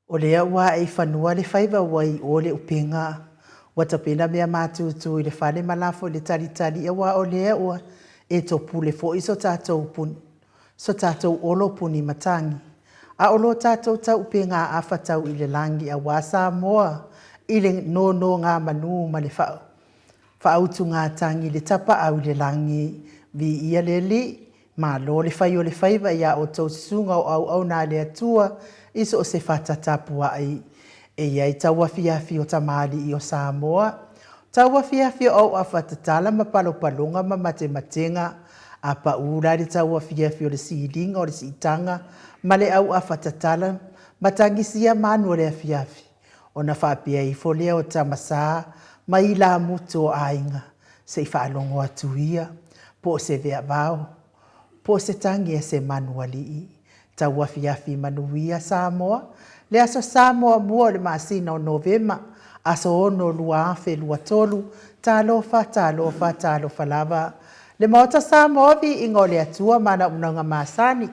O lea ua ae i fanua le faiva ua i o le upega. Ua tapena mea matutu i le fale ma lafo i le talitali aua o lea ua e topule foi so tatou puni, so tatou olo puni matagi. A o lo tatou tauupega afa tau i le lagi aua Samoa i le nonogamanu ma le faautugatagi i le tapaau i le lagi. Viia le Alii, Malo le fai o le faiva iā outou susuga o auauna a le Atua i so o se fata tapuai. E i ai tauafiafi o tamalii o Samoa, tauafiafi o auafa tatala ma palopaloga ma matematega, a pau la le tauafiafi o le siliga o le siitaga ma le auafa tatala ma tagisia manu o le afiafi, ona faapea ifo lea o tama sa ma ilamutu o aiga se i faalogo atu ia, po o se veavao, po o se tagi a se manu alii. Tauafiafi manuia Samoa, le Aso Sa muamua o le masina o Novema, aso 6 2023, talofa, talofa, talofa lava. Le Maota Samoa, viiga o le Atua ma ana auaunaga masani,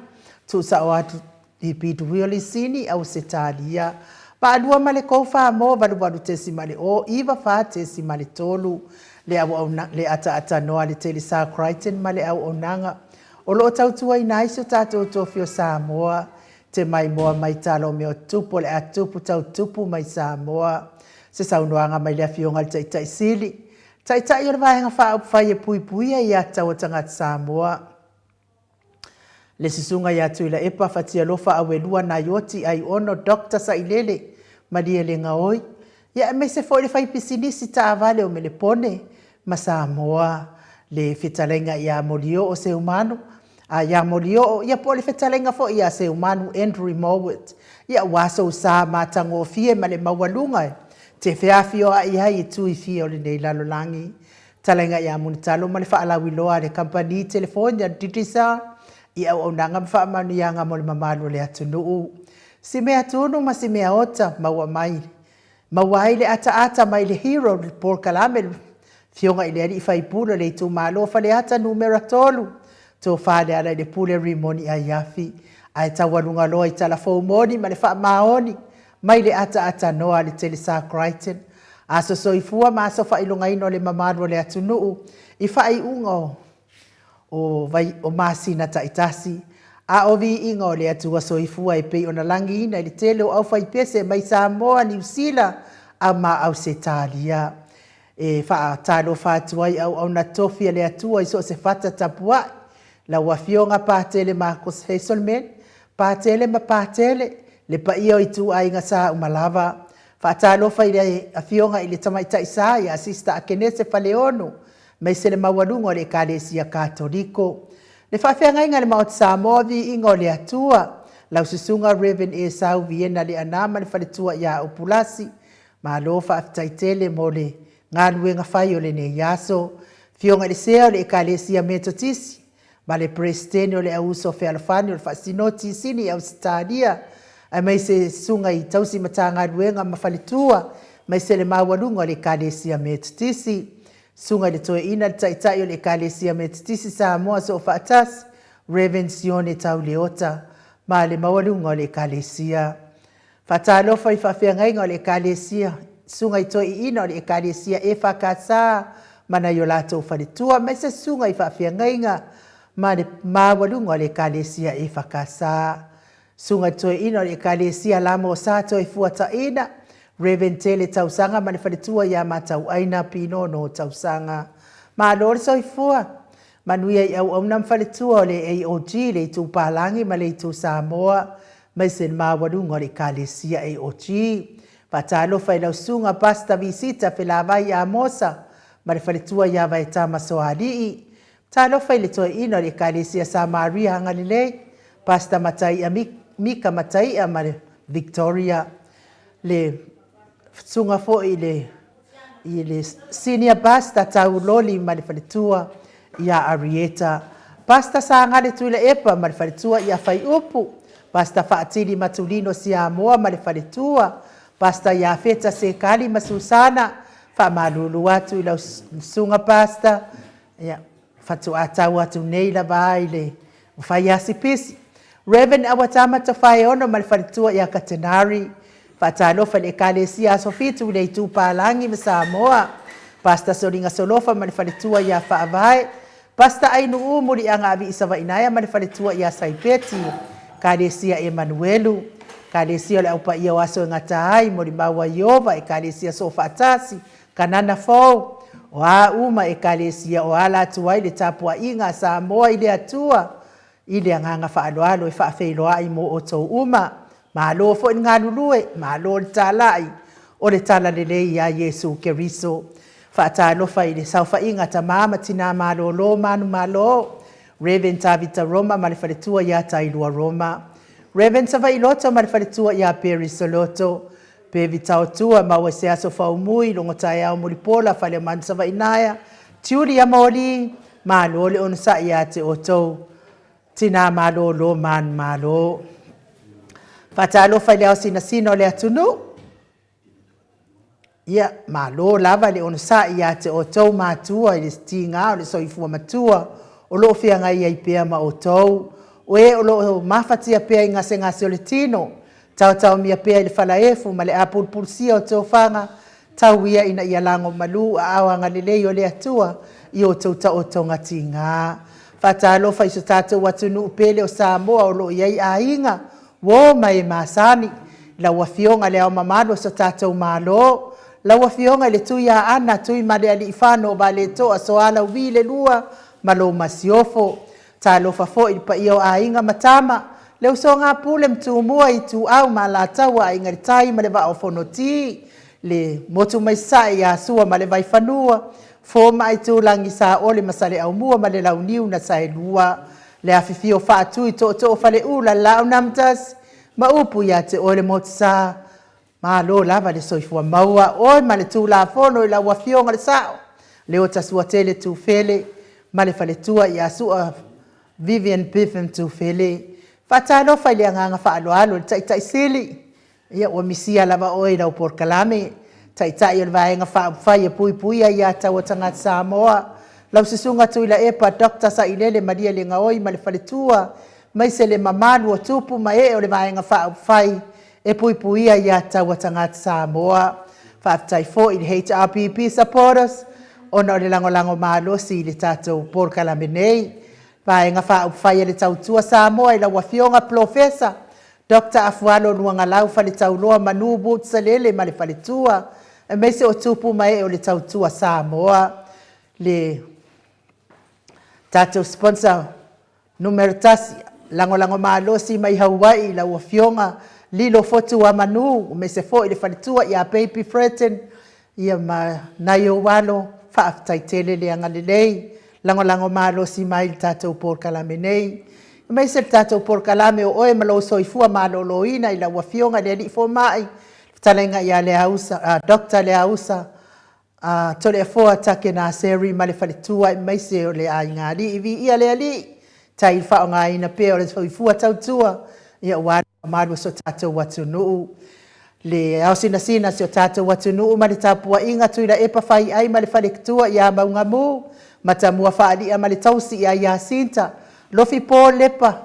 tuusao atu i Pituia Lisini, Ausetalia, Vaalua ma le Koufa mo 88.0 94.3 le auauna, le ataatanoa a le Telesa Crichton ma le auaunaga o lo o tautuaina ai si o tatou tofi o Samoa te maimoa mai tala o mea o tutupu o le a tupu tau tupu mai Samoa. Se saunoaga mai le Afioga i le Taitai Sili, Taitai o le Vaega Faaupufai e Puipuia ia Tatau a Tagata Samoa, Le Susuga ia Tuilaepa Fatialofa Auelua Naioti Aiono Doctor Sailele Malielegaoi, ia aemaise foi le faipisinisi taavale o Melepone ma Samoa, le fetalaiga ia Molioo Seumanu, a ia Molioo, ia po o le fetalaiga foi ia Seumanu Andrew Mowat, ia aua sou sa matagofie ma le maualuga e te feafioai ai i tui fia o lenei lalolagi. Talaiga ia Mulitalo ma le faalauiloa a le Kamupani Telefoni a le Digicel i auaunaga ma faamanuiaga mo le mamalu o le atunuu. Si mea tunu ma si mea ota, maua mai, maua ai le ataata mai le Hero le polokalame le Afioga i le Alii Faipule o le itumalo o Faleata Numera 3, Tofa Lealailepule Rimoni Aiafi, ae taualuga loa i tala fou moni ma le faamaoni mai le ataatanoa a le Telesa Crichton, aso soifua ma aso faailogaina o le mamalu o le atunuu i faaiuga o o vai o masina taitasi, a o viiga o le Atua soifua e pei ona lagiina i le tele o aufaipese mai Samoa, Niu Sila a ma Ausetalia. E faatalofa atu ai auauna tofi a le Atua i so o se fata tapuai, lau Afioga Patele Marcus Hazelman, Patele ma Patele, le paia o ituaiga sa uma lava. Faatalofa i le Afioga i le Tamaitai Sa ia Sista Akenese Faleono, aemaise le maualuga o le Ekalesia Katoliko. Le faafeagaiga i le Maota Samoa, Viiga o le Atua, lau Susuga Rev. Esau Viena Leaana ma le faletua ia Upulasi, Malo faafetai tele mo le galuega fai o lenei aso. Afioga i le Sea o le Ekalesia Metotisi ma le Peresetene o le Au Uso Fealofani o le Faasinoti Sini i Ausetalia, aemaise Susuga i Tausi Matagaluega ma Faletua, aemaise le maualuga o le Ekalesia Metotisi. Susuga i le Toeaina, le Taitai o le Ekalesia Metotisi Samoa Soofaatasi, Rev. Sione Tauleota, ma le maualuga o le Ekalesia. Faatalofa i faafeagaiga o le Ekalesia, susuga i toeaiina o le Ekalesia EFKS ma nai o latou faletua, aemaise susuga i faafeagaiga ma le maualuga o le Ekalesia EFKS. Susuga i toeaiina o le Ekalesia Lamo Sa Toefuataiina, Rev. Tele Tausaga ma le faletua ia Matauaina Pinono Tausaga. Malo le soifua! Manuia i auauna ma faletua o le AOG, le Itu Palagi ma le Itu Samoa, aemaise le maualuga o le Ekalesia AOG. Faatalofa i lau Susuga Pastor Visita Felavai Amosa ma le faletua ia Vaetama Soalii. Talofa i le toeaina o le Ekalesia Samaria Agalelei, Pastor Mataia Mika Mataia ma le Victoria, le susuga foi i le i le Senior Pastor Tauloli ma le faletua ia Arieta, Pastor Sagale Tuilaepa ma le faletua ia Faiupu, Pastor Faatili Matulino Siamoa ma le faletua, Pastor Iafeta Sekali ma Susana, faamalulu atu i lau susuga Pastor, ia, faatoa tau atu nei lava i le fai asipisi. Rev. Awatama Tofaeono ma le faletua ia Katenari, Faatalofa i le Ekalesia Aso Fitu i le Itu Palagi ma Samoa, Pastor Soliga Solofa ma le faletua ia Faavae, Pastor Ainuu Muliaga Avii Savainaea ma le faletua ia Saipeti, Ekalesia Emanuelu, Ekalesia o le Au Paia o Aso e Gata ai, Molimau a Ieova, Ekalesia Soofaatasi, Kanana Fou, o a uma Ekalesia o ala atu ai le tapuaiga a Samoa i le Atua, i le agaga faaaloalo e faafeiloai mo outou uma. Malo foi le galulue, malo le talai o le Talalelei ia Iesu Keriso. Faatalofa i le saofaiga a tama ma tina malolo manumalo, Rev Tavita Roma ma le faletua ia Tailua Roma, Rev Savaii Loto ma le faletua ia Perry Soloto, Pevi Taotua maua i se aso faumui, logo taeao mulipola Faleomanu Savainaea, Julia Moli, malo le onosai ia te outou tina malolo manumalo. Faatalofa i le ao sinasina o le atunuu, Ia, malo lava le onosai ia te outou matua i le tiga o le soifua matua o lo o feagai ai pea ma outou, o e o lo o mafatia pea i gasegase o le tino, taotaomia pea i le falaefu ma le apulupulusia o tofaga, tau ia ina ia lagomalu aao agalelei o le Atua i outou taotoga tiga. Faatalofa i so tatou atunuu pele o Samoa o lo o i ai aiga, uo ma e masani, lau Afioga i Le Ao Mamalu o so tatou Malo, lau Afioga i le Tuiaana Tuimalealiifano Vaaletoa Sualauvi II ma lou Masiofo. Talofa foi i le paia o Aiga ma Tama, le usoga a Pule ma Tumua, Ituau ma Alataua, Aiga i le Tai ma le Vaa o Fonoti, le motu mai Sasae ia Sua ma le Vaifanua, Fofo ma Aitulagi, Saole ma Saleaaumua ma le Launiu na Saelua, le afifio o Faatui, Tootoo o Faleula, le Laau na Amotasi ma upu ia te oe le Motusa. Malo lava le soifua maua oe ma le Tulafono i lau Afioga i le Sao, Leotasuatele Tufele ma le faletua ia Sua Vivian Biven Tufele. Faatalofa i le agaga faaaloalo i le Taitai Sili, ia ua misia lava oe i lau polokalame, Taitai o le Vaega Faaupufai e Puipuia Aia Tatau a Tagata Samoa, lau Susuga Tuilaepa Dr. Sailele Malielegaoi ma le faletua, aemaise le mamalu o tupu ma ee o le Vaega Faaupufai e Puipuia Aia Tatau a Tagata Samoa. Faafetai foi i le HRPP supporters ona o le lagolago malosi i le tatou polokalame nei. Vaega Faaupufai a le Tautua Samoa i lau Afioga Polofesa Doctor Afualo Luagalau Faletauloa Manu Woods Salele ma le faletua, aemaise o tupu ma ee o le Tautua Samoa. Le tatou sponsor numera tasi, lagolago malosi mai Hawaii i lau Afioga Lilo Fotuamanu, aemaise foi le faletua ia Baby Fredden, ia ma nai ou alo, faafetai tele le agalelei, lagolago malosi mai i le tatou polokalame nei. Aemaise le tatou polokalame o oe ma lou soifua maloloina i lau Afioga i le Alii Fomai, le fetalaiga ia Leausa, Doctor Leausa Toleafoa Takenaseri ma le faletua aemaise o le aiga alii. Viia le Alii, tai i le faaaogaina pea o le soifua tautua aua le mamalu o si o tatou atunuu. Le ao sinasina o si o tatou atunuu ma le tapuaiga Tuilaepa Faiai ma le faletua ia Maugamu, Matamua Faalia ma le tausi ia Iasinta, Lofi Paul Lepa,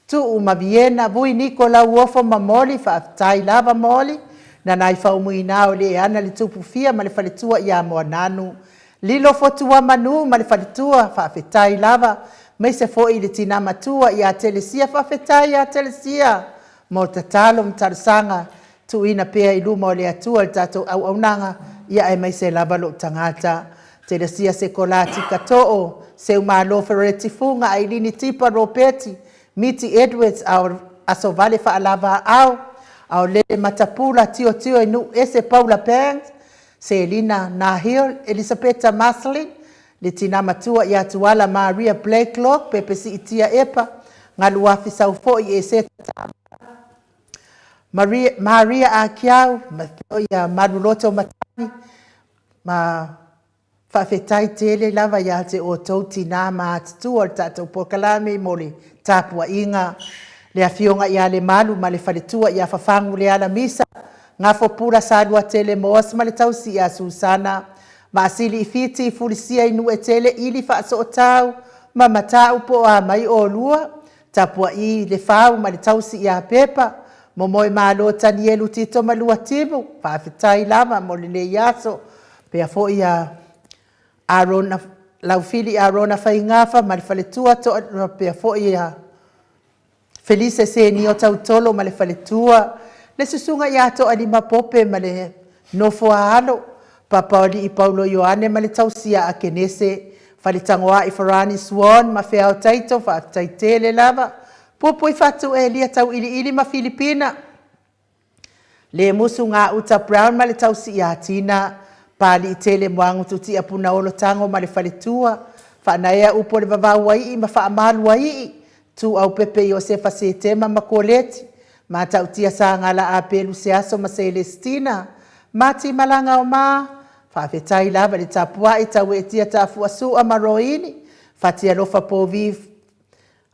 Tuu ma Viena, Vui Niko Lauofo ma Moli, faafetai lava Moli, Nanai Faumuina o le ana le tupu fia ma le faletua ia Moananu, Lilo Fotuamanu ma le faletua, faafetai lava, maise foi i le tina matua ia Telesia, faafetai ia Telesia mo tatalo ma talosaga tuuina pea i luma o le Atua le tatou auaunaga, ia aemaise lava lou tagata. Telesia Sekola Tikatoo, Seumalo Fereti Fuga, Ailini Tipa Ropeti, Miti Edwards, Asovale Faalavaau, Aolele Matapula, Tiotio i Nuu Ese Paula Bangs, Selina Nahil, Elisapeta Maslin, le tina matua ia Tuala Maria Blakelock, Pepe Siitia Epa, Galuafi Saufoi Eseta Tamara, Maria, Maria Akiau, ia Maluloto Matani, ma Faafetai tele lava ia te outou tina ma atutua o le tatou polokalame mo le tapuaiga, le Afioga ia Lemalu ma le faletua ia Fafagu Leala Misa, Gafopula Saluatele Moas ma le tausi ia Susana, Vaasili i Fiti, Fulisia i Nuuetele, Ili Faasootau ma Matau po o a mai oulua, Tapua'i Lefau ma le tausi ia Pepa, Momoemalo Tanielu Tito ma Luatimu, faafetai lava mo lenei aso. Faapea foi ia Arona Laufili Arona Faigafa ma le faletua, faapea foi ia Felise Senio Tautolo ma le faletua, le susuga ia Toalima Pope ma le nofo a alo, Papaolii Paulo Ioane ma le tausia Akenese, Faletagoai Farani Swan ma Feao Taito, faafetai tele lava. Puipui Fatu Elia Tauiliili ma Filipina, Le Musu Gauta Brown ma le tausi ia Tina, Paliitele Moagutu Tiapunaolo Tago ma le faletua, Faanaea upu o le Vavauaii ma Faamaluaii, Tuuaupepe Iosefa Setema ma Koleti, Matautia Sagala Apelu Seaso ma Selesitina, Mati Malaga Oma, faafetai lava i le tapuai Taueetia Tafuasua ma Roini, Fatialofa Povi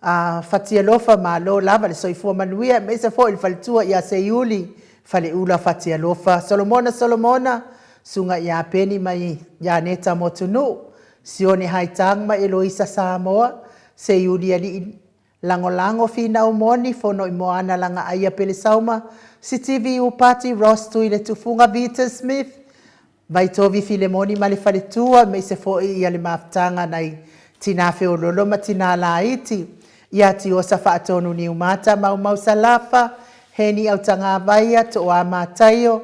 Fatialofa, malo lava le soifua manuia, aemaise foi le faletua ia Seiuli, Faleula Fatialofa, Solomona Solomona, Susuga ia Peni ma Ianeta Motunuu, Sione Haitang ma Eloisa Samoa, Seiuli Alii Lagolago Finau Moni, Fonoimoana Lagaaia Pelesauma, Sitivi Iupati, Ross Tuiletufuga, Vita Smith, Vaitovi Filemoni ma le faletua, aemaise foi ia le mafutaga nai tinā feololo ma tinā laiti, ia Tiosa Faatonu Niumata, Maumau Salafa, Heni Autagavaia, Tooa Mataio,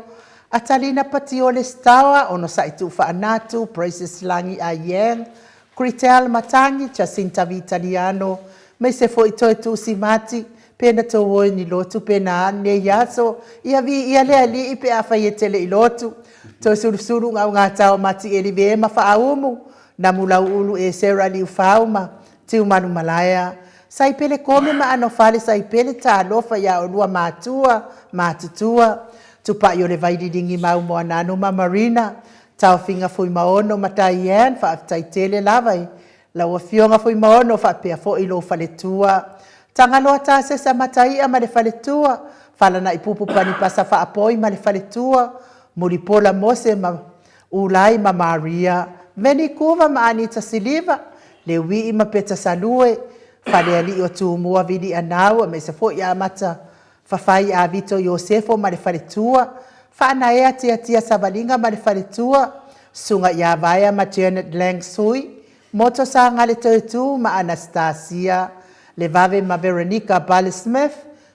Atalina Patiole Stawa, Onosai Tuufaanatu, Precious Lagi Ayeng, Kritel Matangi, Jacinta Vitaliano, aemaise foi Toe Tusi Mati, pe na tou o i ni lotu pe na a nei aso, ia viia le Alii pe afai e tele i lotu. Toe sulusulu gaugata o Mati Elive ma Faaumu, Namulauulu Esera Liufau ma Tiumalu Malaea, Saipele Kome ma Anofale Saipele talofa ia olua matua, matutua, Tupai o le Vaililigi Mau Moananu ma Marina, Taofiga Fuimaono ma Diane, faafetai tele lava i lau Afioga Fuimaono faapea foi lou faletua. Tagaloa Tasesa Mataia ma le faletua, Falanaipupu Panipasa Faapoi ma le faletua, Mulipola Mose ma Ulai ma Maria, Veni Kuva ma Anita Siliva, Leuii ma Peta Salue, Falealii o Tumua Vili Anau aemaise foi Amata Fafai Avito Iosefo ma le faletua, Faanaea Tiatia Savaliga ma le faletua, Susuga ia Vaea ma Janet Lang Sui, Moto Sagale Toetu ma Anastasia Levave ma Veronica Bale Smith,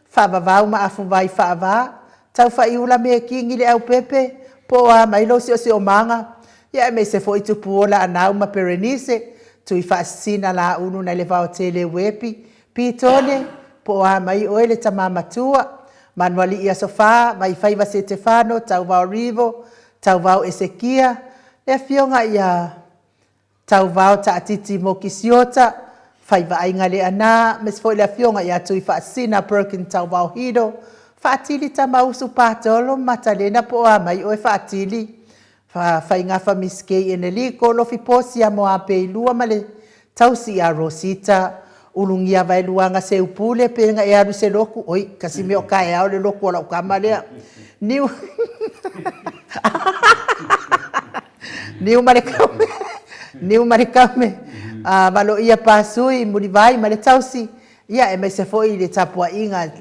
Faavavau ma Afuvai Faava, Taufaiula Mekingi Leaupepe, po o a mai lou siosiomaga, ia aemaise foi Tupuola Anau ma Berenice, Tuifaasisina Laulu nai le Vaotele Uepi, Pitone, po o a mai oe le tama matua, Manualii Aso Fa, Vaifaiva Setefano, Tauvao Rivo, Tauvao Esekia, le afioga ia Tauvao Taatiti Mokisiota, Faivaaiga Leana, aemaise foi le afioga ia Tuifaasisina Perkin Tauvao Hido, Faatili Tamausu Patolo, Matalena po o a mai oe Faatili, Faigafa Miss Kay Eneliko, Lofi Posia Moapeilua ma le tausi ia Rosita, Ulugia Vaeluaga Seupule pe na e alu i se loku, oi, kasi mea o kaeao le loku o lau kama lea. Niu Niu ma le kaume, Niu ma le kaume, Valoia Pasui, Mulivai ma le tausi, ia aemaise foi i le tapuaiga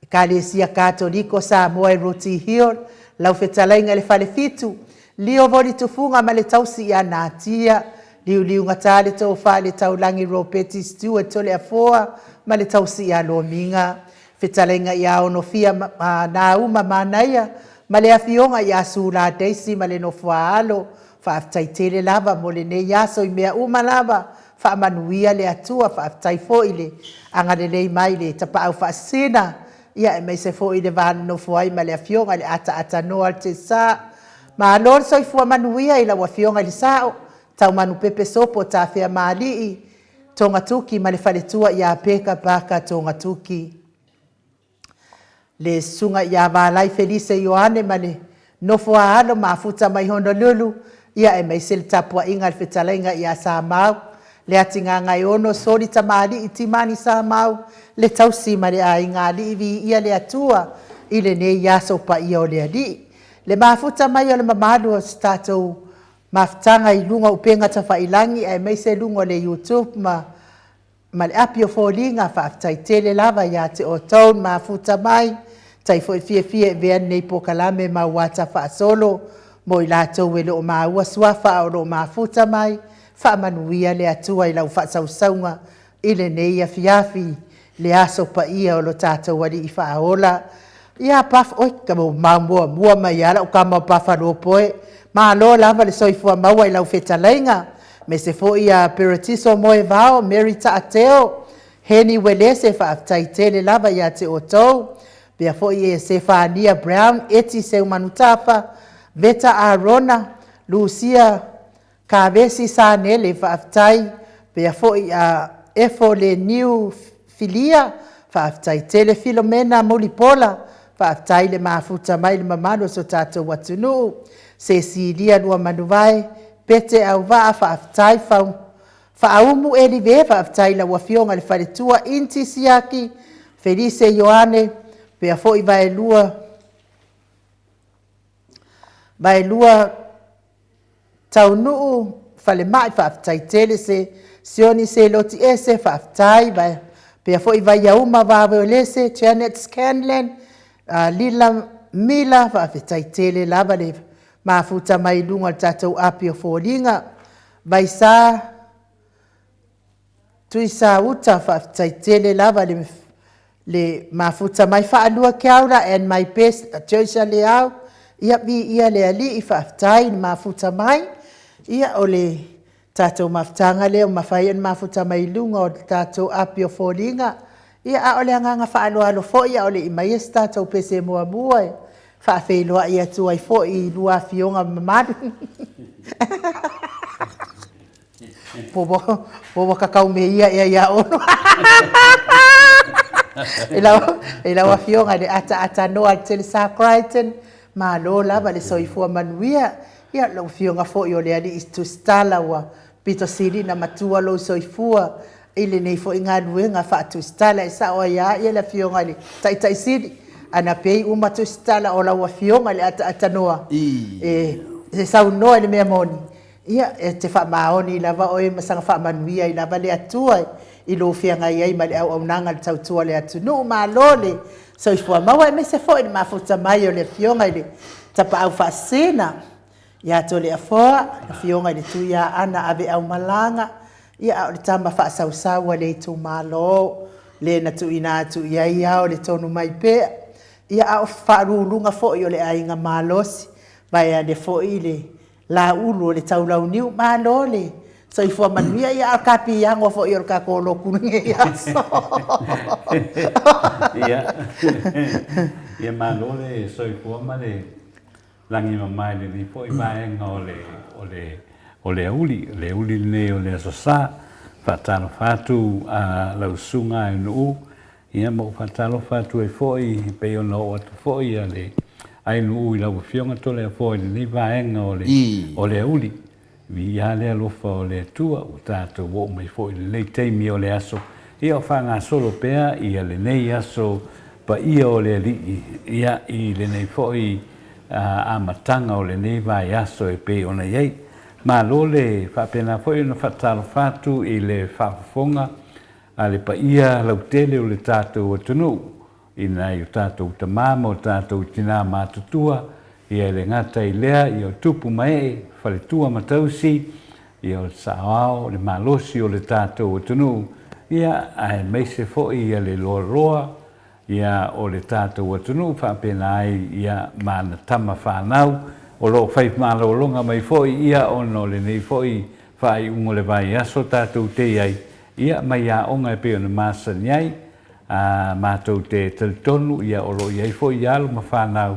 Ekalesia Katoliko Samoa i Roti Hill, lau fetalaiga i le Falefitu, Lio Voli Tufuga ma le tausi ia Natia, Liuliugata le Tofa i le Taulagi Ropeti Stewart Toleafoa ma le tausi ia Lomiga, fetalaiga ia Onofia Nauma Manaia ma le afioga ia Sula Daisy ma le nofoaalo. Faafetai tele lava mo lenei aso i mea uma lava. Faamanuia le Atua, faafetai foi i le agalelei mai i le Tapaau Faasisina, ia aemaise foi i le va nonofo ai ma le Afioga i le Ataaatanoa o le Tesa. Malo le soifua manuia i lau Afioga i le Sao, Taumanupepe Sopo Tafeamaalii, Togatuki ma le faletua ia Peka Parker Togatuki. Le Susuga ia Valai Felise Ioane ma le nofo a alo mafuta mai Honolulu, ia aemaise le tapuaiga a le fetalaiga ia Samau, le Atigagaeono Soli Tamalii Timani Samau, le tausi ma le aiga alii viia le Atua i lenei aso paia o le Alii. Le mafuta mai o le mamalu o se tatou mafutaga i luga o upega tafailagi aemaise luga o le YouTube ma ma le api o foliga, faafetai tele lava ia te outou le mafuta mai. Tai foi fiafia e avea lenei polokalame ma ua ata faasolo mo i latou e le o maua suafa a o lo o mafuta mai, faamanuia le Atua i lau faasausauga i lenei afiafi, le aso paia o lo tatou Alii Faaola. Ia, oi, ua muamua mai lava lau tama o Pafalopo e. Malo lava le soifua maua i lau fetalaiga, aemaise foi ia Peretiso Moevao, Mary Taateo, Heni Uelese, faafetai tele lava ia te outou. Faapea foi Sefania Brown, Eti Seumanutafa, Veta Arona, Lusia Kavesi Sanele, faafetai. Faapea foi ia Efo Leniu Filia, faafetai tele. Filomena Mulipola, faafetai le mafuta mai i le mamalu o si o tatou atunuu. Sesilia Luamanuvae, Pete Auvaa, faafetai. Faaumu Elive, faafetai i lau afioga i le faletua Initia Siaki, Felise Ioane, faapea foi Vaelua Taunuu Falemai, faafetai tele. Sioni Seloti Ese, faafetai. Faapea foi Vaiauma Vao Uelese, Janet Scanlan, Lila Mila, faafetai tele lava le mafuta mai i luga o le tatou api o foliga. Vaisa Tuisauta, faafetai tele lava le mafuta mai. Faalua Keaula and my best Joyce Leau, ia viia le Alii, faafetai le mafuta mai. Ia, o le tatou mafutaga lea ua mafai ona mafuta mai i luga o le tatou api o foliga. Ia, a o le agaga faaaloalo foi a o le i aumaia se tatou pese muamua e faafeiloai atu ai foi i lua afioga mamalu. Po ua ta tau meia ea ia Olo. I lau Afioga i le ataata noa o le Telesa Crichton, malo lava le soifua manuia. Ia, lau Afioga foi o le alii tusitala ua pito sili ona matua lou soifua i lenei foi galuega faatusitala. E sao ai lava le Afioga i le Taitai Sili, ana pei uma tusitala o lau Afioga i le ataata noa e saunoa i le mea moni, ia, e te faamaoni lava oe ma saga faamanuia ai lava le Atua i lou feagai ai ma le auaunaga i le tautua o le atunuu. Malo le soifua maua, aemaise foi le mafuta mai o le Afioga i le Tapaau Faasisina ia Toleafoa, le Afioga i le Tuiaana Aveaumalaga, a o le tama faasausau a le itumalo, le na tuuina atu i ai ao le tonu mai pea, ia a o faauluuluga foi o le Aiga Malosi, vaeane foi le Laulu o le Taulauniu. Malo le soifua manuia, ia a o le kapiago foi o le tatou lotu i lenei aso. Ia malo le soifua ma le lagi mama i lenei foi vaega o le o le o le auli, le auli lenei o le Aso Sa. Faatalofa atu a lau susuga i Nu'u, ia ma ou faatalofa atu ai foi e pei ona oo atu foi a le Ainu'u i lau Afioga Toleafoa i lenei vaega o le o le auli. Viia le alofa o le Atua ua tatou oo mai foi i lenei taimi o le aso, ia o faagasolo pea ia lenei aso paia o le Alii, ia i lenei foi amataga o lenei vaiaso e pei ona i ai. Malo le faapena foi ona faatalofa atu i le faafofoga a le paia lautele o le tatou atunuu, i nai o tatou tama ma o tatou tina matutua, ia e le gata i lea, ia o tupu ma ee, faletua ma tausi, ia o le saoao, le malosi o le tatou atunuu, ia aemaise foi ia le loaloa, ia o le tatou atunuu faapena ai, ia ma ana tama fanau, o lo o fai malologa mai foi, ia ona o lenei foi faaiuga o le vaiaso tatou te i ai, ia mai aoga e pei ona masani ai, Ā, mātou te talitonu, ia, o lo o i ai foi alo ma fanau,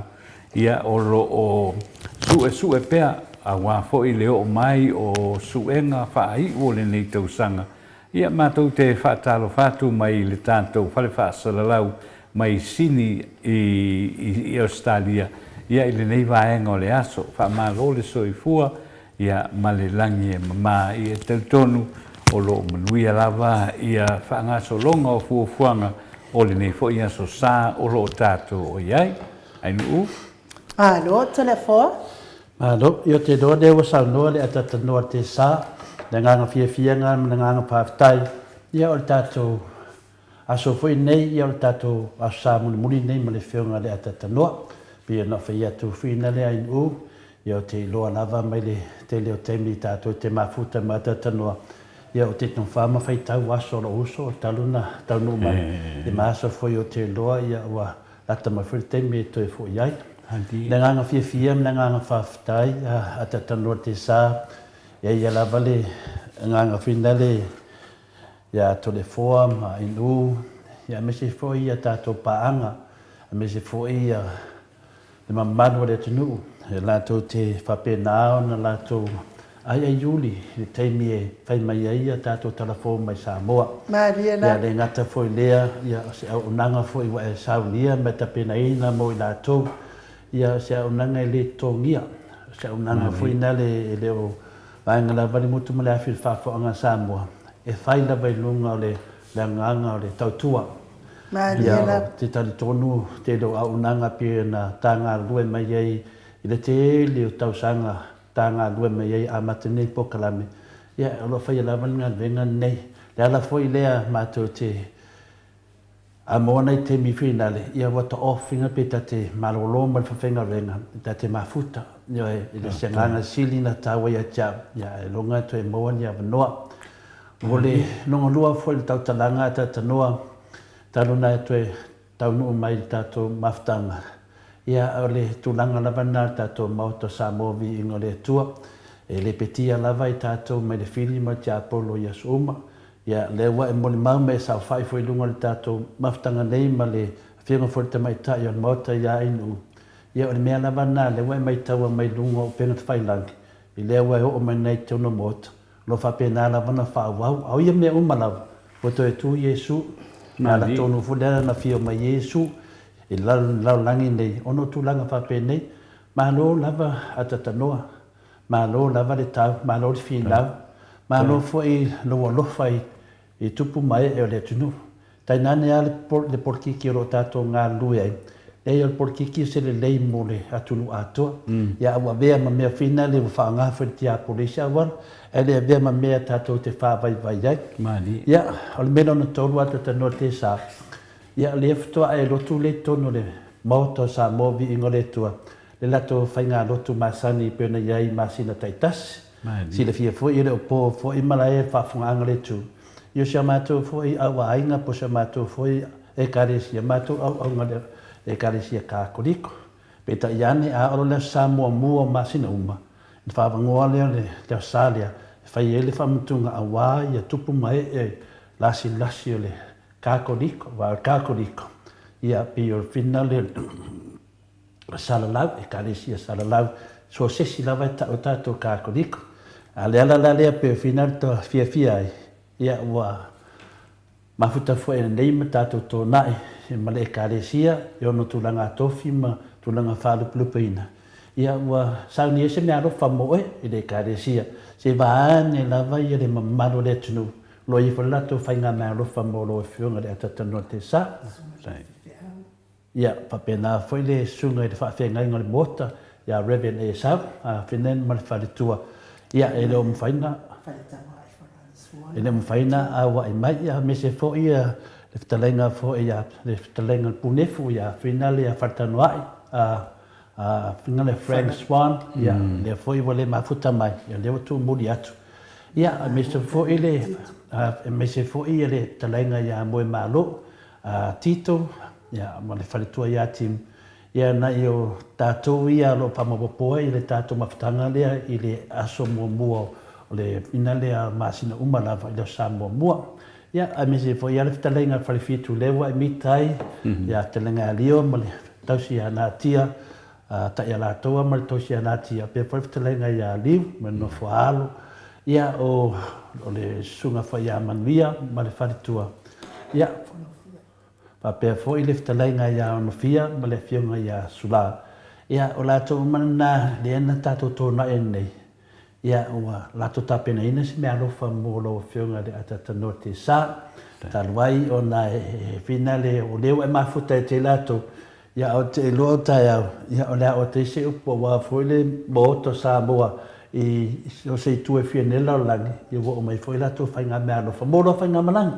ia, o lo o suʻesuʻe pea, auā foi le oo mai o suega faaiu o lenei tausaga. Ia, mātou te faatalofa atu mai i le tatou fale faasalalau mai Sini i, i, i Ausetalia, ia, i lenei vaega o le aso. Faamalo le soifua, Ia, ma le lagi e mama, ia e talitonu o lo o manuia lava ia faagasologa o fuafuaga o lenei foi Aso Sa o lo o tatou o i ai. Ainuu. Malo, Toleafoa. Malo. Ia, ou te iloa o lea ua saunoa le ataatanoa o le Sa, le agaga fiafia lena ma le agaga faafetai, ia o le tatou. aso foi nei, ia o le tatou Aso Sa mulimuli nei ma le Afioga i le Atatanoa. E pei ona fai atu fuina lea i Nu'u, ia ou te iloa lava mai le tele o taimi tatou te mafuta ma Atatanoa, ia ou te tofa ma faitau aso o lou uso talu na taunuu mai i ma aso foi ou te iloa ia ua lata mai foi le taimi e toe foi ai. Le agaga fiafia ma le agaga faafetai a Atatanoa te sa, ia ia lava le agaga fuina le ia Toleafoa ma Inu, ia aemaise foi ia tatou paaga, aemaise foi ia le mamalu o le atunuu, e latou te faapena ona latou aiaiuli i le taimi e fai mai ai ia tatou talafou mai Samoa. Malie la. Ia le gata foi lea, ia o se auaunaga foi ua e saunia ma e tapenaina mo i latou, ia o se auaunaga e le totogia, o se auaunaga foi nale e le o Vaega lava le motu ma le afi o le faafofooga a Samoa, e fai lava i luga o le agaga o le tautua. Malie lava. Ou te talitonu tele o auaunaga pei ona ta galulue mai ai i le tele o tausaga ta galulue mai ai amata nei polokalame, ia o lo o faia lava le galuega lenei. Le ala foi lea matou te A maua nai taimi finale, ia ua ta off ina pe ta te malolo ma le fafaigaluega, ta te mafuta, ioe, i le se agaga sili na taua ia te au, ia ailoga e toe maua ni avanoa. O le lona lua foi o le tautalaga a Tatanoa, talu na e toe taunuu mai i le tatou mafutaga, ia o le tulaga lava lena o le tatou Maota o Samoa Viiga o le Atua, e lepetia lava i tatou mai le fili ma le tiapolo i aso uma, Ia, lea ua e molimau ma e saofai foi i luga o le tatou mafutaga nei ma le Afioga foi i le Tamaitai o le Maota ia Ainuu. Ia, o le mea lava lena lea ua e maitaua mai luga o upega tafailagi, i lea ua e oo mai nei i totonu o Maota, o lo o faapena lava ona faaauau. A o ia mea uma lava, ua toe tu Iesu, le ala tonu foi lea na afio mai Iesu i le lalolagi nei, ona o tulaga faapenei. Malo lava a tatanoa. Malo lava le tau, malo le finau, malo foi lou alofa i tupu ma ee o le atunuu. Tainane lava le polokiki o lo o tatou galulue ai, leai o le polokiki o se lelei mo le atunuu atoa. Ia ua avea ma mea finale ua faaaoga foi le tiapolo i isi auala, ae le avea ma mea tatou te faavaivai ai. Ia, o le mea lona tolu lava Tatanoa Tesa, ia o lea faatoa e lotu lea i totonu o le Maota o Samoa Viiga o le Atua, le latou faigalotu masani pei ona i ai i masina taitasi. Silafia foi e le o po foi malae le faafofogaaga le itu i o si a matou foi auaaiga po o si a matou foi Ekalesia, matou auauna le Ekalesia Katoliko. Peitai ane, a o le Aso Sa muamua o masina uma, ona faavanoa lea o le Aso Sa lea e fai ai le faamanatuga aua ia tupu ma ee lasilasi o le Katoliko, aua o le Katoliko, ia pei o le finale o le Salalau, Ekalesia Salalau, so o se isi lava e tau tatou Katoliko. A o le ala la lea pei o Fina le toa fiafia ai, ia ua mafuta foi e lenei ma tatou tona'i ma le Ekalesia i ona tulaga tofi ma tulaga faalupelupeina, ia ua sauni ai se meaalofa mo oe i le Ekalesia, se i vaeane lava ia le mamalu o le atunuu, o lo o i ai foi le latou faigameaalofa mo lau Afioga i le Atatanoa Tesa. Ia, faapena foi le susuga i le faafeagaiga o le Maota ia Rev. Esau Finen ma le faletua. Ia, e le o mafai ona, e le o mafai ona auai mai, ia, aemaise foi le fetalaiga foi ia, le fetalaiga o le Punefu ia Finale ia Faletanoai, a, a Finale Frank Swan, ia, lea foi ua le mafuta mai, ia, lea ua tuumuli atu. Ia, aemaise foi le, aemaise foi le fetalaiga ia Moemalo, a Tito, ia, ma le faletua ia Tim, ia, nai o tatou ia o lo o faamaopoopo ai i le tatou mafutaga lea i le aso muamua o le ina lea masina uma lava i le Aso Sa muamua. Ia, aemaise foi lava le fetalaiga a le Falefitu lea ua e mita ai, ia, fetalaiga ia Leo ma le tausi ia Natia, a Taialatoa ma le tausi ia Natia, pea foi le fetalaiga ia Liu ma le nofo a Alo, ia, o, o le susuga foi ia Manuia ma le faletua. Ia, faapea foi le fetalaiga ia Onofia ma le afioga ia Sula. Ia, o latou uma lena lea na tatou tona'i ai nei, ia, ua latou tapenaina se meaalofa mo lau afioga i le Atatanoa Tesa, talu ai ona e finale o lea ua e mafuta ia te i latou, ia, ou te iloa o taeao, ia, o le a oe te isi upu aua foi le Maota o Samoa. I so se itu e fia nei le lalolagi, ia ua oo mai foi latou faigameaalofa mo loa faigamalaga.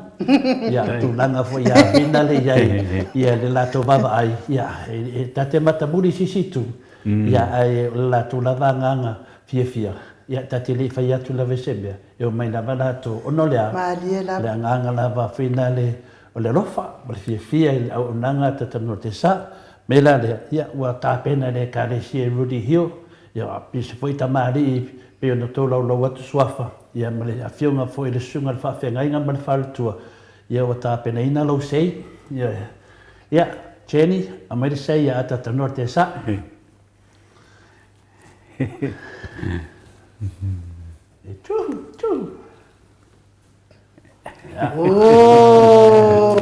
Ia, tulaga foi ia vina le i ai ia le latou vaavaai, ia, e ta te matamuli i se isi itu, ia, ae o le latou lava agaga fiafia, ia, ta te le i fai atu lava i se mea, e omai lava latou, ona o le a? Malie lava. O le agaga lava foi lea o le alofa ma le fiafia i le auaunaga a Tata Noa Te Sa. Me la lea, ia, ua tapena e le Ekalesia i Rudi Hill, Ia, pei se foi tamalii pei ona tolaulau atu suafa, ia ma le afioga foi i le susuga i le faafeagaiga ma le faletua, ia ua tapenaina lou sei. Ia, ia, Jenny, aumai le sei ia Atatanoa te sa. E tuhu, tuhu. Oh!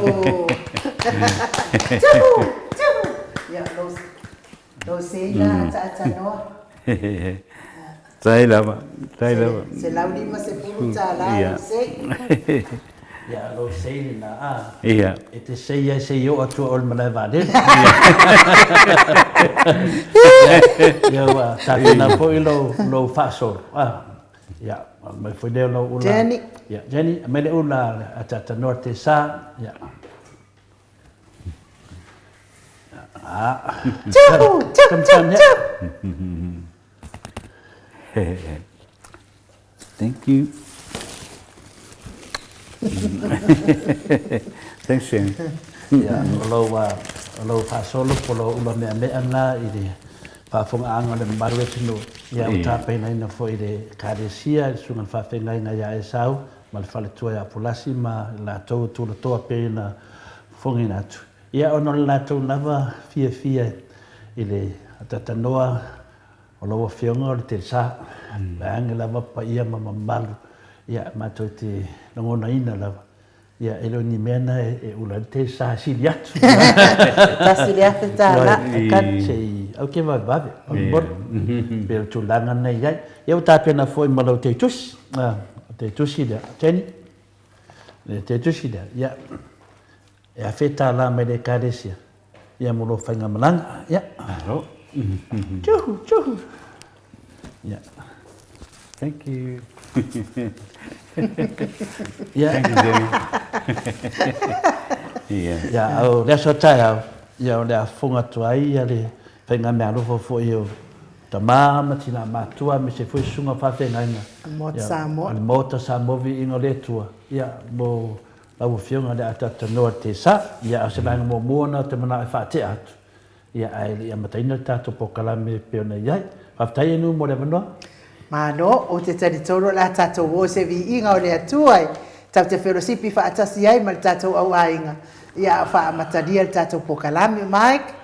Tuhu, tuhu. Ia, lou, lou sei la Atatanoa. Tai lava, tai lava. $150 lou sei. Ia, lou sei lena, a. Ia. E te sei ai sei oo atu o le malae vaalele. Ia, ua tapena foi lou, lou faasolo, a. Ia, aumai foi lea o lau ula. Jenny. Ia, Jenny, aumai le ula a Tata Noa te sa. Ia. Ah. Tuhu, tuhu, tuhu, tuhu. Thank you. Thanks, Jenny. Ia, o lou, o lou faasolo po o lou ula meamea lena i le faafofogaaga o le mamalu o le atunuu, ia ua tapenaina foi i le Ekalesia i le Susuga i le Faafeagaiga ia Esau ma le faletua ia Pulasi ma i latou o tulatoa pei ona fofogaina atu. Ia, ona o le latou lava fiafia i le atatanoa o lau Afioga o le Telesa, vaeane lava paia ma mamalu, ia, matou te lagonaina lava Ia, e le o ni mea na e ula ai le telesa e sili atu. $1,000. Ioe, se i au ke vavevave, faamolemole, pei o le tulaga lena e i ai. Ia ua tapena foi ma lau teitusi, o teitusi lea, Jenny, le teitusi lea, ia, e $1,000 mai le Ekalesia, ia mo lou faigamalaga, ia. Malo. Tuhu, tuhu. Ia. Thank you. Ia. Thank you, Jenny. Yeah. Ia, o le aso taeao, ia o le a fofoga atu ai ia le faigameaalofa foi o tama ma tina matua aemaise foi susuga faafeagaiga. Maota Samoa. O le Maota Samoa Viiga o le Atua, ia, mo lau Afioga le Atatanoa Te Sa. Ia, o se vaega muamua lena ou te manao e faatea atu. Ia, ae le i amataina le tatou polokalame e pei ona i ai. Faafetai e Nuu mo le avanoa. Malo, ou te talitonu o le a tatou o i se viiga o le Atua e tatou te felosipi faatasi ai ma le tatou au aiga, ia a o faaamatalia le tatou polokalame. Mike?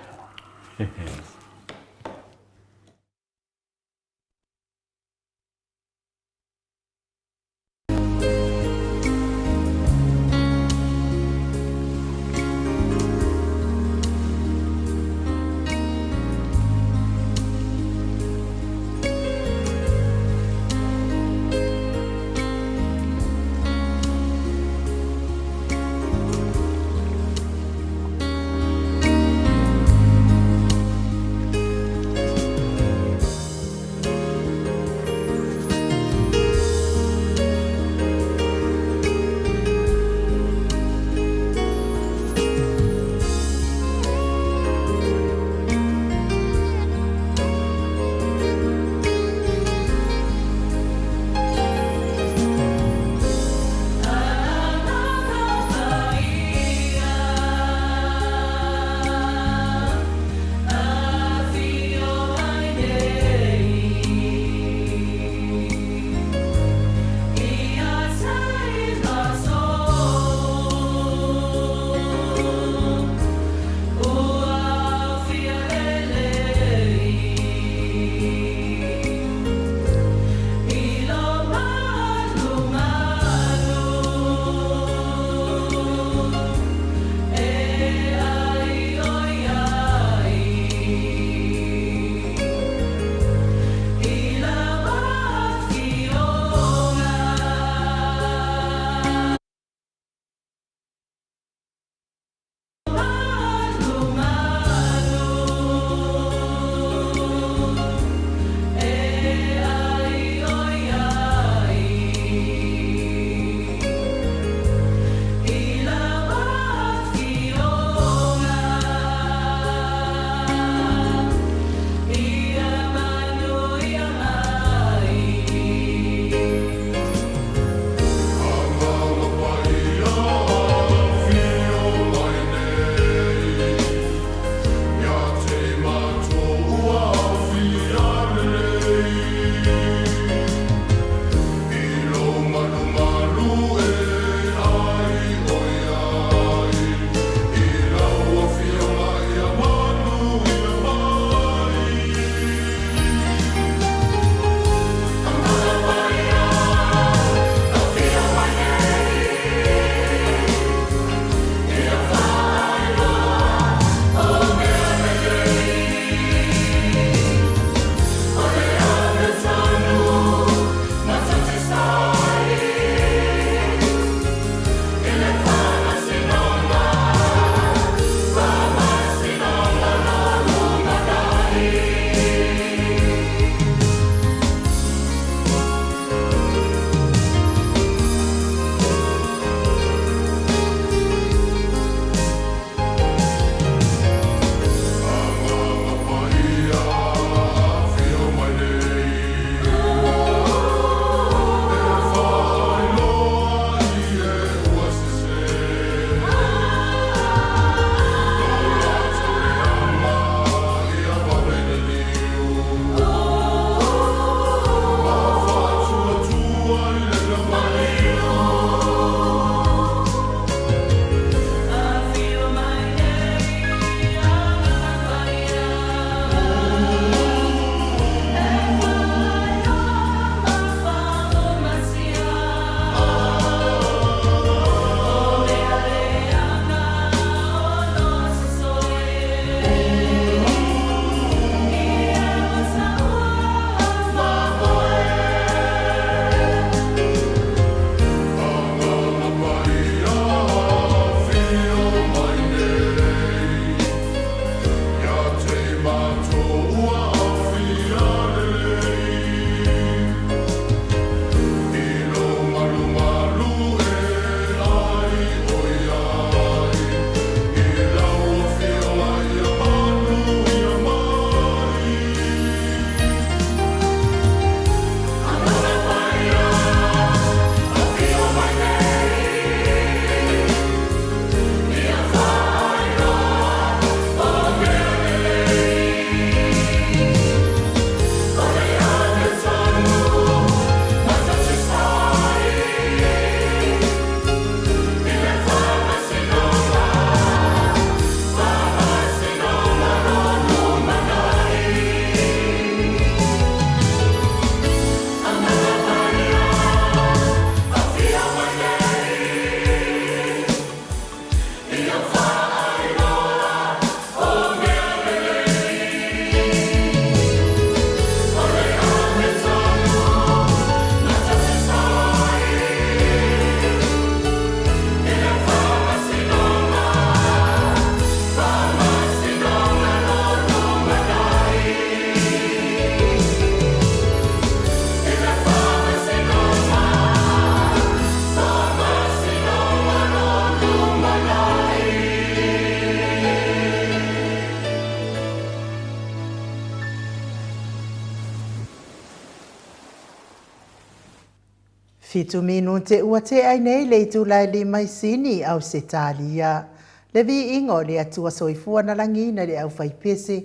Fitu minute ua tea ai nei le itula e lima i Sini, Ausetalia. Le viiga o le Atua Soifua na lagiina i le aufaipese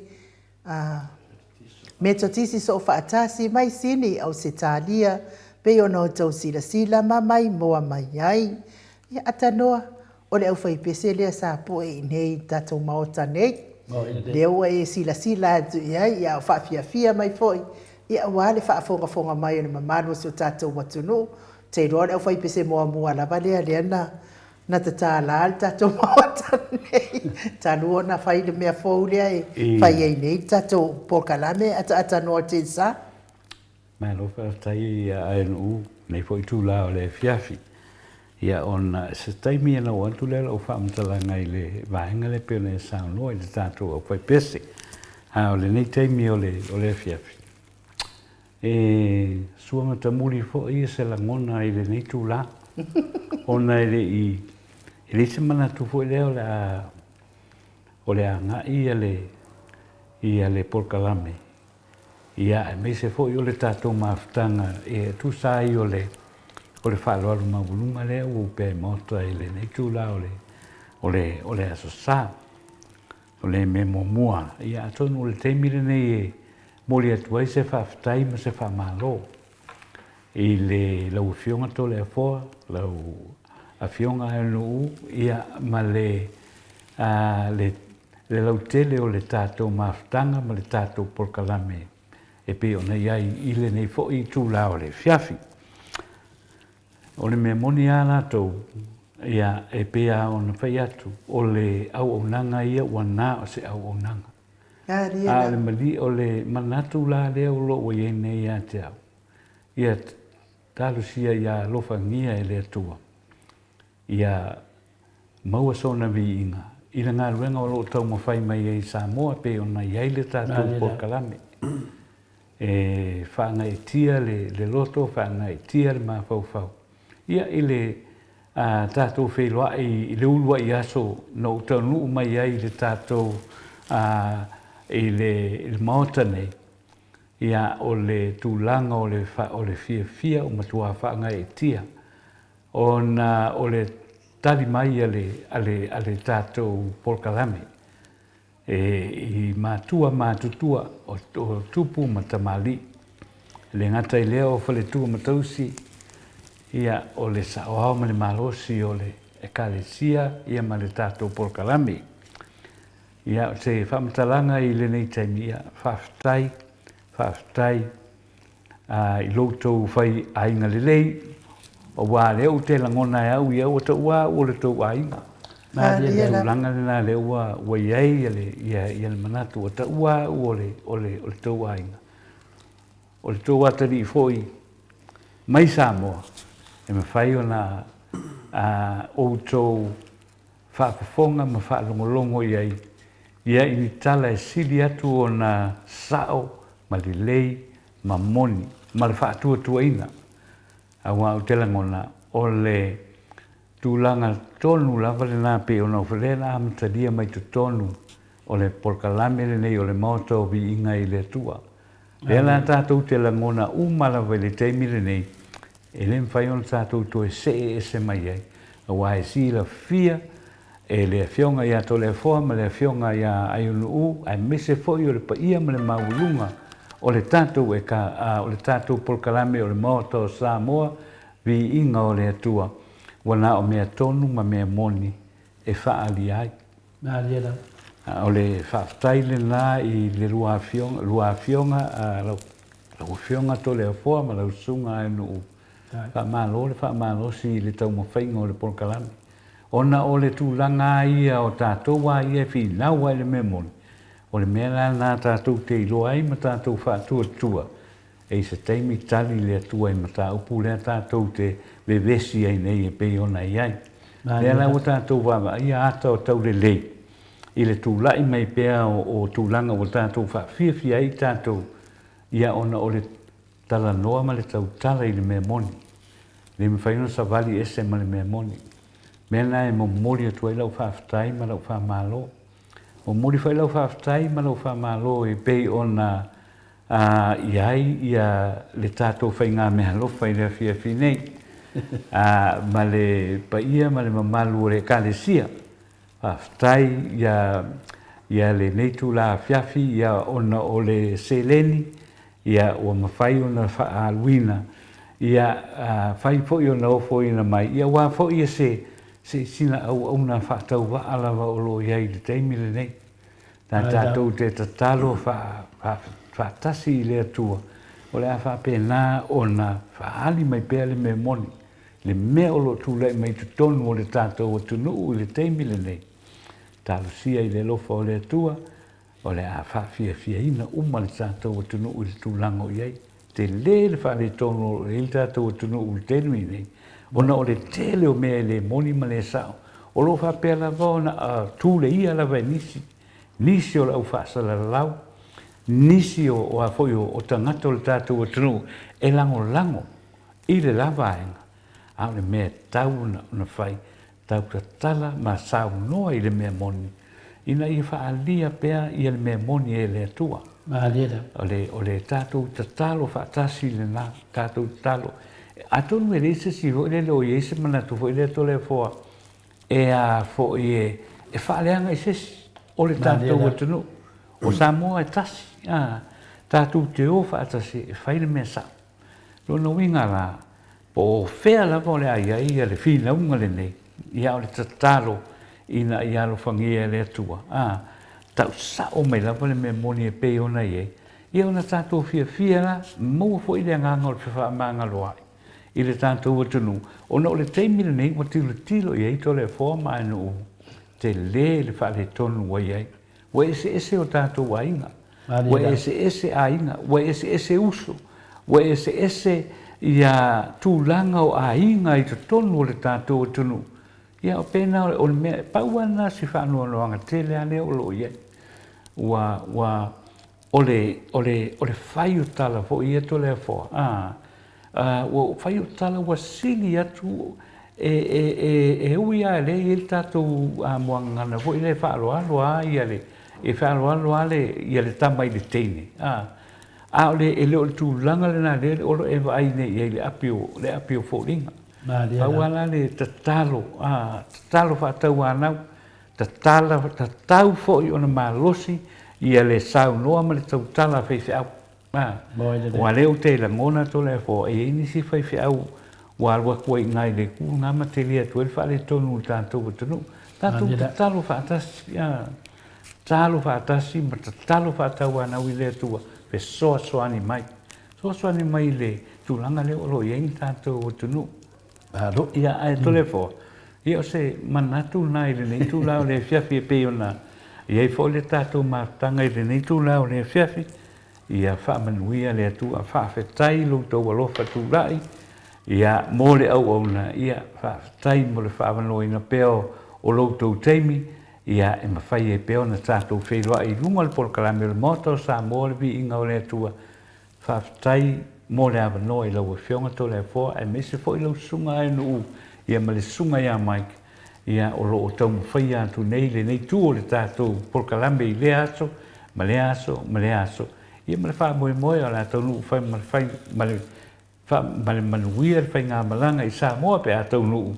a Metotisi Soofaatasi mai Sini, Ausetalia, pei ona outou silasila ma maimoa mai ai. Ia atanoa, o le aufaipese lea sa pue i inei i le tatou Maota nei. Lea ua e silasila atu i ai, a o faafiafia mai foi, ia aua le faafogafoga mai o le mamalu o si o tatou atunuu. Ou te iloa o le aufaipese muamua lava lea lea na na tatala le tatou Maota nei, talu ona fai le mea fou lea e fai ai nei le tatou polokalame Ataata Noa Tensā. Malo faafetai ia ANU nei foi itula o le afiafi. Ia ona se taimi ona oo atu lea o lau faamatalaga i le vaega lea pei ona e saunoa i le tatou aufaipese. A o lenei taimi o le o le afiafi, e sua matamuli foi se lagona i lenei itula, ona e le i e leai se manatu foi lea o le a o le a agai ia le ia le polokalame Ia, aemaise foi o le tatou mafutaga e tusa ai o le o le faaaloalo maualuga lea ua opea i Maota i lenei itula o le o le o le Aso Sa. O le mea muamua, ia atonu o le taimi lenei e momoli atu ai se faafetai ma se faamalo i le lau Afioga Toleafoa, lau Afioga Aenuuu, ia ma le a le le lautele o le tatou mafutaga ma le tatou polokalame e pei ona i ai i lenei foi itula o le afiafi. O le mea moni lava latou, ia, e pei lava ona fai atu, o le auaunaga ia ua na o se auaunaga. A o le mali, o le manatu la lea o lo o ua i ai nei ia te au, ia talosia ia alofagia e le Atua Ia maua sona viiga i le galuega o lo o taumafai mai ai i Samoa e pei ona i ai le tatou polokalame e faagaeetia le loto, faagaeetia le mafaufau ia i le tatou feiloai i le uluai aso na ou taunuu mai ai i le tatou i le Maota nei, ia o le tulaga o le fiafia ua matua faagaeetia Ona o le tali mai a le, a le, a le tatou polokalame e, i matua matutua o, o tupu ma tamalii. E le gata i lea o faletua ma tausi, ia, o le saoao ma le malosi o le Ekalesia ia ma le tatou polokalame. Ia, o se faamatalaga i lenei taimi, ia, faafetai, faafetai i lo outou fai aiga lelei, aua lea ou te lagona e au ia ua taua au o le tou aiga. Le tulaga lena lea ua ua i ai le ia ia le manatu ua taua au o le o le o le tou aiga. O le tou atalii foi mai Samoa e mafai ona outou faafofoga ma faalogologo i ai ia i ni tala e sili atu ona sao ma lelei ma moni ma le faatuatuaina, aua ou te lagona o le tulaga tonu lava lena pei ona lea na amatalia mai totonu o le polokalame lenei o le Maota o Viiga i le Atua. Lea la tatou te lagona uma lava i le taimi lenei, e le mafai ona tatou toe see ese mai ai, aua e silafia e le Afioga ia Toleafoa ma le Afioga ia Aiulu'u, aemaise foi o le paia ma le maualuga o le tatou eka, o le tatou polokalame o le Maota o Samoa, Viiga o le Atua, ua na o mea tonu ma mea moni e faaalia ai. Malie lava. A o le faafetai lena i le lua afioga, lua afioga, a lau, lau Afioga Toleafoa ma lau Susuga Aenu'u. Faamalo le faamalosi i le taumafaiga o le polokalame. Ona o le tulaga lava ia o tatou lava ia e finau lava i le mea moni, o le mea la lena tatou te iloa ai ma tatou faatuatua, e i se taimi tali le Atua i mataupu lea tatou te vevesi ai nei e pei ona i ai. Lea la ua tatou vaavaaia ata o taulelei i le tulai mai pea o tulaga ua tatou faafiafia ai tatou, ia ona o le talanoa ma le tautala i le mea moni. E le mafai ona savali ese ma le mea moni. Mea lena e momoli atu ai lau faafetai ma lau faamalo. Momoli foi lau faafetai ma lau faamalo e pei ona i ai ia le tatou faigameaalofa i le afiafi nei. Ma le paia ma le mamalu o le Ekalesia. Faafetai ia ia lenei itula afiafi ia ona o le seleni ia ua mafai ona faaaluina ia fai foi ona ofoina mai ia aua foi se se sina auauna faatauvaa lava o lo o i ai i le taimi lenei. Na tatou te tatalo faatasi i le Atua, o le a faapena ona faaali mai pea le mea moni, le mea o lo o tulai mai i totonu o le tatou atunuu i le taimi lenei. Talosia i le alofa o le Atua, o le a faafiafiaina uma le tatou atunuu i le tulaga o i ai. Tele le faaletonu o lo o i ai le tatou atunuu i le taimi lenei, ona o le tele o mea e le moni ma le sao, o lo o faapea lava ona tuleia lava e nisi, nisi o le au faasalalau, nisi o a foi o tagata o le tatou atunuu e lagolago i le la vaega, a o le mea e tatau ona fai, tau tatala ma saunoa i le mea moni, ina ia faaalia pea ia le mea moni e le Atua. Malie lava. O le, o le tatou tatalo faatasi lena, tatou tatalo. Atonu e leai se isi foi lele o i ai se manatu foi lea Toleafoa e a foi e, e faaleaga i se isi o le tatou atunuu. O Samoa e tasi, a, tatou te o faatasi e fai le mea sao. Lona uiga la, po o fea lava o le a i ai le finauga lenei, ia o le tatalo ina ia alofagia e le Atua, a, tau sao mai lava le mea moni e pei ona i ai, ia ona tatou fiafia la, maua foi le agaga o le fefaamagaloa'i i le tatou atunuu, ona o le taimi lenei ua tilotilo i ai Toleafoa ma Aenuu, tele le faaletonu ua i ai. Ua eseese o tatou aiga, ua eseese aiga, ua eseese uso, ua eseese ia tulaga o aiga i totonu o le tatou atunuu. Ia o pena o le mea, pau lava lena o si faanoanoaga tele lava lea o lo o i ai. Ua, ua, o le, o le, o le fai o tala foi ia Toleafoa, a, Ua fai o tala ua sili atu e ui lava lea e i ai le tatou muagagana foi lea e faaaloalo lava ia le, e faaaloalo lava le tama i le teine, a o le, e le o le tulaga lena lea o lo o e vaai nei i ai i le api o, le api o foliga. Pau lava la le tatalo, tatalo faatauanau, tatala, tatau foi ona malosi ia le saunoa ma le tautala a faifeau. Aua lea ou te lagona Toleafoa, e i ai nisi faifeau ua alu atu ai i ina i le itu lena ma tele atu ai le faaletonu o le tatou atunuu. Tatou tatalo faatasi, tatalo faatasi ma tatalo faatauanau i le Atua, fesoasoani mai. Fesoasoani mai i le tulaga lea o lo o i ai le tatou atunuu. Malo. Ia, ae Toleafoa, ia o se manatu lena i lenei itula o le afiafi e pei ona i ai foi le tatou mafutaga i lenei itula o le afiafi, Ia faamanuia le Atua. Faafetai lo outou alofa tulai, ia, mo le auauna, ia, faafetai mo le faaavanoaina pea o lo outou taimi, ia, e mafai ai pea ona tatou feiloai i luga o le polokalame o le Maota o Samoa, le Viiga o le Atua. Faafetai mo le avanoa i lau Afioga Toleafoa, aemaise foi lau Susuga Aenuu, ia, ma le Susuga ia Mike, ia, o lo o taumafaia atu nei lenei itu o le tatou polokalame i lea aso, ma lea aso, ma lea aso, ia ma le faamoemoe o le a taunuu fai ma le fai, ma le fa, ma le manuia le faigamalaga i Samoa pe a taunuu,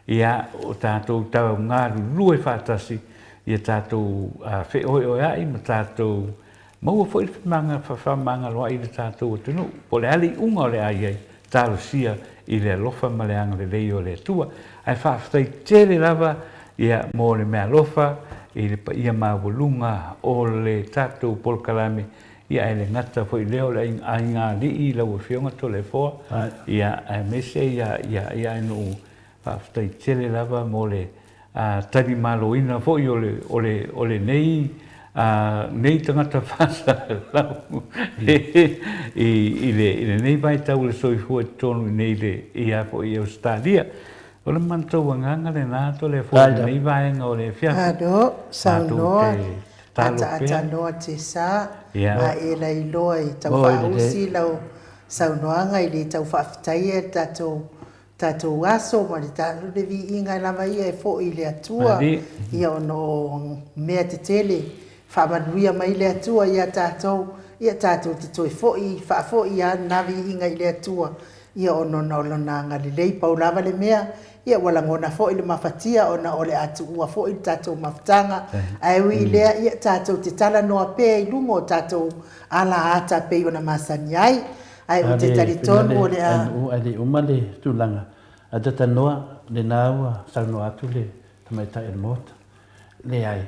ia, o tatou tau galulue faatasi, ia tatou feoeoea'i ma tatou Maua foi le fefaamagaloa'i i le tatou atunuu, po o le a le iuga o le a i ai, talosia i le alofa ma le agalelei o le Atua. Ae faafetai tele lava ia mo le meaalofa i le paia maualuga o le tatou polokalame, ia ae le gata foi i lea o le aiga alii i lau Afioga Toleafoa, ia aemaise ia ia Aenuu, faafetai tele lava mo le talimaloina foi o le, o le, o lenei, nei tagata faasalalau i, i, le, i lenei vaitau o le soifua i totonu i nei le, ia foi i Ausetalia. O le matou agaga lena Toleafoa i lenei vaega o le afiafi. Malo, Matou saunoa, te tatalo pea. ataatanoa Tesa, Ia. a e lailoa i tau faausi lau saunoaga i le tau faafetaia le tatou tatou aso ma le tatou le viiga lava ia e foi i le Atua ia ona o mea tetele faamanuia mai le Atua ia tatou ia tatou te toe foi faafoi a lena viiga i le Atua. Ia ona o Lona agalelei. Pau lava le mea, ia ua lagona foi le mafatia ona o le a tuua foi le tatou mafutaga, ae ui i lea, ia tatou te talanoa pea i luga o tatou alaata pei ona masani ai. Ae ou te talitonu o le a. Ae le i uma le tulaga, ae talanoa, lena ua saunoa atu le tamaitai o le Maota. Leai,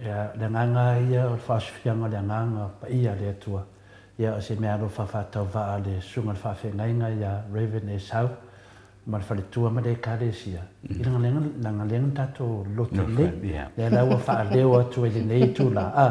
o le agaga lava ia o le faaosofiaga o le agaga paia a le Atua. Ia o se meaalofa faatauvaa a le Susuga i le Faafeagaiga ia Rev. Esau ma le faletua ma le Ekalesia, i leaga leaga le tatou lotu lelei, lea la ua faaleo atu ai i lenei itula, a,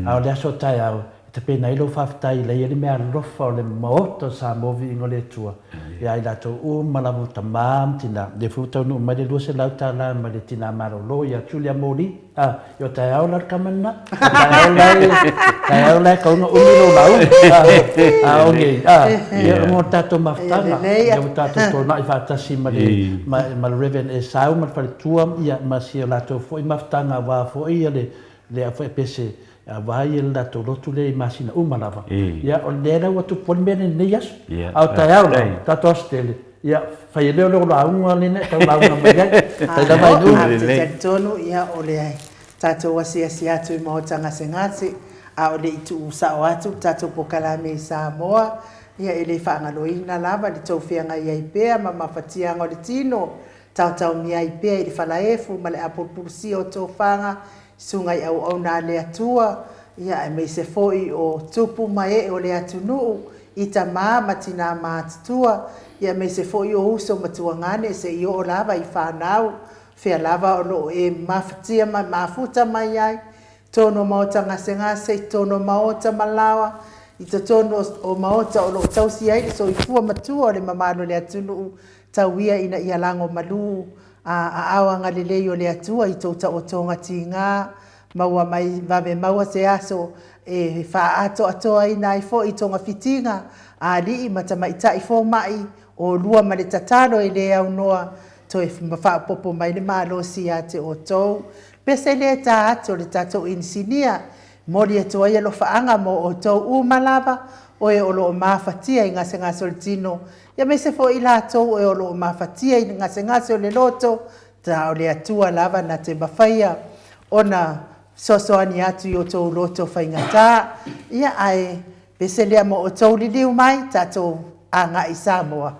a o le aso taeao, e tapena ai lou faafetai i la ia le meaalofa o le Maota o Samoa Viiga o le Atua, ia i latou uma lava o tama ma tina, lea foi ua taunuu mai le $200 mai le tina malolo ia Julia Moli, A, i o taeao la le tama lena. O taeao la e, taeao la e tau ona umi lou lauga. A, a o nei, a, ia mo le tatou mafutaga, lea ua tatou tona'i faatasi ma le, ma, ma le Reverend Esau ma le faletua, ia, ma si o latou foi mafutaga aua foi ia le, le au faiapese, aua ia le latou lotu lea i masina uma lava. Ia, o lea la ua tupu ai le mea lenei i lenei aso. A o taeao la, tatou aso tele, Ia, fai e leo lou lauga lena e tau lauga mai ai. Fai lava i luma. Ou te talitonu, ia, o le tatou asiasi atu i maota gasegase, a o le i tuu sao atu le tatou polokalame i Samoa, ia, e le faagaloina lava le tou feagai ai pea ma mafatiaga o le tino, taotaomia ai pea i le falaefu ma le apulupulusia o tofaga Susuga i auauna a le Atua, ia, aemaise foi o tupu ma ee o le atunuu, i tama ma tinā matutua, ia, aemaise foi o uso ma tuagane seia oo lava i fanau, fea lava o lo o e mafatia ma mafuta mai ai, totonu o maota gasegase, i totonu o maota ma laoa, i totonu o maota o lo o tausi ai le soifua matua o le mamalu o le atunuu, tau ia ina ia lago malū a aao agalelei o le Atua i tou taotoga tigā, maua mai vave maua se aso e faaatoatoaina ai foi togafitiga a alii ma tamaitai fomai olua ma le tatalo e le aunoa toe faaopoopo mai le malosi ia te outou. Pese lea e ta atu o le tatou inisinia, momoli atu ai alofaaga mo outou uma lava, o e o lo o mafatia i gasegase o le tino, Aemaise foi i latou e o lo o mafatia i le gasegase o le loto, na o le Atua lava na te mafaia ona fesoasoani atu i outou loto faigata. Ia, ae pese lea mo outou liliu mai, tatou agai i Samoa.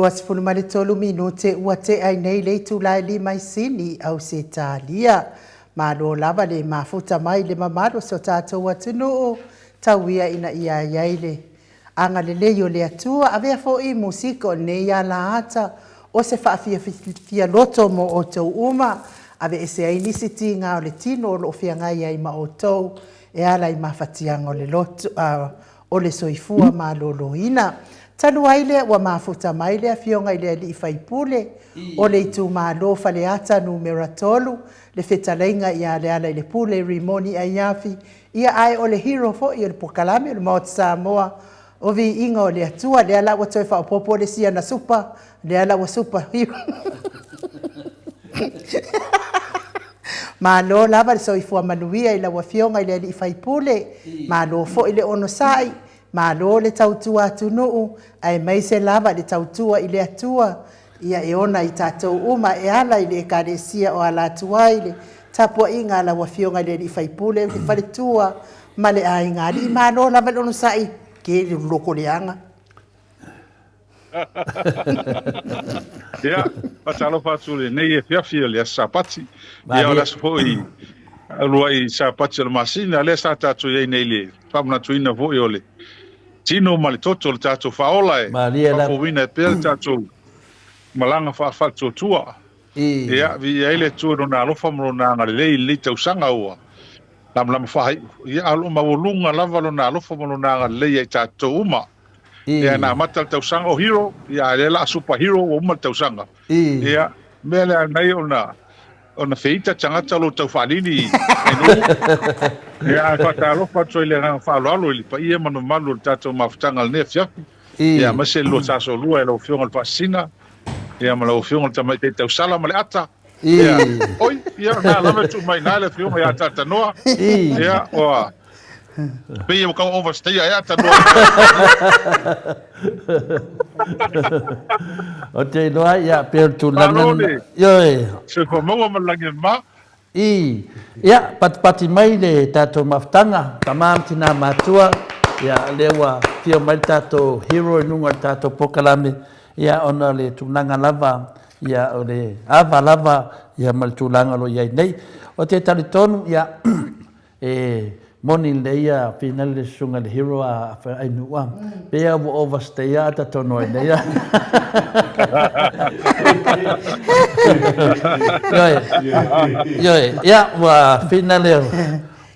23 minute ua tea ai nei le itula e lima i Sini, Ausetalia. Malo lava le mafuta mai i le mamalu o si o tatou atunuu, tau ia ina ia i ai le agalelei o le Atua. Avea foi musika o lenei alaata o se faafiafia loto mo outou uma, aveese ai nisi tiga o le tino o lo o feagai ai ma outou e ala i mafatiaga o le loto, o le soifua maloloina. Talu ai lea ua mafuta mai le Afioga i le Alii Faipule o le itumalo Faleata Numera 3, le fetalaiga ia Lealailepule Rimoni Aiafi, ia ae o le hero foi o le polokalame o le Maota Samoa o Viiga o le Atua. Lea la ua toe faaopoopo le isi ana super, lea la ua super hero. Malo lava le soifua manuia i lau Afioga i le Alii Faipule, malo foi le onosai, malo le tautua atunuu, aemaise lava le tautua i le Atua, ia e ona i tatou uma e ala i le Ekalesia o ala atu ai le tapuaiga a lau Afioga i le Alii Faipule, le faletua ma le aiga alii. Malo lava le onosai, tele le loko leaga. Ia, faatalofa atu i lenei afiafi o le aso Sapati. Ia, o le aso foi uluai Sapati o le masina, lea sa tatou i ai nei i le faamanatuina foi o le tino ma le toto o le tatou faaola e faafouina ai pea le tatou malaga faa-faatuatua. Ia, viia ai le Atua i Lona alofa ma Lona agalelei i lenei tausaga ua lamalama faaiu. Ia, a o lo o maualuga lava Lona alofa ma Lona agalelei ia i tatou uma. Ia, na amata le tausaga o Hero, ia, a o lea la a Super Hero ua uma le tausaga. Ia, mea lea anai ona ona feita tagata o lo o tau faalili i nuu. Ia, ae faatalofa atu ai i le agaga faaaloalo i le paia ma le mamalu o le tatou mafutaga i lenei afiafi. Ia, aemaise le lua tasolua i lau Afioga i le Faasisina, ia, ma lau Afioga i le Tamaitai Tausala ma le Ata. Ia, oi, ia, na lava e tuu mai i ina le Afioga ia Tatanoa. Ia, ua pei ua tau overstay ai Tanoa. Ou te iloa, ia, pei o le tulaga Malo le Ioe. soifua maua ma le lagi e mama. I, ia, patipati mai le tatou mafutaga, tama ma tina matua, ia, lea ua afio mai le tatou hero i luga o le tatou polokalame, ia, ona o le tulaga lava, ia, o le ava lava, ia, ma le tulaga o lo o i ai nei. Ou te talitonu, ia, E moni lelei ia finale le susuga i le hero a Ainuu a. Pei a ua overstay a ata tonu ai nei a. Ioe, ioe, ia ua finale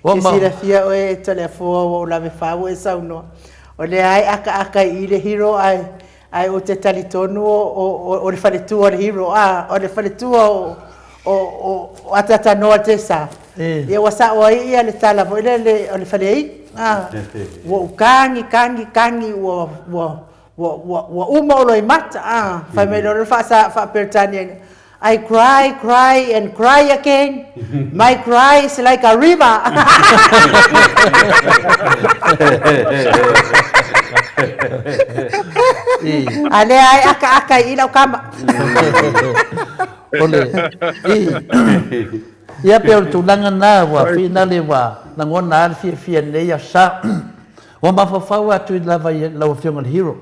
ua ma. Ke silafia oe e Toleafoa ua ou lave fa ua e saunoa. O lea e akaaka i i le hero ae Ae ou te talitonu o le faletua o le hero, a, o le faletua o, o, o Atatanoa Tesa. Ia ua sao ai ia le tala foi lele o le faleaitu, a, ua ou kagi, kagi, kagi, ua, ua, ua, ua, ua uma ou loimata, a, fai mai loa le faasa, faa-Peretania, I cry, cry and cry again, my cry is like a river. A lea ai akaaka i lau kama. O le, i, ia pei o le tulaga lena ua finale ua lagona lava le fiafia i lenei aso Sa. Ua mafaufau atu lava i lau Afioga i le Hero.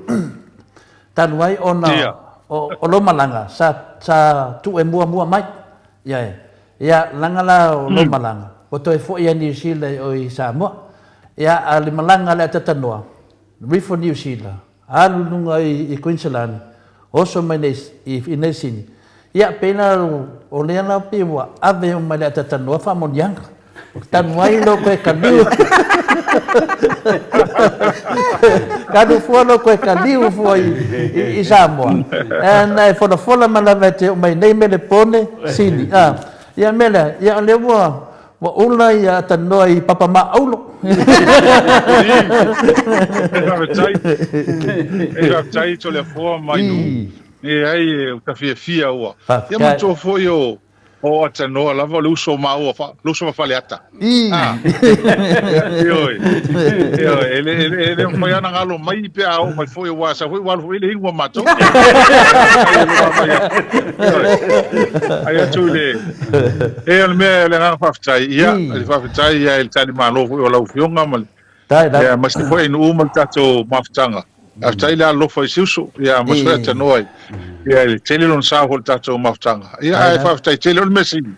Talu ai ona o lou malaga sa sa tuu e muamua mai. Ia ia leaga la o lou malaga ua toe foi ia Niu Sila i o i Samoa. Ia a o le malaga a le Atatanoa, rifo Niu Sila, alu i luga i Kuiniselani, oso mai nei i nei Sini. Ia pei la o lea la pei ua ave uma e le Atatanoa faamanuiaga. Tanu ai lou koe kaliu. Kanu fua lou koe kaliu fua i, i, i Samoa. And e folafola mai lava e te oo mai nei Melepone, Sini. Ah, ia mea lea, ia o lea ua, ua ula ia Atanoa i Papamaaulu. E faafetai, e faafetai Toleafoa mai nuu. E ai, ua ta fiafia ua. Ia manatua foi o O Atanoa lava o le uso o maua, le uso ma Faleata. Ah. Ioe. Ioe, e le, e le, e le mafai lava ona galo mai pe a oo mai foi, aua sa foi ua alu foi le inu a matou. Ioe. Ai atu i le, e o le mea, o le agaga faafetai, ia, le faafetai ia i le talimalo foi o lau Afioga ma le, ia, aemaise foi i nuu ma le tatou mafutaga. Faafetai le alolofa i si uso, ia ma sui tanoa i ia i le tele lona sao foi i le tatou mafutaga. Ia ae faafetai tele o le mea sili.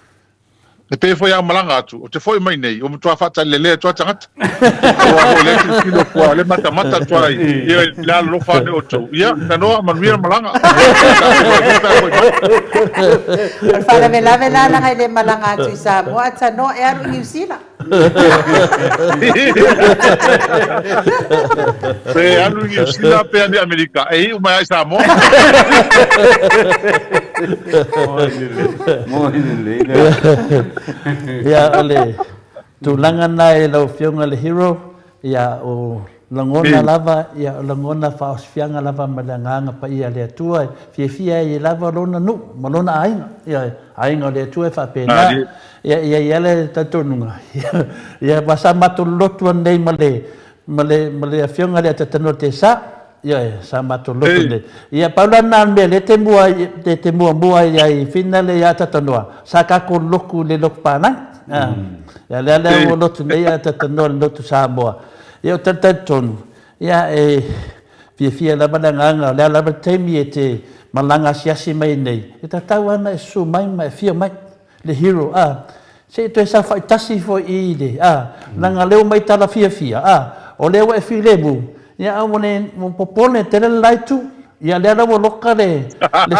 E pei foi a malaga atu, ou te foi mai nei, ua matua faatalelea atu lava tagata. Aua foi o lea e tilotilo atu lava, o lea e matamata atu lava i ia i le alolofa ane o outou. Ia, tanoa, manuia le malaga. Tatou pe a foi mai. O le faalavelave la leaga e le malaga atu i Samoa a tanoa e alu i Niu Sila. Pe alu i Niu Sila pe alu i Amerika, e iu mai lava i Samoa. Moi lelei lea. Ia, o le tulaga lena i lau Afioga i le Hero, ia, o lagona lava, ia, o lagona faaosifiaga lava ma le Agaga Paia a le Atua e fiafia ai lava lona nuu ma lona aiga. Ioe, aiga o le Atua e faapena. Ia, e i ai lava le talitonuga, ia, aua sa matou lotu anei ma le, ma le, ma le Afioga lea Tatanoa Tesa, ioe, sa matou lotu nei. Ia, pau la lena o le mea lea e te mua ai, e te muamua ai ai finale ia Tatanoa, sa tatou lotu i le lotu palagi. Ia, lea la ua lotu nei a Tatanoa i le lotu Samoa. Ia, ou te talitonu, ia, e fiafia lava le agaga, o le a lava le taimi e te malaga asiasi mai ai nei, e tatau lava ona e susu mai ma e afio mai. Le hero, a, se i toe saofai tasi foi i le, a, leaga lea ua mai tala fiafia, a, o lea ua e filemu, ia a ua le, ua popole tele le la itu, ia lea la ua loka le, le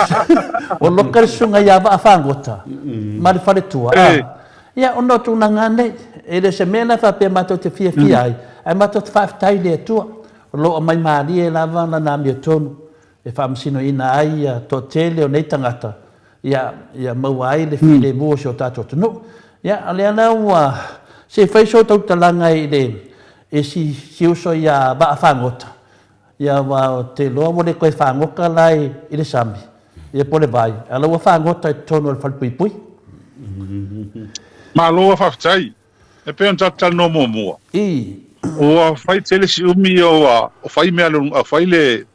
ua loka le susuga ia Vaafagota ma le faletua, a, ia ona o tulaga lava nei, e le o se mea la faapea matou te fiafia ai, ae matou te faafetai i le Atua, o lo o aumai malie lava Lana amiotonu e faamasinoina ai ia toatele o nei tagata, ia, ia maua ai le filemu o si o tatou atunuu. Ia, o lea la ua, se i fai sou tautalaga i le, i si, si uso ia Vaafagota, ia aua ou te iloa ua le toe fagota la i, i le sami, ia po o le vai, a o la ua fagota i totonu o le falepuipui. Malo faafetai. E pei ona tatou talanoa muamua, I. ua fai tele si umi ia ua fai mea a fai le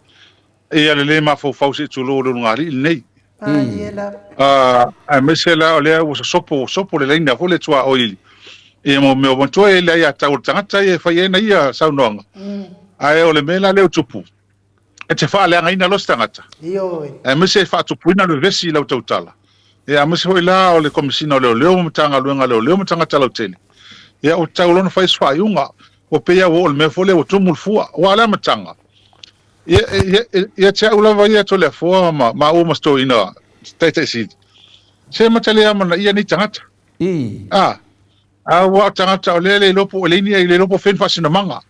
ia le le mafaufau se i tulou o le ulugalii lenei. Malie lava. Aemaise la o lea ua sosopo sopo le laina foi le tuaoi ia mo mea matua e le aiatatau a le tagata ia e fai ai ana ia saunoaga. Ae o le mea la lea ua tupu, e te faaleagaina loa se tagata. Ioe. Aemaise e faatupuina le vevesi i lau tautala. Ia, aemaise foi la o le Komesina o Leoleo ma Matagaluega a Leoleo ma tagata lautele. Ia, ua tatau loa ona fai se faaiuga. Ua pei lava ua oo i le mea foi lea ua tumu le fua. Aua o le amataga, ia, ia, ia te au lava ia Toleafoa ma maua ma si toeaina Taitai Sili, se mata le amanaia nei tagata. I. A, aua o tagata o lea e le iloa po o le ni, le iloa po o fea ni faasinomaga.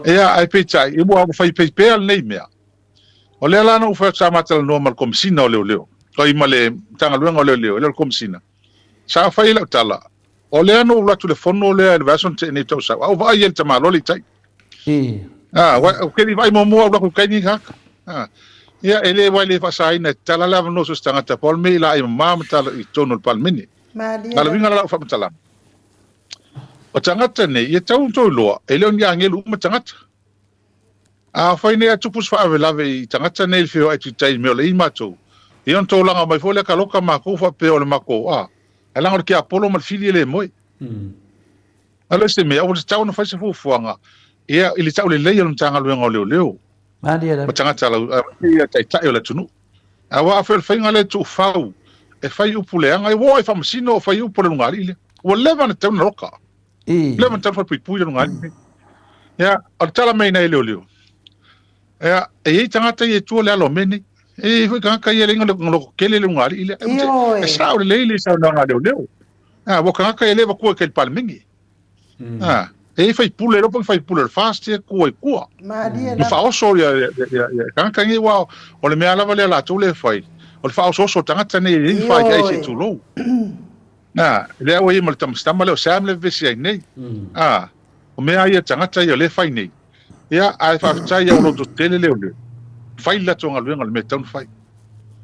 Ia, ae peitai, ua fai pea lenei mea. O lea la na ou fai atu sa ma talanoa ma le Komesina o Leoleo, oi ma le Matagaluega o Leoleo, e le o le Komesina. Sa fai ai lau tala, o lea na ou alu atu i le fono lea i le vaiaso na tea nei tausaga, a ou vaai ai i le tamaloa le itai. Ah, ou te le i vaai muamua ou alu atu i tai nei tagata. Ah, ia, e le, aua e le faasaina e tatala le avanoa so o se tagata, pau le mea i laei mama ma tala i totonu o le Palemene. Malie A o le uiga la o lau faamatalaga, o tagata nei, ia tatau ona outou iloa, e le o ni agelu uma tagata. Afai nei a tupu se faalavelave i tagata nei i le feoai atu i tai i mea o le i matou, ia ona tolaga mai foi lea ka loka makou faapea o le makou a, ae leaga o le tiapolo ma le fili e le moe. A o le isi mea, ua tatau ona fai se fuafuaga ia i le taulelei o le Matagaluega o Leoleo ma tagata lau, ia taitai o le atunuu. Aua afai o le faiga lea e tuufau e fai upu leaga, ua oo i faamasino o fai upu a le ulugalii lea. Ua leva ona tatau ona loka. Leva ona tatau ona falepuipui le ulugalii lenei. Ia, o le tala mai nai leoleo, ia, e i ai tagata ia e tua le alo o mea nei. E i ai foi tagata ia e leai na lototele le ulugalii lea. Ioe. E sao lelei le saunoaga a leoleo. A, ua tagata ia e le avatua i tai i le Palemene. A, e i ai faipule, e iloa po o ni faipule o le FAST ia e tua i tua. Malie Ma lava. faaoso ia, ia, ia, ia tagata nei, aua o le mea lava lea a latou lea e fai, o le faaosooso o tagata nei e leai ni faiai se i Ioe. tulou. A, lea ua i ai ma le tama, si tama lea o Sam lea e vevesi ai nei. A, o mea ia tagata ia o lea e fai nei. Ia, ae faafetai ia ua lototetele leoleo, fai le latou galuega o le mea e tatau ona fai.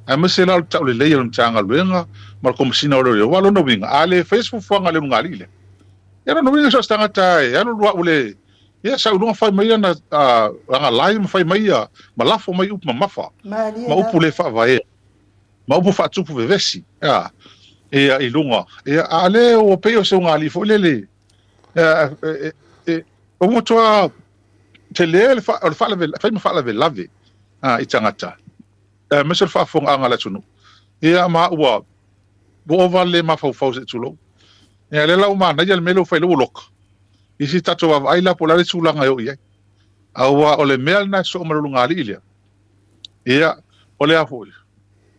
Aemaise la o le taulelei o le Matagaluega ma le Komesina o Leoleo, aua o lona uiga, a le faia se fuafuaga a le ulugalii lea, ia lona uiga so o se tagata e alu alu au le, ia sau i luga fai mai ana, ana lie ma fai mai ia, ma lafo mai upu mamafa, Malie ma upu lava. le faavaea, ma upu faatupu vevesi, a, ia, i luga. Ia, a o lea ua pei o se ulugalii foi lele, ua matua. Tele le o le faalave, fai ma faalavelave i tagata, aemaise o le faafofogaaga a le atunuu. Ia ma ua ua ova le mafaufau se i tulou. Ia lea la ua manaia le mea lea ua fai lea ua loka. I se tatou vaavaai la po o le a le tulaga e oo i ai. Aua o le mea lena e sosoo ma le ulugalii lea. Ia, o le a foi?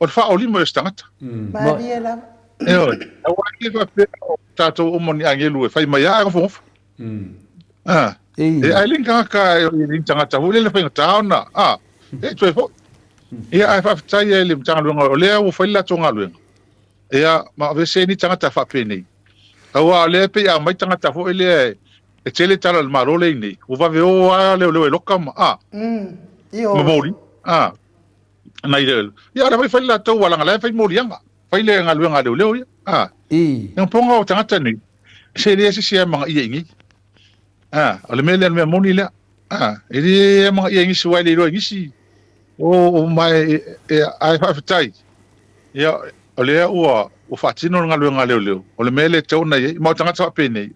O le faaolima o se tagata. Malie lava. Ioe. Aua e le faapea o tatou uma ni agelu e fai mai lava ae nofonofo. Ah. E ai le tagata e le tagata foi lele faigata ona ah, e toe foi. Ia ae faafetai ai le Matagaluega o lea ua fai le latou galuega. Ia ma aveese ni tagata faapenei. Aua o lea e pei a aumai tagata foi lea e tele tala a le Malo lea i nei, ua vave o lava leoleo e loka ma a. Ma moli. A. Nai le. Ia o lea foi fai le latou leaga la e fai moliaga. Fai le galuega a leoleo ia. A. Poga o tagata nei, se le se isi e amanaia i inei. A, o le mea lea, o le mea moni lea. A, e le amanaia i nisi aua e le iloa e nisi. O, o ma e, e, ae faafetai. Ia, o lea ua, ua faatino le galuega a leoleo. O le mea lea e tatau ona i ai. Ma o tagata faapenei,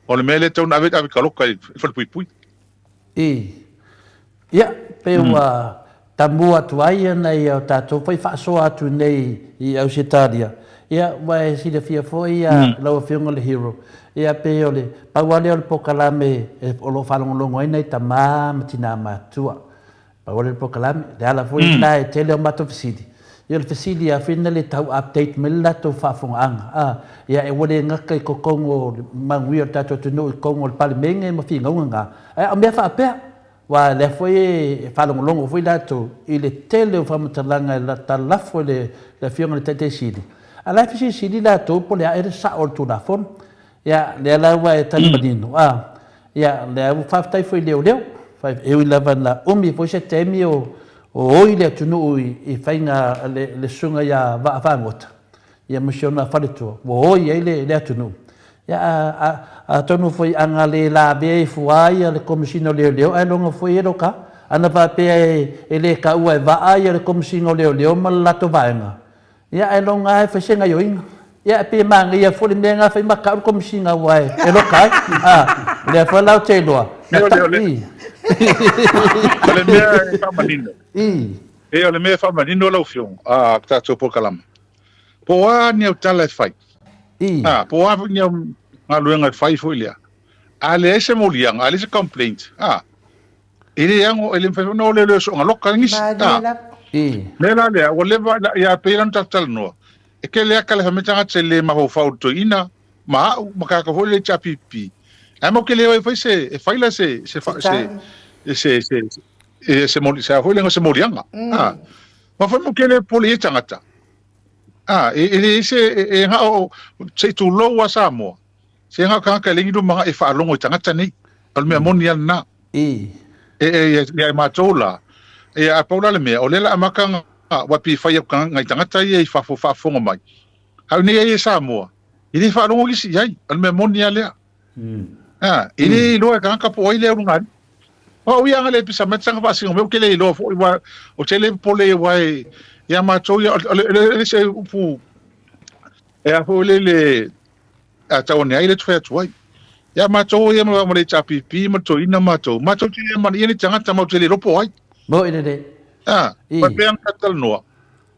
o le mea lea e tatau ona ave, ave taloka i le falepuipui. I. Ia, pe ua tamua atu ai nai o tatou foi faasoa atu nei i Ausetalia, ia, ua e silafia foi lau Afioga le Hero, ia, pe o le pau lava lea o le polokalame o lo o faalogologo ai nai tama ma tina matutua. Pau lava lea o le polokalame, le ala foi lena e tele o matou fesili, ia o le fesili lava foi lena le tau update mai le latou faafofogaaga, a, ia ua le gata i totonu o le manuia o le tatou atunuu i totonu o le Palemene ma finauga na, ae o mea faapea, aua o lea foi e faalogologo foi latou i le tele o faamatalaga e talafo e le Afioga i le Taitai Sili, a o la e fesilisili latou po o le a ea le sao o le Tulafono. Ia, lea la ua e tali manino, a, ia, lea ua faafetai foi i leoleo, e ui lava ina umi foi se taimi o oi le atunuu i faiga a le susuga ia Vaafagota, ia ma si ona faletua, ua oi ai le atunuu. Ia, a, atonu foi ana le lavea ifo lava le Komesina o Leoleo, ailoga foi e loka. Ana faapea e le taua e vaa le Komesina o Leoleo ma le latou vaega, Ia ailoga lava e fai se gaioiga. Ia e pei e manaia foi le mea lena fai ma tau le Komesina aua e loka ai. A, o lea foi la ou te iloa. O le mea e faamanino. E o le mea e faamanino lau Afioga, a tatou polokalama. Po o a ni au tala e fai. A, po o a foi ni au galuega e fai foi lea. A leai se moliaga, a leai se complaint, a, E le ano, e le mafai foi ona o leoleo soonga loka nisi. Malie lava. Mea la lea, ua leva, ia pei la ona tatou talanoa, e tele aka le fai mai tagata e le mafaufau i le toeaina, ma au, ma tagata foi lea HRPP. Ae matou te le o e fai se, e fai la se, se, se, se, se, se, se, moli, se a foi lea se moliaga. Ah. Ma foi matou te le popole i ia tagata. Ah, e, e leai se, e, e na o, se i tulou a Samoa. Se na o tagata e leai ni luma e faalogo i tagata nei. O le mea moni lava lena. I. E, e, ia i matou la, ia, a pau la le mea, o lea la amata ona, ua pei e fai atu nai tagata ia i fafo faafofoga mai. A o nei ai e Samoa, e le faalogo nisi i ai, o le mea moni lava lea. A, e le iloa e tagata po o ai lea ulugalii. O au ia ana le pisa mai tanga faasino mai, ou te le iloa foi, aua ou te le popole aua e, ia matou ia, o le, o le se upu, e a foi lele, a tau ane ai le fai atu ai. Ia matou ia ma le HRPP ma le toeaina matou, matou te le amanaia ni tagata matou te le iloa po o ai. Moi lelei. A, faapea ona tatou talanoa,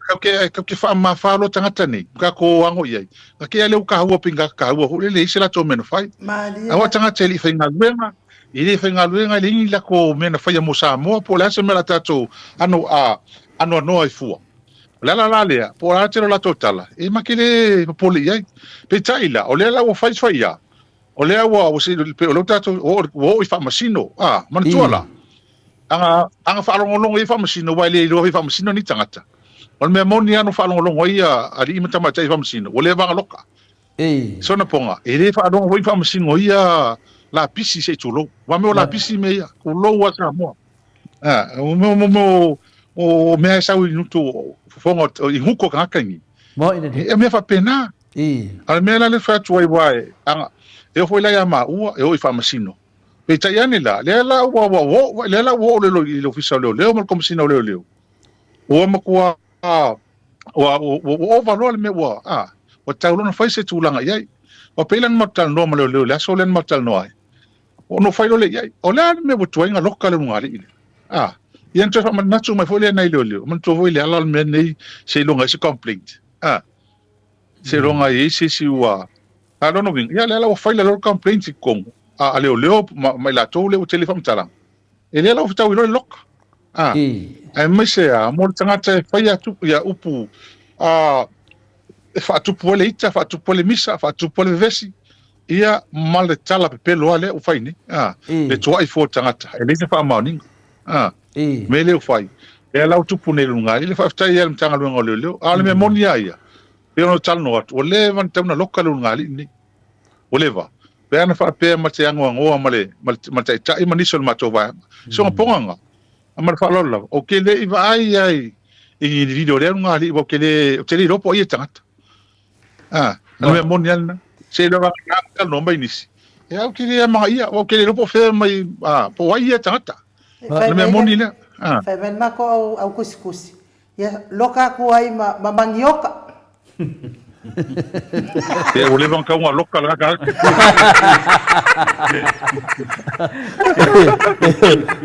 kau ke, kau ke faamamafa loa tagata nei, ma tatou ago i ai. Na kea lea ua kahua pei na kahua foi lele i se latou mea na fai. Malie. Aua tagata e le i faigaluega, e le faigaluega, e leai ni latou mea na faia mo Samoa, po o le a se mea la tatou ano, a, anoanoa ai fua. O le ala la lea, po o le a tele o latou tala, e ma te le popole i ai. Peitai la, o lea la ua fai fai ia, o lea ua, ua se, pe o lea ua tatou, ua oo i faamasino, a, manatua la, aga, aga faalogologo i faamasino, aua e le iloa i faamasino ni tagata. O le mea moni lava no faalogologo ai ia alii ma tamaitai i faamasino, ua leva ona loka. Sona poga, e le faalogo foi faamasino ia lapisi se i tulou. Aua mea o lapisi mea ia, tulou a Samoa. A, o mea, o mea, o mea e sau i gutu, fofoga, i gutu o tagata nei. E mea faapena. A o le mea la lea e fai atu ai, aua e, aga, e oo foi la ia maua, e oo i faamasino. Peitai ane la, lea la ua, ua, ua, lea la ua oo i le Ofisa o Leoleo ma le Komesina o Leoleo, ua matua, ua, ua, ua ova loa le mea ua, a, ua tatau loa ona fai se tulaga i ai. Ua pei la ona matou talanoa ma leoleo i le aso lea na matou talanoa ai. Ona ou fai loa lea i ai, O le a le mea ua tuai ona loka le ulugalii lea? A, ia ona toe faamanatu mai foi lea nai leoleo, manatua foi Leala o le mea lenei seiloga i ai se complaint. A, seiloga i ai se isi ua... A o lona uiga, ia lea la ua faila loa le complaint i totonu a leoleo ma i latou lea ua tele faamatalaga, e lea la ua fetaui loa le loka. A, aemaise lava mo le tagata e faia atu ia upu a, e faatupu ai le ita, faatupu ai le misa, faatupu ai le vevesi, ia ma le tala pepelo lava lea ua fai nei, a, le tuai fua o le tagata, e leai se faamaoniga, a, mea lea ua fai, lea la ua tupu nei i luga, i le faafetai ai a le Matagaluega o Leoleo. A o le mea moni lava ia, pei ona ou talanoa atu, ua leva ona tatau ona loka le ulugalii lenei. Ua leva. Pe ana faapea ma te anoanoa ma le, ma le, ma le taitai ma nisi o le matou vaega. Soga poga lena, ma le faaaloalo lava, ou te le i vaai ai i ni video o lea ulugalii, aua ou te le, ou te le iloa po o ai ia tagata. A, o le mea moni lava lena. Seiloga lava talanoa mai nisi. Ia, ou te le amanaia, aua ou te le iloa po o fea mai, a, po o ai ia tagata. O le mea moni lea. A. Fai mai le matou au, au kusikusi, Ia loka atu ai ma, ma manioka. Ia, ua leva ona tau ona loka le tagata.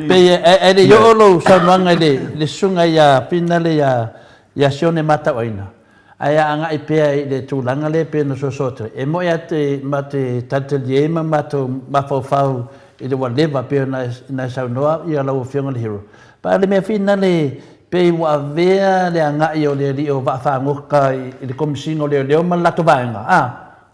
Pei e le i oo lou saunoaga i le, le susuga ia Pinale ia, ia Sione Matauaina, ae a agai pea i le tulaga lea pei ona soso atu ai. E moi lava te, ma te talitalie ai ma matou mafaufau i le ua leva pei ona e saunoa ia lau Afioga i le Hero. Pa o le mea finale, pei ua avea le agai o le alii o Vaafagota i le Komesina o Leoleo ma le latou vaega, a,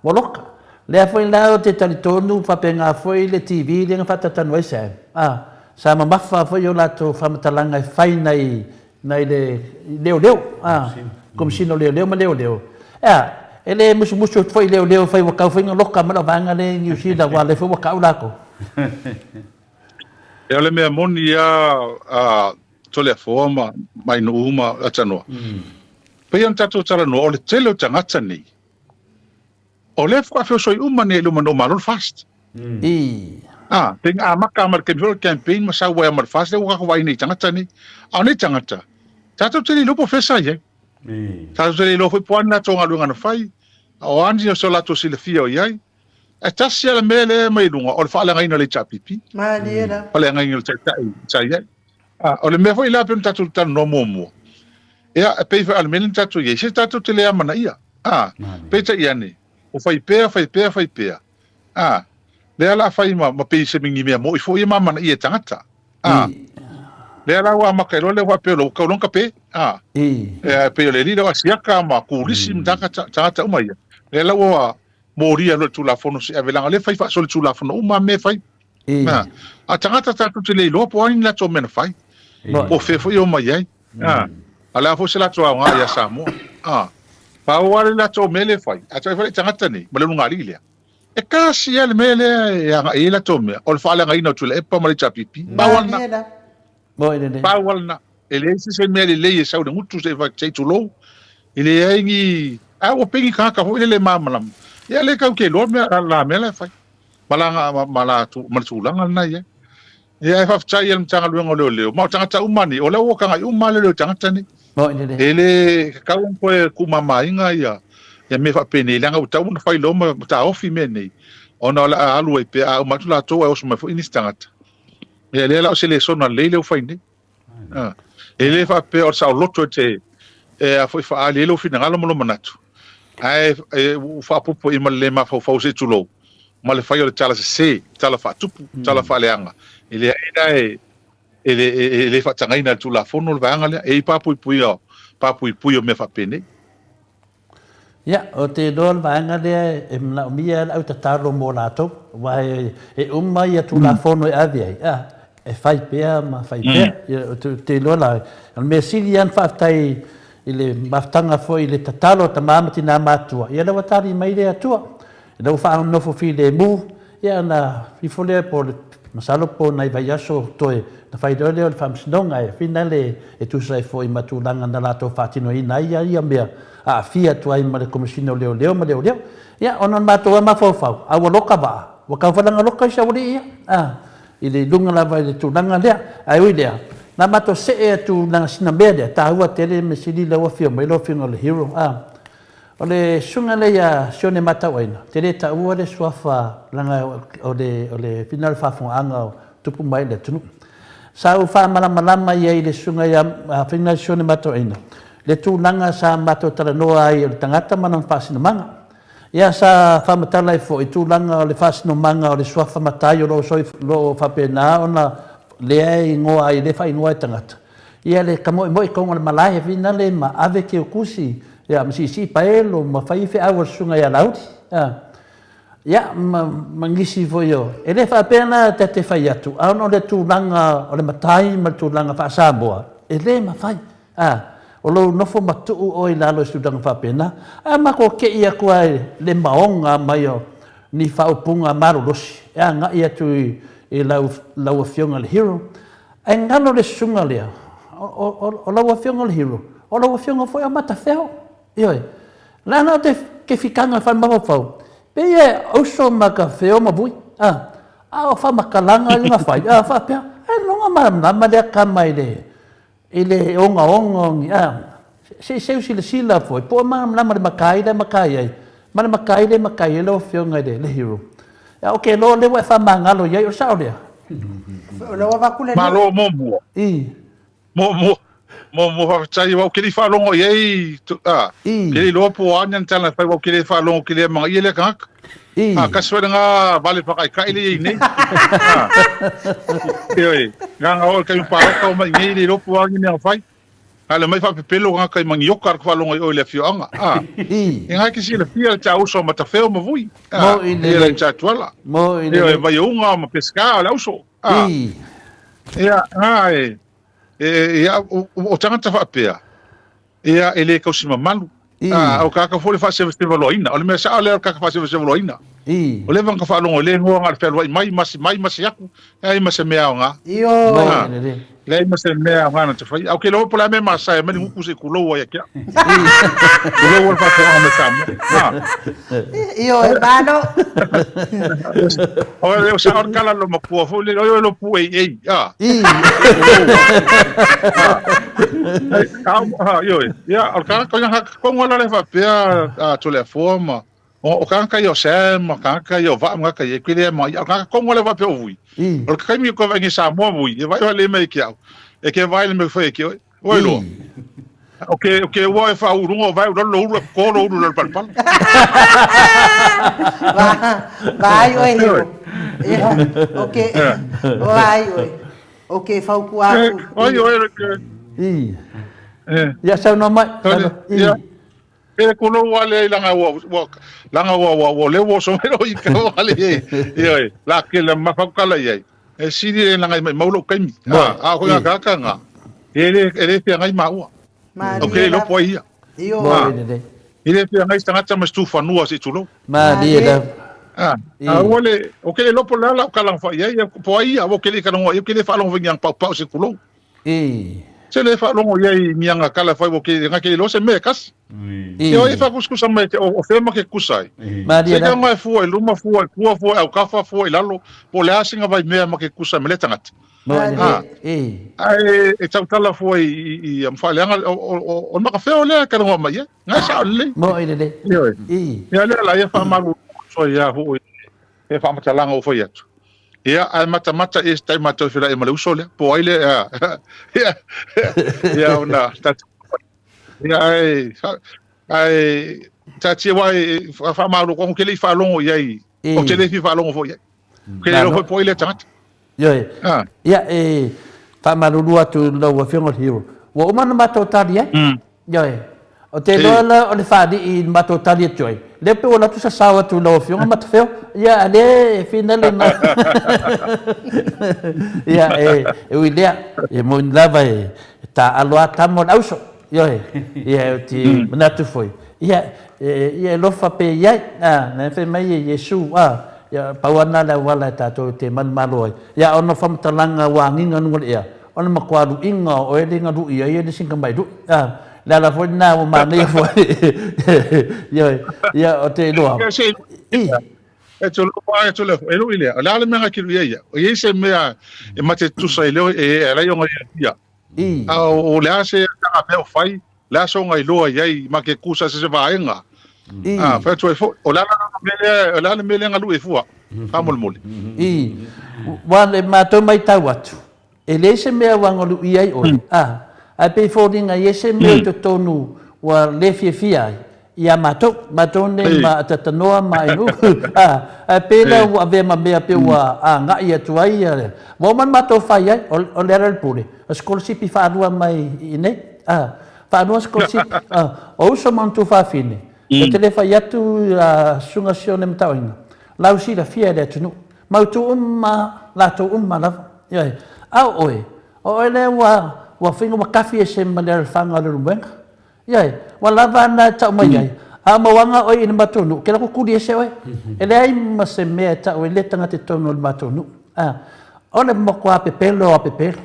ua loka. Lea foi la ou te talitonu faapena foi le TV lea na faatalatanu ai Sam, a, sa mamafa foi o latou faamatalaga e fai nai, nai le leoleo, a, Komesina o Leoleo ma Leoleo. Ea, e le musumusu atu foi i leoleo e fai ua tau foi na loka mai lau vaega lea i Niu Sila aua o lea foi ua tau latou. Ia o le mea moni a a Toleafoa ma Mainuu ma Atanoa. Pei ona tatou talanoa o le tele o tagata nei o lea faatoa feosoi uma nei i luma na uma loa le FAST. I. A, pei na amata ma le taimi foi o le campaign ma sau ai ma le FAST lea ua tatou vaai nei i tagata nei. A o nei tagata, tatou te le iloa po o fea sa i ai. Tatou te le iloa foi po o a ni latou galuega na fai, a o a ni so latou silafia o i ai. E tasi lava le mea lea e aumai i luga, o le faaleagaina o le HRPP. Malie lava. Faaleagaina o le taitai sa i ai. A, o le mea foi la pei ona tatou talanoa muamua, ia, e pei foi o le mea lea na tatou i ai, se tatou te le amanaia. A, peitai ane, ua fai pea, fai pea, fai pea. A, lea o le a fai ma, ma pei se ni mea moi foi ia ma amanaia e tagata. A, lea la ua amata ai loa lea ua faapea loa ua tau loa ona tape. A, e pei o le alii lea o Asiata ma Kulisi ma tagata, tagata uma ia. Lea la ua molia loa le Tulafono se ave leaga o lea e fai faasolitulafono uma lava mea e fai. A, a tagata tatou te le iloa po o a ni latou mea na fai, po o fea foi e omai ai. A, a o le a foi se latou aoga ia Samoa. A, pau lava le latou mea lea e fai, a toe fai le tagata nei ma le ulugalii lea, e tasi lava le mea lea e agai ai latou mea, o le faaleagaina o Tuilaepa ma le HRPP. Pau lava lena. Moi lelei. Pau lava lena. E leai se se mea lelei e sau i le gutu se i tulou. E leai ni... A ua pei ni tagata foi lele malamalama. Ia lea tatou te iloa mea, la mea la e fai. Ma la, ma, ma, la, ma le tulaga lena e i ai. Ia e faafetai i le Matagaluega o Leoleo. Ma o tagata uma nei, o lea ua tagai uma lava leoleo i tagata nei. Moi lelei. E le tatau ona toe tuumamaina ia, ia mea faapenei, leaga ua tatau ona fai loa ma taofi mea nei, ona o le a alu ai pea, a uma atu latou ae oso mai foi nisi tagata. Ia lea la o se lesona lelei lea ua fai nei. Ah, e le faapea o le saoloto e te e a foi faaali ai lou finagalo ma lou manatu, ae e, ua faaopoopo i ai ma le le mafaufau se i tulou, ma le fai o le tala sese, tala faatupu, tala faaleaga. E leai la e, e le, e, e le faatagaina e le Tulafono le vaega lea. E i ai papuipuia, papuipui o mea faapenei. Ia, ou te iloa o le vaega lea e manaomia ai lau tatalo mo latou, aua e uma ia Tulafono e ave ai, a, e fai pea ma fai pea. Ia, ou te iloa la, o le mea sili lava ona faafetai i le mafutaga foi i le tatalo a tama ma tina matutua, ia lea ua tali mai le Atua, lea ua faanofo filemu, Ia ona ifo lea po o le, masalo po o nai vaiaso toe na fai loa lea o le faamasinoga e finale e tusa ai foi ma tulaga na latou faatinoina ai ia mea aafia atu ai ma le Komesina o Leoleo ma Leoleo. Ia ona o le matou lava mafaufau, a ua loka vaa, ua tau falaga loka isi aualii ia, a, i le luga lava i le tulaga lea. Ae ui lea, na matou see atu leaga sina mea lea, taua tele, mea sili lea ua afio mai lau Afioga i le Hero, a. O le susuga lea ia Sione Matauaina, te le taua le suafa leaga o le o le fina o le faafofogaaga o tupu mai i le atunuu. Sa ou faamalamalama i ai i le susuga ia Fina Sione Matauaina le tulaga sa matou talanoa ai o le tagata ma lana faasinomaga. Ia sa faamatala ai foi tulaga o le faasinomaga o le suafa matai o lo o faapena ona lea e igoa ai, lea e faaigoa ai tagata. Ia le tamoemoe i totonu o le malae fina le ma ave keukusi ia ma siisii paelo ma fai feau a le susuga ia Laauli. Ia ma nisi foi o, e le faapea la ta te fai atu, a ona o le tulaga o le matai ma le tulaga faa-Samoa, e le mafai. O lou nofo ma tuu oe i lalo i se tulaga faapena. Ae matou te i atu lava i le maoga mai o ni faaupuga malolosi e agai atu i lau Afioga i le Hero. Ae galo le susuga lea, o lau Afioga o le Hero, o lau Afioga foi o Matafeo. Ioe. Leaga o te fikaga faale-mafaufau, pei e auso ma ka feo ma vui, a, a o faamatalaga ia na fai, a faapea, ailoga malamalama lea tama i le, i le ogaoga o ni, a, se i seu silasila foi, po o malamalama i le matai la e matai ai, ma le matai lea e matai ai lau Afioga i le Hero. Ia, ou te iloa o lea ua e faamagalo i ai, o le sao lea? O lea ua avatu le Malo muamua. I. Muamua, muamua faafetai, aua ou te le i faalogo i ai, a, I. te le iloa po o a ni ana tala e fai, aua ou te le faalogo, ou te le amanaia lea tagata. I. A, kasi foi lena vale faataitai lea e i ai nei. A, ioe, na ona oo i le taimi palota omai i inei, le iloa po o a ni mea na fai. A le mai faapepelo tagata i manioka le faalogo i o i le afioaga. A, I. e nga ke silafia le tauso ma Tafeo ma Vui. A, Mo i e lelei. la i Tatuala. Mo i Ioe, lelei. Vaiouga ma Pesika o le auso. A, I. ia, nga e, e, ia, o tagata faapea, ia, e le tausi mamalu. I. A, o kaka foi le faasevasevaloaina. O le mea sao lea o le kaka faasevasevaloaina. I. O leva na ka faalogo i le igoa na o le fealuai mai ma si mai ma si aku, leai ma se mea aoga. Io. Mo A, i lelei. leai ma se mea aoga na te fai. A ou ke iloa po o le a mea masae mai le guku se i kulou ai ia te au. I. Kulou le faafofoga mai Samoa. A. Io e malo. O le sao le kala lo matua foi le oi lo pu ei ei. A. I. A, a, ioe. Ia, o le kanaka, o le kongo la le faapea a Toleafoa ma o kanaka ia o Sam, o kanaka ia o Vaa ma kanaka ia, ke lea ma ia, o kanaka kongo le faapea o Vui. I. O le kaimi ko vai Samoa Vui, e vai vai le mai ke au. E ke vai le me fai ke oi. Oi loa. I. O ke o ke ua e fa urunga o vai ulu lo ulu e kolo ulu lo palapala. Va, vai oe hero. Ia, o ke, vai oe. O ke fautua atu. Oi oi ke. I. Eh. Ia saunoa mai. Saunoa. I. Ia. E kulo wale i langa ua ua langa ua ua ua le ua so mai i ka wale i. Ioe, la ke le mafakala i ai. E sili e langa i mai mau lou kaimi. Mo, A, a ko i. nga kaka nga. E le e le fia ngai maua. O ke Malie lo lava. po ia. Io. Mo A, i lelei. i le fia ngai tagata ma stu fanua se tulou. Malie Malie. lava. A, I. a ua le o ke le lopo la la o kalang fa ia ia po ai ia o ke le kalongo ia ke le faalogo ngi ang pau pau se kulou. I. Se le faalogo ia i mianga kala fai o ke nga ke lo se me kasi. I. Ia e faakusikusa mai te o fea ma ke kusa ai. Malie Se ka lava. mai fua i luma fua i tua fua i aukafa fua i lalo po o le a singa vai mea ma ke kusa ma le tagata. Mo i Malie. A, lelei. I. ae e tautala fua i i i faaleaga o le makafea o lea kalongo mai ai. Nga sao lelei. Mo i lelei. Ioe. I. Ia lea la ia faamalu atu ai a foi he faamatalaga ua fai atu. Ia, ae matamata i se taimi matou feiloai ma le uso lea, po o ai lea, ia, ia, ona tatou Ia, ae, ae, taatia aua e faamalo atu, ou te le i faalogo i ai, ou te le fia faalogo foi i ai. Ou te le iloa foi po o ai lea tagata. Ioe. Ah. Ia, e faamalulu atu i lau Afioga i le Hero, ua uma ona matou tali ai. Ioe. Ou te iloa la o le faalii i le matou tali atu ai, lea pei ua alu atu sasao atu i lau Afioga Matafeo. Ia, a lea e finale na. Ia, e ui lea, e moni lava e taaalo lava tama o le auso. Ioe. Ia, ou te manatu foi, ia, ia e alofa pea i ai. A, na fai mai e Iesu, a, ia, pau lava lena le auala e tatou te manumalo ai. Ia, ona o faamatalaga ua agiga luga o le ea, O le matua luiga o oe lea na lui ai e le isi tamai lui. A, le ala foi lena ua manaia foi. Ioe, ia, o te iloa. Ia, se, I. e te loa, e te loa, e lui lea. O le a le mea na ki lui ai ia. O iai se mea e mate tusa i leo, e alai ona ia ia. I. A o le a se tanga mea o fai, le a songa iloa i ai ma ke kusa se se vaenga. A, fai atu ai foi, o le a la le mea lea, o le a le mea lea galue fua, faamolemole. I, ua le matou matau atu, e leai se mea ua galuia ai oe, a, ae pei e foliga e i ai se mea i totonu ua le fiafia ai ia matou, matou nei ma Atatanoa ma Ainuu, a, ae pei la ua avea ma mea pei ua agai atu ai ia, ua uma ona matou fai ai, o Lealailepule, o sikolasipi faalua mai i inei, a, Faalua sikolasipi, o uso ma ona tuafafine, ou te le fai atu a Susuga Sione Matauaina, lau silafia e le atunuu. Mautu uma latou uma lava. Ioe. A o oe, o oe lea ua, ua faiga ua tafi ese ma le alofaga o Leulumoega. Ioe. Ua lava ana e tau mai ai, a o mauaga oe i le matou nuu, kela kukuli ese oe. E leai ma se mea e tau ai le tagata i totonu o le matou nuu. A, o le matua pepelo a pepelo.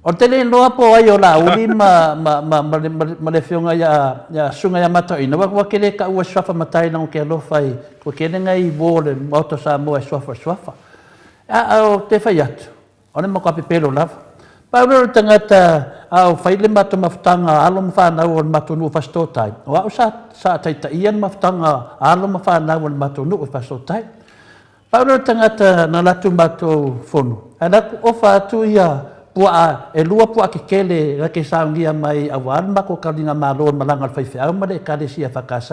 O le tele iloa po o ai o Laauli ma, ma, ma, ma, le, ma le afioga ia, ia Susuga ia Mataoina, ua, ua kele taua suafa matai leaga ou te alofa i, ua kele nai uo o le Maota o Samoa e suafa o le suafa. A, a ou te fai atu, o le matua pepelo lava. Pau lea o le tagata a o fai le matou mafutaga a alo ma fanau o le matou nuu o Fasitootai, o au sa, sa taitaia le mafutaga a alo ma fanau o le matou nuu i Fasitootai. Pau lea o le tagata na alu atu matou fono, ae alu atu ofa atu ia puaa, e lua puaa tetele na te saunia mai aua le matou taligamalo i le malaga a le faifeau ma le Ekalesia EFKS.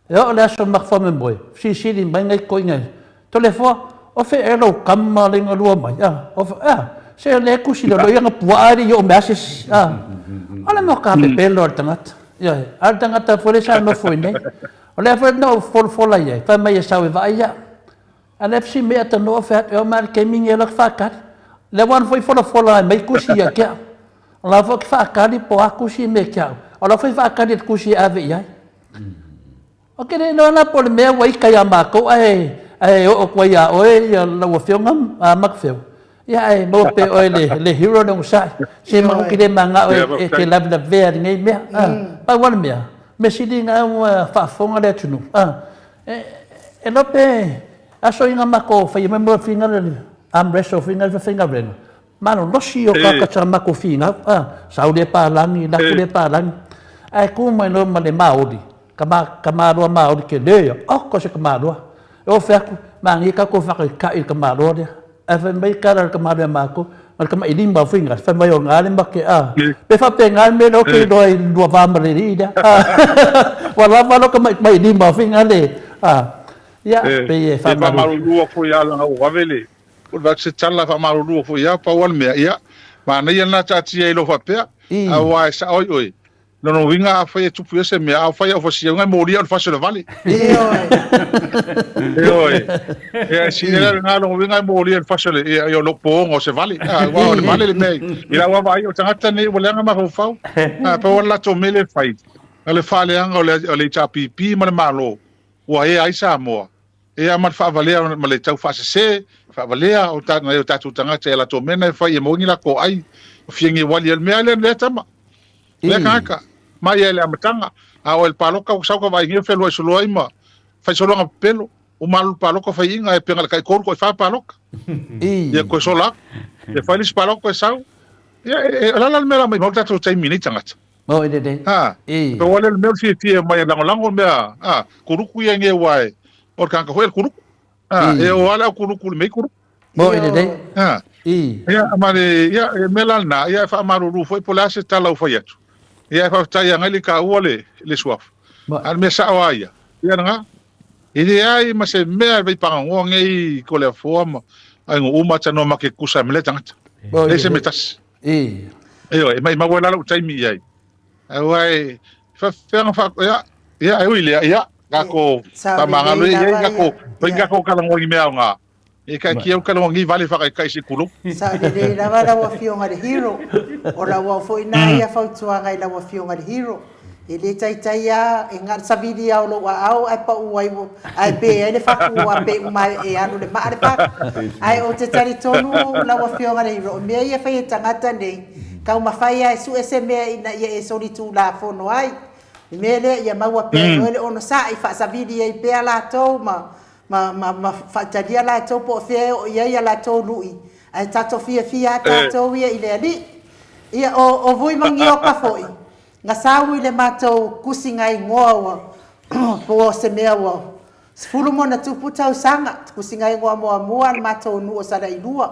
E oo i le aso matou faamoemoe, fesilisili mai nai toeaiina ia, Toleafoa, o fea ea lou tama lea na lua mai? A, o fea, a, se o lea e tusi lalo ia ana puaa e le i oo mai lava se isi. A, o le matua pepelo lava o le tagata. Ioe, a o le tagata foi lea sa nofo i inei. O lea foi na ou folafola i ai, fai mai e sau e vaai au. A lea fsi mea tanoa fai atu, e oo mai lava i le taimi lenei o la ke faatali. O lea ua foi folafola ai mai tusi ia te au. O la foi ke faatali po o a tusi mea te au. O la foi faatali i le tusi e ave i ai. Ou te le iloa la po o le mea ua ita ia matou ae ae oo atu ai ia oe ia lau Afioga Makafeu. Ia ae maua pea e oe le le hero le onosai. Se matou te le manao e te lavelavea i lenei mea. Pau lava le mea, mea sili na ua faafofoga le atunuu. E iloa pe aso ia na matou faia mai mo le finagalo le arm wrestle foi na le faigaluega. Malolosi o tagata sa matou finau. Sau lea palagi, alu atu lea palagi. Ae tu mai loa ma le maoli, tamaloa maoli tele ia, oka se tamaloa. E ofe atu, manaia tatou faataitai i le tamaloa lea. Ae fai mai tala a le tamaloa ia matou, na o le tamailima foi na, fai mai o na le mate, a. Pe faapena le mea lea ou te iloa ai i le lua va ma le alii lea. Ua lava lou tamailima foi na le, a. Ia, pei e faamalu. E faamalulu atu ia leaga ua vave le, o le se tala faamalulu atu ia, pau lava le mea, ia, manaia lena taatia i lou faapea, aua e sao ai oe, Lona uiga afai e tupu ia se mea, afai au fasia uiga e molia au i le fasi o le vale. Ioe. Ioe. Ia e sili la lena lona uiga e molia i le fasi o le ia o lou poga o se vale. Ah, aua o le vale le mea i lau vaavaai o tagata nei ua leaga mafaufau. Ah, pau lava le latou mea lea e fai, o le faaleaga o le HRPP ma le Malo ua ea ai Samoa. Ia ma le faavalea ma le tau faasese, faavalea o ta, nai o tatou tagata i a latou mea na e fai e maua ni latou ai, o fia wali o le mea lea lea tama. Lea tagata, mai ia i le amataga, a o le paloka ua sau ka vaai nei feluai solo ai ma fai sologa pepelo, o malu paloka fai inga e penga le kai kolu koe fa paloka. Ia koe sola aku. Ia fai le isi paloka koe sau. Ia e, e, o le ala le mea la mai mau tatou taimi nei tagata. Mo i lelei. Ha. I. Pe wale le mea o le fiafia mai e lagolago le mea, ha, kuruku ia nge ua e, o le kanaka foi e le kuruku. Ha, e o ale au kuruku le mei kuruku. Mo i lelei. Ha. I. Ia, ma le, ia, e mea la lena, ia e faamalulu foi po o le a se tala ua fai atu. Ia e faafetai e agai le kaua le, le suafa. A o le mea sao lava ia, ia lena. E leai ma se mea e vaipagagoa nei ko le afoa ma aiga uma tanoa ma ke kusa me le tagata. Leai se mea tasi. I. Ioe, e maimau ai la lou taimi i ai. Aua e faafefea ona faa... Ia, ia, e ui lea, ia, kako faamagalo lelei i ai, lava kako, ia. fai Ia. kako kalagoa i mea aoga. E kai ki au kalagoa ngi vale whakaikai se kulu. Sao lelei lava lau Afioga i le Hero. O lau au foi na ia fautuaga i lau Afioga i le Hero. E le taitai a e ga savili a o lou aao ae pau ai ae pe ai le faku a pe uma e alu le maa le faku. Ae ou te talitonu lau Afioga i le Hero, o mea ia e fai e tagata nei, taumafai a e sue se mea ina ia e solitulafono ai. Le mea lea ia maua pea e oe le onosai, faasavili ai pea latou ma ma, ma, ma faatalia latou po o fea e oo i ai a latou lui, ae tatou fiafia lava tatou ia i le Alii. Ia, o, o Vui Magioka foi, na sau i le matou tusiga igoa ua, Po o se mea ua 10 ma ona tupu tausaga, tusiga igoa muamua a le matou nuu o Salailua,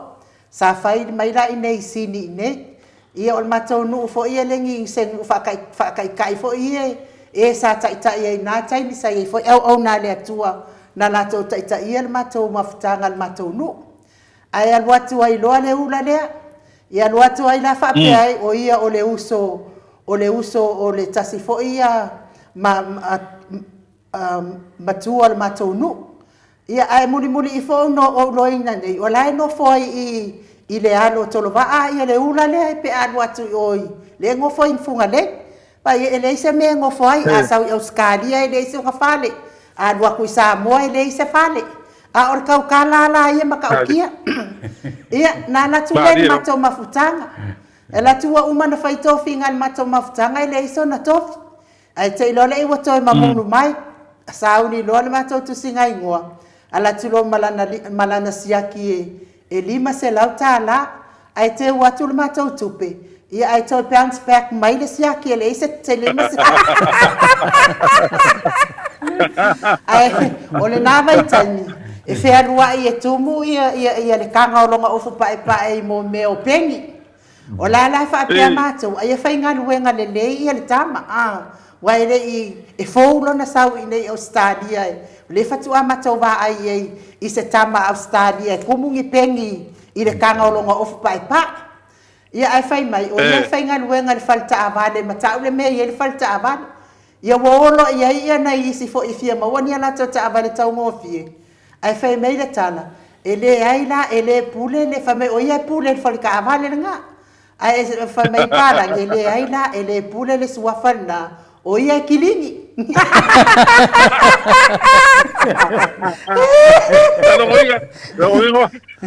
sa fai mai la i inei i Sini i inei. Ia o le matou nuu foi e le ni se nuu faataitai foi ia e sa taitai ai i na taimi, sa i ai foi auauna a le Atua na latou taitaia le matou mafutaga i le matou nuu. Ae alu atu ai loa le ula lea, ia alu atu ai la faapea ai, o ia o le uso o le uso o le tasi foi ia ma, matua o le matou nuu. Ia ae mulimuli ifo ona ou iloaina nei, o la e nofo ai i i le alo o Tolovaa ia le ula lea pe a alu atu i o i lea e nofo ai i Fugalei. Vaai e leai se mea e nofo ai, a sau i Ausetalia e leai sona fale, a alu atu i Samoa e leai se fale. A o le tautala lava la ia e matautia. Ia, na alu atu lea i le matou mafutaga. E alu atu ua uma ona fai tofiga a le matou mafutaga e leai sona tofi. Ae te i loa lea ua toe mamulu mai, sauni loa le matou tusiga igoa, alu atu loa ma lana, ma lana siaki e $500, ae teu atu le matou tupe, ia ae toe bounce back mai le siaki e leai se 500. Ae o lena vaitaimi, e fealuai e tumu ia, ia, ia le taga o lona ofu paepae i mo mea o peni. O la la e faapea matou, ai e faigaluega lelei ia le tama, a, aua e le i, e fou lona sau i inei i Ausetalia, o lea faatoa matou vaai i ai i se tama Ausetalia e tumu ni peni i le taga o lona ofu paepae. Ia ae fai mai, o ia e faigaluega i le fale taavale, e matau le mea e i ai le fale taavale. Ia ua o loa i ai ia nai isi foi e fia maua ni a latou taavale taugofie, Ae fai mai le tala, e leai la, e le pule le, fai mai o ia e pule i le fale taavale lena. Ae fai mai Palagi, e leai la, e le pule le suafa lena, o ia e kilini.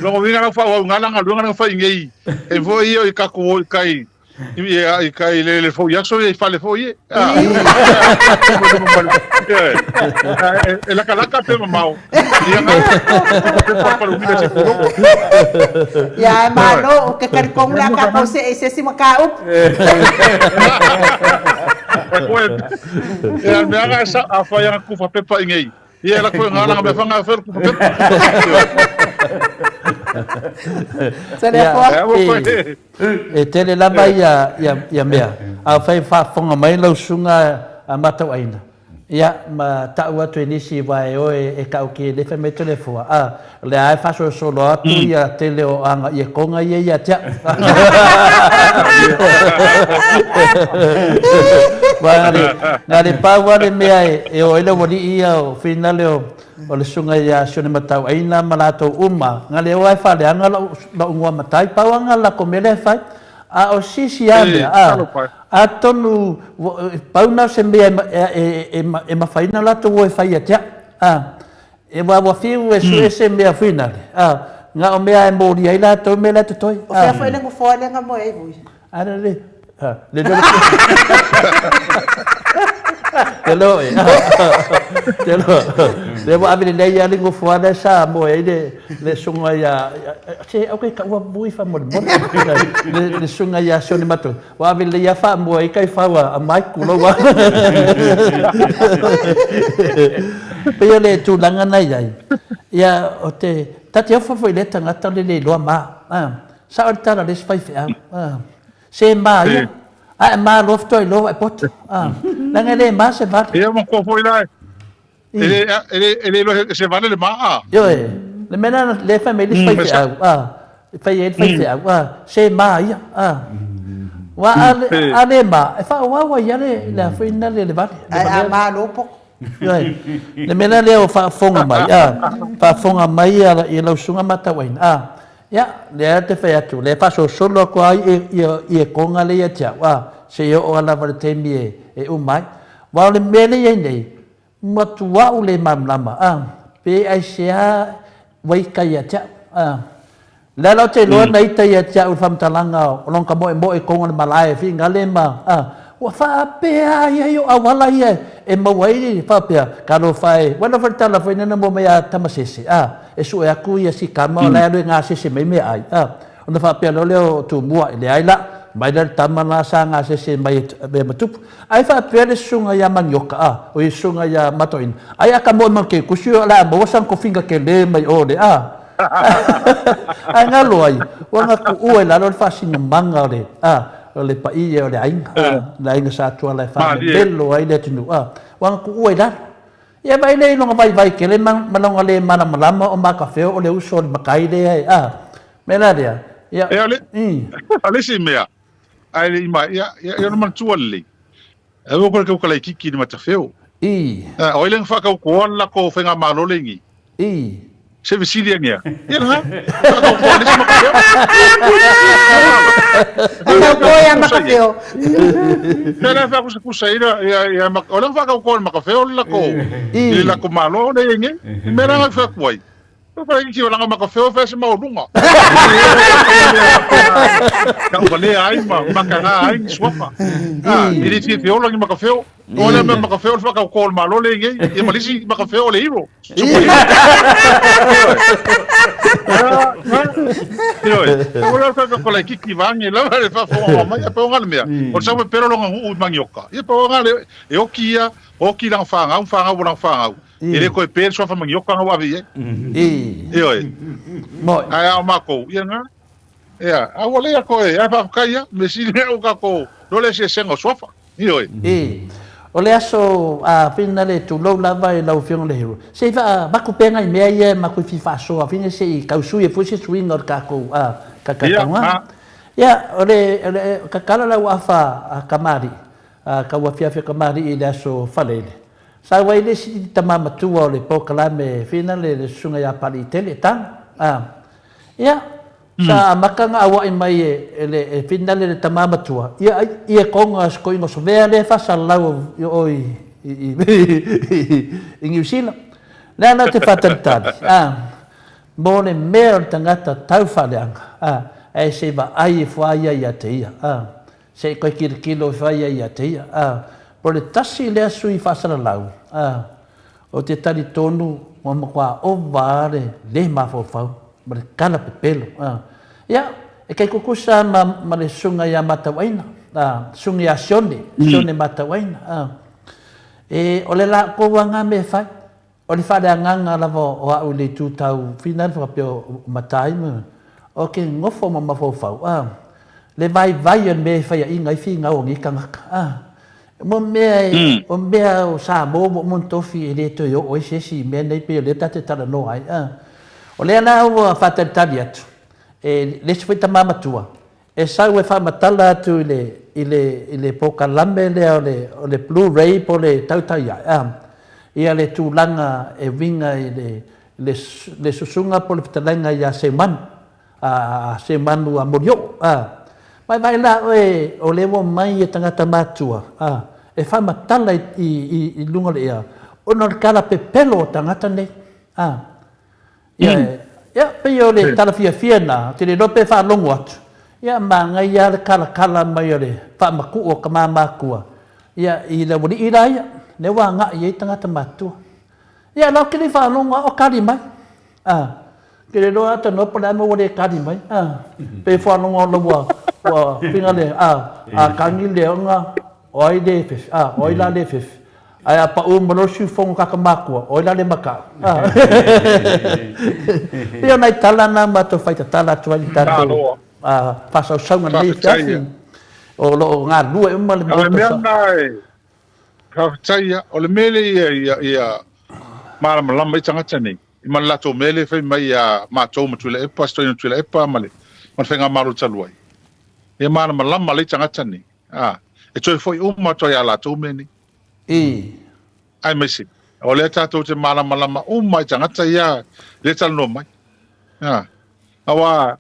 Lona uiga lau faaauauga la galuega lea na fai nei, e foi ia i tatou o i tai Ia, i kai le le foi aso ia i fale foi e. Ah. E laka laka pe mamao. Ia nga. Pe pa pa lumina se kulo. Ia, e malo, o ke talitonu le a tatou see i se isi mataupu. E koe, e a mea nga sa a whai anga kufa pepa i ngei. Ia la koe ngā langa mea whanga whai kufa pepa. Se le foa. E tele lava ia, ia, ia mea. A fai faafofoga mai lau susuga a Matauaina, ia, ma tau atu e nisi aua e o e tauki e le fai mai Toleafoa, a, o lea lava e faasolosolo atu ia tele o aga iekoga ia ia te au. Aua na le, na le pau lava le mea e o ai le aualii ia o finale o, O le susuga ia Sionematauaina ma latou uma, na le o ae faaleaga lou, lou igoa matai, pau lava na latou mea lea e fai. A o sisi lava mea, a, atonu pau na o se mea e, e, e, e mafai ona latou o e fai ia te au. A, e ua, ua fiu e sue se mea fuinale, a, na o mea e molia ai latou mea la e totoe. O fea foi le nofoa lea na moe ai Vui? A le le, le le Te loa e. Te loa. Le ua ave lelei lava le nofoa lea sa moe ai le le susuga ia se aua ke taua Vui faamolemole. Le le susuga ia Sione Matua. Ua ave lelei lava faamoe ai taifau a Mike tulou lava. Pei o le tulaga na i ai. Ia o te ta te ofa foi i lea tagata o le le iloa ma. Sao le tala a le isi faifeau. Se ma ia, ae ma loa faatoa iloa ua e poto. Leaga e le ma se vale. Ia manatua foi la, e le, e le, e le iloa se vale le ma, a. Ioe, le mea lena lea e fai mai ai le isi faifeau, a, e fai ai le faifeau, a, se ma ia, a. Aua a, a le ma, e faaauau ai lava le, le a foi lena le vale. Ae a ma loa poto. Ioe, le mea la lea o faafofoga mai, a, faafofoga mai ia lau susuga Matauaina, a, Ia, lea te fai atu, lea e faasolosolo atu ai iekoga lea ia te au, a, seia oo lava i le taimi e uma ai. Aua o le mea lea e i ai nei, matuaʻu le malamalama, a, pe aisea ua ita ia te au, a. Lea la ou te iloa na ita ia te au i le faamatalaga o lona tamoemoe i totonu o le malae e finagale ma, a, ua faapea ai ai o auala ia e maua ai faapea, talofa e, ua iloa foi le tala foi lea na maua mai ia Tamasese, a. e sue atu ia si tama o la e alu e gasese mai meaai, a. Ona faapea loa lea o Tumua, e leai la, Mai lea le tama la sa gasese mai e avea ma tupu. Ai faapea le susuga ia Manioka, a, o ia susuga ia Matoaina, ai a ka moe ma ke kusi o le a maua sana kofiga kele mai o le, a. Ae galo ai, ua na tuua i lalo le faasinomaga o le, a, o le paia o le aiga, a, le aiga Sa Tuala e faamemelo ai le atunuu, a, ua na tuua i lalo. Ia vaai lea i lona vaivai tele ma, ma lona le malamalama o Matafeo o le uso o le matai lea e, a, mea la lea, ia, E, o le, o le isi mea, ae le i ma, ia, ia, ia ona manatua lelei, aua koe tau kalaikiki i le Matafeo. I. A, o ai lea na faatautoa le latou faigamalo le ini? I. Se fesili ane a. Ia lena. Faatautoa le isi Matafeo. Faatautoa ia Matafeo. Ia lea faakusakusa ai ia ia o lea faatautoa le Matafeo le latou i le latou malo lea i ai nei. Mea la na fai atu ai. Fai langa Matafeo fai se maualuga. Tauvalea ai ma mataga ai ni suafa. E le fiafia ola ni Matafeo. O le mea Matafeo le faatautoa o le Malo lea i ai nei. Ia ma le isi Matafeo o le hero. Ioe. O le whakako lai kiki vange lava le whawhonga mai a paonga le mea. O le sau pepero longa nuu i mangioka. Ia paonga le e oki ia, oki langa whangau, whangau langa whangau. E le koe pe le suafa mangioka nga ave i ai. Ioe. Moi. Ae ao mākou, ia ngā. Ia, a ua lea koe, ae faafetai ia, me sili au kākou, no le eseesega o suafa. Ioe. I. O le aso a whina le tulou lava i lau Afioga le Hero. Se i whaavatu pea ngai mea ia e matou i fia faasoa whina se i tausui ai foi se suiga o le tatou a kakatauga. Ia, o le, o le, kakala lau afa a kamali'i, a kau afiafi a kamali'i i le aso Faleile. Sau ai le isi tama matua o le polokalame whina le, le susuga ia Paliitele, tang, a. Ia, sa amata na aua'i mai e, e le, e Finale le tama matua, ia, ia konga sikoinga sovea le faasalalau i o i, i, i, i Niu Sila. Le ana te faatalitali, a, mo le mea o le tagata tau faaleaga, a, ae se i vaai e fua ia ia te ia, a, se i koe kilokilo e fua ia ia te ia, a, po le tasi lea sui faasalalau, a, Ou te talitonu ua matua ova lava le le mafaufau ma le tala pepelo. Ia, e kai kukusa ma, ma le susuga ia Matauaina, a, susuga ia Sione, Sione Matauaina. A. E, o le latou lava na mea e fai. O le faaleagaga lava o au i le itu tau finale faapea o matai ma, ou te nofo ma mafaufau, a, le vaivai o le mea e faiaina ai finau o nei tagata. A. Mo mea e, o mea o Samoa ua uma ona tofi e le toe oo ai se isi i mea nei pei o lea ta te talanoa ai. A. O lea la ua faatalitali atu e le isi foi tama matua e sau e faamatala atu i le, i le, i le polokalame lea o le, o le Blue Ray po o le tautai ae, a, ia le tulaga e uiga i le, le, le susuga po o le fetalaiga ia Seumanu. A se manu a Molioo, a. Vaevae la oe o lea ua mai e tagata matua, a, e faamatala i, i, i luga o le ea, ona o le tala pepelo o tagata nei, a. Ia, ia, pei o le tala fiafia lena, ou te le iloa pe faalogo atu, ia, manaia lava le kalakala mai o le faamatuu o tama matua, ia, i le aualii la ia, lea ua agai i ai tagata matua. Ia, la ou te le i faalogo lava o kali mai, a. Ke le loa ata noa po le a mea ua le kali mai, a. Pe faalogo la ua, ua pinga le, a, a kagi le ona, o ai le fefe, a, o ai la le fefe. Ae a pau ma loa le siufono kaka makua, o ai la le maka'u, a. Pei o nai tala na matou fai tatala atu ai i tatou, a, faasausauga i lenei afiafi. O lo o galulue uma le Maota. O le mea lena e, Faafetai ia. O le mea lea ia, ia, ia malamalama ai tagata nei, ma le latou mea lea e fai mai ia matou ma Tuilaepa, si toeaina o Tuilaepa ma le, ma le Faigamalo talu ai. Ia malamalama lelei tagata nei, a, e toe foi uma atu ai ia latou mea nei. I. Aemaise, o lea tatou te malamalama uma i tagata ia lea e talanoa mai. A, aua,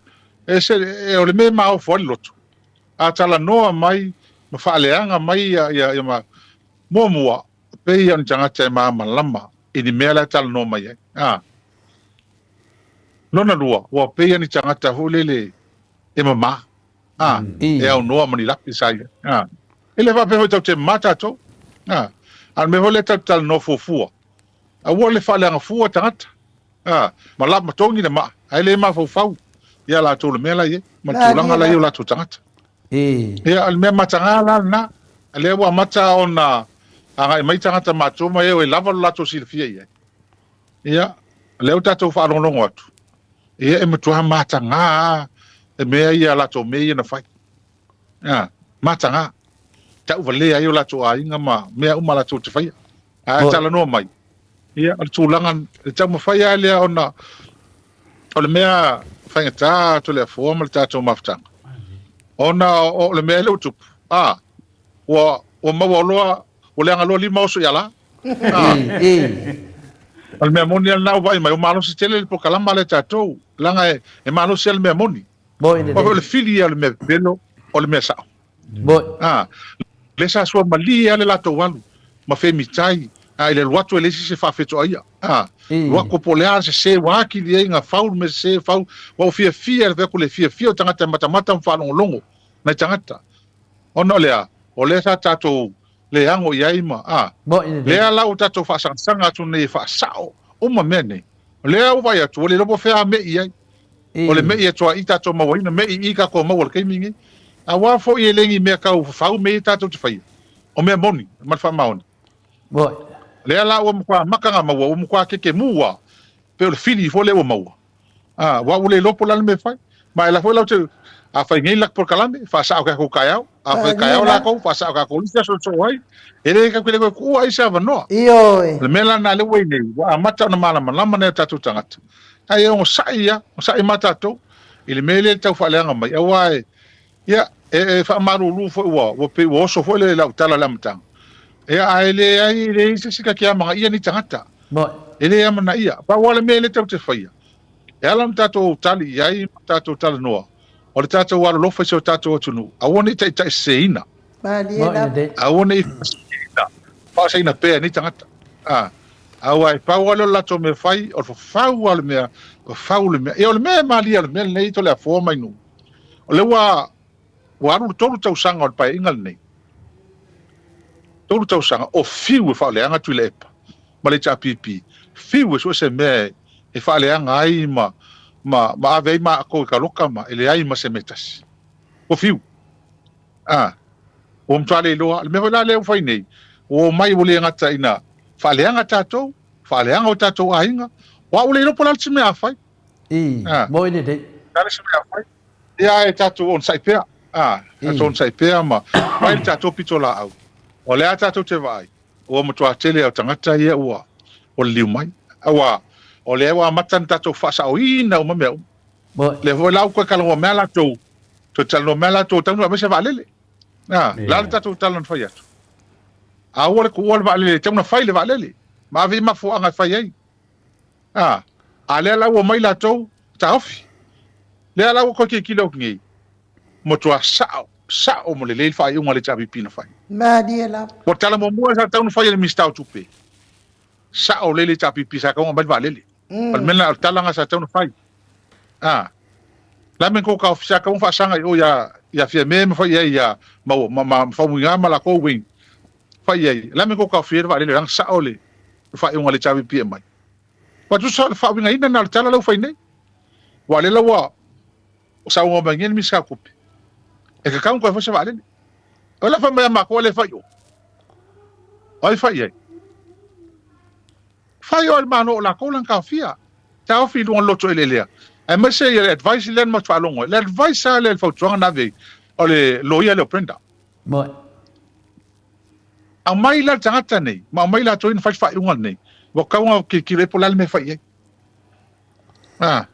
e se, e, o le mea e maofo ai le loto, A talanoa mai ma faaleaga mai ia, ia, ia ma, muamua, pei ia o ni tagata e malamalama i ni mea la e talanoa mai ai. A. Lona lua, ua pei ia ni tagata foi lele e mamā. A. E aunoa ma ni lape sa ia. A. E le faapea foi tatou te mamā tatou. A. A o le mea foi lea tatou te talanoa fuafua. Aua le faaleaga fua tagata. A, ma la, ma togi le maa, ae le mafaufau ia latou le mea la i ai, ma le tulaga la i ai o latou tagata. Ia, o le mea mataga la lena, lea ua amata ona agai mai tagata matutua ma e e lava lo latou silafia i ai. Ia, lea ua tatou faalogologo atu, ia e matua mataga lava e mea ia a latou mea ia na fai. A, mataga. Tauvalea ai o latou aiga ma mea uma latou te faia. Ae talanoa mai, ia, o le tulaga, le taumafai lava lea ona o le mea faigata Toleafoa ma le tatou mafutaga, ona o le mea lea ua tupu, a, ua, ua maua loa, ua leaga loa lima oso i ala. A, o le mea moni lava lena ua vaai mai, ua malosi tele le polokalama lea a tatou, leaga e, e malosi lava le mea moni. Aua o le fili ia o le mea pepelo, o le mea sao. A, lea sa suamalie lava le latou alu ma femitai, a, i le alu atu e leai se isi e faafetoaia. A, alu atu po o le a le sese ua atili ai na fau le mea sese, fau, ua ou fiafia i le fai atu le fiafia o tagata e matamata ma faalogologo nai tagata. Ona o le a? O lea sa tatou le ano i ai ma, a, lea la ua tatou faasagasaga atu nei e faasao uma mea nei. O lea ua vaai atu, ua le iloa po o fea a me'i ai. O le me'i e tua'i tatou mauaina, me'i i tatou maua i le taimi lenei. Aua foi e le ni mea tau fafau mea ia tatou te faia, o mea moni ma le faamaoni. Lea la ua matua amata ona maua, ua matua kekemu lava, pei o le fili foi lea ua maua. A, aua ua le iloa po o le a le mea e fai. Ma e la foi latou te, a fai nei le polokalame, faasao tatou taeao, a fai taeao latou, faasao tatou isi aso e soo ai. E le tatou te le toe tuua ai se avanoa. Ioe. O le mea la lena lea ua i nei, ua amata ona malamalama nai o tatou tagata. Ae onosai ia, onosai ma tatou i le mea lea e tau faaleaga mai, aua e, ia, e, e faamalulu foi ua, ua pei ua oso foi le lau tala i le amataga. Ia, ae leai, e leai se isi ta te amanaia ni tagata. E le amanaia. Pau lava le mea lea tatou te faia, e ala ona tatou tali i ai ma tatou talanoa, o le tatou alolofa i si o tatou atunuu, aua ne i taitaiseseina. Aua ne i faasaina, faasaina pea e nei tagata. A, aua e pau lava lea o le latou mea fai, o le fafau lava o le mea, fafau le mea. Ia o le mea e malie o le mea lenei Toleafoa mai nuu, o lea ua, ua alu le 3 tausaga o le Paeaiga lenei, 3 tausaga o fiu e faaleaga Tuilaepa ma le HRPP, fiu e sue se mea e faaleaga ai ma, ma, ma ave ai matou i kaloka ma e leai ma se mea tasi. Ua fiu. A, ua matua le iloa. Le mea foi la lea ua fai nei, ua omai ua le gata ina faaleaga tatou, faaleaga o tatou aiga, aua ua le iloa po o le a le isi mea a fai. I, mo i lelei. O le a le isi mea a fai. Ia, ae tatou onosai pea. A, tatou onosai pea ma fai le tatou pitolaau. O lea tatou te vaai, ua matua tele o tagata ia ua ua liliu mai. Aua, o lea ua amata ona tatou faasaoina uma mea uma. Lea foi la ua toe talanoa mai latou, toe talanoa mai latou e tatau ona aumai se vaalele. A, o le a le tatou tala na fai atu? A ua le tuua le vaalele, e tatau ona fai le vaalele, ma ave i mafuaaga e fai ai. A, a lea la ua omai latou, taofi. Lea la ua toe tilotilo atu nei, matua sao, sao ma lelei le faaiuga a le HRPP na fai. Malie lava. O le tala muamua sa tatau ona fai e le Minisita o Tupe, sao lelei le HRPP sa tatau ona aumai le vaalele. O le mea lena, o le tala lena sa tatau ona fai. A, la me kou ka ofisa ka faasaga i o ia ia Fiame ma fai i ai ia ma ma ma Faumuina ma lakou Wayne. Fai i ai, la me kou ka ofia le vaalele leaga sao le faaiuga a le HRPP e aumai. Ua tusa o le faauigaina lena o le tala lea ua fai nei. Aua o lea la ua saunoa mai nei le Minisita o Tupe, e tatau ona toe fai se vaalele. O le a fai mai a matou e le fai i o. O ai fai i ai? Fai o e le Malo o latou lana taofia. Taofi i luga o le loto eleelea. Aemaise ia le advice lea na matou faalogo ai. Le advice lava lea le fautuaga na ave ai, o le loia lea o Brenda. Aumai la le tagata nei, ma aumai latou ia na fai le faaiuga lenei, ua tatau ona tilotilo i ai po o le a le mea e fai i ai. Ah.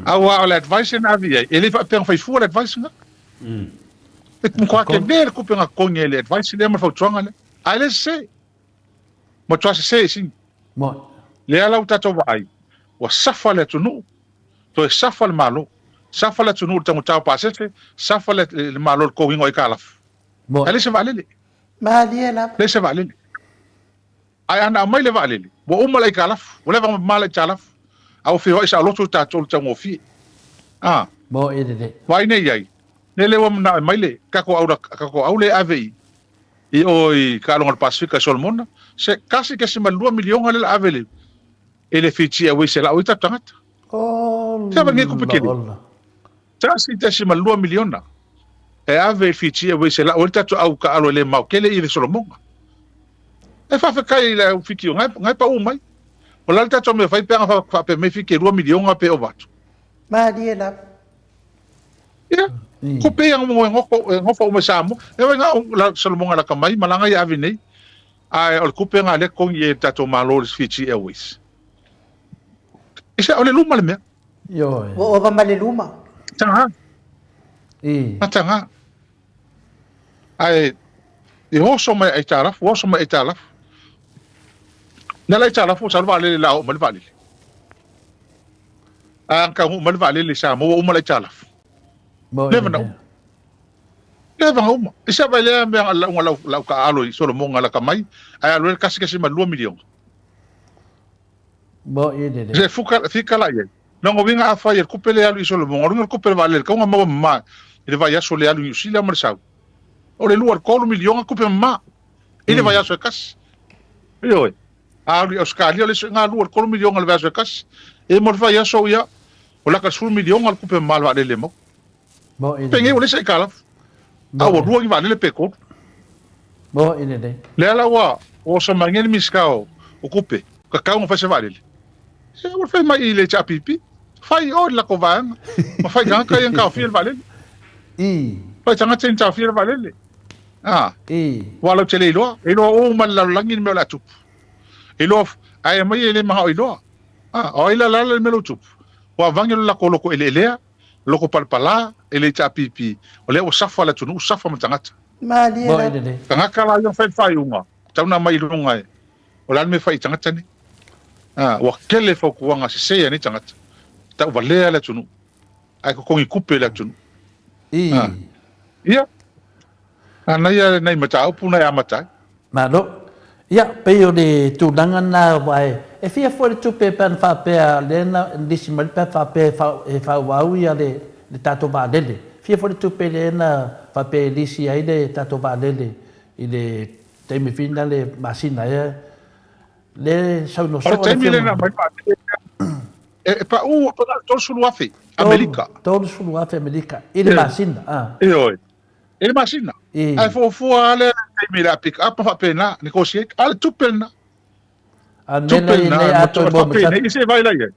Aua o le advice lea na ave i ai, e le faapea na fai fua le advice lena. E matua tele le tupe na totogi ai i le advice lea ma le fautuaga lea. Ae le sese. Matua sese i sini. Lea la ua tatou vaai, ua safa le atunuu, toe safa le Malo, safa le atunuu i le taugata o pasese, safa le, le Malo i le totogiina o aitalafu. Ae leai se vaalele. Malie lava. Leai se vaalele. Ae ana aumai le vaalele, ua uma le aitalafu, ua leva ona mama le aitalafu, a ua feoai saoloto tatou i le taugofie. A. Vaai nei i ai, lele ua manao e mai le tatou aula, tatou aula e ave i i o i Taaloga o le Pasefika i Solomona, se 1.2 miliona lea la ave le e le Fiji Airways e lau ai tatou tagata. Ola, Se lenei tupe tele. ola. 1.2 miliona. E ave i Fiji Airways e lau ai le tatou au taalo e le maokele i le solomoga. E faafetai i le au Fiti o na e pau mai. O le a le tatou mea e fai pe ana faapea mai Fiti e $2 miliona pe ova atu. Malie lava. Ia, ko pei ana mo e nofo uma i Samoa. E oi na la solomoga laka mai malaga ia ave nei. Ae o le tupe na lea totogi i ai e le tatou Malo le Fiji Airways. O le luma le mea. Ioe. Ua ova ma le luma. Taga. I. Na taga. Ae e oso mai aitalafu, oso mai aitalafu. Na le aitalafu sa le vaalele la oo mai le vaalele. A ang taunuu mai le vaalele i Samoa ua uma le aitalafu. Leva na uma. Leva na uma. I sa vai lea mea lauga lau, lau taaalo i Solomoga laka mai, ae alu ai le 1.2 miliona. Se fuka, fika la i ai. Lona uiga afai e le kupe le alu i Solomoga, o luga o le kupe le vaalele, tau na maua mama i le vaiaso le alu i Niu Sila ma le sau. O le lua, le tolu miliona kupe mama i le vaiaso e tasi. Ioe. A alu i Ausetalia, o le isi nga lua, le tolu miliona i le vaiaso e tasi. E mo le vaiaso ia, o laka le sefulu miliona le kupe mama le vaalele e maua. Pengei ua leai se aitalafu. A ua lua ni vaalele pe tolu. Lea la ua oso mai nei le Minisita o Tupe, tatau ona fai se vaalele. Se ua fai mai i le HRPP, fai oe le latou vaega, ma fai tagata ia na taofia le vaalele. Fai tagata ia na taofia le vaalele. Aua latou te le iloa, e iloa uma e le lalolagi le mea o le a tupu. E iloa, ae aumai e le manao iloa. O ai la la le mea lea ua tupu? Ua avane lo latou loto eleelea, loko palapala, e le HRPP, o lea ua safa le atunuu, safa ma tagata. Malie la. Tagata la ia na fai le faaiuga, tau na aumai i luga e, o le a le mea e fai i tagata nei? A, ua tele fautuaga sese a nei tagata, tauvalea le atunuu, ae totogi tupe le atunuu. A, ia, Manaia nai mataupu na e amata ai. Malo. Ia, pei o le tulaga lena aua e fia foi le tupe pe ana faapea lea na lisi mai pe faapea e faaauau ia le tatou vaalele. Fia foi le tupe lea na faapea e lisi ai le tatou vaalele i le taimi foi lena le masina ea lea e saunoa O le soo le taimi lea na Afioga. aumai le vaalele e pau atu na o le 30,000 Amerika. 30,000 Amerika i le masina. Ioe. I le masina. Ae fuafua lava lea taimi o le a pick up ma faapena, negotiate. A o le tupe lena. A mea Tupe nei lena, nei a toe maua mai sa faapena, se i vaai la i ai.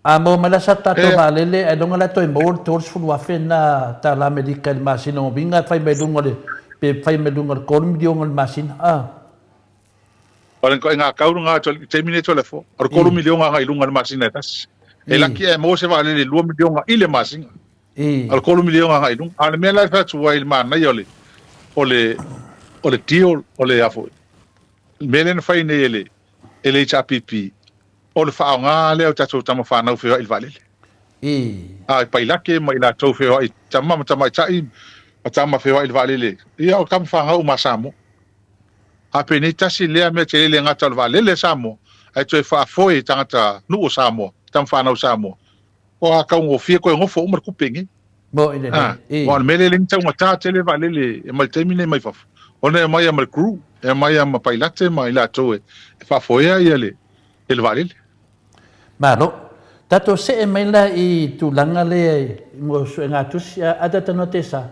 A maua mai la sa tatou vaalele, ailoga la toe maua le 30,000 lena tala Amerika i le masina o uiga e fai mai luga o le, pe fai mai luga o le 3 miliona i le masina. A. O le ituaiga tau lena i le taimi lenei Toleafoa, o le 3 miliona agai i luga i le masina e tasi. E laki ae maua se vaalele i le 2 miliona i le masina. O le 3 miliona agai i luga. A o le mea la e fai atu ai i le manaia o le, o le, o le deal, o le a foi, le mea lea na fai nei e le, e le HRPP, o le faaaoga lea o tatou tama fanau feoai i le vaalele. A i pailate ma i latou feoai, tama ma tamaitai ma tama feoai i le vaalele, ia o tama fanau uma a Samoa. A penei tasi lea mea tele le gata o le vaalele a Samoa, ae toe faafoe i tagata nuu o Samoa, tama fanau Samoa. O a taugofie koe nofo uma le kupe nei. Mo i lelei. Ah, aua o le mea lea e le ni taugata tele vaalele e mai le taimi nei mai fafo. Ona e aumai lava ma le crew, e aumai lava ma pailate ma i latou e faafoea ia le le vaalele. Malo. Tatou see mai la i tulaga lea i mo suegatusi, a tatou tesa,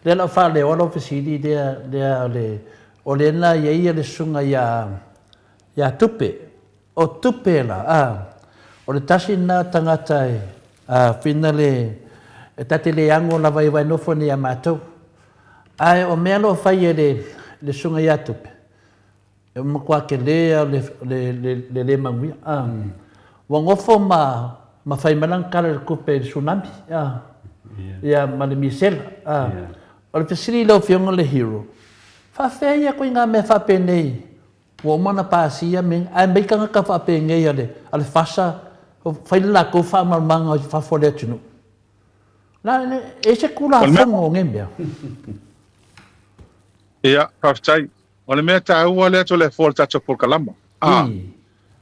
lea la o faaleoa lau fesili lea, lea o le, o lea na i ai le susuga ia, ia Tupe. O Tupe la, a, o le tasi lena tagata e, a, whina le, e ta te le ago lava i wai nofo nei a matou. Ae o mea lo fai e le, le susuga ia Tupe, E matua tele lava le, le, le le manuia. A. Ua nofo ma, ma fai mai lana tala i le tupe i le tsunami, a. Ia, ma le misela. A. O le fesili i lau Afioga le Hero, faafefea ia koiga mea faapenei ua uma ona pasia mea, ae mai tagata faapenei a le, a le FASA fai le latou faamalamalamaga i fafo o le atunuu. La, e i ai se Tulafono o nei mea? Ia, faafetai. O le mea taua lea Toleafoa o le tatou polokalama. A,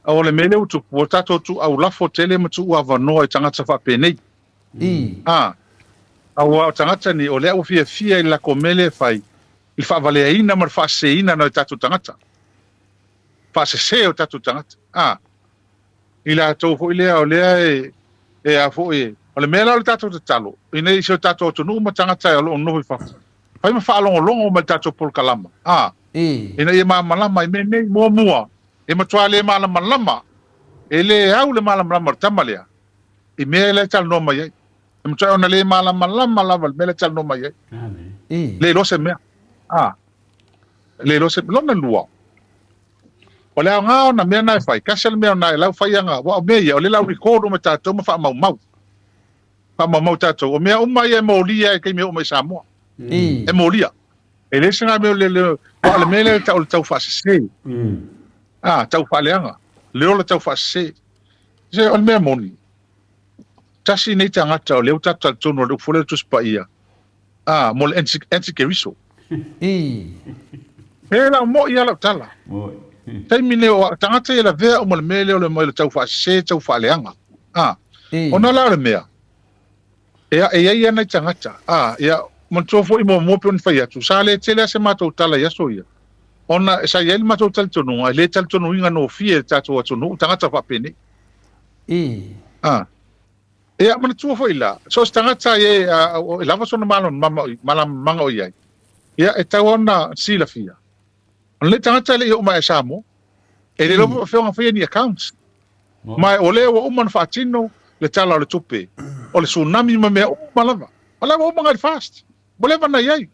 o le mea lea ua tupu, ua tatou tuuaulafo tele ma tuuavanoa i tagata faapenei. A, aua o tagata nei, o lea ua fiafia i le latou mea lea e fai, i le faavaleaina ma le faaseseina o tatou tagata, faasese o tatou tagata. A, i latou foi lea o lea e, e a foi e, O le mea la o le tatou tatalo, ina ia si o tatou atunuu ma tagata o lo o nofo i fafo, fai ma faalogologo mai i le tatou polokalama, a, ina ia malamalama i mea nei. Muamua, e matua le malamalama, e le au le malamalama o le tama lea i mea la e talanoa mai ai. E matua ona le malamalama lava i le mea la e talanoa mai ai. Le iloa se mea. A, le iloa se mea. Lona lua, o le aoga ona mea na e fai, kasi le mea ona e lau faiaga, aua o mea ia, o lea la record uma tatou ma faamaumau. Faamaumau tatou. O mea uma ia e molia i taimi e oo mai i Samoa. E molia. E le se mea o le, le, o le mea lea e tau o le tau faasese. Ah, tau faaleaga. Le ola tau faasese. Se, o le mea moni. Tasi nei tagata o lea ua tatou talitonu o le upu foi lea o le Tusi Paia, ah, mo le antikeriso. E lau moi lava lau tala. Taimi nei o tagata ia lavea uma le mea lea o le mai o le tau faasese, tau faaleaga. Ah, ona la o le mea, e, e i ai lava nai tagata, ah, ia, manatua foi muamua pei ona fai atu, sa le tele lava se matou tala i aso ia, ona sa i ai le matou talitonuga, e le talitonuina gofie e le tatou atunuu tagata faapenei. Ah. Ia, manatua foi la, so o se tagata e, e lava sona malamalamaga o i ai, ia, e tau ona silafia. O lenei tagata e le i oo mai i Samoa, e le iloa faapefea ona faia ni accounts. Ma o lea ua uma ona faatino le Tala o le Tupe, o le tsunami ma mea uma lava. O la ua uma ona i le FAST, ua leva ona i ai.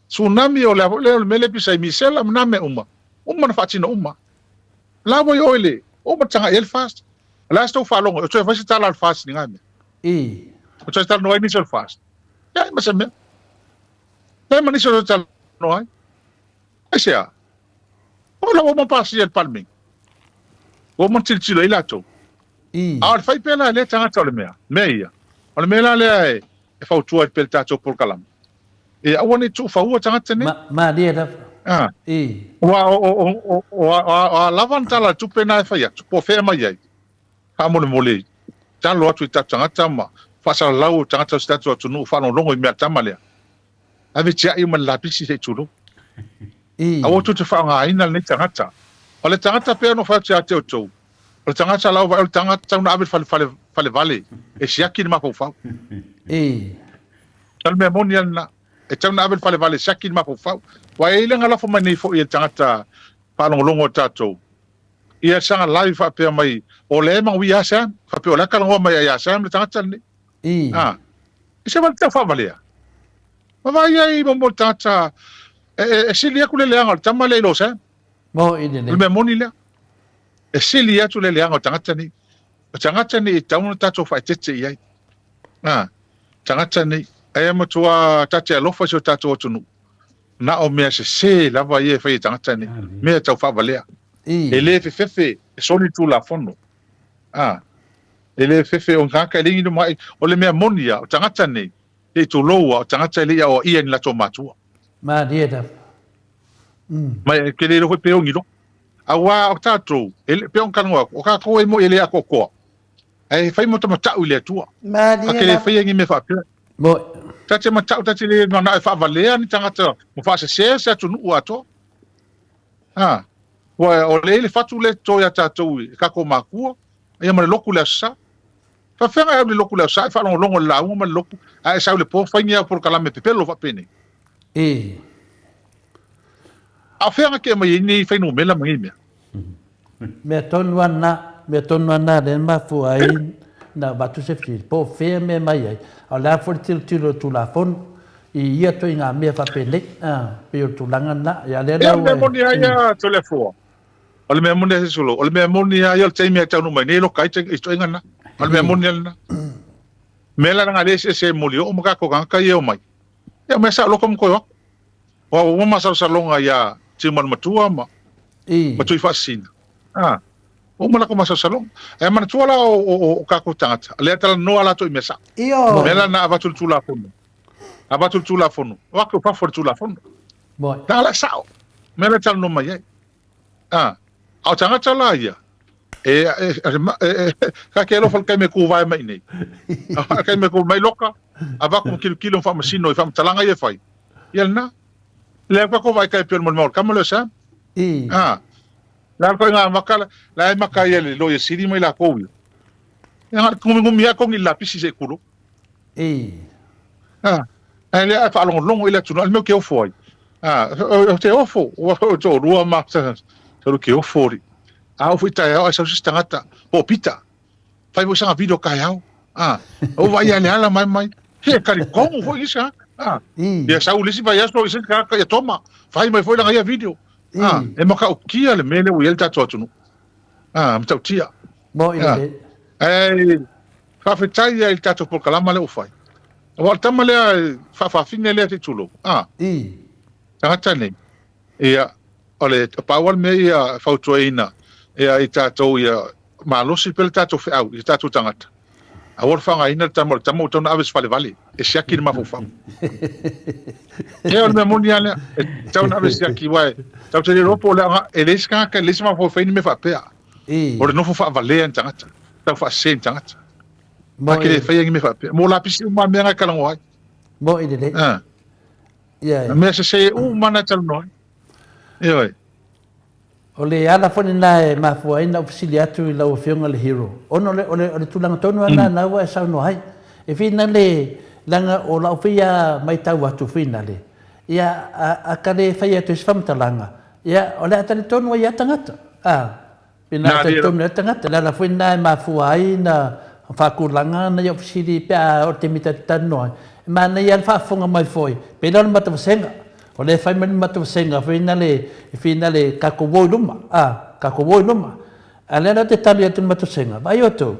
Tsunami o le a foi lea o le mea lea pisa i misela ma na mea uma, uma ona faatino uma. La ua i o i le, uma taga i ai le FAST. O le a se tou faalogo, o toe fai se tala a le FAST i nga mea. O toe talanoa ai nisi o le FAST. Leai ma se mea. Leai ma nisi o toe talanoa ai. Aisea? O la ua uma pasia e le Palemene. Ua uma ona tilotilo i ai latou. A o le fai pea la e lea tagata o le mea, mea ia. O le mea la lea e, e fautua ai pea le tatou polokalame. E aua ne i tuufaua tagata nei. Ma, malie lava. Ah. Ua o, o, o, o, o, a lava na tala tupe na e fai atu, po o fea mai ai. Faamolemole, talo atu i tatou tagata ma faasalalau tagata o se tatou atunuu faalogologo i mea tama lea. Ave tiai uma le lapisi se i tulou. Aua tou te faaaogaina lenei tagata. O le tagata pea ona fai atu ia te outou, o le tagata la ua vaai o le tagata tau na ave i le fale, fale, falevale e siaki le mafaufau. O le mea moni lava lena. E tau na ave i le falevale e siaki le mafaufau. Aua e i ai le galafo mai nei foi e le tagata faalogologo a tatou, ia saga live faapea mai, o lea e manuia lava Sam, faapea o lea e talanoa mai ai ia Sam le tagata lenei. Ah, e se wale tau whaavalea. Ma vai ai mo mo tagata, e, e, e sili atu le leaga o le tama lea i lo Sam. Mo i le O le mea moni lea. E sili atu le leaga o tagata nei. O tagata nei e tatau ona tatou faaeteete i ai. Ah, tagata nei. Ae matua ta te alofa i si o tatou atunuu. Na o mea sese lava ia e fai e tagata nei. Mea tau faavalea. E le fefefe e soli le Tulafono. Ah, E le fefe o tagata e le inu mai, o le mea moni ia, o tagata nei, le i tulou a, o tagata e le i aoaia e ni latou matua. Malie lava. Mai e ke le iloa foi pe ogi loa. Auā o tatou, e le, pei ona talanoa atu, o tatou e moi e le atoatoa, ae fai ma matau i le Atua. Malie Ta te le lava. faia ni mea faapea. Moi. Ta te matau, ta te le manao e faavalea ni tagata ma faasesea se atunuu atoa. A, ua o lea i le fatu lea e toto ia tatou i tatou matua, ia ma le lotu i le Aso Sa. Faafefea e alu i le lotu i le Aso Sa e faalogologo i le lauga ma le lotu, ae e sau i le po fai ni au polokalame pepelo faapenei. A o fea na kea mai ai nei fuainumera ma nei mea? Mea tonu lava lena, mea tonu lava lena lea na mafua ai na avatu se fesili, po o fea mea mai ai, a o le a foi le tilotilo o le Tulafono i ia ituaiga mea faapenei, pei o le tulaga lena. Ia lea la ua. Ia, mea moni lava ia Toleafoa. O le mea moni a Sesolo, o le mea moni lava ia o le taimi e taunuu mai nei loka ai i ituaiga na. O le mea moni lava lena. Mea la leaga lea e eseese moli oo ma tatou tagata ia e omai. Ia o mea sao loka ma toe o atu. Aua ua uma masalosaloga ia Tiumanumatua ma ma Tuifaasisina. A, ua uma latou masalosaloga. Ae manatua la o, o, o, o tatou tagata, lea talanoa latou i mea sao. Ioe. Mea la na avatu le Tulafono. Avatu le Tulafono. O atu fafo le Tulafono. Na ala sao. Mea la talanoa mai ai. A, a o tagata la ia, e, e, e, e, ka ke alofa le taimi e kūwae mai nei. A taimi e kū mai loka, avatu ma kilokilo ma faamasino i faamatalaga ia e fai. Ia lena. Lea ka ko vai kai pio mo le kama le sa. A, la ko ngā maka, la e maka ia le loia sili mai la kou ia. E na gumigumi lava kogi i le lapisi se i tulou. I. A, ae lea a faalogologo i le atunuu, a o le mea ou te ofo ai, a, ou te ofo, ua toalua ma talu ke ofo alii. A oo foi i taeao ae sau se isi tagata, po o Pita, fai foi sana video taeao, a, ou vaai ia le ala mai mai, he talitonu foi le isi tagata, a, ia sau le isi vaiaso i se isi tagata ia Toma, fai mai foi lana ia video, a, e matautia le mea lea ua i ai le tatou atunuu, a, matautia. Mo i le. Ae faafetai ia i le tatou polokalama lea ua fai. Aua o le tama lea faafafine lea se i tulou, a, tagata nei, ia, o le pau lava le mea ia e fautuaina ia i tatou ia malosi pea le tatou feau i tatou tagata. Aua le faaaogaina le tama, o le tama ua tatau ona ave i se falevale e siaki le mafaufau. Ia o le mea moni lava lea, e tatau ona ave e siaki, aua e tatou te le iloa po o le a, e leai se tagata, e leai se mafaufau e fai ni mea faapea. O le nofo faavalea ni tagata, tau faasese ni tagata. Ta te le faia ni mea faapea. Mo lapisi uma lava mea na e talanoa ai. Moi lelei. Ah. Ia. Mea sese uma na e talanoa ai. Ioe. O le ala foi lena e mafua ai na ou fesili atu i lau Afioga le Hero, ona o le, o le, o le tulaga tonu lava lena na ua e saunoa ai. E finale, leaga o lau foi ia maitau atu finale, ia, a, a ka le fai atu i se faamatalaga, ia, o le a talitonu ai lava tagata, a. Pēnā talitonu ai le tagata, le ala foi lena e mafua ai na faatulaga nai au fesili pe a o le taimi tatou te talanoa ai, e manaia lava le faafofoga mai foi, pei la o le matavasega. O lea e fai mai le matavasega foi lena e finale tatou o i luma, a, tatou o i luma. A o lea la ou te tali atu i le matavasega, vaai outou,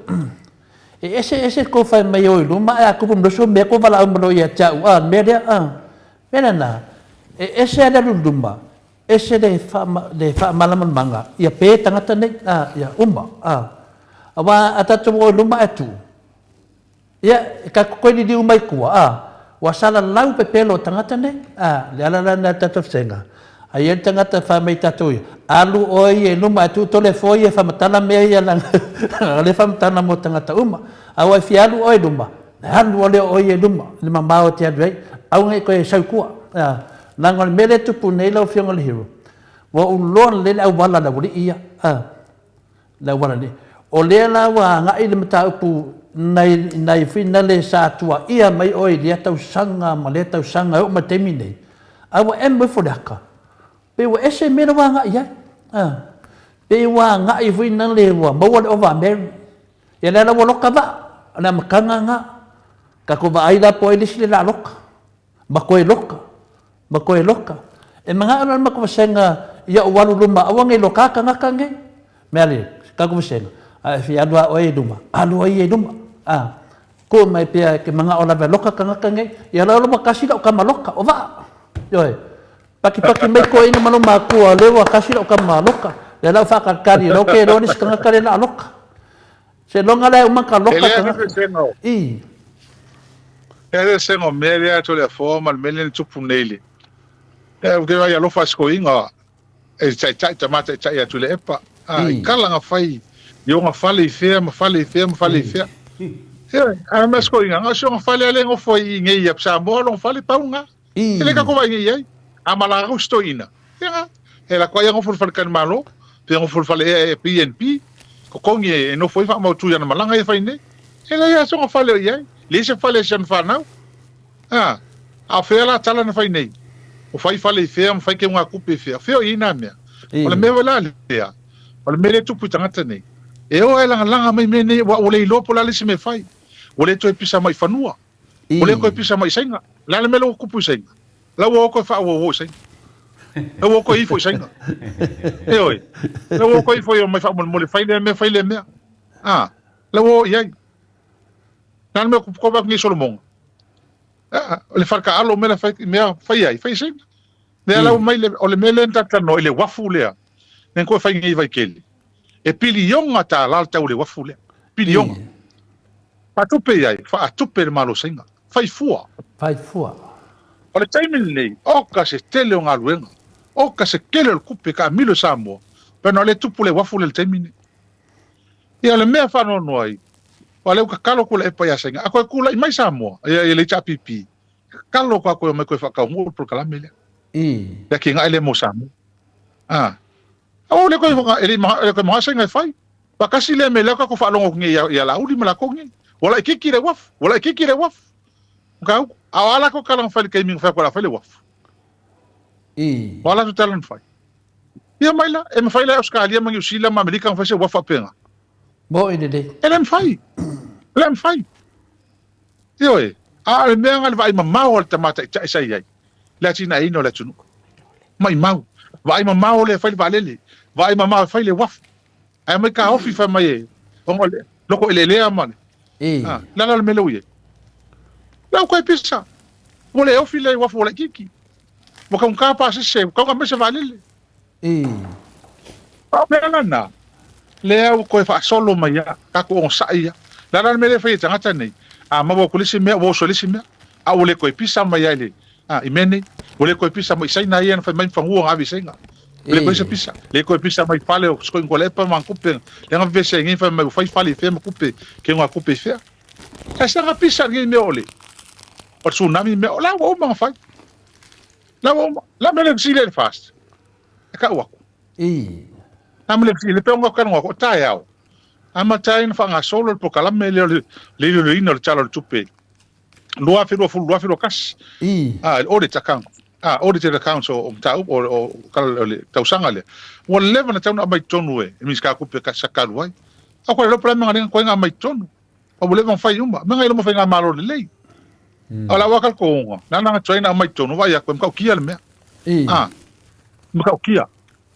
e eseese le tou fai mai e o i luma ae a tupu mai loa se mea tou valaau mai loa ia te au, a, le mea lea, a. O le mea lena, e ese lava le alu i luma, Ese le le faamalamalamaga ia pe tagata nei, a, ia uma, a. Aua a tatou o i luma ae tuu, ia, e tatou toe liliu mai tua, a, ua salalau pepelo o tagata nei, a, le ala la lena o le tatou vasega. A i ai le tagata e fai mai tatou ia, alu oe ia i luma ae tuu tole foi ia e faamatala mea ia leaga o lea e faamatala mo tagata uma. A ua e fia alu oe i luma, alu lea oe ia i luma, i le mamao e te alu ai, aua ne i toe sau i tua, a. Leaga o le mea lea e tupu nei lau Afioga i le Hero, ua ou loa lelei le auala a le aualii ia, a, le auala nei. O lea la ua agai le mataupu nai, nai finale sa tuaia mai oe i lea tausaga ma lea tausaga e oo mai i le taimi nei, a ua emo ifo le aka, pei ua ese mea la ua agai i ai, a. Pei ua agai foi nale ua maua le ova a Mary. Ia lea la ua loka vaa, o le amataga lena. Tatou vaai la po o ai le isi le la loka. Ma koe loka, ma koe loka. E manao la le matou vasega ia ou alu luma aua nei loka tagata nei. Mea le tatou vasega, a e fia alu a oe i luma, alu oe ia i luma. A, kuu mai pea e te manao lava e loka tagata nei, ia loa ua tasi lau tama loka, o Vaa. Ioe. Pakipaki mai toeaina ma lou matua, lea ua tasi lau tama loka. Lea la ua faatalitali, lea ou te iloa le isi tagata lea o le a loka. Seiloga lea uma ka loka tagata. I. E le se ngo mea lea to le afoa ma le mea lea na tupu nei le. E ou te vaai alofa i sikoiga e taitai tama taitai atu i le epa. A i kala nga fai i ona fale i fea ma fale i fea ma fale i fea. Ioe, a mea sikoiga nga si ona fale ale ngofo i nei ia Samoa lona fale pau nga. E le kako vaai nei i ai. A ma la si toeaina, ia nga, e lako ai a nofo i le fale talimalo, pe nofo i le fale ea e PNP, totogi e nofo ai faamautu i ana malaga ia e fai nei. E leai lava sona fale o i ai, leai se fale a si ana fanau. A, a o fea la tala na fai nei? O fai fale i fea ma fai keugatupe i fea, fea o i ai nā mea? O le mea foi la lea, o le mea lea e tupu i tagata nei, e o ae lagalaga mai mea nei, ua le iloa po o le a le isi mea e fai, ua le toe pisa mai i fanua. Ua le toe pisa mai i Saina. O le a le mea lea ua tupu i Saina? La ua o toe faaauauo i Saina. La ua o toe ifo i Saina. Ioe. La ua o toe ifo i omai faamolemole, fai lea mea, fai lea mea. A, la ua o i ai. O le a le mea ua tupu kova atu nei i Solomoga? A, o le fale taaalo mea la fai, mea fai ai, fai i Saina. Lea la ua mai le, o le mea lea na tatou talanoa i le uafu lea, lea na toe fai nei i Vaitele. E piliona tālā le tau o le uafu lea. Piliona. Faatupe i ai, faatupe e le Malo o Saina. Fai fua. Fai fua. O le taimi lenei, oka se tele o galuega, oka se tele o le tupe taamilo i Samoa, pe ona o lea e tupu le uafu lea i le taimi lenei. Ia o le mea e faanoanoa ai, aua o lea ua tatalo atu le EPA ia Saina, a toe tulai mai Samoa, ia le HRPP, tatalo atu a toe omai toe faataunuu le polokalame lea. Le atinae lea mo Samoa. A, aua o lea toe, e le i manao Saina e fai. Faatasi lea mea lea ua tatou faalogo atu nei ia Laauli ma latou nei. Ua laitiiti le uafu, ua laitiiti le uafu. Mataupu. A o a latou tala na fai i le taimi na fai atu o le a fai le uafu? O a latou tala na fai? Ia mai la, e mafai la e Ausetalia ma Niu Sila ma Amerika ona fai se uafu faapena? Moni lelei. E le mafai. E le mafai. Ioe. A o le mea na le vaai mamao a le tama taitai sa i ai, le atinaeina o le atunuu. Maimau. Vaai mamao lea e fai le vaalele. Vaai mamao e fai le uafu. Ae aumai taofi fai mai e ona o le loko eleelea ma le a le a la le mea lea ua i ai? La ua toe pisa. Ua le ofi lea i uafu ua laitiiti. Ua taugata pasese, ua tatau ona aumai se vaalele. A o mea lana, lea ua toe faasolo mai lava, tatou onosai ia. O le a la le mea lea e fai e tagata nei? A maua atu le isi mea, ua oso i le isi mea. A ua le toe pisa mai lava i le, a, i mea nei. Ua le toe pisa mai i Saina ia na fai mai fanua na ave i Saina. Ua le toe se pisa. Le toe pisa mai fale o Sikoingo Lepa ma tupe. Lea na vevesi ai nei fai mai ua fai fale i fea ma tupe, keu ngā tupe i fea. Ae sa na pisa nei mea o le, o le tsunami mea, o la ua uma na fai. La ua uma. La mea le fesili ai le FAST. E kau aku. La mea le fesili, le pe onga kanu aku, o taeao. Amata ai na whangasolo le pokalame lea o le iloiloina o le Tala o le Tupe 2020, 2021. Ah, le audit account. Ah, audited accounts o mataupu o, o, o le tausaga lea. Ua leva na tau na aumai totonu e Minisita o Tupe sa talu ai. A koe lo pala menga koe nga mai totonu. A ua leva na fai uma. Menga i loma faigamalo lelei. A la ua kal ko Na na try na aumai totonu vai aku e matautia le mea. Ah, matautia.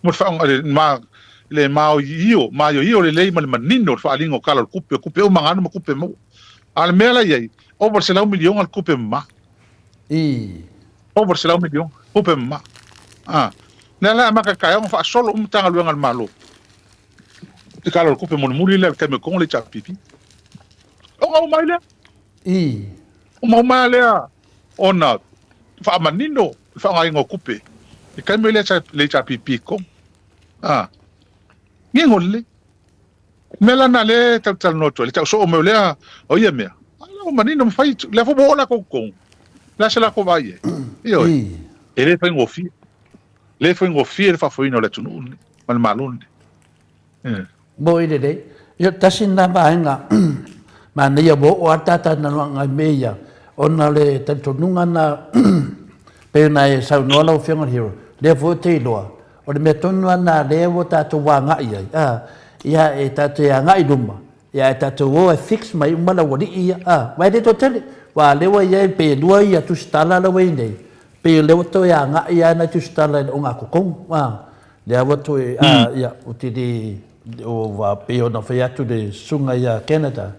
Mo le faaaoga le ma le maoioio maioio lelei ma le manino o le faaaliga o tala o le tupe, o tupe uma na alu ma tupe maua. A o le mea la i ai, ova i le selau miliona le tupe mama. Ova i le selau miliona, tupe mama. A, lea la e amata i le taeao ona faasolo uma Matagaluega a le Malo i le tala o le tupe mulimuli lea i le taimi o le togo le HRPP. Ona uma ai lea. Uma uma lea ona faamanino le faaaogaina o tupe i taimi lea sa le HRPP i totonu. A, ngigo lelei. O mea la na lea e talatalanoa atu ai, le tau soo mai o lea, o ia mea, a la ua manino ma fai, lea foi ua oo latou i totonu. O le a se latou vaai i ai? Ioe, e le faigofie. E le faigofie le faafoeina o le atunuu lenei ma le Malo lenei. Moi lelei. Ia, tasi lena vaega manaia ua oo lava le ta talanoaga i mea ia, ona o le talitonuga lena pei ona e saunoa lau Afioga i le Hero, lea foi ou te iloa, o le mea tonu lava lena lea ua tatou agai ai, a, ia e tatou te agai i luma, ia ae tatou o e fix mai uma le aualii ia, a, aua e le toatele, aua o lea ua i ai pei e lua ia tusitala la ua i ai nei, pei o lea ua toe agai lava nai tusitala i le ogatotonu, a. Lea ua toe, a, ia, ou te le, ua pei ona fai atu le susuga ia Canada,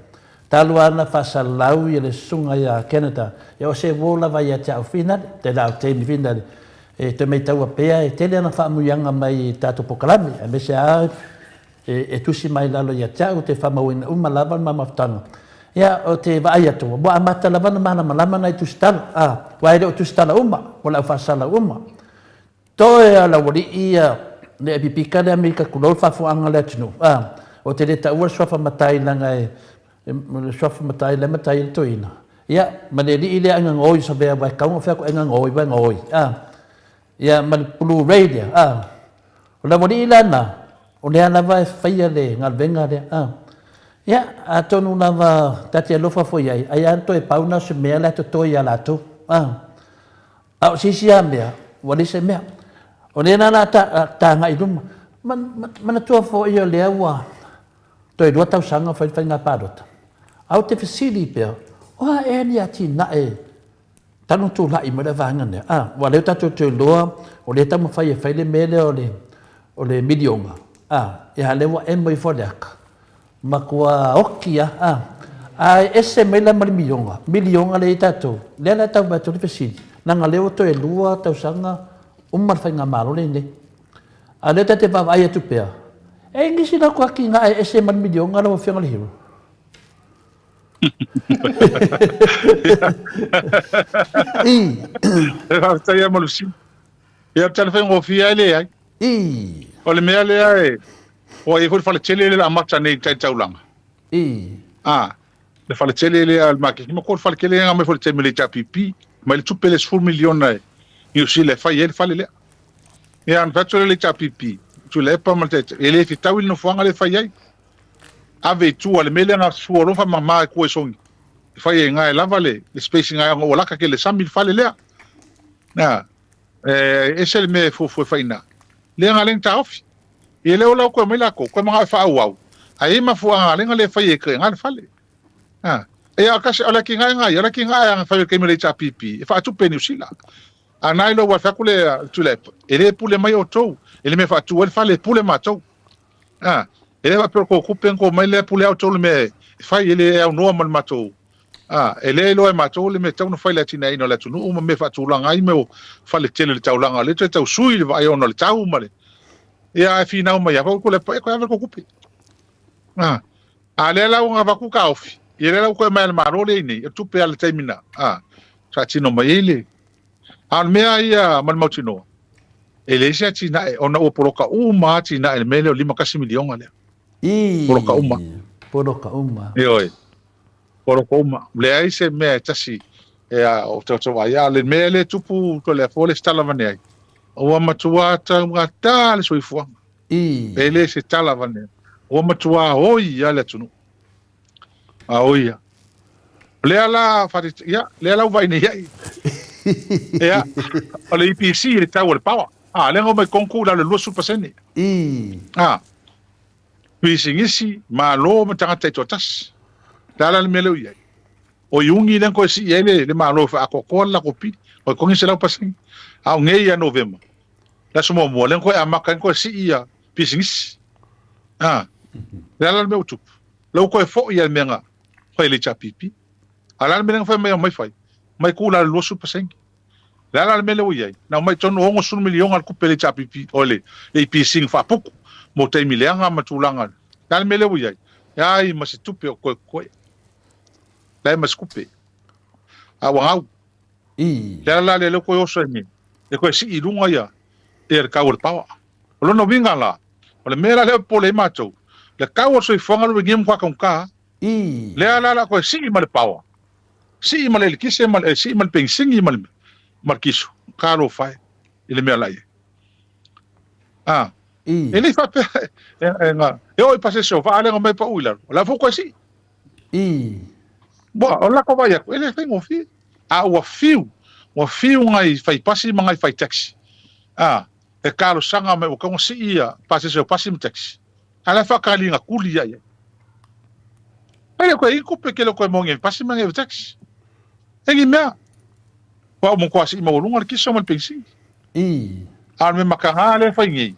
talu lava ona faasalalau ia le susuga ia Canada, ia o se uo lava ia te au finale, te la o taimi finale, e toe maitaua pea e tele ana faamanuiaga mai i tatou polokalame, aemaise lava e tusi mai lalo ia te au, te faamauina uma lava le mamafutaga. Ia, ou te vaai atu, ua amata lava ona malamalama nai tusitala, a, aua e le o tusitala uma, o le au faasalau uma. Toe a laualii ia le epipika le Amerika tulou le faafofoga a le atunuu a ou te le taua le suafa matai leaga e le suafa matai lea e matai ai le toeaina ia ma le alii lea aiga gaoi savea aua e tatau ona fai atu aiga gaoi uae gaoi a ia ma le blue ray lea a o le aualii la lena o lea lava e faia le galuega lea a ia atonu lava ta te alofa foi i ai ai lava toe pau na o se mea la e totoe ia latou a A o se isi lava mea, ua leai se mea. O lea la o le a ta agai i luma. Manatua foi o lea ua toe lua tausaga o fai le faiga palota, ae ou te fesili pea, o a ea ni atinae talu ona tulai mai le vaega lea? A, aua o lea ua tatou toe iloa o lea e taumafai e fai le mea lea o le miliona, a, ia a o lea ua emo ifo le aka. Matua oki a, a. Ae ese mai la ma le miliona, miliona lea i tatou, lea la e tau atu le fesili, leaga lea ua toe lua tausaga uma le faigamalo lenei. A o lea ta te vaavaai atu pea, e i ai nisi latou atinae e ese ma le miliona lau Afioga i le Hero? I. E faafetai lava mo le fesili. Ia, ou te tali faigofie lava e leai. I. O le mea lea e, ua i ai foi le faletele lea o le amata nei i tai taulaga. I. A, le faletele lea a le maketi, ma ko le faletele lea na aumai foi i le taimi o le HRPP, mai le tupe lea 10 miliona e Niu Sila e fai ai le fale lea. Ia, ona fai atu lea o le HRPP, Tuilaepa ma le Taitai, e le fetaui le nofoaga lea e fai ai. Ave i tua le mea lea na sua loa faamama e tua i Sogi. E fai ai ina e lava le le space ina ona ua laka tele sami le fale lea. Na, e ese le mea e fuafua e fai ina. Lea na lea na taofi. Ia lea ua toe mai latou, toe manao e faaauau. Ae i ai mafuaaga lea na le fai ai e ina le fale. A, ia kasi, o le atinae ia, o le atinae na fai i le taimi o le HRPP, e faatupe e Niu Sila. A na iloa ua fai atu le Tuilaepa, e le pule mai outou, i le mea e faatu ai le fale, e pule matou. A, e le faapea o le tou tupe na tou mai lea pule lava outou i le mea e fai, e le aunoa ma le matou. A, e le iloa e matou le mea e tatau ona fai i le atinaeina o le atunuu ma mea e faatulaga ai mea o fale tele o le taulaga, o lea toe tau sui le vaai ona o le tau ma le. Ia, ae finau mai lava, Tuilaepa, ia toe ave le tou tupe. A, a lea la ua avatu taofi, ia lea la ua toe aumai a le Malo lea i inei, o le tupe a le taimi na, a, faatino mai ai le. A o le mea ia ma le mautinoa, e leai se atinae, ona ua poloka uma atinae i le mea lea o le $51 miliona lea. Ii. Poloka uma. Poloka uma. Ioe. Poloka uma. Leai se mea e tasi e a, o tatou vaai. A o le mea lea e tupu Toleafoa le isi tala avane ai, ua matua taugata le soifuaga. Ii. E le se tala avane ai. Ua matua oi lava le atunuu. A oi ia. O lea la, ia, lea la ua vaai nei ai. Ia, o le EPC le tau o le power. A, lea na omai tonu i lalo i le 20%. Ii. A, pisinisi, Malo ma tagata taitoatasi. O le a la le mea lea ua i ai? O Iuni lea na toe sii ai le, le Malo e faaatoatoa le latou pili, ua 300%. A o nei ia Novema, le aso muamua, lea na toe amata ai ona toe sii ia pisinisi. A, o le a la le mea ua tupu? Lea ua toe foi lava i le mea na fai e le HRPP. A o le a le mea lea na fai mai omai fai? Omai tuu i lalo i le 20%. O le a la le mea lea ua i ai? Na omai i totonu 60 miliona le tupe a le HRPP, o le EPC na faaputu mo taimi leaga ma tulaga. O le a le mea lea ua i ai? Leai ma se tupe o toe totoe. Leai ma se tupe. A ua gau. I. Le ala la lea lea ua toe oso ai nei, e toe sii i luga ia, ia le tau o le power. O lona uiga la, o le mea la lea e popole ai matou, le tau o le soifuaga lea ua i nei ua matua taugata. I. Lea la la toe sii ma le power, sii ma le eletise ma le, sii ma le penisini ma le, ma le kiso. Talofa e i le mea la i ai. A, I. e le i faapea, e, e, na, e oo i pasese o vaa lea na omai pau i lalo, o la foi ua toe sii. I. Ua, o le latou vaai atu, e le faigofie. A ua fiu, ua fiu nai fai pasi ma nai fai taxi. A, e talosaga mai ua tatau ona sii ia pasese o pasi ma taxi. A o la e faataliga tuli ia i ai. E le toe i ai ni tupe ke le toe maua nei pasi ma nei taxi. E ni mea. Ua matua sii maualuga le kiso ma le penisini. I. A o le mea mataga lea e fai nei,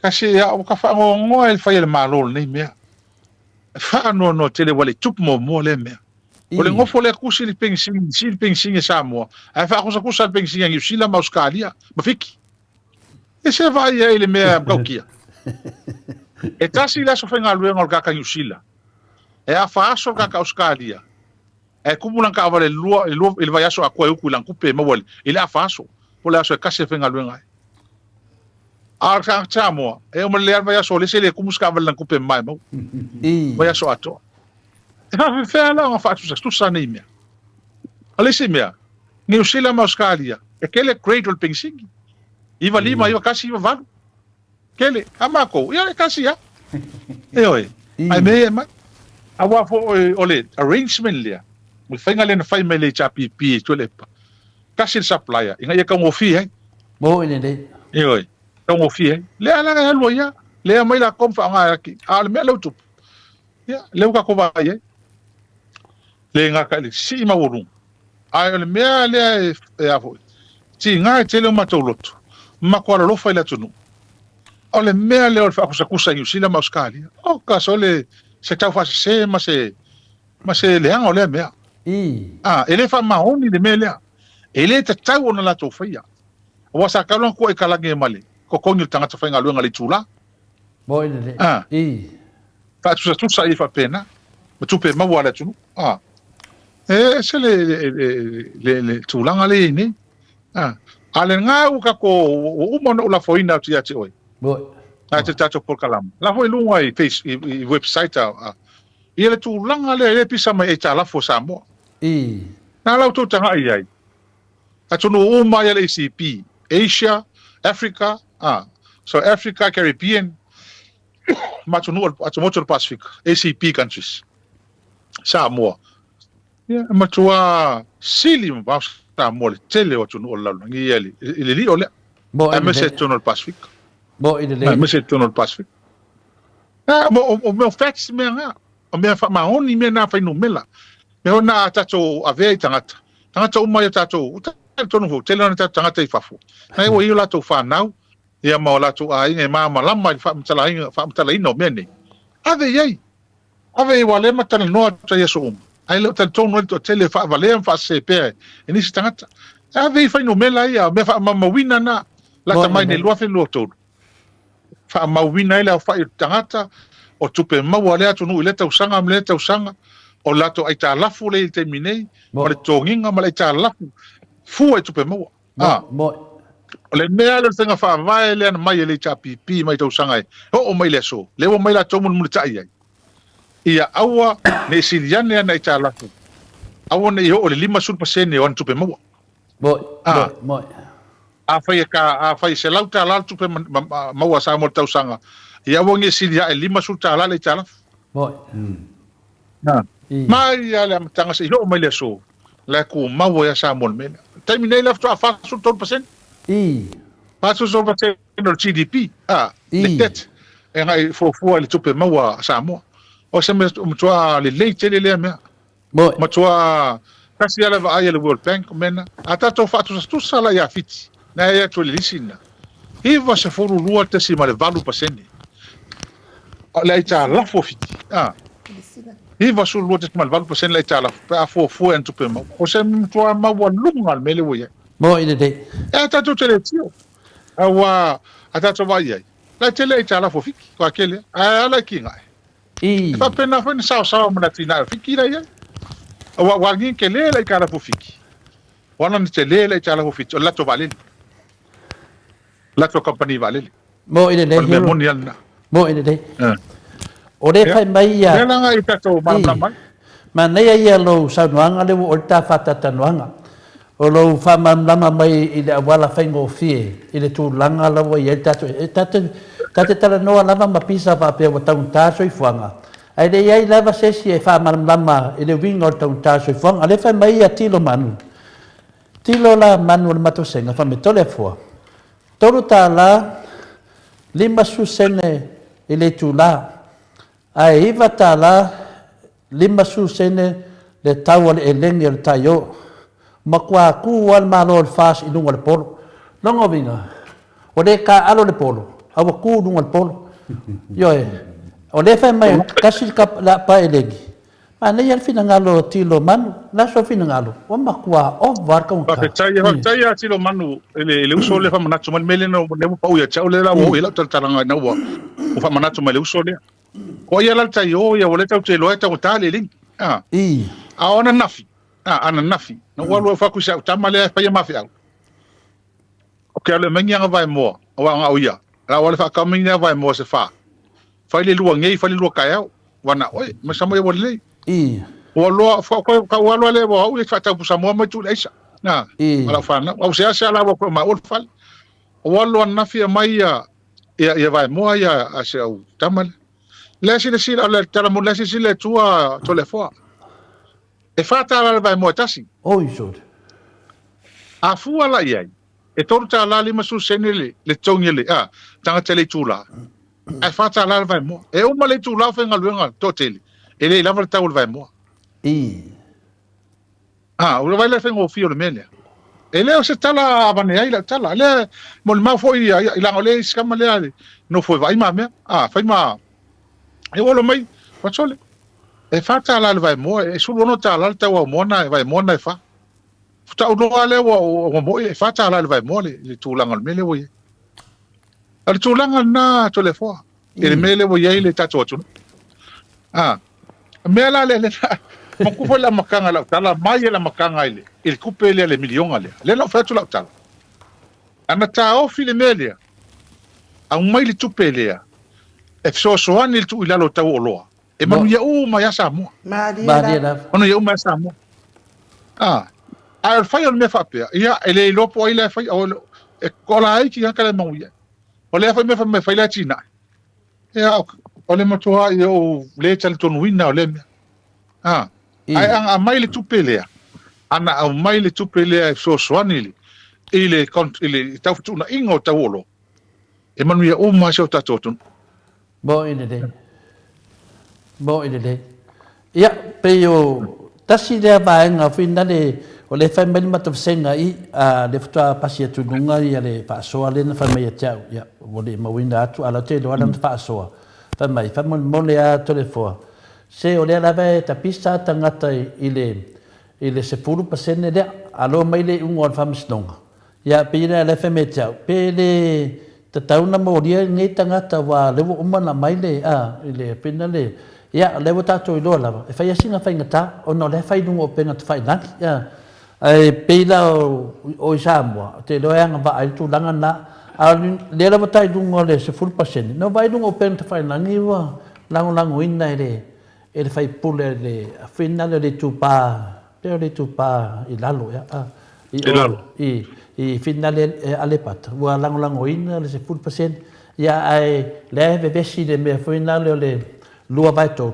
kasi a ua ka faanoanoa e le fai a le Malo lenei mea. E faanoanoa tele ua le i tupu muamua lea mea. O le nofo lea tusi le penisini, sii le penisini a Samoa, ae faakusakusa le penisini a Niu Sila ma Ausetalia ma Fiti. E se vaai ai i le mea matautia. E tasi le aso faigaluega o le tagata Niu Sila, e afa aso le tagata Ausetalia, ae tumu lana taavale i le lua, i le lua, i le vaiaso atoa e utu i lana tupe e maua i le afa aso, po o le aso e tasi e faigaluega ai. A o le tagata Samoa, e uma lelei lava le vaiaso o le isi e le tumu se taavale i lana tupe mamae e maua. Vaiaso atoa. E faapefea la ona faatusatusa nei mea? O le isi mea, Niu Sila ma Ausetalia, e tele grade o le penisini. 95, 91, 98. Tele. A matou, ia e tasi lava. Ioe. Ae mea ia e aumai. Aua foi o le arrangement lea, o le faiga lea na fai mai e le HRPP e Tuilaepa, tasi le supplier ina ia taugofie ai. Moni lelei. Ioe. Taugofie ai. Lea la e alu ai lava. Lea e aumai latou ma faaaoga e A o le mea lea ua tupu, Ia, lea ua tatou vaai ai. Le gata i le sii maualuga, ae o le mea lea e a foi, tiga e tele o matou loto, matou alolofa i le atunuu. O le mea lea o le faakusakusa i Niu Sila ma Ausetalia, o ka sole se tau faasese ma se ma se leaga o lea mea. A, e le faamaoni le mea lea. E le tatau ona latou faia. Aua sa tatau la ona tua i kalagi ma le totogi o le tagata faigaluega i le itula. Moi lelei. A. Faatusatusa ai faapena ma tupe maua a le atunuu. A. E ese le, le, le, le, le tulaga lea e i ai nei. A. A lena ua tatou, ua uma ona ou lafoina atu ia te oe. Moi. A te tatou polokalama. Lafo i luga i, face, i, i website a, a, ia le tulaga lea e le pisa mai aitalafu a Samoa. I. Na la outou tagai i ai. Atunuu uma ia le ACP, Asia, Africa, a, so Africa, Caribbean, ma atunuu atumotu o le Pasefika, ACP countries, Samoa. Ia, e matua sili mamao Samoa i le tele o atunuu o le lalolagi ia i le lio lea. Aemaise i totonu o le Pasefika. Aemaise i totonu o le Pasefika. O mea o facts mea na. O mea faamaoni mea na fuainumera. Mea foi na a tatou avea i tagata. Tagata uma ia tatou, ua talitonu foi, tele ona tatou tagata i fafo. Na ua i ai o latou fanau, ia ma o latou aiga e malamalama i le faamatalaina, faamatalaina o mea nei. Ave i ai. Ave i ai, aua o lea ma talanoa atu ai i aso uma. Ae le o talitonu ai le toatele e faavalea ma faasese pea e nisi tagata. Ave i fuainumera ia, o mea faamaumauina na, lata mai nei 2023. Faamauina ai le aofai o tagata, o tupe maua a lea atunuu i lea tausaga ma lea tausaga, o le latou aitalafu lea i le taimi nei, ma le totogiga ma le aitalafu fua i tupe maua. A, o le mea lea o le faiga faavae lea na mai e le HRPP mai tausaga e oo mai i le aso, lea ua mai latou mulimulitai ai, ia aua ne i sili ane ana aitalafu, aua ne i oo i le 50% o ana tupe maua. A, afai e ka, afai e $100 le tupe maua a Samoa i le tausaga, ia aua ne i sili ae $50 le aitalafu. Na. Mai lava le amataga seia oo mai le aso, la e tumau ai lava Samoa i le mea lea. O le taimi nei la faatoa 43%. 43% o le GDP, a, le debt e agai fuafua i le tupe maua a Samoa. O se mea matua lelei tele lea mea. Matua tasi lava le vaai a le World Bank o mea na. A tatou faatusatusa la ia Fiti, na e atu i le lisi lena, 92.8% o le aitalafu o Fiti. A, 92.8% le aitalafu pe a fuafua i ana tupe maua. O se matua maualuga le mea lea ua i ai. Moi lelei. E a tatou te le tio, aua a tatou vaai i ai, la e tele aitalafu o Fiti, ua tele, ae a la e kigae. E faapena foi ona saosaoa ma le atinae o Fiti la e i ai. Aua ua agiga tele le aitalafu o Fiti. Ua ala ona tele le aitalafu o Fiti, o le latou vaalele. Latou kamupani vaalele. Mo i lelei. O le mea moni lava lena. Mo i lelei. O lea fai mai ia. Lea la i tatou malamalama ai. Manaia ia lou saunoaga lea ua oo i le ta faatatalanoaga. O lou faamalamalama mai i le auala faigofie i le tulaga la ua i ai le tatou, e ta te talanoa lava ma pisa faapea ua taugata le soifuaga, ae le i ai lava se isi e faamalamalama i le uiga o le taugata o le soifuaga. O lea fai mai ia tilo manu, tilo la manu o le matosega fai mai Toleafoa, $3 50 sene i le itula, ae $9 50 sene le tau a le eleni o le tai o. Matua tu lava le Malo o le FAS i luga o le polo. Lona uiga, ua le taaalo le polo, a ua tu i luga o le polo. Ioe, o lea e fai mai tasi le apa eleni, manaia le finagalo o Tilo Manu, le aso finagalo, ua matua ova lava le taugata. Faafetai, faafetai ia Tilo Manu i le uso lea faamanatu mai le mea lea ua pau ia te au lea la ua oo i ai lau talatalaga ina ua faamanatu mai le uso lea. Ko ia la le tai o ia ua le tau te iloa e taugata le eleni. A. A o ananafi, a, ananafi, na ua alu au faku i si au tama lea e faia ma feau. O ke alu e mai ni aga vaemoa, aua na o ia. La ua le faatau mai ni aga vaemoa se fa. Fai le lua nei, fai le lua taeao. Ua na oe, ma sa mai ua lelei. Ua loa, ka ua loa le ua au ia faatau pusa moa mai tu le aisa. Na, ma lau whanau. Au se ase ala ua koe ma ua le fale. Ua loa ananafi e mai ia, ia, ia vaemoa ia a se au tama lea. Lea silasila, o le tala moni, lea silasila le Atua Toleafoa. E $4 le vaemoa e tasi. Oi sole. A fua la i ai, e $3 50 sene le, le totogi a le, a, tagata i le itula. Ae $4 le vaemoa. E uma le itula o faigaluega toatele, e le i lava le tau o le vaemoa. I. A, ua vaai la i le faigofie o le mea lea. E le o se tala avane ai lau tala. Lea, molimau foi ia, ia, leaga o le isi tama lea e nofo e vaai ma mea. A, fai ma, e ua olo mai, Fatsole, e $4 le vaemoa, e $16 le tau aumoa na, vaemoa na e fa. Faatoa ou iloa lea ua, ua moi e $4 le vaemoa le, le tulaga o le mea lea ua i ai. O le tulaga lena, Toleafoa, i le mea lea ua i ai le tatou atunuu. A, mea la lea, lea, manatua foi le amataga i lau tala, mai le amataga i le, i le tupe lea, le miliona lea. Lea na ou fai atu lau tala. Ana taofi le mea lea, aumai le tupe lea, e fesoasoani i le tuu i lalo o tau o oloa, e manuia uma ai lava Samoa. Malie lava. Manuia uma ai Samoa. A, ae o le fai o le mea faapea, ia, e le iloa po o ai la e fai, o, e toalaiti lava ka le manuia. O lea foi mea fai mai fai le atinae. Ia, O le matua'i ou le talitonuina o lea mea. A, ae ana aumai le tupe lea, ana aumai le tupe lea e fesoasoani i le, i le, i le tau fetuunaiga o tau o oloa, e manuia uma ai si o tatou atunuu. Moni lelei. Moni lelei. Ia, pei o tasi lea vaega foi nale o lea e fai mai le matou vasega i, a, lea faatoa pasi atu i luga ia le faasoa lea na fai mai ia te au, ia, ua le i mauina atu, a o la ou te iloa lana faasoa. Fai mai, faamolemole lava Toleafoa, se o lea lava e tapisa tagata i le, i le 10% lea, a loa mai le iuga o le faamasinoga, Ia, pei la e fai mai ia te au, pe le tatau ona molia lenei tagata aua o lea ua uma ona aumai le, a, i le pena le, ia, o lea ua tatou iloa lava, e fai lava sina faigata, ona o lea e fai i luga o upega tafailagi, a. Ae pei la o i Samoa, ou te iloa e agavaa ai le tulaga lena, a o lea lava ta i luga o le 10%, na ou vaai i luga o upega tafailagi ua lagolagoina e le, e le faipule le afina lea o le itupa pei o le itupa i lalo ea a i o i i fina le Aleipata ua lagolagoina le 10% ia ae lea e vevesi le mea foi na lea o le 2/3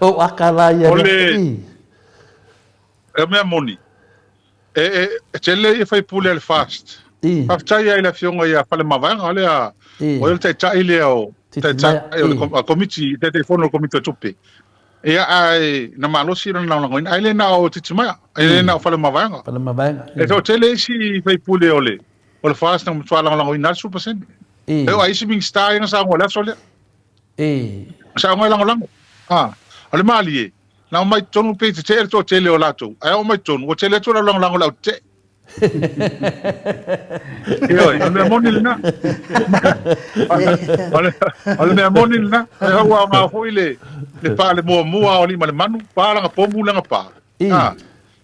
o aka la ia o le E mea moni, e, e, e tele ia faipule a le FAST. I. Faafetai ai i le afioga ia Falemavaega lea, I. o ia le taitai lea o Titimaea, taitai o le i. kom- a komiti, Taitaifono o le Komiti o Tupe. Ia, ae na malosi lona lagolagoina, ae le na o Titimaea, e le I. na o Falemavaega. Falemavaega, E i. toatele isi faipule o le o le FAST na matua lagolagoina lava le 10%. I. E oo a isi Minisita ia na saunoa i le aso lea. I. Saunoa e lagolago. A, o le malie, Na omai totonu pei tetee le toatele o latou, ae oo mai totonu, ua tele atu lau lagolago i le autetee. Ioe, o le mea moni lena. O le, o le mea moni lena. E hau aoga foi le, le pā le muamua o alii ma le manu, pā langa pomu langa pā. I. Ah,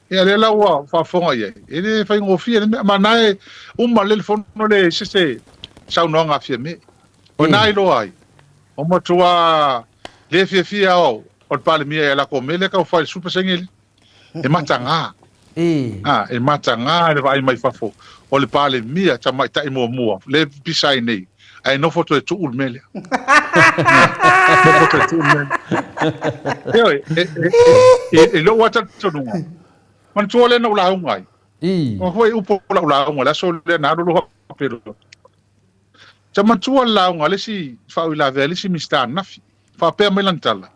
ia lea la ua faafofoga i ai. E le faigofie le mea, ma na e uma le le fono le se se saunoaga a Fiame. O na iloa ai, o matua le fiafia au o le Palemia ia lako mea lea kau fai le 10% lea. E matagā. I. A, e matagā le vaai mai fafo o le Palemia tamaitai muamua le pisa ai nei, ae nofo toe tuu le mea lea. Nofo toe tuu le mea lea. Ioe, e, e, e, e, i lou lava talitonuga, manatua lea na ou lauga ai. I. O foi upu o lau lauga, le aso lea na alu loa pelo. Kia matua le lauga a le isi faauilavea a le isi Minisita ananafi, faapea mai lana tala,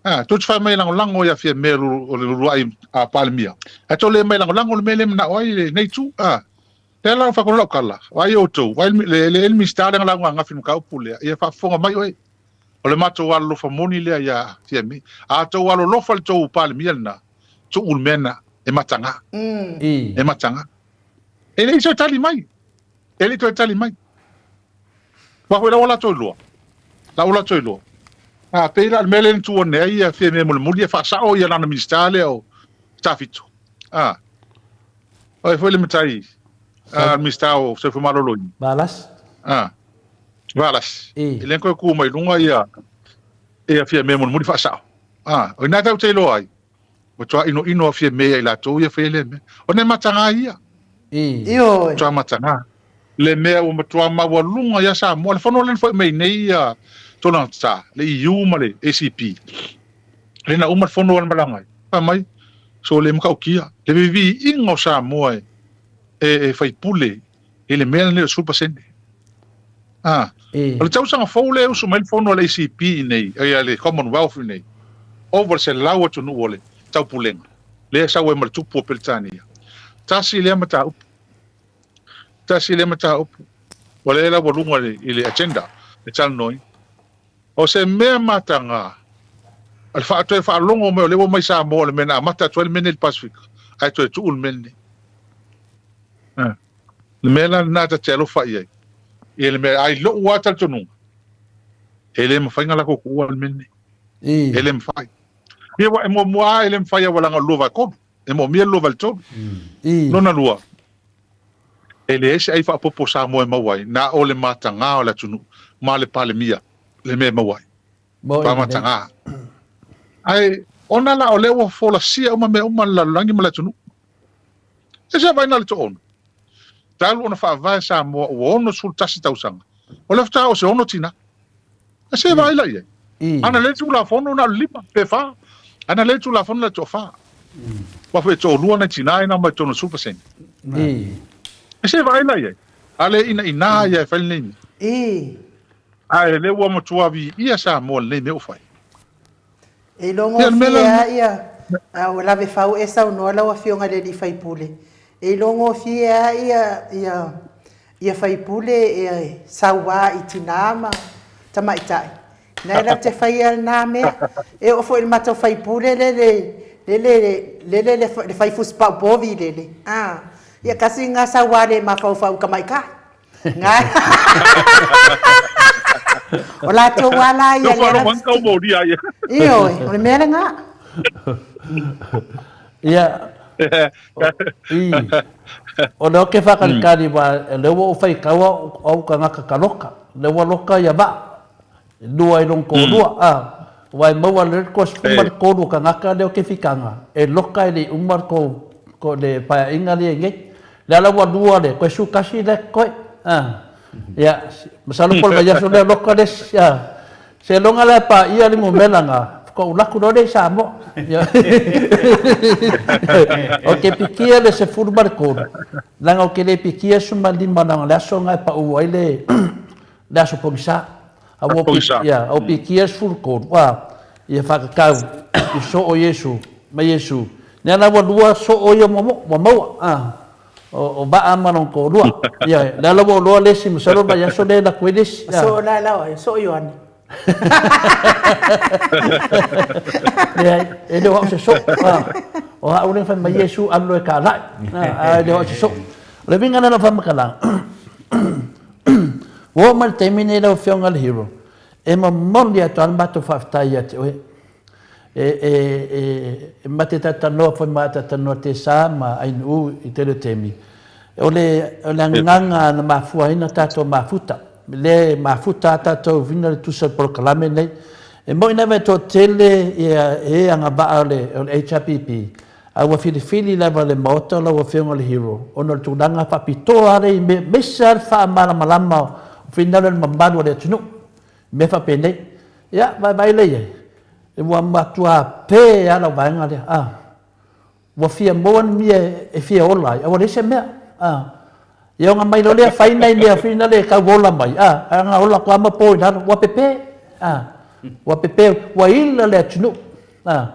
A, tou te fai mai e lagolago ia Fiamē o le uluai Palemia, ae tou le mai lagolago le mea lea e manao ai lenei itu. A, lea la ua fai atu lau tala, vaai outou, vaai le, le, le Minisita lea na lauga ananafi i le mataupu lea, ia faafofoga mai oe. O le matou alolofa moni lea ia Fiamē. A outou alolofa i le tou Palemia lena, tuu le mea lena, e mataga. E mataga. E le i toe tali mai. E le i toe tali mai. Aua foi la ua latou iloa. La ua latou iloa. A pei la o le mea lea na tu ane ai ia Fiamē mulimuli e faasao ia lana Minisita lea o Tafito. A. O ai foi le matai a le Minisita o Soifua Maloloina. Valasi. A. Valasi. I. E le toe tu mai luga ia ia Fiamē mulimuli faasao. A, o ina tatou te iloa ai. Matua inoino a Fiamē ia i latou ia faia lea mea. O nai matagā ia. I. Ioe. Matua matagā. Le mea ua matua maualuga ia Samoa. Le fono lea na foi mai nei ia Tolagatā, le EU ma le ACP. Lea na uma le fono na malaga ai. Fai mai, so le matautia. Le viviiga o Samoa e, e, e faipule i le mea lenei o le 10%. Ah, I. o le tausaga fou lea e usu mai le fono a le ACP i inei, ia le Commonwealth i inei, ova le 100 atunuu o le taupulega, lea e sau ai ma le tupu o Peretania. Tasi lea mataupu. Tasi lea mataupu. Ua lea la ua luga i le agenda, le talanoaina. O se mea mataga, o le faa, toe faalogo mai o lea ua omai Samoa, le mea na amata atu ai le mea nei i le Pasefika, ae toe tuu le mea lenei. Ah. Le mea la lena ta te alofa i ai, ia le mea, a i lou lava talitonuga, e le mafai ona latou tuua le mea lenei. I. E le mafai. Ia aua e muamua lava e le mafai aua leaga o le 2/3, e moomia le 2/3. I. Lona lua, e leai se ai faaopoopo o Samoa e maua ai, na o le matagā o le atunuu ma le Palemia le mea e maua ai. Mo i lenei. Matagā. Ae ona la o lea ua folasia uma mea uma a le lalolagi ma le atunuu. E se vaai na le toaono. Talu ona faavae Samoa ua 61 tausaga. O lea faatoa oo se ono tina. E se vaai la i ai. Ana le Tulafono na o le lima pe fa. Ana le Tulafono le toafa. Ua foi e toalua nai tina ina mai totonu o le 10%. E se vaai la i ai. A le ina ina ia e fai lenei mea. Ae lea ua matua viia Samoa i lenei mea ua fai. E iloa gofie lava ia, a ua lave fau e saunoa lau Afioga i le alii faipule, e iloa gofie lava ia, ia, ia faipule e saua i tina ma tamaitai, na e latou te faia lena mea. E oo foi i le matou faipule lele, lele, lele le fai fusi pau povi lele, a, ia tasi lena saua le mafaufau i tamaitai. O latou lava la ia lea latou te... Ioe, o le mea lena. Ia, i, o lea ou te faakalikali aua o lea ua ou faitau au au tagata taloka, o lea ua loka ia vaa, e lua i lona toalua, a, aua e maua lelei le 23 o tagata lea ou te fitaga, e loka e le i uma le tou, le paeaiga lea e i ai nei. Lea la ua lua le, toe 11 lea e totoe, a. Ia, masalo po o le vaiaso lea loka le isi, a. Seiloga la e paia le numera lena, faatoa ou alu atu loa lea i Samoa. Ou te pikia le 13, leaga ou te le pikia le 15 leaga o le aso lena e pau ai le le aso pogisa. A ua ia, ua pikia le 13, a, ia faatatau i soo Iesu ma Iesu. Lea la ua lua soo ia ua maua, a, o Vaa ma lona toalua. Ia, lea la ua ou iloa le isi, masalo o le vaiaso lea e alu atu ai le isi. Soo la la o ai, soo Ioane. Leai, e le o au se soo. O au lea na fai mai Iesu alu loa e talai. A e le o au se soo. O le uiga lena o lau faamatalaga, Ua oo mai le taimi lenei lau Afioga i le Hero, e momoli atu lava le matou faafetai ia te oe. E, e, e, e ma te talatalanoa foi ma talatalanoa Tesa ma Ainuu i tele o taimi. O le, o le agaga na mafua ai na tatou mafuta, lea e mafuta a tatou uiga le tusa o le polokalame lenei. E moni lava e toatele ia e agavaa o le, o le HRPP, A ua filifili lava le Maota lau Afioga le Hero ona o le tulaga faapitoa lea i mea, aemaise lava le faamalamalama o finagalo o le mamalu o le atunuu i mea faapenei. Ia, vaevae lea i ai, ua matua pe lava lau vaega lea, a. Ua fia maua ni mea e fia ola ai, a ua leai se mea, a. Ia ona mai loa lea fai nai mea foi na le tau ola mai, a, ae na ola atu lava ma po i lalo, ua pepe, a. Ua pepe, ua ila le atunuu, a.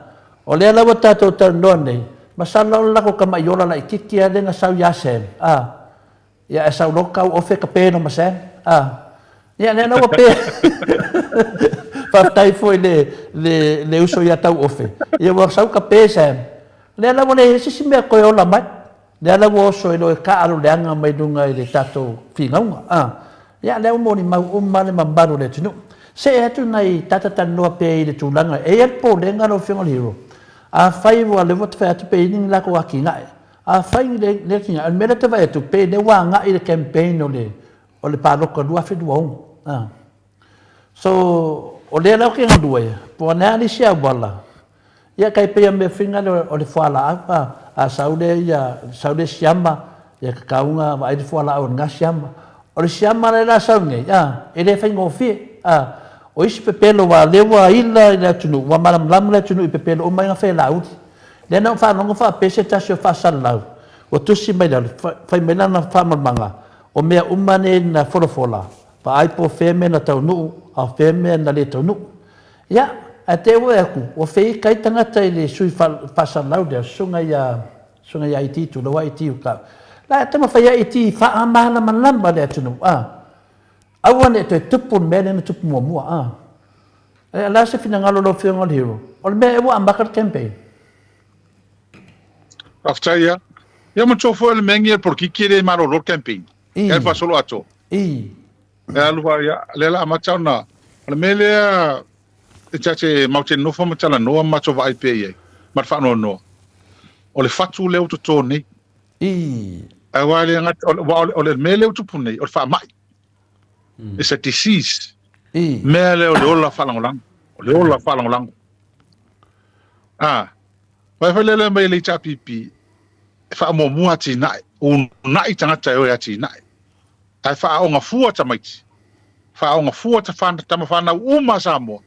O lea la ua tatou talanoa nei, masalo o le latou tama'i ola laitiiti lava lea na sau ia Sam, a. Ia ae sau loa tau ofe ka pe ma Sam, a. Ia lea la ua pe. Faafetai foi le, le, le uso ia tau ofe. Ia ua sau ka pe Sam. Lea la ua leai se isi mea toe ola mai. Lea la ua oso ai loa e taaalo leaga mai luga i le tatou finauga. A, ia lea ua molimau uma le mamalu o le atunuu. See atu nai tata talanoa pea i le tulaga, e i ai le popolega lau Afioga i le Hero, afai ua lea ua fai atu pe i ai ni latou atinae. Afai ni le atinae, o le mea lea ou te vaai atu, pei lea ua agai le campaign o le o le palota 2026. A. So, o lea la ou te galue, po o le a le isi auala, Ia kai pei a mea finga le o le fualaau a a sau le ia sau le siama ia ka kaunga vaai le fualaau o lena siama. O le siama lea la sau nei a e le faigofie a o isi pepelo ua lea ua ila i le atunuu ua malamalama le atunuu i pepelo uma ia na felauli. Lea na ou faalogo faapea se tasi o faasalalau ua tusi mai lalo fai mai lana faamalamalamaga o mea uma nei na folafola vaai po o fea mea na taunuu a o fea mea na le taunuu. Ia, ae te ue aku, ua feika ai tagata i le sui faasalalau lea, susuga ia, susuga ia IT, tulou a IT u kau. La e taumafai a IT i faamalamalama le atunuu, a. Aua ne i toe tupu le mea lea na tupu muamua, a. O le a se finagalo o lau Afioga o le Hero? O le mea ea ua amata le campaign? Faafetai ia. Ia manatua foi o le mea lenei o le polokiki e le malolo le campaign. E alu faasolo atoa. I. E alu lava, ia, lea la amata ona, o le mea lea e ta te matou te nofo ma talanoa ma matou vaai pea i ai, ma le faanoanoa, o le fatu lea ua toto nei. I. Aua e le gata, aua o le mea lea ua tupu nei, o le faamai. It's a disease. I. Mea lea o le ola faalagolago. O le ola faalagolago. A, vai foi lele mai le HRPP, e faamuamua atinae, uunai tagata e o e atinae. Ae faaaoga fua tamaiti. Faaoga fua tama fanau uma a Samoa,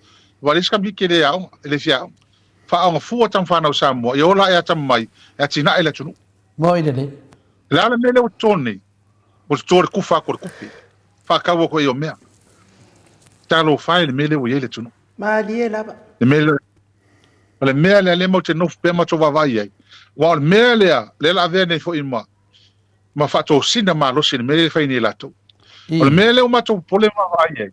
aua e leai se tamaitiiti e le aoga, e le fia aoga. Faaoga fua tama fanau a Samoa, ia ola ae atamamai e atinae le atunuu. Moi lelei. O le a le mea lea ua toto nei? Ua toto le kufa atu o le tupe. Faatau atu ai o mea. Talofa e i le mea lea ua i ai le atunuu. Malie lava. Le mea lea, o le mea lea lea matou te nofo pea matou vaavaai i ai. Aua o le mea lea, lea la avea nei foi ma ma faatosina malosi i le mea lea e fai nei e latou. O le mea lea ua matou popole ma vaavaai i ai,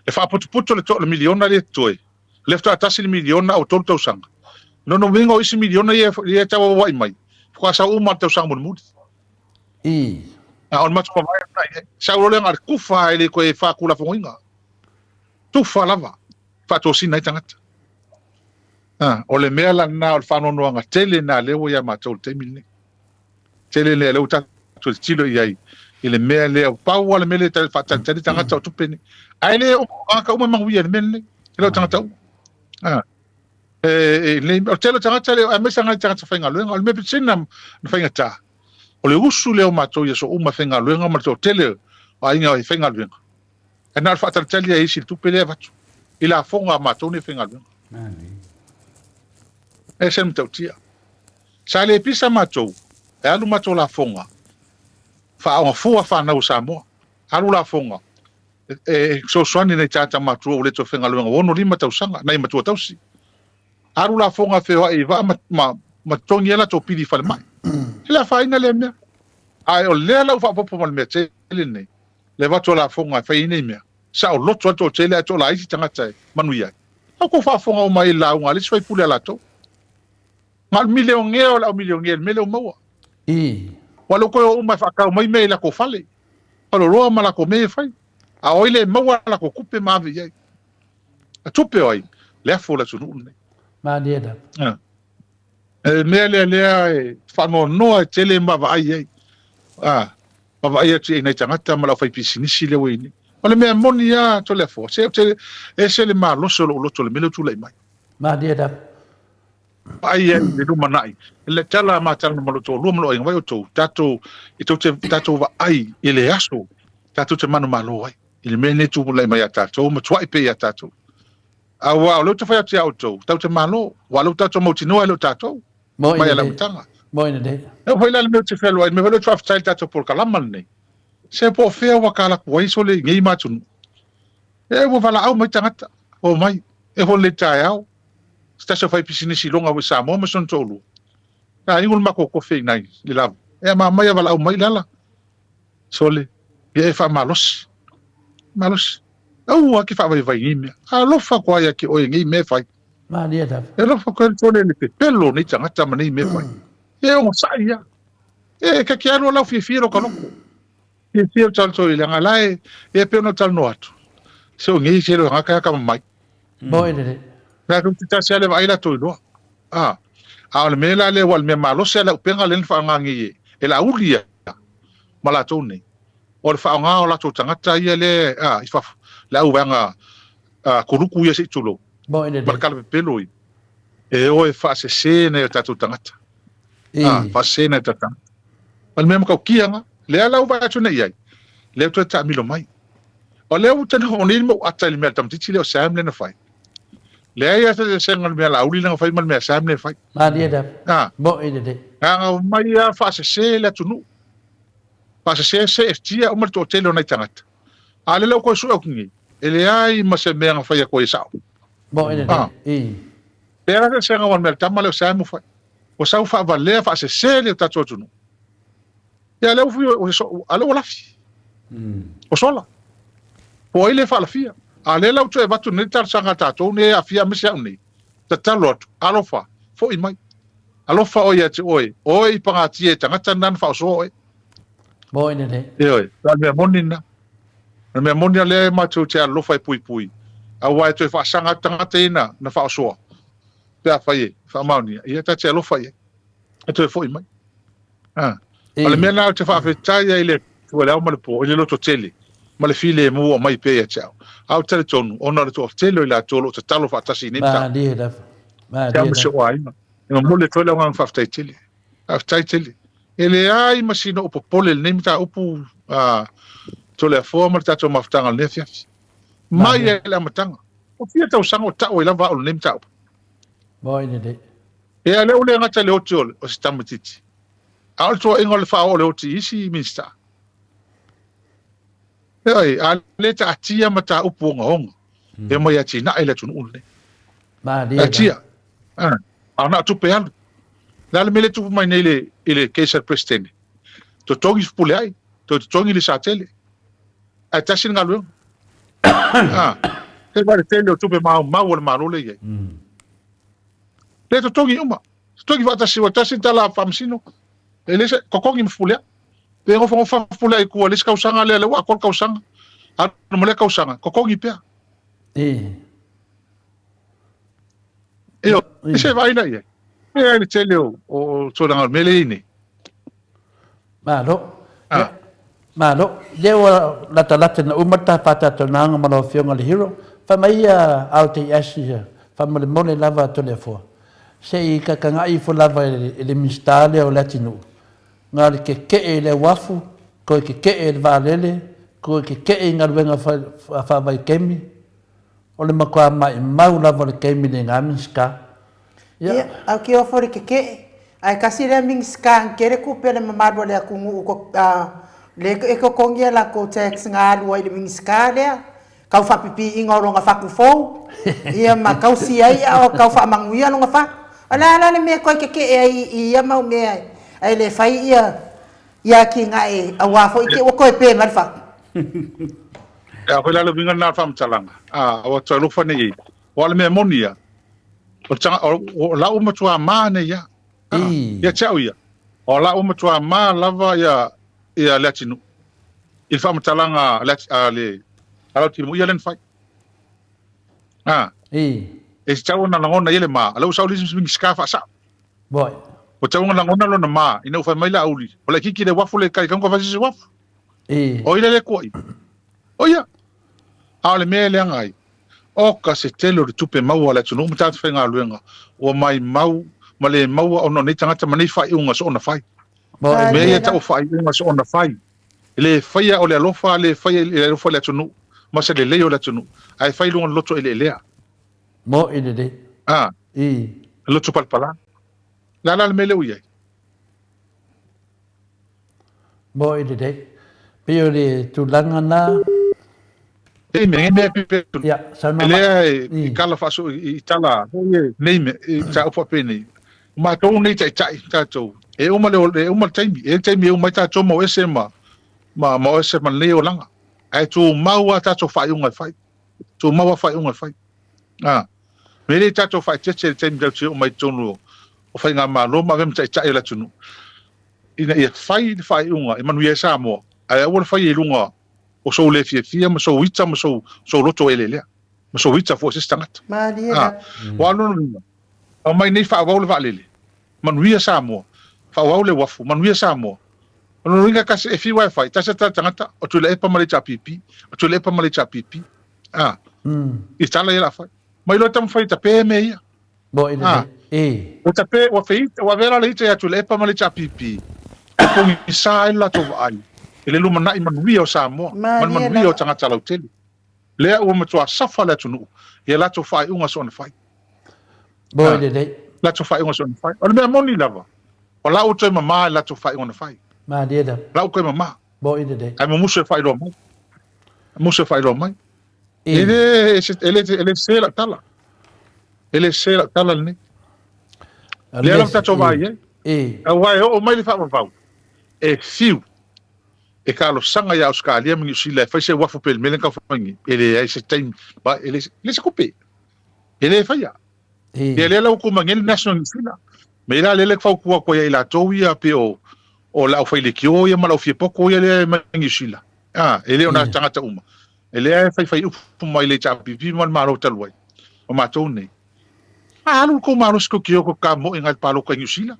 le faaputuputu o le to, le miliona lea e totoe, lea faatoa tasi le miliona a ua tolu tausaga. Lona uiga o isi miliona ia e tauauai mai, faatoa sau uma lava i le tausaga mulimuli. A o le matou vaavaai lena i ai. Sau loa lea na o le tufa lava e le toe faatulafonoina. Tufa lava e faatosina ai tagata. A, o le mea la lena o le faanoanoaga tele lena lea ua ia matou i le taimi lenei. Tele lea lea ua tatou tilotilo i ai i le mea lea, pau lava le mea lea e faatalitali tagata o tupe nei. Ae le o tagata uma e manuia i le mea lenei. E le o tagata uma. A, e, e, le, o le tele o tagata lea, aemaise lava nai tagata faigaluega, o le mea pito sili ona faigata, o le usu lea o matou i aso uma e faigaluega ma le toatele o aiga e faigaluega. Ae na o le faatalitali lava e isi i le tupe lea e avatu i lafoga a matou nei faigaluega. E ese le matautia. Sa le pisa matou, e alu matou lafoga, faaoga fua fanau a Samoa. Alu lafoga, e fesoasoani i nai tagata matua ua le toe faigaluega ua 65 tausaga, nai matua tausi. Alu lafoga e feoai i vaa ma, ma, ma totogi ai latou pili i falemai. E le afaina lea mea. Ae o lea la ua faaopoopo ma le mea tele lenei, le avatu o lafoga e fai ai nei mea, saoloto ai le toatele ae toalaiti tagata e manuia ai. A ua outou faafofoga uma i le lauga a le isi faipule a latou. Na o le milionea o le aumilionea i le mea lea ua maua. Ua le toe o uma e faatau mai mea i latou fale, faleoloa ma latou mea ia e fai. A o ai le maua a latou tupe ma ave i ai? A tupe o ai? Le afu o le atunuu lenei. Malie lava. E mea lea lea e faanoanoa e tele ma vaai i ai. A, vaavaai atu i nai tagata ma le aufaipisinisi lea ua i ai nei. O le mea moni lava Toleafoa, se ou te ese le malosi o lou loto i le mea lea ua tulai mai. Malie lava. Vaai ai i le lumanai. Le tala a matalanoa ma lou toalua ma lou aiga, vai outou, tatou, e tou te, tatou vaai i le aso tatou te manumalo ai i le mea lenei e tulai mai ia tatou ma tuai pea ia tatou. Aua o lea ou te fai atu ia outou, tatou te malo, aua o lea ua tatou mautinoa e le o tatou. Moi mai a lelei. lamataga. Moi lelei. E oo foi la le mea ou te fealuai, le mea foi lea ou te faafetai i le tatou polokalama lenei. Se po o fea ua kalapu ai sole i nei ma atunuu. E ua valaau mai tagata, omai, e holo le taeao, se tasi o faipisinisi iloga ua i Samoa ma si ona toalua. Na inu le matou kofe i nai le lava. E ama mai a valaau mai lala. Sole, ia e faamalosi. Malosi. Aua ke faavaivai nei mea. Alofa koa ia ke oe nei mea e fai. Malie lava. E alofa koa sole le pepelo nei tagata ma nei mea e fai. E ogasai ia. E ka ke alu lau fiafia lo ka loko. Fiafia o talanoa i leaga la e e pei ona talanoa atu. Se o nei se lo ngaka ya ka mai. Moi lelei. Latou te tasi lava le vaai latou iloa. A, a o le mea la lea, ua o le mea malosi lava le auupega lea na faaaoga nei e, e le auli ia ma latou nei, o le faaaoga o latou tagata ia lea, a, i fafo, le auvaega a, kuluku ia se i tulou, Moi ma le lelei. kalapepelo ia, e o e faasese nai o tatou tagata. A, faasese nai o tatou tagata. O le mea matautia lena, lea la ua vaai atu nei i ai, lea ua toe taamilo mai. O lea ua tali o nei mau ata i le mea tamaitiiti lea o Sam lea na fai. Leai lava se eseesega o le mea Laauli lea na fai ma le mea Sam lea e fai. Malie lava. A. Mo'i lelei. Na ona omai lava faasese le atunuu. Faasese seetia uma le toatele o nai tagata. A o lea la ua toe sue atu nei, e leai ma se mea na fai atu ai e sao. Mo'i lelei. A. I. Leai la se eseesega o le mea a le tama lea o Sam ua fai. Ua sau faavalea faasese le tatou atunuu. Ia lea ua a lea ua lafi. Ua sola. Po o ai le faalafia. A lea la ua toe avatu nei le talosaga a tatou nei e aafia aemaise au nei. Tatalo atu, alofa, foi mai. Alofa oe ia te oe, oe i pagatia e tagata na na faaosoa oe. Moi lelei. Ioe, o le mea moni lena. O le mea moni lea e matou te alolofa e puipui, aua e toe faasaga atu tagata ia na, na faaosoa, pe afai e faamaonia, ia ta te alofa i ai, e toe foi mai. A, o le mea lena ou te faafetai ai i le Atua i le ao ma le po, i le lototele ma le filemu ua aumai pea ia te au. A ou te talitonu, ona o le toatele o i latou o lo o tatalo faatasi i nei mataupu. Malie lava. Te au Malie ma si lava. ou aiga. E momoli atu ai le agaga faafetai tele. Faafetai tele. E leai ma sina ou popole i lenei mataupu, a, Toleafoa ma le tatou mafutaga o lenei afiafi. Mai lava i le amataga, ua fia tausaga o tau ai lava au i lenei mataupu. Moi lelei. Ia, lea ua le gata i le oti o se tamaitiiti, a o le tuuaiga o le faaoo o le oti i isi Minisita. Ioe, a le taatia mataupu ogaoga e omai e atinae le atunuu lenei. Malie la. Taatia. A, a na o tupe alu. O le a le mea lea e tupu mai nei i le case a le Peresetene? Totogi Fepuleai, toe totogi le Satele. Ae tasi le galuega. A, se vaai i le tele o tupe maumau a le Malo lea e i ai. Lea e totogi uma. Totogi faatasi, ua tasi le tala faamasino. E le se, totogi ma Fepuleai. Pe nofonofo Fepuleai i tua i le isi tausaga lea, lea ua atoa le tausaga. Alu ma lea tausaga, totogi pea. Ioe, se vaai la i ai. E ai le tele o tulaga o le mea lea e i ai nei. Malo. Ah. Malo. Lea ua latalata ina uma le ta faatatalanoaga ma lau Afioga i le Hero. Fai mai ia LTS ia, faamolemole lava Toleafoa, se i kakaga'i ifo lava i le Minisita lea o Leatinuu, na o le keke'e i le uafu, toe keke'e i le vaalele, toe keke'e i galuega faavaitaimi, O le matua maimau lava o le taimi nei nga Minisita. Ia, Ia, au ke ofo le keke'e, ae kasi lea Minisita na tele tupe a le mamalu o le atunuu ko, a, le e totogi a latou tax na alu ai i le Minisita lea, tau faapipiiga o lona fatu fou, ia ma tausi ai a o tau faamanuia lona fatu. O le a la le mea e toe keke'e ai i ia mau mea ae le fai ia ia atinae aua foi te ua toe pe mai le fatu. E a foi la le uiga lena o le faamatalaga, a ua toe alofa nei i ai. Aua o le mea moni ia, o le taga, o lau matua ma nei ia. Ia te au ia, o lau matua ma lava ia, ia Leatinuu i le faamatalaga a le a Lautimuia lea na fai. A, e tatau ona lagona i ai le ma, o lea ua sau le isi Minisita faasao. Boy. Ua tatau ona lagona lona ma, ina ua fai mai Laauli, o laitiiti le uafu le kai kaunga fai se isi uafu. O ia le kuai. O ia. A o le mea e leaga ai, oka se tele o le tupe maua a le atunuu ma tagata faigaluega ua maimau ma le maua ona o nei tagata ma nei faaiuga soona fai. Mea ia tau faaiuga soona fai. E le faia o le alofa, le faia i le alofa i le atunuu ma se lelei o le atunuu, ae fai i luga o le loto eleelea. Mo'i lelei. A. Loto palapala. Le a la le mea lea ua i ai? Moe lelei. Pei o le tulaga na. Nei mea, mea pe Ia, saunoa mai. Lea e kala faaso i tala nei mea, i mataupu faapenei. O matou nei taitai tatou, e uma le e uma le taimi, e i ai le taimi e uma ai tatou ma o ese ma ma o ese ma lenei olaga. Ae tumau lava tatou faaiuga e fai. Tumau lava faaiuga e fai. A, me le tatou faaeteete i le taimi tatou te oo mai i totonu o faigamalo ma avea ma taitai o le atunuu, ina ia fai le faaiuga e manuia ai Samoa, ae aua le faia i luga o sou le fiafia ma sou ita ma sou, sou loto eleelea, ma sou ita foi o se isi tagata. Malie la. Ua alu lona uiga, aumai nei faaauau le vaalele, manuia Samoa, faaauau le uafu, manuia Samoa. O lona uiga tasi, e fiu lava e fai, tasi lava tagata, o Tuilaepa ma le HRPP, o Tuilaepa ma le HRPP. A, i tala ia o le a fai. Mai loa taumafai e tape mea ia. Mo i lelei. E. Ua tape, ua feita, ua avea la le ita ia Tuilaepa ma le HRPP, e pogisa ai le latou vaai i le lumanai manuia o Samoa ma le manuia o tagata lautele. Lea ua matua safa le atunuu i a latou faaiuga soona fai. Mo i lelei. Latou faaiuga soona fai. O le mea moni lava, o la ua toe mama i latou faaiuga na fai. Malie lava. La ua toe mama. Mo i lelei. Ae mumusu e faailoa mai. Mumusu e faailoa mai. E le, e le, e le sese lau tala. E le sese lau tala lenei. Lea lava tatou vaai ai. Aua e oo mai le faavavau, e fiu e talosaga ia Ausetalia ma Niu Sila e fai se uafu pe le mea lea na tau fai nei, e leai se taimi, e leai se tupe, e le faia. Ia lea la ua tu mai nei le National New Zealand. Me la lea le fautua atu ai ia i latou ia pei o o le aufaileitio ia ma le aufiapoko ia lea e mai Niu Sila. A, e le o nā tagata uma. E lea e faifai upu mai le HRPP ma le Malo talu ai. O matou nei. A alu le kou malosi kou te o kou ka mo'i ngai le palota i Niu Sila.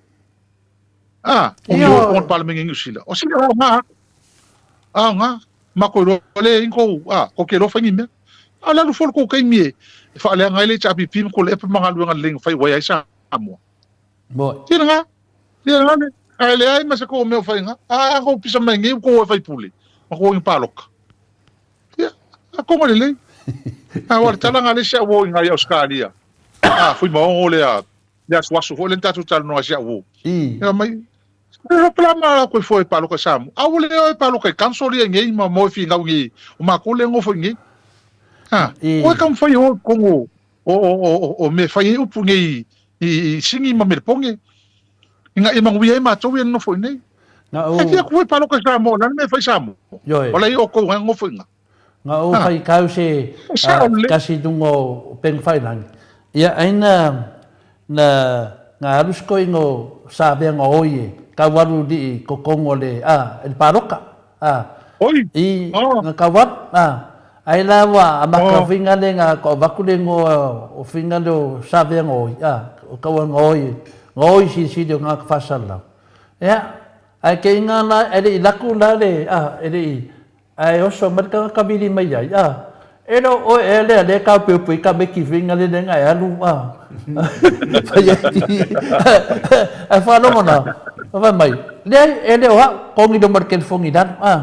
A, o ki o le Palemene i Niu Sila. O sila o ngā. A ngā. Ma koe loa le i kou, a, ko ke loa whai ni mea. A le alu fo le kou taimi e, e whaaleanga ai le HRPP ma ko le epa ma galuega lelei na fai wai ai Samoa. Moi. Tira ngā. Tira ngā le. Ae leai ma se kou mea o whai ngā. A, a kou pisa mai nei kou e whai pule. Ma kou i paloka. Akoga lelei. Aua o le tala na a le isi au uo i ina i Ausetalia, a, Fuimaogo lea, le asuasu foi lea na tatou talanoa ai si au uo. Ia mai, e pela ma la koe foi paloka i Samoa. A ua le oe paloka i council ia i nei ma moe finau i nei, o matou lea e nofo i nei. A, oe taumafai e o i totonu o, o, o, o, o mea e fai ai upu nei i, i Sini ma Melepone, ina ia manuia ai matou ia e nonofo i nei. Na ou... E fia aku foi paloka i Samoa, o le a le mea e fai i Samoa? Ioe. O la e i outou na e nonofo i ina. Na ou faitau se tasi i luga o upega tafailagi, ia ai na na na alu se toeaina o Saveaga oi e tau alu i totonu o le a i le paloka a i na tau alu a ai la ua amata finga le na tau avatu le igoa o finga lea o Saveaga oi a o tau alu oi oi silisili o tagata faasalalau ia ae te iga la e le i alu atu la le a e le i Ae oso mai le tagata vili mai ai, a, e le o oe ea lea lea e taopeope ai tamaiti faiga lea lea na e alu, a, fai ai, ae faalogo la, fai mai, leai, e le o au, togi lea ma le telefoni i lalo, a,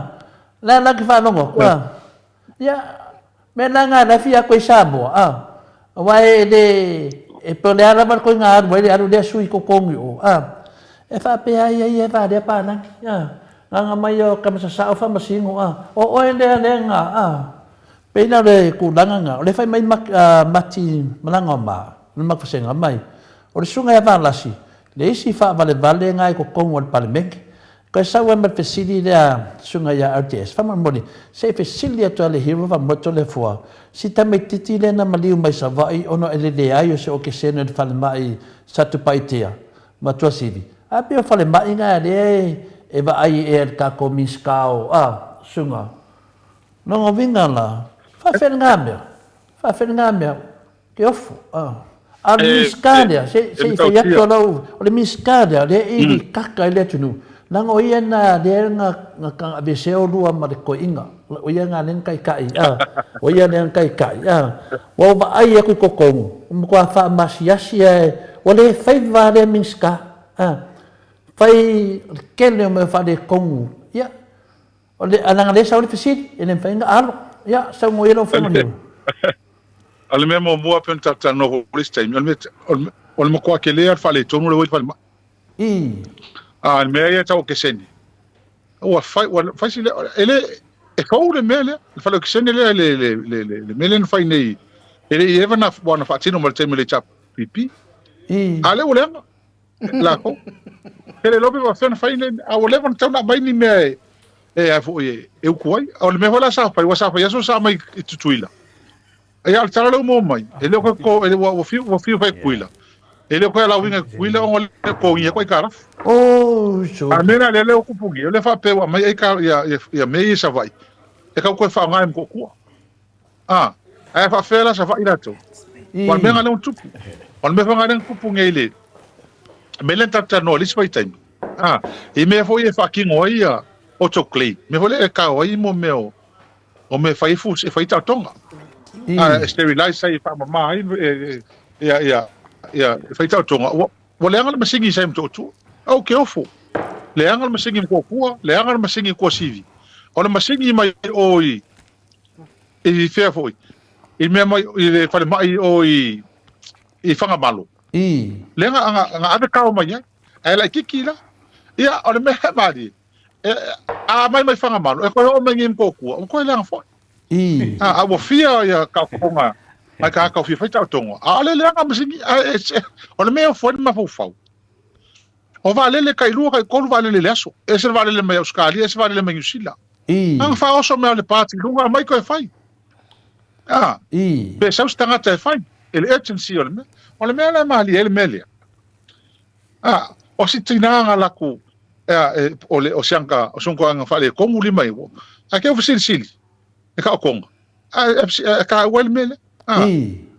la la ke faalogo atu, a, ia, mea la na la e fia atu ai Samoa, a, aua e le, e pe o le a lava le koiga alu ai le alu lea sui i totogi o, a, e faapea ai ia e valea palagi, a, Nganga mai o ka masasao faamasino a o oe lea lea nga a pei la o le tulaga nga o le fai mai Mati Malaga o Ma le mafasega mai o le susuga ia Valasi le isi faavalevale nga i totonu o le Palemene koe sau ai ma le fesili lea susuga ia RTS faamolemole se i fesili atu a le hero faamoemoe le fua si tamaititi lea na maliu mai Savaii ona o le leai o se okesene o le falemai Satupaitea ma Tuasivi. Ae pei o falemai na lea e vaai ea e le tatou Minisita o a, Susuga. Lona uiga la, faafefea lena mea? Faafefea lena mea? Ke ofo, a. A o le Minisita lea, se, se i fai atu a lau, o le Minisita lea, lea e ili kaka ai le atunuu, leaga o ia na lea na, na aveesea olua ma le toeaina. O ia na lea na taitai, a. O ia lea na taitai, a. Ua ou vaai atu i totonu, ua matua faamasiasi lava, ua le faiva lava lea Minisita, a. Fai o le tele o mea faaletonu, ia, o le, ae leaga o lea e sau le fesili, e le mafai ona alo. Ia, saunoa ia lau Afioga Leo. O le mea muamua pei ona tatou talanoa foi i le isi taimi, o le mea, o le matua tele lava o le faaletonu lea ua i le falemai. A o le mea ia tau okesene, Ua fai, ua fai si lea, e le, e fou le mea lea, le fale okesene lea, le, le, le, le, le mea lea na fai nei, e le i eva na, ua na faatino ma le taimi o le HRPP. A lea ua leaga, lākou. E le iloa pe faapefea ona fai nei, a ua leva ona tatau ona aumai ni mea e, e a foi e, e uku ai. O le mea foi la sa fai, ua sa fai aso sa aumai i Tutuila. Ia, o le tala lea ua maua mai, e le o koe ko, e le, ua, ua fiu, ua fiu fai Tutuila. E le o koe alauiga i Tutuila ona o le totogia koe aitalafu. Oh, so. A mea la lea lea ua tupu nei, o lea faapea ua aumai ai ka, ia, ia, ia mea ia i Savaii, e tau toe faaaoga e Motootua. A, ae a faapefea la Savaii latou? Aua o le mea lena lea ua tupu. O le mea foi lena lea na tupu nei i le mea lea na tatou talanoa i le isi vaitaimi, a, i mea foi ia e faatino ai ia autoclave, mea foi lea e kao ai mo mea o, o mea e fai ai fu, e fai ai taotoga. A, e sterilize ai, e faamama ai, e, ia, ia, ia, e fai taotoga. Ua, ua leaga le masini sa i Motootua. Au ke ofo. Leaga le masini i Motootua, leaga le masini i Tuasivi. O le masini mai o i, i fea foi, i mea mai, i le falemai o i, i Fagamalo. Leaga, aga, aga ave kao mai ai. Ae laititi la. Ia, o le mea e malie, E, a mai mai Fagamalo, e koe oo mai nei Motootua, ua koe leaga foi. A, a ua fia ia taotoga, mai ka aka o fia fai taotoga. A ole leaga masini, a, e, e, o le mea e ofo ai le mafaufau. O vaalele tailua, taitolu vaalele i le aso. E ese le vaalele mai Ausetalia, ese vaalele mai Niu Sila. Aga faaoso mea o le pati i luga, aumai koe fai. A, pe sau se tagata e fai, e le urgency o le mea. O le mea la e malie ai le mea lea. A, o si tina nga laku, ea, e, o le, o sianga, o songo anga whaale kongu lima i wo. A ke o silisili, e ka o konga. A, e, e, e ka ua le mele. A, e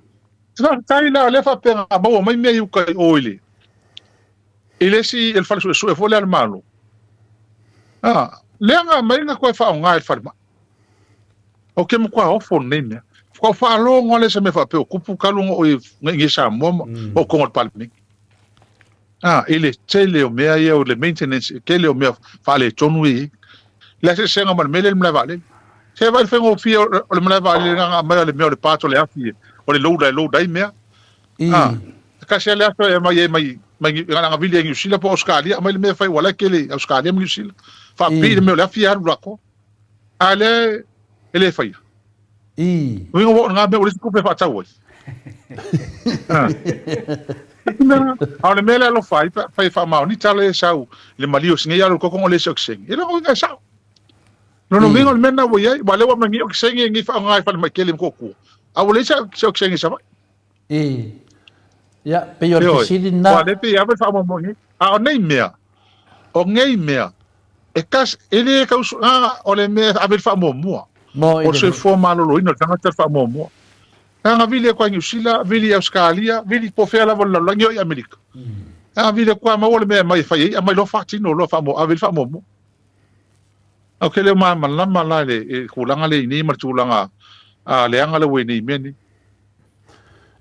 wha tai la, le wha penga, maua mai mea i uka i o ile. I le si, e le whale sue sue fo le ale malo. A, le anga mai nga koe wha o ngā e le whale mai. O ke matua ofo lenei mea. Whakau whaalogo le se mea whaapea o kupu kalunga o i ngi Samoa ma o konga o le Palemene. Ah, i le tele o mea ia o le maintenance, tele o mea faaletonu e i ai. Le aseseaga ma le mea lea i le malae vaalele. Se vaai le faigofie o le malae vaalele na aumai o le mea o le part o le afi o le loader e load ai mea. A, e tasi lava le aso e aumai ai mai mai agavili ai Niu Sila po o Ausetalia aumai le mea e fai ua la e tele i Ausetalia ma Niu Sila. Faapipii le mea o le afi e alu latou. A lea e le faia. Uiga ua oo i lena mea ua leai se tupe e faatau ai. A o le mea lea alofa ai pe afai e faamaoni tala ia e sau i le maliu o si nei alu i le koko ona leai se okesene. E le o uiga e sao. Lona uiga o le mea lena ua i ai, aua o lea ua aumai nei okesene nei faaaoga e falemai tele i Motootua, a ua leai se okesene i Savaii. Ia, pei o le fesili lena. Aua o lea e pei e ave le faamoemoe nei. A o nei mea, o nei mea, e kas, e le tau, o le mea e ave le faamuamua. O le soifua maloloina o le tagata le faamuamua. Leaga vili atu ai Niu Sila, vili i Ausetalia, vili po o fea lava o le lalolagi, e oo i Amerika. Leaga vili atu lava maua le mea e aumai e fai ai, aumai loa faatino loa ave le faamuamua. Ou te le o malamalama la i le tulaga lea i nei ma le tulaga leaga lea ua i nei i mea nei.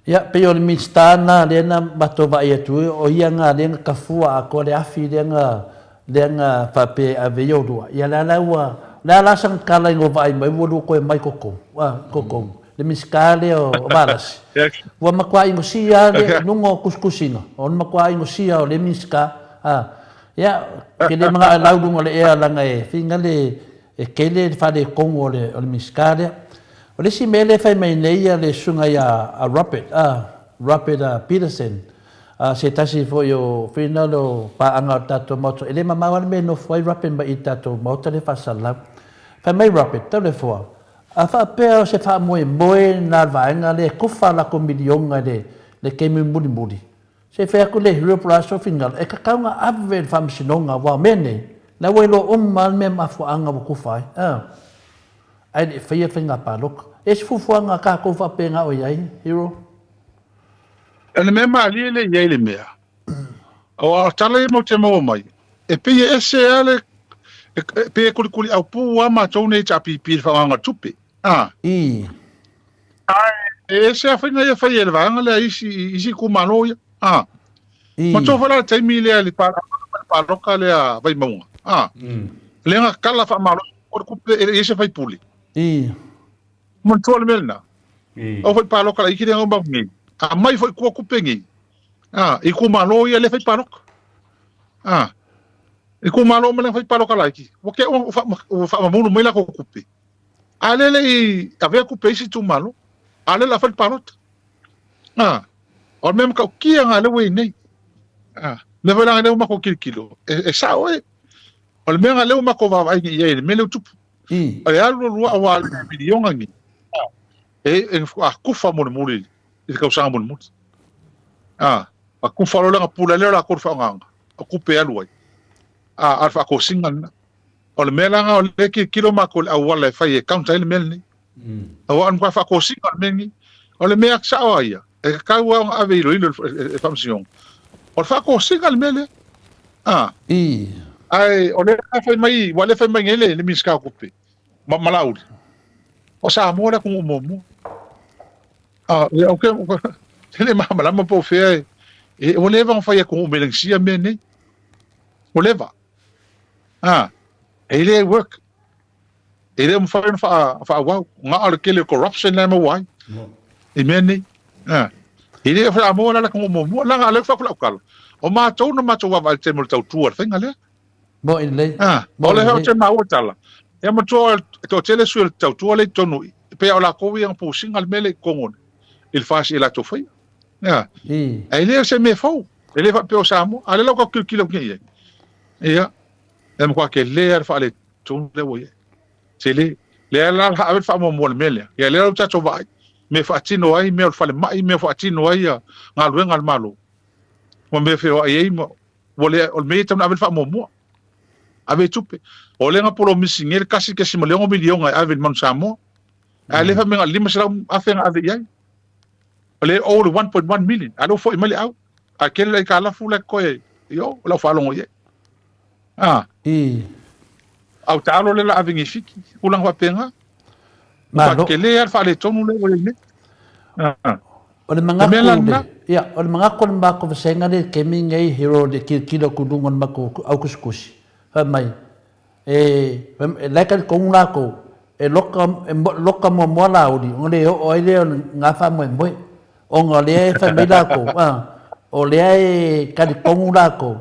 Ia, pei o le Minisita lena lea na matou vaai atu ai, o ia na lea na tafua atoa le afi lea na lea na faapea e ave i olua. Ia lea la ua, o le a la sana tala ina ua vaai mai ua lua toe mai totonu, a, totonu, le Minisita lea o Valasi. Ua matua inosia lava le luga o tusitusiga, o le matua inosia o lea Minisita, a. Ia, ou te le manao e lau i luga o le ea leaga e finagale e tele le faaletonu o le Minisita lea. O le isi mea lea e fai mai nei le susuga ia Robert, Robert Peterson, se tasi foi o finagalo o paaga o le tatou Maota, e le mamao lava le mea e nofo ai Robert mai i le tatou Maota lea faasalalau. Fai mai Robert, Taulefoa, a faapea o se faamoemoe lena o le vaega lea e kufa a latou miliona i le taimi mulimuli, Se i fai atu le hero po o le a sou finagalo, e tatau ona ave i le faamasinoga aua o mea nei, la ua iloa uma lava le mea mafuaaga ua kufa ai, a. Ae le i faia le faiga palota. E i ai se fuafuaga a tatou faapena o i ai, Hero? O le mea malie lea e i ai le mea, aua o tala ia matou te maua mai, e pei e ese lava le, e pei e kulikuliaupū lava matou nei HRPP i le faaaogaina o le tupe. A. I. Ae e ese lava faiga ia e fai e le vaega lea i isi, isi itumalo ia. A. I. Matua foi la le taimi lea i le palota lea Vaimauga. A. Lea na tatala faamalosi o le tupe e le i ai se faipule. I. Manatua le mea lena. I. Au foi palota laiti lea na uma atu nei. Aumai foi tua tupe nei. A, i itumalo ia lea fai palota. A. Itumalo uma lea na fai palota laiti. Ua te ua faamamulu mai latou tupe. A lea le i avea tupe e isi itumalo, a o lea o le a fai le palota. A, o le mea matautia lena lea ua i ai nei. A, mea foi la lea ua matou tilotilo, e, e sao e. O le mea lena lea ua matou vaavaai nei i ai i le mea lea ua tupu. O le alu alu aua le miliona nei, e, e a kufa mulimuli i le tausaga mulimuli. A, a kufa loa le na pule lea o latou le faaaogaina, o tupe e alu ai. A, a o le faatosina lena. O le mea la lena o lea e tilotilo matou i le auala e fai e counter ai le mea lenei. Aua o le matua faatosina o le mea lenei. O le mea sao lava ia, e tatau lava ona ave e iloilo e le Faamasinoga. O le faatosina le mea lea. A. Ae o lea e fai mai, aua o lea e fai mai nei le Minisita o Tupe ma Laauli, o Samoa le atunuu muamua. A, ia, ou te le malamalama po o fea e, ua leva ona fai e atunuu Melanesia mea nei. Ua leva. A, e le work. E le mafai ona faaauau. Na o le tele o corruption la e maua ai i mea nei. A, e le o Samoa la le atunuu muamua. Leaga o lea ua fai atu lau tala, o matou na matou vaavaai i le taimi o le tautua i le faiga lea. Moni lelei. A, o lea ou te maua tala. Ia matua e toatele sui o le tautua lea i totonu i, pei o latou ia na pusiga le mea lea i totonu i le FAST i latou faia. Ia. Ae le o se mea fou. E le faapea o Samoa. A o lea la ua tatou tilotilo atu nei i ai. Ia, e matua tele lava le faaletonu lea ua i ai. Tele. Lea la ave le faamuamua i le mea lea. Ia lea la ua tatou vaai, mea e faatino ai mea o le falemai, mea e faatino ai galuega a le Malo, ma mea e feoai ai ma ua le, o le mea ia e tatau ona ave le faamuamua. Ave i tupe. O lea na polomisi nei le $1.6 miliona e ave i le Manu Samoa. Ae lea fai mai na o le $500,000 na ave i ai. O lea e o le 1.1 million. A o lea ua foi mai le au. Ae tele le aitalafu la e totoe i o, o lau faalogo i ai. A. Au taalo lea la ave nei i Fiti, tulaga faapena. Malo. Tele lava le faaletonu lea ua i ai nei. A. O le manatu le, ia, o le manatu o le matou vasega lea i le taimi lenei, Hero, le tilotilo atu i luga o le matou autusitusi, fai mai, e, la e talitonu latou, E loka, e loka muamua Laauli, ona le oo ai lea o lena faamoemoe, ona o lea e fai mai latou, a, o lea e talitonu latou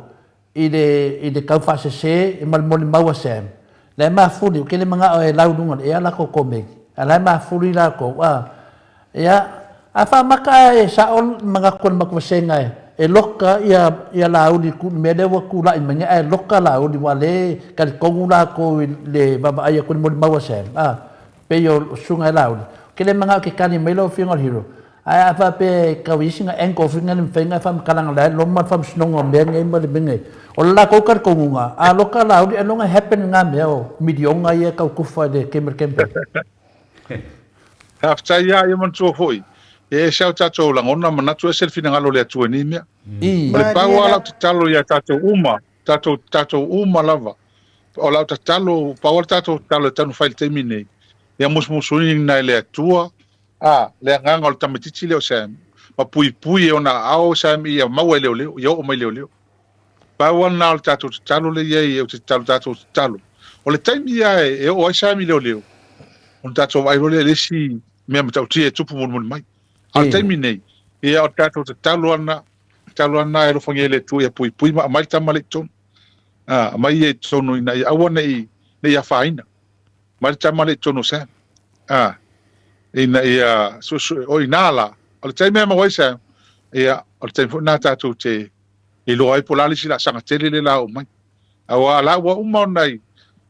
i le, i le taufaasese ma le molimau a Sam, la e mafuli, ou te le manao e lau i luga o le ea latou komeni, a la e mafuli latou, a. Ia, a faamata ae sao le manatu o le matou vasega e loka ia ia Laauli i le mea lea ua tulai mai nei ae loka Laauli aua o lea e talitonu latou i le vaavaai atu i le molimau a Sam, a, pei o Susuga ia Laauli. Ou te le manao e te tali mai lau Afioga i le Hero, ae a faapea e tau i ai sina angle foi lea e mafai ona e faamatalaga o la e loma le faamasinoga o mea nei ma le mea nei. O le latou talitonuga, a loka Laauli ailoga e happen lena mea o miliona ia e tau tufa i le taimi o le campaign. Faafetai ia, ia manatua foi, e ese au tatou lagona, manatu ese le finagalo o le Atua i nei mea. O le pau lava lau tatalo ia tatou uma, tatou, tatou uma lava, o lau tatalo, pau lava le tatou tatalo e taumafai i le taimi nei, ia musumusuina e le Atua, a, le agaga o le tamaitiiti lea o Sam, ma puipui e ona aao Sam ia maua e leoleo, ia oo mai leoleo. Pau lava lena o le tatou tatalo lea i ai, ou te tatalo tatou tatalo. O le taimi ia e oo ai Sam i leoleo, ona tatou vaai loa lea i le isi mea matautia e tupu mulimuli mai. A o le taimi nei, ia o le tatou tatalo lava lena, tatalo lava lena e alofagia e le Atua ia puipui ma aumai le tama lea i totonu. A, aumai ia i totonu ina ia aua ne i, ne i afaina. Aumai le tama lea i totonu o Sam. A, ina ia suesue, o i ina la, o le taimi e maua ai Sam, ia, o le taimi foi lena tatou te iloa ai po o le a le isi laasaga tele lea o le a oo mai. Aua o la ua uma ona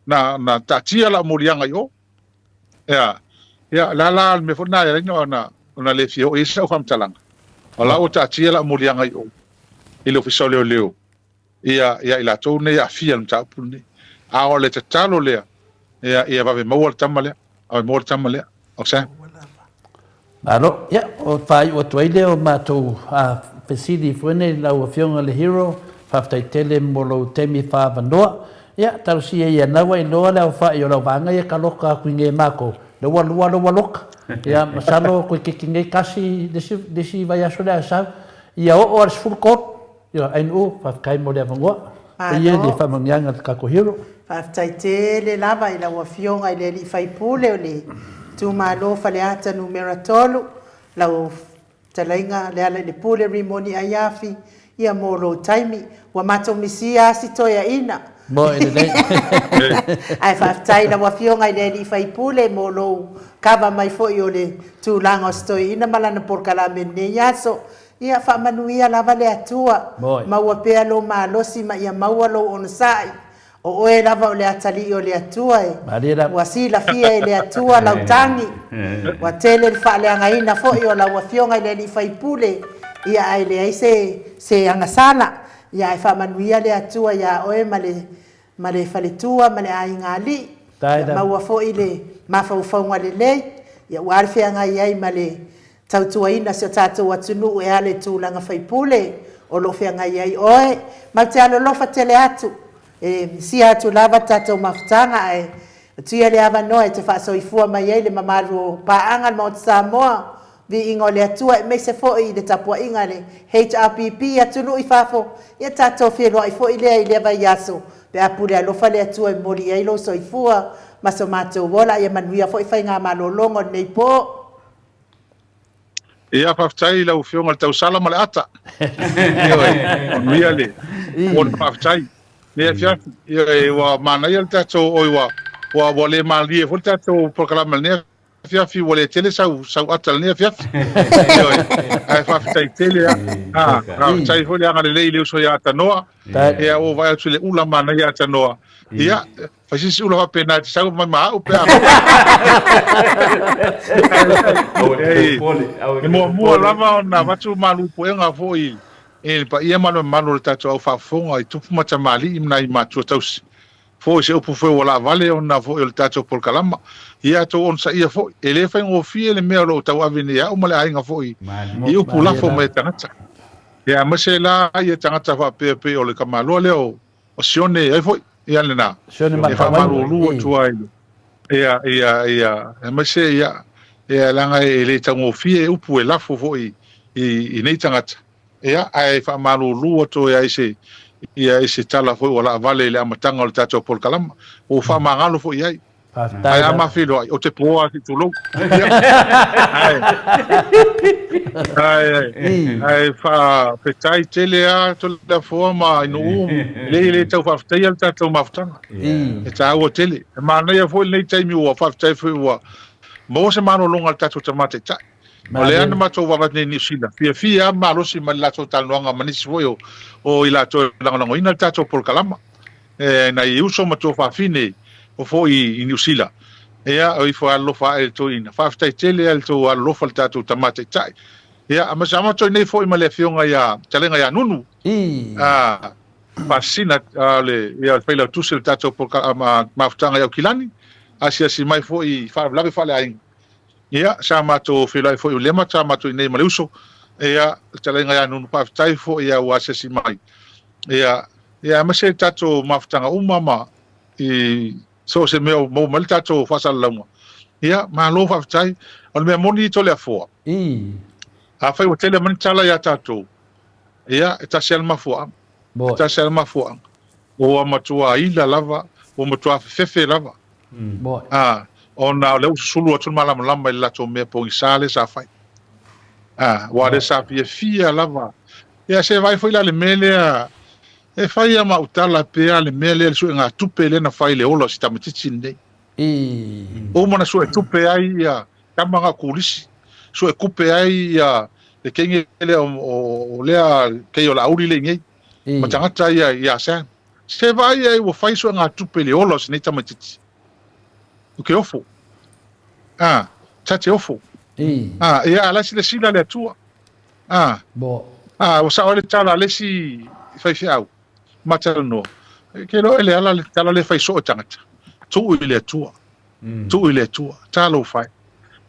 na, na taatia lau moliaga i o. Ia, ia, la la le mea foi lena e ala ai ona, ona le fia oo i ai sau faamatalaga. O la ua taatia lau moliaga i o i le Ofisa o Leoleo ia, ia i latou nei e aafia i le mataupu lenei. A o le tatalo lea, ia, ia vave maua le tama lea, vave maua le tama lea. O Sam. Malo, ia, o faaiu atu ai lea o matou fesili foi nei lau Afioga i le Hero, faafetai tele mo lou taimi faaavanoa. Ia, talosia ia na ua iloa le aofai o lau vaega ia ka loka atu i nei e matou, lea ua lua lea ua loka. Ia, masalo toeitiiti nei tasi le isi, le isi vaiaso lea a sau, ia oo lava i le 13. Ia, Ainuu, faafetai mo le avanoa. Paia i le faamanuiaga a le tatou Hero. Faafetai tele lava i lau Afioga i le Alii Faipule o le Itumalo Faleata Numera 3, lau Fetalaiga Lealailepule Rimoni Aiafi, ia mo lou taimi. Ua matou misia lava si toeaina. Moe lelei. Ae faafetai i lau Afioga i le Alii Faipule mo lou kava mai foi o le tulaga o si toeaina ma lana polokalame i lenei aso. Ia faamanuia lava le Atua, maua pea lou malosi ma ia maua lou onosai. O oe lava o le atalii o le Atua e. Ua silafia e le Atua lau tagi. Ua tele le faaleagaina foi o lau Afioga i le Alii Faipule, ia ae leai se se agasala. Ia ae faamanuia le Atua ia oe ma le ma le faletua ma le aiga alii. Ia maua foi le mafaufauga lelei, ia ua le feagai ai ma le tautuaina si o tatou atunuu e ala i tulaga faipule o lo o feagai ai oe. Matou te alolofa tele atu, e misia atu lava le tatou mafutaga ae tuia le avanoa e te faasoifua mai ai le mamalu o paaga a le Maota Samoa, viiga o le Atua aemaise foi i le tapuaiga a le HRPP i atunuu i fafo, ia tatou feiloai foi lea i lea vaiaso pe a pule alofa le Atua e momoli ai lou soifua ma so matou ola. Ia manuia foi faigamalologa o lenei po. Ia, faafetai i lau Afioga i le tausala ma le ata. Ioe, manuia le o le faafetai. Nei afiafi, ioe, ua manaia le tatou, oi, ua, ua, ua le malie foi le tatou polokalame i lenei afiafi, ua le tele sau, sau ata i lenei afiafi. Ioe, ae faafetai tele lava. Ah, faafetai foi le agalelei i le uso ia Atanoa. Ia, ua ou vaai atu i le ula manaia Atanoa. Ia, Fai se isi ula faapena e te sau mai ma au pe a. E muamua lava ona avatu malu puega foi i le paia ma le mamalu o le tatou au faafofoga i tupu ma tamalii ma nai matua tausi. Foi se upu foi ua laavale ona foi o le tatou polokalama. Ia outou onosaia foi, e le faigofie le mea o lo o tauave nei e au ma le aiga foi i upu lafo mai e tagata. Ia aemaise la ia tagata faapea pei o le tamaloa lea o O Sione ai foi, ia lena. Sione E faamalulu atu ai ia ia ia aemaise ia ia leaga e le taugofie upu e lafo foi i nei tagata. Ia ae faamalulu atu ai se ia i se tala foi ua laavale i le amataga o le tatou polokalama. Ua faamagalo foi i ai. Faafetai Ae a lava. ma feiloai, ou te poa atu tulou. Ia. Ae, ae, ae faafetai tele lava Toleafoa ma Ainuu, e le, e le tau faafetaia le tatou mafutaga. E taua tele. E manaia foi lenei taimi ua faafetai foi ua maua se malologa a le tatou tama taitai. O lea na matou vaavaai atu nei i Niu Sila, fiafia lava ma malosi mai le latou talanoaga ma nisi foi o, o i latou e lagolagoina le tatou polokalama. E, nai uso ma tuafafine o foi i Niu Sila. Ia, o ifo alolofa ae le toeaina. Faafetai tele lava i le tou alolofa i le tatou tama taitai. Ia, ma sa matou nei foi ma le afioga ia Talega ia Nunu. A, Faasisina, a, le, ia, le failautusi o le tatou polokalama mafutaga i Aukilani. Asiasi mai foi i faalavelave faaleaiga. Ia, sa matou feiloai foi o Lema, sa matou i inei ma le uso. Ia, le Talaiga ia Nunu, faafetai foi ia ua asiasi mai. Ia, ia aemaise le tatou mafutaga uma ma i so o se mea o maua mai le tatou faasalalauga. Ia, malo faafetai. O le mea moni i Toleafoa, afai ua tele mai ni tala ia tatou, ia, e tasi lava le mafuaaga. E tasi lava le mafuaaga. Ua matua ila lava, ua matua fefefe lava. A, ona o lea ua susulu atu le malamalama i le latou mea pogisa lea sa fai. A, aua o lea sa fiafia lava. Ia se vaai foi la i le mea lea, e fai lava ma au tala pea le mea lea, le suegatupe lea na fai i le ola o si tamaitiiti lenei. Uma ona suetupe ai ia tama na o Kulisi, suekupe ai ia le kenge lea o lea kei o Laauli lea i inei, ma tagata ia ia Sam. Se vaai ai ua fai suegatupe i le ola o si nei tamaitiiti. O ke ofo. A, ta te ofo. A, ia, a la e silasila le Atua. A, a, ua sao ai le tala a le isi faifeau ma talanoa. Ke iloa e Leala le tala lea e fai soo e tagata. Tuu i le Atua. Tuu i le Atua. Talofa e.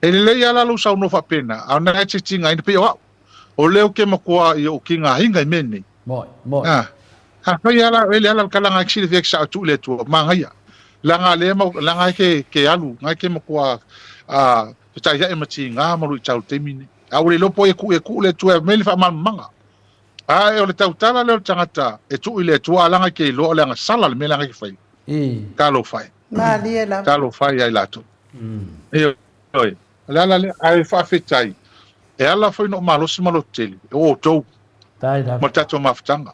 E lelei lava la lou saunoa faapena, a o na e titigaina pei o au. O lea ou te matua i ou tigaina i mea nei. A, afai lava la o Leala le tala na e silafia ke sao e tuu i le Atua, manaia. Leaga lea mau, leaga e ke, ke alu, na e ke matua a, fetaiai ma tiga ma luitau i le taimi nei. A ua le iloa po o ai e tuu, e tuu i le Atua e aumai le faamalamalamaga. A o le tautala lea o le tagata e tuu i le Atua, a leaga e ke iloa o le agasala le mea leaga e ke faia. Talofa e. Malie lava. Talofa ia i latou. Ioe. O le ala lea, ae faafetai, e ala foi ona ou malosi ma lototele, o outou, ma le tatou mafutaga.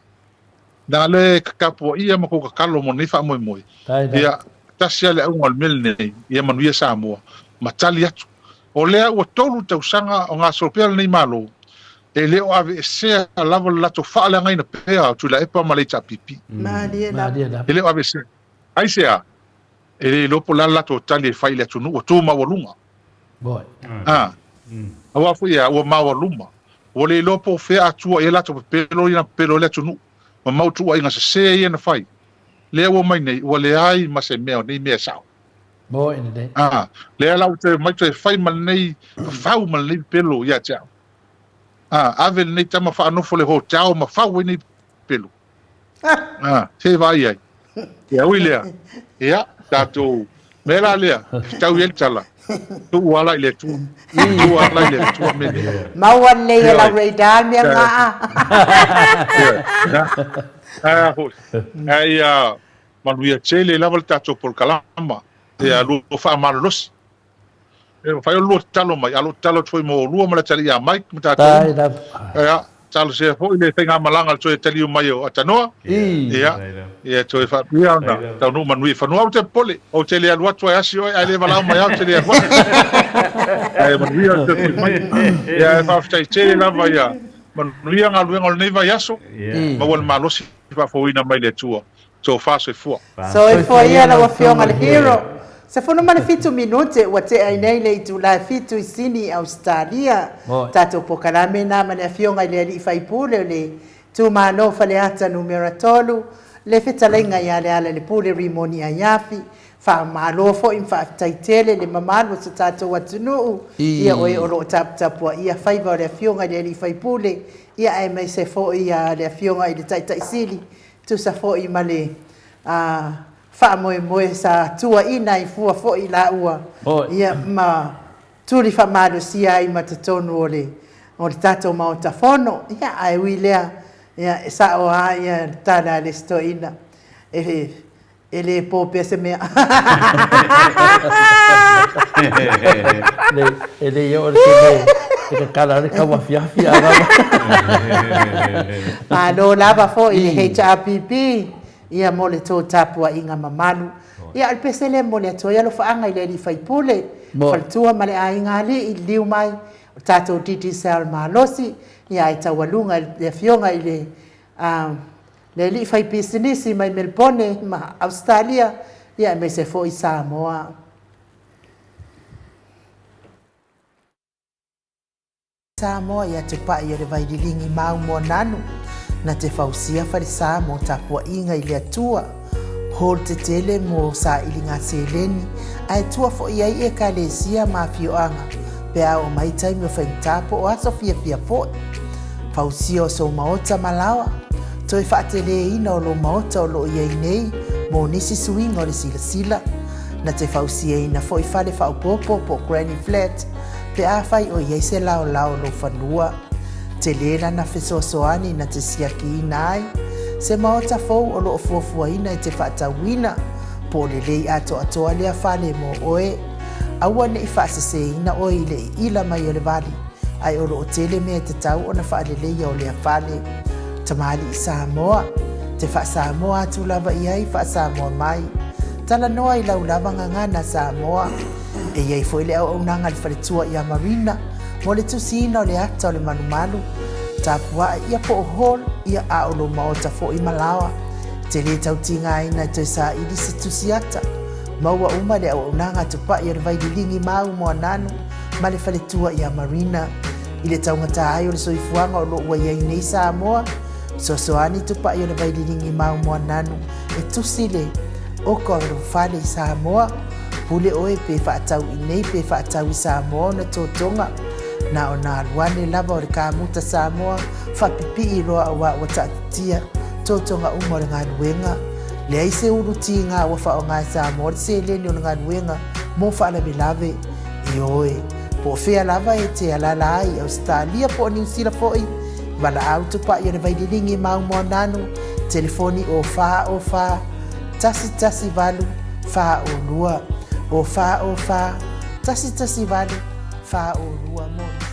Leaga o lea e tapuaia ma tou tatalo mo lenei faamoemoe. Ia, tasi lava le auga o le mea lenei, ia manuia Samoa, ma tali atu. O lea ua 3 tausaga o gasolo pea lenei Malo, e le o aveesea lava le latou faaleagaina pea o Tuilaepa ma le HRPP. Malie lava. E le o aveesea. Aisea? E le iloa po o le a le latou tali e fai i le atunuu ua tu maualuga. A, aua foi ea, ua maualuma. Ua le iloa po o fea a tua i ai latou pepelo ia na pepelo ai le atunuu, ma mau tuuaiga sese ia na fai. Lea ua omai nei, ua leai ma se mea o nei mea e sao. A, lea la ua toe omai toe fai ma lenei fafau ma lenei pepelo ia te au. A, ave lenei tama faanofo i le hotel ma fau ai nei pepelo. Ah, se vaai ai. Ia ui lea. Ia, tatou mea la lea, fetau i ai le tala. Tuu ala i le Atua. Tuu ala i le Atua me nei. Maua lelei e lau radar mea nga. Ia, foi. Ai ia manuia tele lava le tatou polokalama. Ia lua faamalolosi. E mafai ona lua tatalo mai, a o lo o tatalo atu foi mo oulua ma le atalii ia Mike ma tatou uma. Ia, talosia foi le faigamalaga o le toe taliu mai o Atanoa. Ia, ia toe faapea ona taunuu manuia i fanua. Ou te popole, ou te le alu atu ae asi oe, ae le valaau mai lava ou te le alu atu. Ae manuia le toe foi mai. Ia, ae faafetai tele lava ia manuia galuega o lenei vaiaso, maua le malosi faafouina mai le Atua. Tofa soifua. Soifua ia lau Afioga le Hero. 17 minute ua tea ai nei le itula e fitu i Sini, Ausetalia. Tatou pokalame na ma le Afioga i le Alii Faipule o le Itumalo Faleata Numera 3, le Fetalaiga ia Lealailepule Rimoni Aiafi. Faamalo foi ma faafetai tele le mamalu o so tatou atunuu, ia oe o lo o taputapuaia faiva o le Afioga i le Alii Faipule, ia aemaise foi le Afioga i le Taitai Sili Tusa foi ma le faamoemoe sa tuuaina ai fua foi laua ia ma tuli faamalosia ai ma totonu o le o le tatou Maota Fono. Ia, ae ui lea, ia, e sao lava ia le tala a le isi toeaina, e. E le po pea se mea. E le oo le tele e kakala le kau afiafi a lava. Malo lava foi i le HRPP ia mo le tou tapuaiga mamalu. Ia o le pese lea e momoli atu ai alofaaga i le alii faipule, faletua ma le aiga alii, liliu mai o le tatou Digicel malosi, ia ae taualuga i le afioga i le le alii faipisinisi mai Melebone ma Ausetalia, ia aemaise foi Samoa. Samoa ia Tupai o le Vaililigi mau Moananu, na te fausia falesa mo tapuaiga i le Atua, hall tetele mo sailiga seleni, ae tua foi ai Ekalesia ma afioaga pe a oo mai taimi o faigata po o aso fiafia foi. Fausia o sou maota ma laoa, toe faateleina o lou maota o lo o i ai nei mo nisi suiga o le silasila. Na te fausiaina foi fale faaopoopo po o granny flat pe afai o i ai se laolao o lou fanua. Tele lana fesoasoani na te siakiina ai se maota fou o lo o fuafuaina e te faatauina, po o lelei atoatoa lea fale mo oe. Aua ne i faaseseina oe i le iila mai o le vali, ae o lo o tele mea e tatau ona faaleleia o lea fale. Tamalii Samoa, te faa-Samoa atu lava i ai faa-Samoa mai. Talanoa i lau lava gagana Samoa. E i ai foi le auaunaga a le faletua ia Marina mo le tusiina o le ata o le malumalu, tapuae ia po o hall ia a o lou maota foi ma laoa. E te le tau tigaina e toe saili se tusi ata. Maua uma le auaunaga a Tupai o le Vaililigi Mau Moananu ma le faletua ia Marina. I le taugata ai o le soifuaga o lo o ua i ai nei Samoa, fesoasoani Tupai o le Vaililigi Mau Moananu e tusi le oka o lou fale i Samoa. Pule oe pe faatau i nei pe faatau i Samoa ona totoga. Na ona alu ane lava o le kamuta Samoa faapipii loa aua ua taatitia totoga uma o le galuega. Leai se ulu tiga ua faaaoga e Samoa le seleni o le galuega mo faalavelave. Ioe, po o fea lava e te alaala ai i Ausetalia po o Niu Sila foi, valaau tupai o le Vaililigi Mau Moananu, telefoni o 4 o 4 1 1 8 4 o 2, o 4 o 4 1 1 8 4 o 2 mo nisi.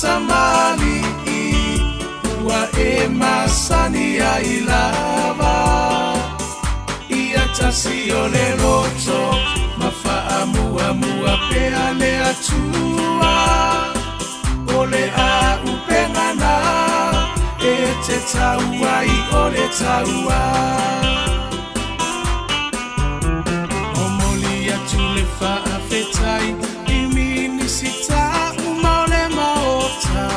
tamalii ua e masani ai lava. Ia tasi o le loto ma faamuamua pea le Atua. O le auupega na e te tau ai o le taua. Momoli atu le faafetai i Minisita uma o le Maota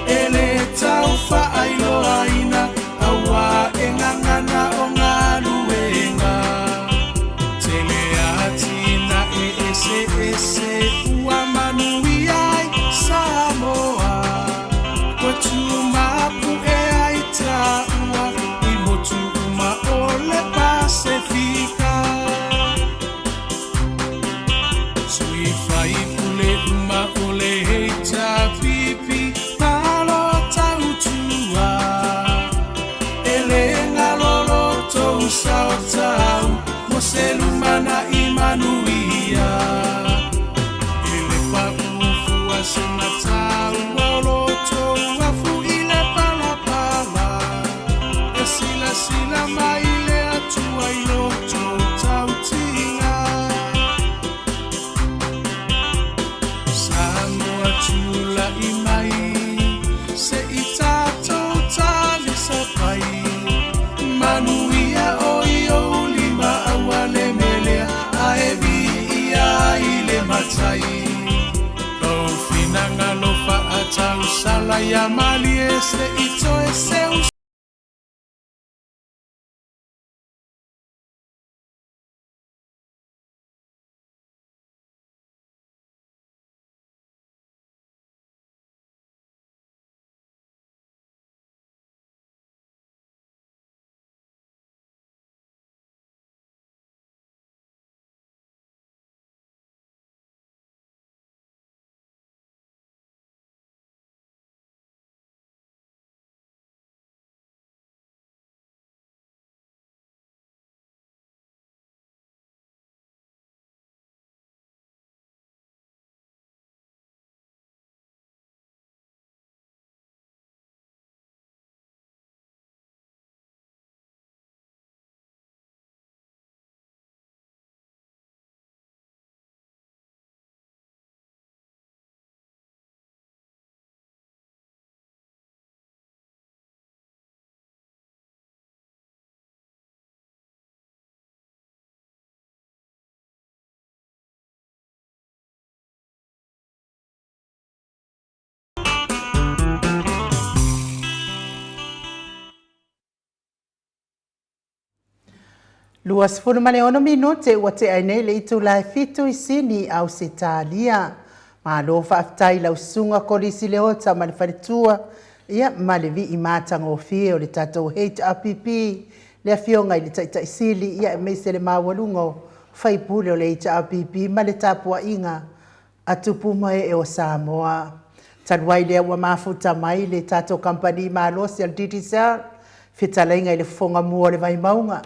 e le tau faailoaina auā e gagana o galuega. Tele atinae eseese ua manuia ai Samoa. Ua tumapu'e ai taua i motu uma o le Pasefika. Sui faipule uma o le HRPP malo tautua. E le galo lo tou sao tau mo se lumanai manuia. E le paʻu fua se mataua o lo tou afu i le palapala. E silasila mai le Atua i lo tou tautiga. Samoa tula'i mai se i tatou talisapai. Manuia o i ou lima aua le melea ae viia ai le Matai. Lou finagalo faatausala ia malie se i toe seu 26 minute ua tea ai nei le itula e fitu i Sini, Ausetalia. Malo faafetai i lau susuga Kolisi Leota ma le faletua, ia ma le vii matagofie o le tatou HRPP, le afioga i le Taitai Sili, ia aemaise le maualuga o faipule o le HRPP ma le tapuaiga a tupu ma ee o Samoa. Talu ai lea ua mafuta mai le tatou kamupani malosi a le Digicel, fetalaiga i le fofoga mua o le Vaimauga,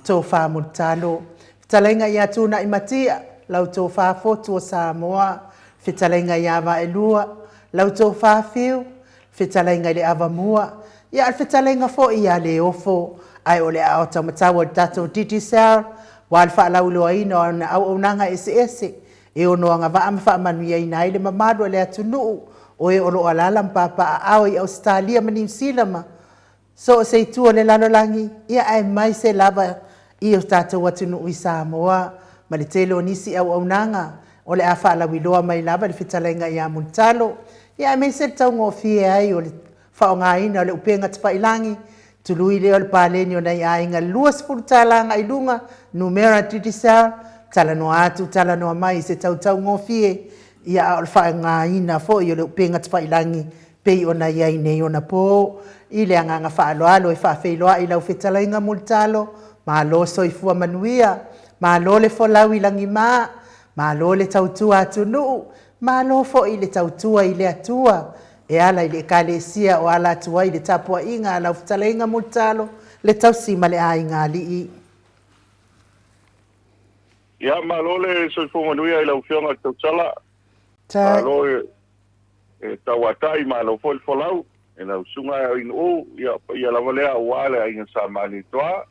Tofa Mulitalo, fetalaiga ia Tuunai Matia, lau tofa fotu o Samoa, fetalaiga ia Vaelua, lau tofa Fiu, fetalaiga i le Avamua, ia a o le fetalaiga foi ia Leofo, ae o le aao taumatau o le tatou Digicel, aua le faalauiloaina o ana auaunaga eseese e ono agavaa ma faamanuiaina ai le mamalu o le atunuu o e o lo o alaala ma papaaao i Ausetalia ma Niu Sila ma so o se itu o le lalolagi, ia aemaise lava i o tatou atunuu i Samoa, ma le tele o nisi auaunaga o le a faalauiloa mai lava i le fetalaiga ia Mulitalo, ia aemaise le taugofie ai o le faaaogaina o le upega tafailagi, tului lea o le paleni o nai aiga 20 tala agai i luga, numera Digicel, talanoa atu talanoa mai i se tau taugofie, ia a o le faaaogaina foi o le upega tafailagi pei ona i ai nei ona po. I le agaga faaaloalo e faafeiloai lau fetalaiga Mulitalo, malo soifua manuia, malo le folau i lagima, malo le tautua atunuu, malo foi le tautua i le Atua e ala i le Ekalesia o ala atu ai le tapuaiga a lau fetalaiga Mulitalo, le tausi ma le aiga alii. Ia, malo le soifua manuia i lau Afioga i le Tautala. Malo. E tauatai malo foi le folau e lau susuga e Oinu'u, ia o paia lava lea aua le aiga Sa Malietoa.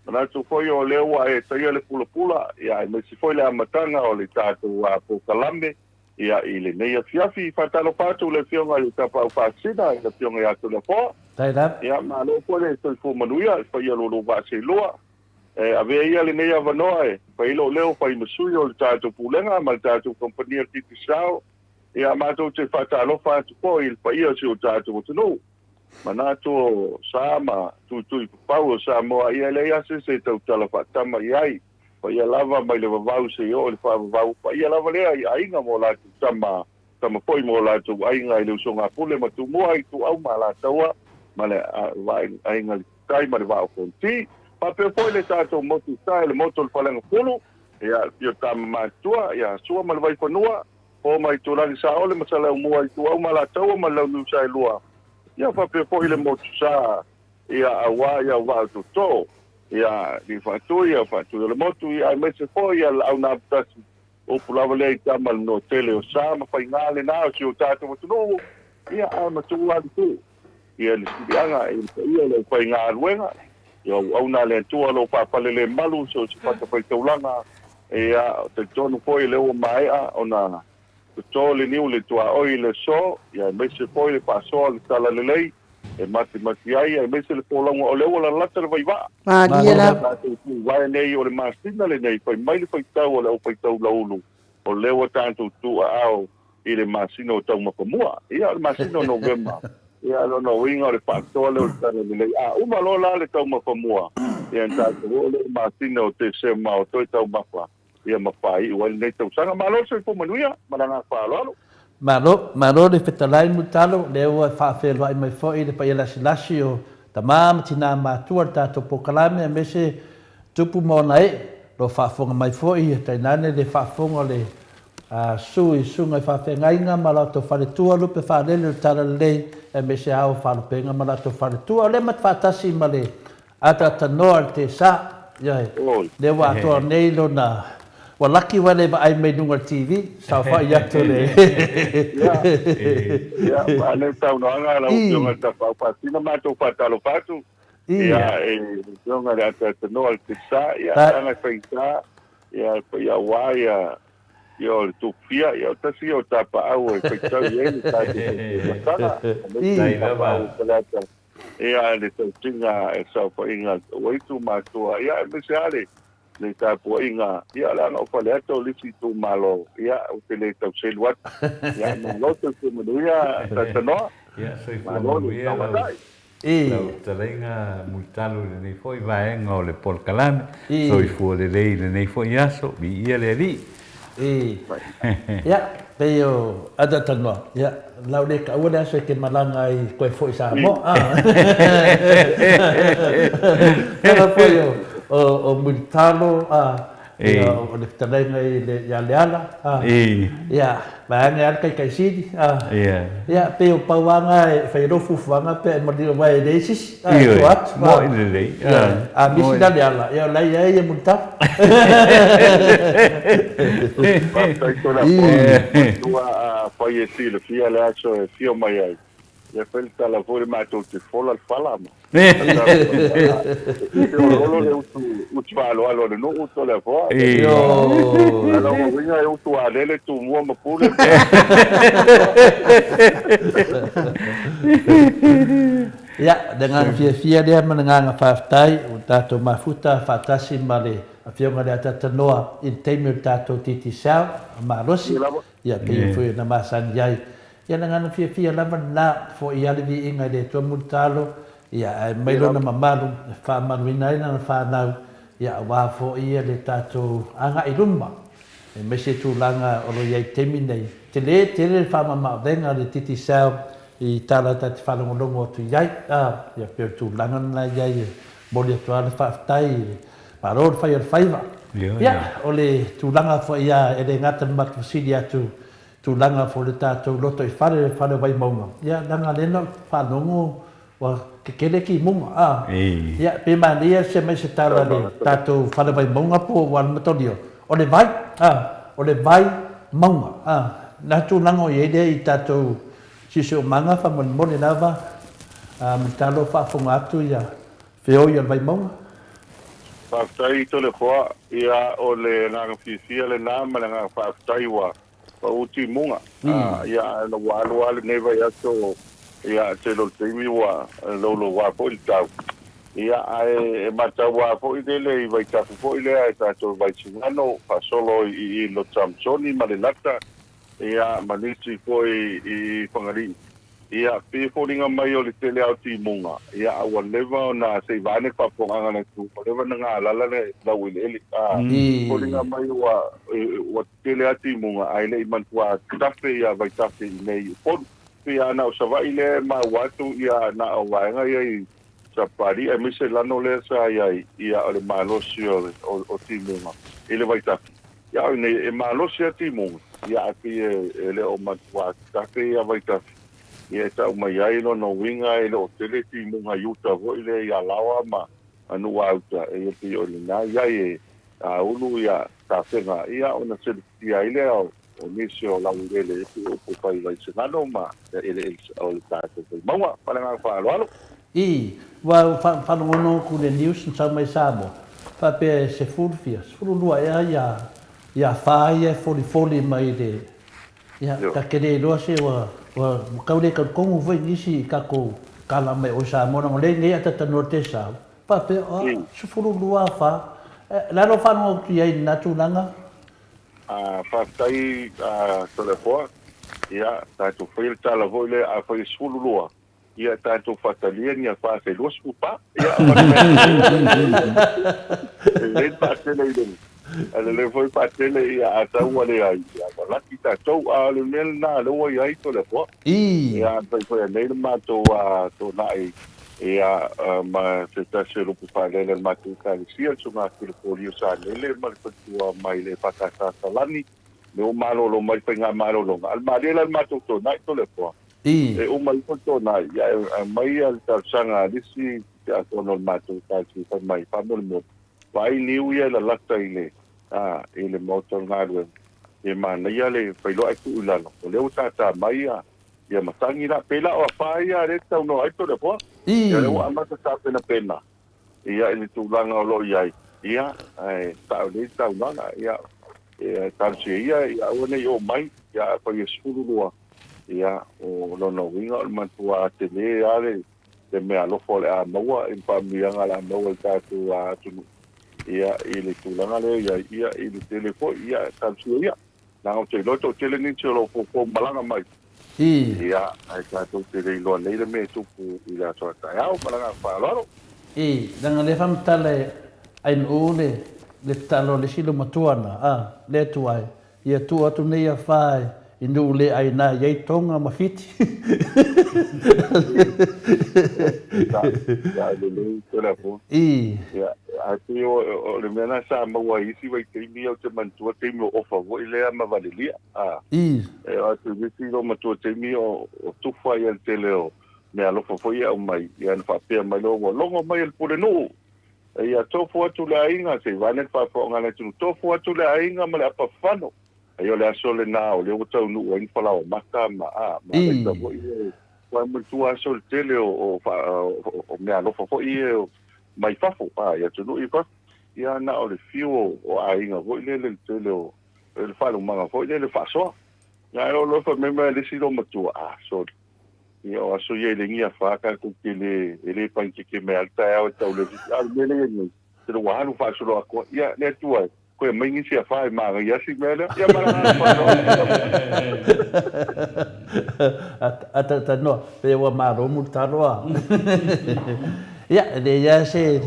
Manatu foi o lea ua e taia le pulapula, ia aemaise foi le amataga o le tatou polokalame, ia i lenei afiafi. Faatalofa atu i le Afioga i le Tapaau Faasisina, i le Afioga ia Toleafoa. Ia malo foi le soifua manuia i le paia o lo oulua vaa seelua. E avea ia lenei avanoa e fai ai lou leo fai ma sui o le tatou Pulega ma le tatou Kamupani a le Digicel. Ia matou te faatalofa atu foi i le paia o si o tatou atunuu. Manatu o sa ma tuituipapau o Samoa, ia e leai lava se isi e tautala faatama i ai. Paia lava mai le vavau seia oo i le faavavau, paia lava lea i aiga ma o latou tama, tama foi ma o latou aiga i le usoga a Pule ma Tumua, Ituau ma Alataua ma le Aiga i le Tai ma le Vaa o Fonoti. Faapea foi le tatou motu i tai, le motu o le Faleagafulu, ia le afio o Tama Matutua, ia Sua ma le Vaifanua, Fofo ma Aitulagi Saole ma Saleaaumua, Ituau ma Alataua ma le Launiu Saelua, ia faapea foi le motu sa, ia aua ia Vaa o Tootoo, ia Alii Faatui, ia Faatui o le Motu, ia aemaise foi ia Laau na Amotasi, upu lava lea i tama le noa tele o sa ma faiga lena o si o tatou atunuu, ia ae matua lava le tuu. Ia le siliaga i le paia o le aufaigaluega, ia auauna a le Atua o lo o faafalelemalu i so o se fatafaitaulaga, ia talitonu foi o lea ua maea ona toto le niu i le tuaoi i le aso, ia aemaise foi le faasoa o le talalelei e matimati ai, aemaise le folauga o lea ua lalata le vaivaa. Malie lava. Tatou tuvae nei o le masina lenei, fai mai le faitau a le aufaitaulaulu, o lea ua tatou tuuaao i le masina o Taumafamua. Ia, o le masina o Novema, ia, o lona uiga o le faatoa lea o le tala lelei. A uma loa la le Taumafamua, ia ona tatou oo lea i le masina o Tesema o toe taumafa, ia ma faaiu ai lenei tausaga. Malo le soifua manuia ma le agaga faaaloalo. Malo, malo le fetalai Mulitalo, lea ua faafeiloai mai foi le paia lasilasi o tama ma tina matua i le tatou polokalame aemaise tupu ma ona ee, o lo o faafofoga mai foi, tainane le faafofoga o le Susu i susuga i faafeagaiga ma latou faletua, lupe faalele o le Talalelei, aemaise ao faalupega ma latou faletua. O lea ma te faatasi ma le ataatanoa i le tesa. Ioe. Lea ua atoa nei lona, ua laki ua le vaai mai luga o le TV, saofai atu le. Ia, ia, a lea saunoaga a lau Afioga i le Tapaau Faasina, matou faatalofa atu. Ia, e Afioga i le ataatanoa i le tesa, ia, leaga e faigata, Ia, paia aua ia, ia o le tupufia, ia o tasi ia o tapaau e faitau i ai le tatou tausiamataga, aemaise le tapaau o Faleata, ia le tautiga e saofaiga ua itumātua, ia aemaise lava le, le tapuaiga, ia leaga o Faleata o le isi itumalo, ia ou te le tau selu atu. Ia, malo soifua manuia Satanoa. Ia, soifua manuia lau. Lau fetalaiga Mulitalo i lenei foi vaega o le polokalame, soifua lelei i lenei foi aso, viia le Alii. Ia, pei o Atatanoa, ia, lau le taua le aso e te malaga ai koe foi i Samoa, a. Tala foi o Mulitalo, a. Ia, o le fetalaiga i le, ia Leala, a. Ia, vaeane lava le taitaisili, a. Ia, pei o pau lava na e fai ai lou fuafuaga pe a e malie aua e leai se isi, a, e tua atu, a. Moe lelei, a. A misi la Leala, ia o la e i ai ia Mulitalo. Faafetai Toleafoa, matua afai e silafia le aso e afio mai ai, Ia fai le tala foi le matou te fola le fala ma. E feoloolo le utu utu faaaloalo a le nuu Toleafoa. A lona uiga e utu alele Tumua ma Pule. Ia, le agaga fiafia lea ma le agaga faafetai ua tatou mafuta faatasi ma le Afioga i le Atatanoa i le taimi o le tatou Digicel malosi, ia pei foi ona masani ai Ia le agaga fiafia lava lena, fo'i a le viiga i le Atua mulitalo, ia ae mai lona mamalu e faamanuina ai lana fanau, ia aua fo'i le tatou agai i luma, aemaise tulaga o lo i ai i le taimi nei. Tele tele le faamamaavega a le Digicel i tala ta te faalogologo atu i ai, a, ia pei o le tulaga lena e i ai e momoli atu lava le faafetai i le Malo le fai o le faiva. Ia, o le tulaga foi a e le gata i le matou fesili atu Tulaga foi le tatou loto i fale, le fale o Vaimauga, ia leaga lea na ou faalogo ua kekele timuga, a. Ia pe manaia se mai se tala le tatou fale Vaimauga po o Alamatonio, o le vai, a, o le vai mauga, a. Na tulaga o i ai lea i tatou Siosiomaga faamolemole lava a Mulitalo faafofoga atu ia feoi o le Vaimauga. Faafetai Toleafoa, ia o le agaga fiafia lena ma le agaga faafetai ua pau timuga. Ia ae ona ua alu lava lenei vaiaso ia tele o le taimi ua louloua foi le tau. Ia ae e matau lava foi lele i vaitafe foi lea e tatou Vaisigano faasolo i i Loto Samasoni ma Lelata ia ma nisi foi i Fagalii. Ia, pei e foliga mai o le tele lava o timuga, ia, a ua leva ona, se i vaeane le faafofogaaga a le atunuu, ua leva ona galala le laueleele. A foliga mai ua, ua tele lava timuga, ae le i manatua tafe ia vaitafe i inei i Upolu. Pei lava na o Savaii lea e maua atu, ia, na o vaega ia i Sapapalii aemaise Lano lea sa i ai, ia, o le malosi o, o, o timuga i le vaitafe. Ia, o inei, e malosi lava timuga, ia, ae pei e, e le o manatua tafe ia vaitafe, ia e tau mai ai lona uiga e le o tele timuga i uta foi lea i Alaoa ma Nuuauta, ia pei o lena i ai e ulu ia tafega ia ona selefutia ai lea o nisi o laueleele e pei o upu fai Vaisigano ma eleele o le tatou Vaimauga. Ma le agaga faaaloalo. Ii, Ua ou faalogono atu i le news na sau mai Samoa, faapea e sefulu fia, 12 ea ia afa ia e folifoli mai i le Ia, ta te le iloa se ua, ua tau le talitonu foi nisi i tatou tala mai o i Samoa leaga o lea nei a talanoa le Tesau, faapea, a, 12 afa. O le a lou faalogo atu i ai i lena tulaga? A, faafetai a Toleafoa. Ia, tatou faia le tala foi lea, a fai e 12, Ia tatou faatalia ni afa se 24. Ia, e lelei le faatele i le, e lelei foi faatele ia a tau ua leai, ia ua laki tatou. A o le mea lena lea ua i ai Toleafoa. Ia, fai foi nei le matou toonai ia ma se tasi o lupe faalele o le matou ekalesia, le Susuga ia Filopolio Sanele ma le faletua mai le EFKS Salani, lea ua malolo mai faigamalologa. A o le malie la i le matou toonai Toleafoa, E uma ifo le toonai, ia e aumai le talosaga a le isi tiakono o le matou ekalesia fai mai, faamolemole, vaai niu ia e lalata i le, a, i le maota o le galuega, e manaia le fai loa ae tuu i lalo, o lea ua tata mai ia, ia matagi la, pei la o afa ia lea e te saunoa ai Toleafoa, ia lea ua amata tapenapena, ia i le tulaga o lo o i ai, ia, ae sao lelei le saunoaga, ia, e talosia ia, ia aua ne i oo mai, ia a fai e 12, Ia, o lona uiga o le matua tele lava le, le meaalofa o le a maua i le faamanuiaga o le a maua i le tatou atunuu, ia, i le tulaga lea e i ai, ia, i le tele foi, ia, talosia ia. Leaga ou te iloa e toatele nisi o lo o foufou malaga mai, ia, ae tatou te le iloa nei le mea e tupu i le aso a taeao. Ma le agaga faaaloalo. I, leaga o lea e faamatala e Ainuu le, le tatalo a le isi loomatua na, a, lea e tuai, Ia tuu atu nei afa i nuu le aina i ai Tonga ma Fiti. Ia lelei Toleafoa. Ia ae pei o le mea lena sa maua i isi vaitaimi ia ou te manatua taimi o ofa foi lea ma Valelia. E oo atu i isi loomatua taimi o tufa ia le tele o meaalofa foi ia e aumai ia ona faapea mai loa ua logo mai e le Pulenuu. Ia tofu atu le aiga, se i vaeane le faafofoga a le atunuu, tofu atu le aiga ma le apafano. Ai o le aso lena o lea ua taunuu ai ni falaoa mata ma, a, ma alaisa foi e, ua manatua aso le tele o, o, o, o meaalofa foi ia mai fafo, a, i atunuu i fafo. Ia na o le fiu o, o aiga foi lele le tele o, le faalumaga foi lele faasoa. Ia ae o loa fai mai mai le isi loomatua, a, sorry. Ia o aso ia e le ni afa tatou te le e le paikeke mai lava le taeao e tau le fifi. A o le mea lea e i ai nei, sina ua alu faasolo atoa. Ia, le Atua e, toe aumai nisi afa e manaia lava si mea lea. Ia ma le agaga faaaloalo. A talanoa, pei ua malo mulitalo a. Ia, e leai lava se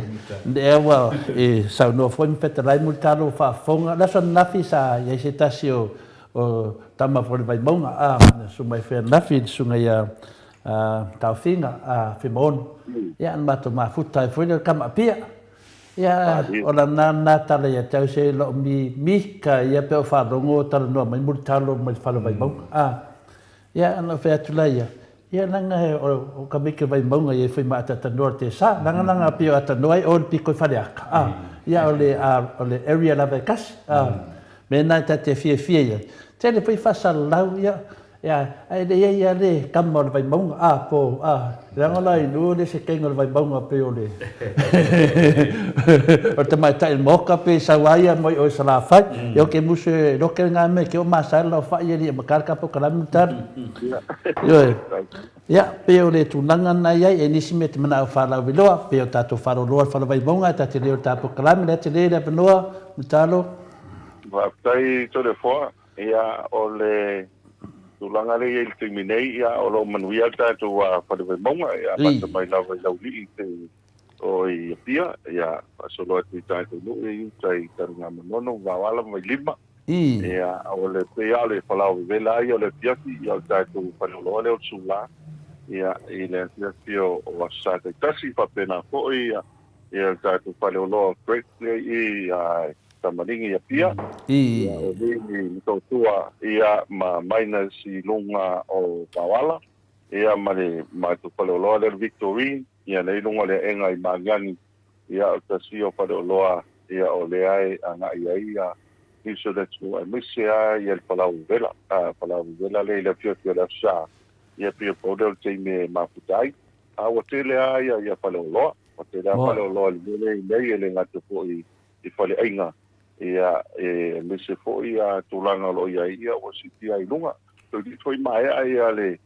lea ua e saunoa foi ma fetalai mulitalo ua faafofoga. O le aso ananafi sa i ai se tasi o O tama foi le Vaimauga, a, le Susuga i Feanafi, le Susuga ia Taofiga, a, Fimaono. Ia, na matou mafuta ai foi lea o le tama Apia. Ia, o lana lena tala ia te au se loo mi, mika ia pe o faalogo talanoa mai Mulitalo mai le fale o Vaimauga. A, ia, ona ou fai atu laia, ia leaga o ka mike Vaimauga ia foi ma ataatanoa le tesa, leaga leaga pei o atanoa ai o le piko i Faleata. A, ia o le, a, o le area lava e tasi. A, Mēnā e ta te fiafia ia. Tele foi faasalalau, ia, Ia, ae le i ai lava le tama o le Vaimauga, a, po, a, leaga la i lua le sekega o le Vaimauga pei o le o le tamaitai o le maota pe sau lava ia mai oe Salafai. Ia oke musu e loke lena mea ke o masae le laofai ia lia makala ka pokalame mutala. Ioe. Ia, pei o le tulaga lena e i ai, e nisi mea e te manao faalauiloa, pei o tatou faaloloa le fale Vaimauga, e ta te le o le ta pokalame, lea tele le avanoa, Mulitalo. Faafetai Toleafoa. Ia, o le tulaga lea e i ai i le taimi nei, ia, o lo o manuia le tatou Fale Vaimauga, ia, amata mai lava i Laulii se o i Apia, ia, faasolo atu i tatou nuu ia i uta i Tanugamanono, Vaoala ma Vailima. Ia, o le pei lava o le falao vevela lava ia o le afiafi, ia, o le tatou faleoloa lea o le Sula, ia, i le afiafi o Aso Sa taitasi, faapena foi, ia, le tatou faleoloa o Great lea i i, Tamaligi i Apia, ia, o li i Motootua, ia, ma Miners i luga o Vaoala, ia, ma le matou faleoloa lea o le Victorine, ia, lea i luga o le aega i Magiagi, ia, o le tasi ia o faleoloa, ia, o lea e agai ai ia nisi o le atunuu aemaise lava ia le Palau Vevela, a, Palau Vevela lea i le afiafi o le Aso Sa, ia, pei o pau lea o le taimi e mafuta ai. A ua tele lava ia, ia faleoloa, ua tele lava faleoloa i le mea lea i nei, e le gata foi i faleaiga, ia, aemaise foi ia tulaga o lo o i ai, ia ua siitia ai i luga. Toeitiiti foi maea ia le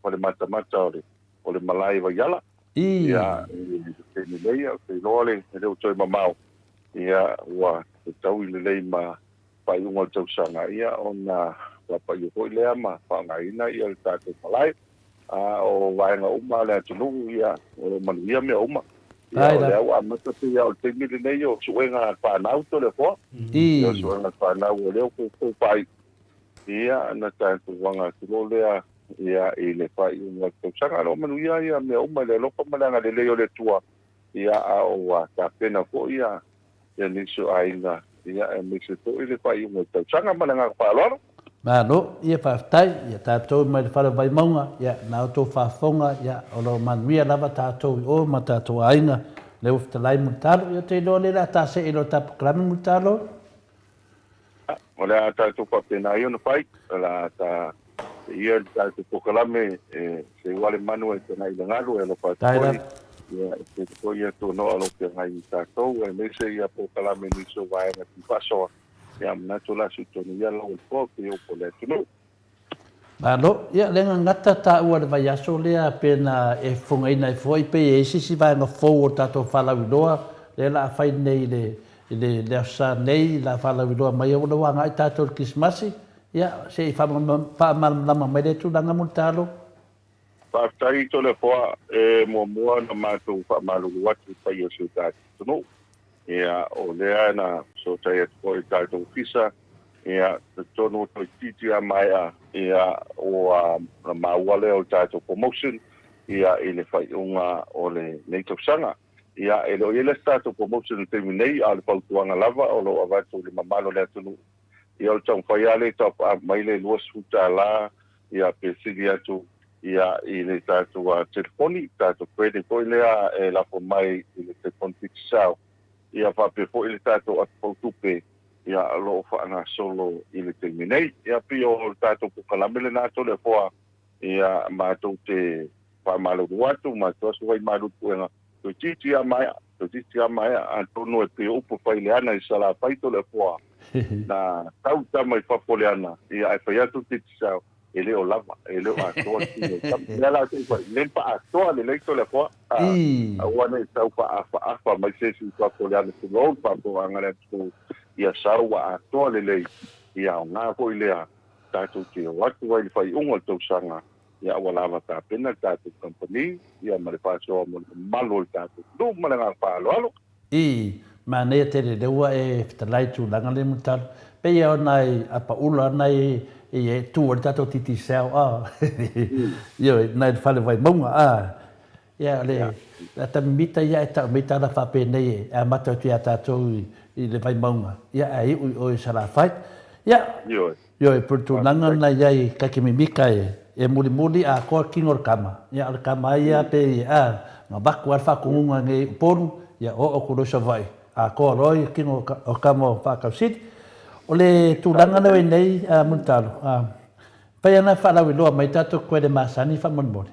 fale matamata o le o le malae i Vaiala. Ia, i le taimi nei, ia, ou te iloa le e le o toe mamao, ia, ua fetaui lelei ma faaiuga o le tausaga, ia, ona faapaia foi lea ma faaaogaina ia le tatou malae. A o vaega uma a le atunuu, ia, o lo o manuia mea uma. Ia, o lea ua amata pei lava o le taimi lenei o suega a le fanau Toleafoa. Ia, o suega a le fanau o lea ua foufou faaiu. Ia, ona tatou aga atu loa lea, ia, i le faaiuga o le tausaga. O lo o manuia ia mea uma i le alofa ma le agalelei o le Atua. Ia, a ua tapena foi ia ia nisi o aiga, ia, aemaise foi le faaiuga o le tausaga. Ma le agaga faaaloalo. Malo, ia faafetai, ia tatou mai le fale o Vaimauga, ia na outou faafofoga, ia o lo o manuia lava tatou i o ma tatou aiga, lea ua fetalai Mulitalo, ia ou te iloa lea o le a ta see i lo ta polokalame Mulitalo. O le a tatou faapena ai ona fai, o le a ta seia le tatou polokalame e seua le manu e tagai i le galu e alofa atu foi, ia e tele foi ia tuanoa o lo o feagai ma tatou, aemaise ia polokalame i nisi o vaega faasoa. Ia manatu la sui tonu ia lau po pe o le atunuu. Malo, ia le gagata taua le vaiaso lea pe na e fofogaina ai foi pe i ai se isi vaega fou o le tatou faalauiloa lea la a fai nei i le i le le Aso Sa nei la faalauiloa mai ua ua agai tatou i le Kerisimasi, ia se i faamalamalama mai lea tulaga Mulitalo. Faafetai Toleafoa, e muamua ona matou faamalulu atu i paia o si o tatou atunuu. Ia, o lea na fesootai atu foi i le tatou ofisa, ia, talitonu ua toeitiiti lava maea, ia, ua maua lea o le tatou promotion, ia, i le faaiuga o lenei tausaga. Ia, e le o i ai la se tatou promotion i le taimi nei, a o le fautuaga lava o lo o avatu i le mamalu o le atunuu, ia, o le taumafai lava lea e top up mai le $20, ia, pe sili atu, ia, i le tatou telefoni, tatou credit foi lea e lafo mai i le telefoni Digicel, ia, faapea foi le tatou api fautupe, ia, o lo o faagasolo i le taimi nei. Ia, pei o le tatou polokalame lena Toleafoa, ia, matou te faamalulu atu, matou aso fai malu puega, toeitiiti lava maea, toeitiiti lava maea, atonu e pei o upu fai le ana i Salafai Toleafoa, na tau tama i fafo o le ana, ia, ae fai atu le Digicel, e le o lava, e le o atoa le tino o le tama. Lea la te fai, le faaatoa lelei Toleafoa, aua ne i tau faaafaafa mai se isi i fafo o le ana, tulou le faafofogaaga a le atunuu, ia sau ua atoa lelei, ia aoga foi lea tatou te o atu ai i le faaiuga o le tausaga, ia ua lava tapena le tatou kamupani, ia ma le faasoa mo le mamalu o le tatou atunuu. Ma le agaga faaaloalo. Ii, Manaia tele lea ua e fetalai i tulaga lea Mulitalo. Pei lava o nai apaula na e e tu ai le tatou Digicel a. Ioe, nai le fale Vaimauga a. Ia le ata mimita ia e tau mai tala faapenei e amata atu ia tatou i le Vaimauga, ia ae iu i o i Salafai. Ia, Ioe. Ioe, pei o le tulaga lena i ai taiki mimita e mulimuli atoa le tino o le tama, ia o le tama ai ia pei a, na avatu lava le faatonuga nei i Upolu, ia oo atu loa i Savaii, atoa loa le tino o le tama o Faatausili. O le tulaga lea ua i ai nei Mulitalo, a, Pai ana faalauiloa mai tatou kuele masani faamolemole.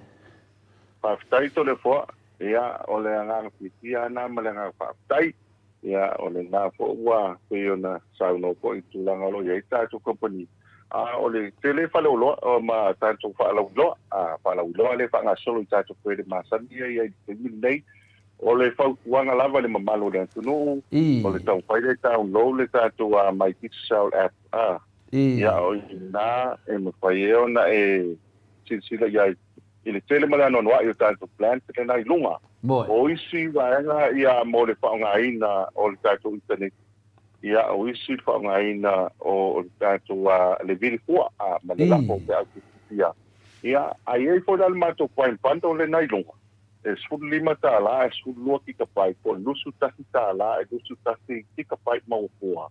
Faafetai Toleafoa, ia o le agaga fiafia lena ma le agaga faafetai. Ia o lena foi ua pei ona saunoa foi i tulaga o lo o i ai tatou kamupani, a o le tele faleoloa ma tatou faalauiloa, a faalauiloa lea e faagasolo i tatou kuele masani ia i ai i le taimi lenei. O le fautuaga lava i le mamalu o le atunuu, o le taumafai lea e download le tatou My Digicel app, a Ia, o i ina e mafai ai ona e silasila i ai i le tele ma le anoanoai o tatou plans lena i luga. O isi vaega ia mo le faaaogaina o le tatou internet, ia o isi le faaaogaina o le tatou le vili fua ma le lafo o feau tusitusia. Ia, a i ai foi la le matou prime bundle lena i luga, e $15 e 12 kikapaiti po o le $21 e 21 kikapaiti maua fua.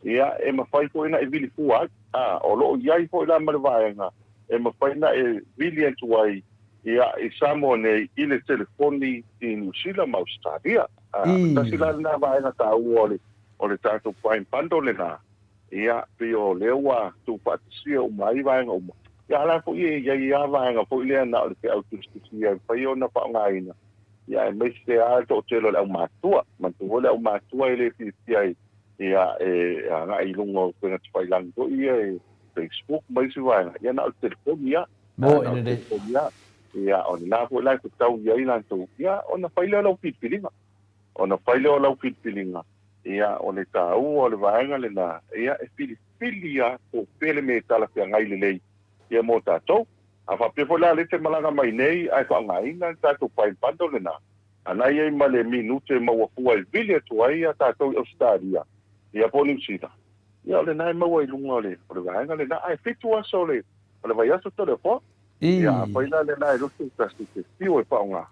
Ia, e mafai foi ona e vili fua ai. A, o lo o i ai foi la ma le vaega e mafai ona e vili atu ai, ia, i Samoa nei i le telefoni i Niu Sila ma Ausetalia. A, tasi la lena vaega taua o le, o le tatou Prime Bundle lena, ia, pei o lea ua tuufaatasia uma ai vaega uma. Ia, a la foi e i ai lava vaega foi lea na o le feau tusitusia e mafai ona faaaogaina, ia, aemaise lava le toatele o le aumatutua. Manatua foi le aumatutua e le fiafia ai ia, e agai i luga o upega tafailagi foi ia e Facebook ma isi vaega, ia na o le telefoni lava. Mo e lelei. Telefoni lava. Ia, o lena foi la e fetau i ai latou, ia, ona fai lea o lau filifiliga. Ona fai lea o lau filifiliga, ia, o le taua o le vaega lena, ia, e filifili lava po o fea le mea e talafeagai lelei, ia, mo tatou. A faapea foi la o lea e te malaga mai nei ae faaaogaina le tatou Prime Bundle lena, A na i ai ma le minute e maua fua e vili atu ai a tatou i Ausetalia, ia po o Niu Sila, ia o lena e maua i luga o le, o le vaega lena. Ae fitu aso o le, o le vaiaso Toleafoa. Ia, afai la lena e 21 te fiu e faaaoga,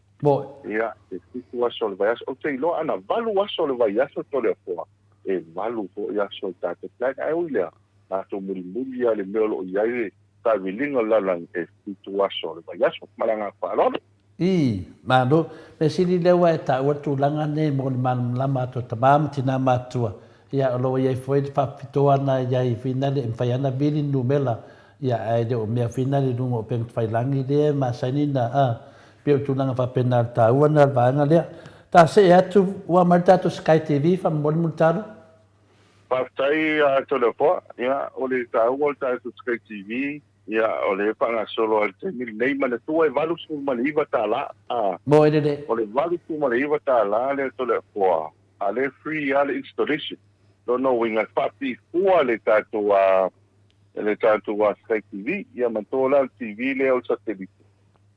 ia, e fitu aso o le vaiaso. Ou te iloa ana valu aso o le vaiaso Toleafoa, e valu foi aso o le tatou plan. Ae ui lea, matou mulimuli lava i le mea o lo o i ai le taiviliga o le lalolagi, e fitu aso o le vaiaso. Ma le agaga faaaloalo. Ii, Malo. Mea sili lea ua e taua le tulaga lenei mo le malamalama atu o tama ma tina matutua. Ia, o lo o i ai foi le faapitoa na i ai finale e mafai lava ona vili le numera, ia, ae le o mea finale i luga o upega tafailagi lea e masani na, a, pei o tulaga faapena le taua lena o le vaega lea. Ta see atu, ua aumai le tatou Sky TV faamolemole Mulitalo. Faafetai Toleafoa. Ia, o le taua o le tatou Sky TV, Ia, o lea e faagasolo lava i le taimi lenei, manatua e $89, a. Mo elele. O le $89 lea Toleafoa, a lea e free lava le installation. Lona uiga e faapifua le tatou a, le tatou a Sky TV. Ia manatua la o le TV lea o le satelite,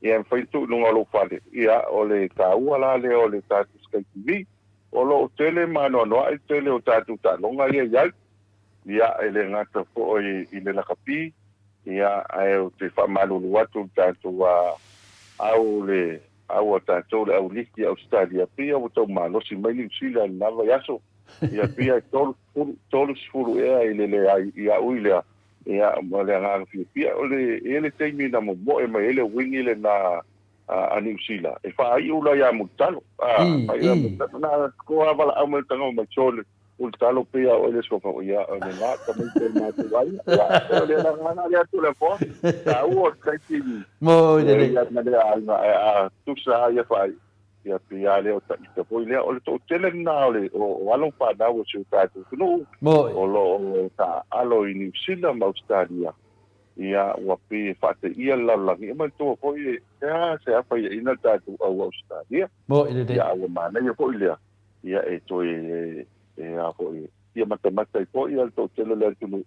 ia e mafai ona tuu i luga o lou fale. Ia, o le taua la lea o le tatou Sky TV. O lo o tele ma anoanoai le tele o tatou taaloga ia e i ai. Ia, e le gata foi i le lakapi, ia, ae ou te faamalulu atu i le tatou au le au a tatou le au liki i Ausetalia, pei ua tau malosi mai Niu Sila i lena vaiaso. Ia, pei e 30, 30 ea i le leai i a'u i lea, ia, ma le agaga fiafia. O le, e i ai le taimi na momoe mai ai le uini lena a Niu Sila, e faaiu la ia Mulitalo. A, faaiu ia Mulitalo. Na koa valaau mai le tagata mai Chole, Mulitalo pei a oe le sofa, ia, o le la, tamaiti o le matou aiga. Ia, o le agaga lea Toleafoa, taua o le taiti Mo le ia ma le aiga, ae a tusa lava ia faaiu, ia pei lava lea o taita foi lea. O le toatele lena o le o alo ma fanau o si o tatou atunuu o lo o taaalo i Niu Sila ma Ausetalia, Ia, ua pei e faateia le lalolagi. E manatua foi e a se a faiaina le tatou au Ausetalia. Moi lelei. Ia, a ua manaia foi lea, ia e toe e a foi, fia matamata ai foi le toatele o le atunuu.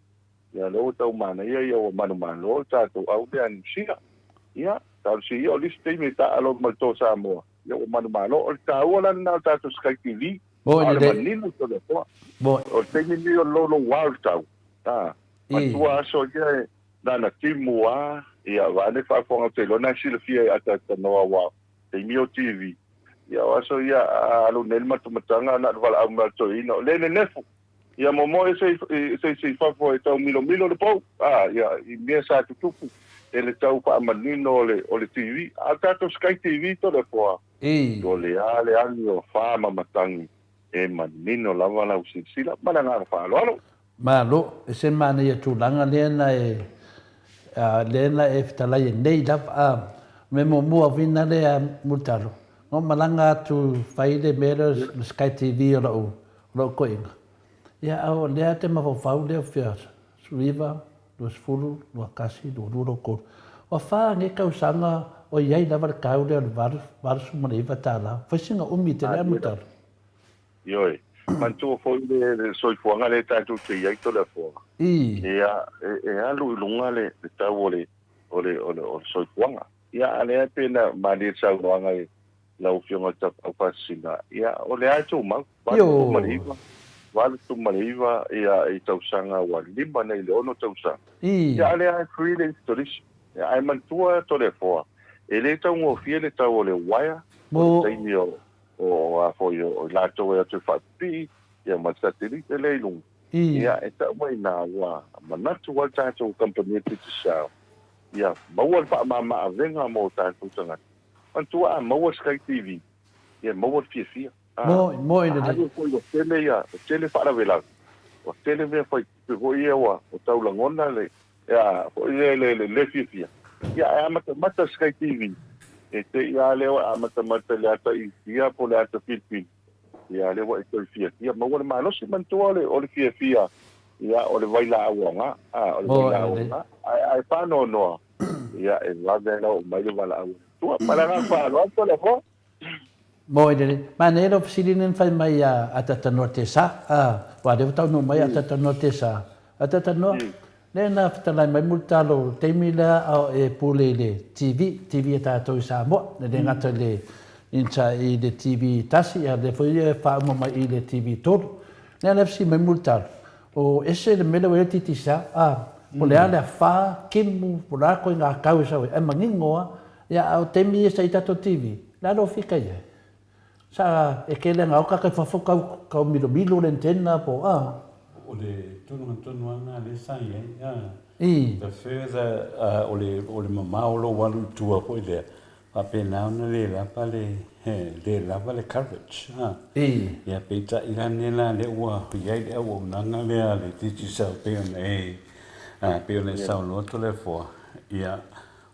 Ia, lea ua tau manaia ia ua manumalo le tatou au lea a Niu Sila. Ia, talosia ia o le isi taimi e taaalo ma le Toa Samoa, ia ua manumalo. O le taua la lena o le tatou Sky TV, Moi a o le lelei. manino Toleafoa. Moi. O le taimi lenei o le louloua o le tau. A. Matua aso ia e nana timu a ia vae le faafofoga ou te iloa na e silafia e atatanoa aua taimi o TV ia o aso ia a alu nei le matamataga na o le valaau mai o le toeaina o le nenefu ia momoe se se isi i fafo e tau milomilo le pou a ia i mea sa tutupu e le tau faamanino o le o le TV a o le tatou Sky TV Toleafoa o le a le agi o fa ma matagi e manino lava lau silasila ma le agaga faaaloalo. Malo, e se manaia tulaga lea na e Lea na e fetalai ai nei lava, a, o mea muamua uiga lea Mulitalo, na ou malaga atu fai le mea lea o le Sky TV o lou, o lou toeaina, ia a o lea te mafaufau lea fia 19, 20, 21, 22, 23. Ua fa nei tausaga o i ai lava le tau lea o le $89 tala. Fai sina umi tele a Mulitalo. Ioe. Manatua foi le soifuaga lea tatou te i ai Toleafoa. Ia, e alu i luga le tau o le o le o le soifuaga. Ia, a o lea e pei ona malie le saunoaga i lau Afioga i le Tapaau Faasisina, ia, o lea lava e tumau, 89, 89 ia, i tausaga ua 5 nei i le 6 tausaga. Ia, a o lea lava e free le installation. Ia, ae manatua Toleafoa, e le taugofie le tau o le wire, o le taimi o o a foi o i latou e atu e faapipii ia ma le satelite lea i luga, ia e tau mai ina ua manatu ai le tatou kamupani a Digicel ia maua le faamama-avega mo tatou tagata. Manatua a maua le Sky TV, ia maua le fiafia. A alu foi ua tele ia, ua tele faalavelave, ua tele mea fai tupe foi ia ua tau lagona le Ia, foi lea le, le, le fiafia. Ia, ae amatamata Sky TV, e te i a lea ua amatamata i le ata Initia po o le ata Filipino. Ia, lea ua e toe fiafia. Maua le malosi manatua o le, o le fiafia, ia, o le vailaau aoga. A, o le vailaau aoga. Ae, ae faanoanoa, ia, e vave ona oo mai le valaau a le Atua. Ma le agaga faaaloalo, Toleafoa. Moe lelei. Manaia lau fesili lea na fai mai ia Atatanoa Tesa. Aua o lea ua taunuu mai Atatanoa Tesa. Atatanoa, lea na fetalai mai Mulitalo i le taimi lea a o e pule i le TV, TV a tatou i Samoa. E le gata i le i le TV tasi, a o lea foi e faauma mai i le TV tolu. Lea na fesili mai Mulitalo, o ese le mea lea ua i ai le Digicel, po o le a le afa, kemu, po o le a ituaiga tau e sau ai, ae manino lava. Ia, a o taimi ia sa i tatou TV, le a lou fika i ai? Sa e kele anga oka kai fafo kau, kau milomilo le antenna po o a? O le tulaga tonu lava lena lea sa i ai, a. The further o le, o le mamao o lou alu i tua foi lea, faapena ona le lava le, le lava le coverage, a. Ia, peitai la nei la lea ua i ai le auaunaga lea a le Digicel pei ona e, pei ona e saunoa Toleafoa, ia,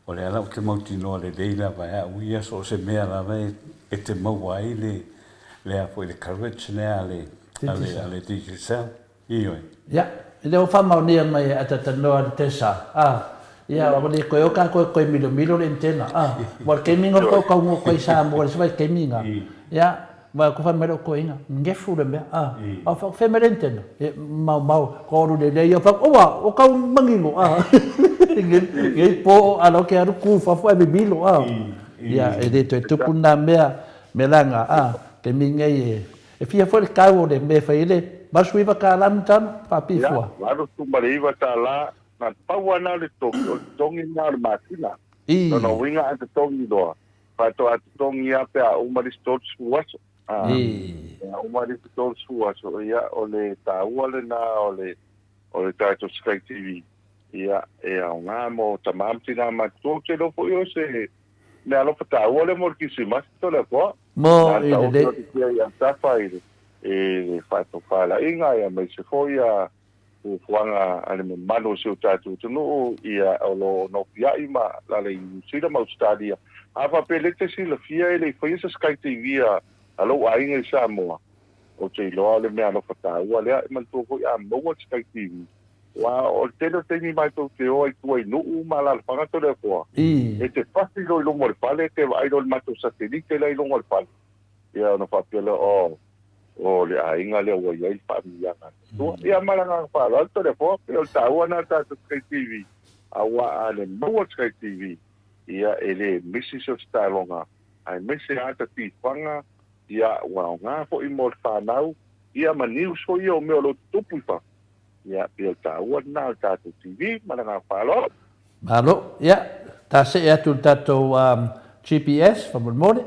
O le ala ou te mautinoa lelei lava e au ia so o se mea lava e te maua ai le le a foi le courage lea a le a le a le Digicel. Ioe. Ia, e le o faamaonia mai e Atatanoa le tesa, a, ia, ua le toe o tatou e toe milomilo le antenna, a, ua le taimi na tou taunuu atu ai i Samoa i le isi vaitaimi na, ia, Vaai atu fai mai lou toeaina, nefu le mea, a, a fai mai le antenna, e maomao, ko alu lelei ia, fai, oua, o kau manino, a, nei po, a lau ke alu ku fafo ae mimilo, a, ia, e le toe tupu na mea, me langa, a, te mi nei e, e fia foi le tau o le mea e fai ai le 89 tālā mitana, faapifua. Ia, 89 tālā, na pau ana le togi, o le togi na o le masina. Lona uiga a totogi loa, Faatoa totogi lava pe a uma le isi 30 aso. Pe a uma le isi 30 aso, ia, o le taua lena o le, o le tatou Sky TV, ia, e aoga mo tama ma tina matutua. Ou te iloa foi o se meaalofa taua lea mo le Kirisimasi, Toleafoa. Mo i le lei. Na taoto atu pea ia Tafa i le, i le faatofalaiga, ia, aemaise foi ia fuafuaga a le mamalu o si o tatou atunuu, ia, o lo o nofiai ma lala i Niu Sila ma Ausetalia. A faapea lea te silafia e le i faia se Sky TV a lou aiga i Samoa, ou te iloa o le mea alofa taua lea. E manatua foi a maua le Sky TV, aua o le tele o taimi matou te o ai i tua i nuu ma alaalafaga Toleafoa, e te pasi loa i luma o le fale, e te vaai loa i le matou satelite la i luga o le fale, ia ona faapea lea, oh, o le aiga lea ua i ai le faamanuiaga a le Atua. Ia ma le agaga faaaloalo Toleafoa, pei o le taua lena o le tatou Sky TV, aua a le maua le Sky TV, ia e le misi se ositaaloga, aemaise lava ta tifaga, ia ua aoga foi mo le fanau, ia ma news foi ia o mea o lo o tutupu i fafo. Ia pei o le taua lena o le tatou TV ma le agaga faaaloalo. Malo. Ia, ta see atu i le tatou GPS faamolemole.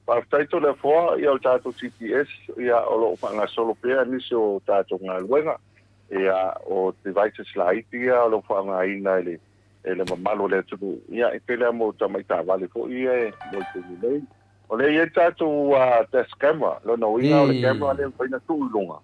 Faafetai Toleafoa, ia o le tatou TTS ia o lo o faagasolo pea nisi o tatou galuega, ia o devices laiti ia o lo o faaaogaina e le e le mamalu o le atunuu, ia e tele lava mo tamai taavale foi ia e mo le taimi nei. O lea e i ai le tatou dash camera, lona uiga o le camera lea e mafai ona tuu i luga.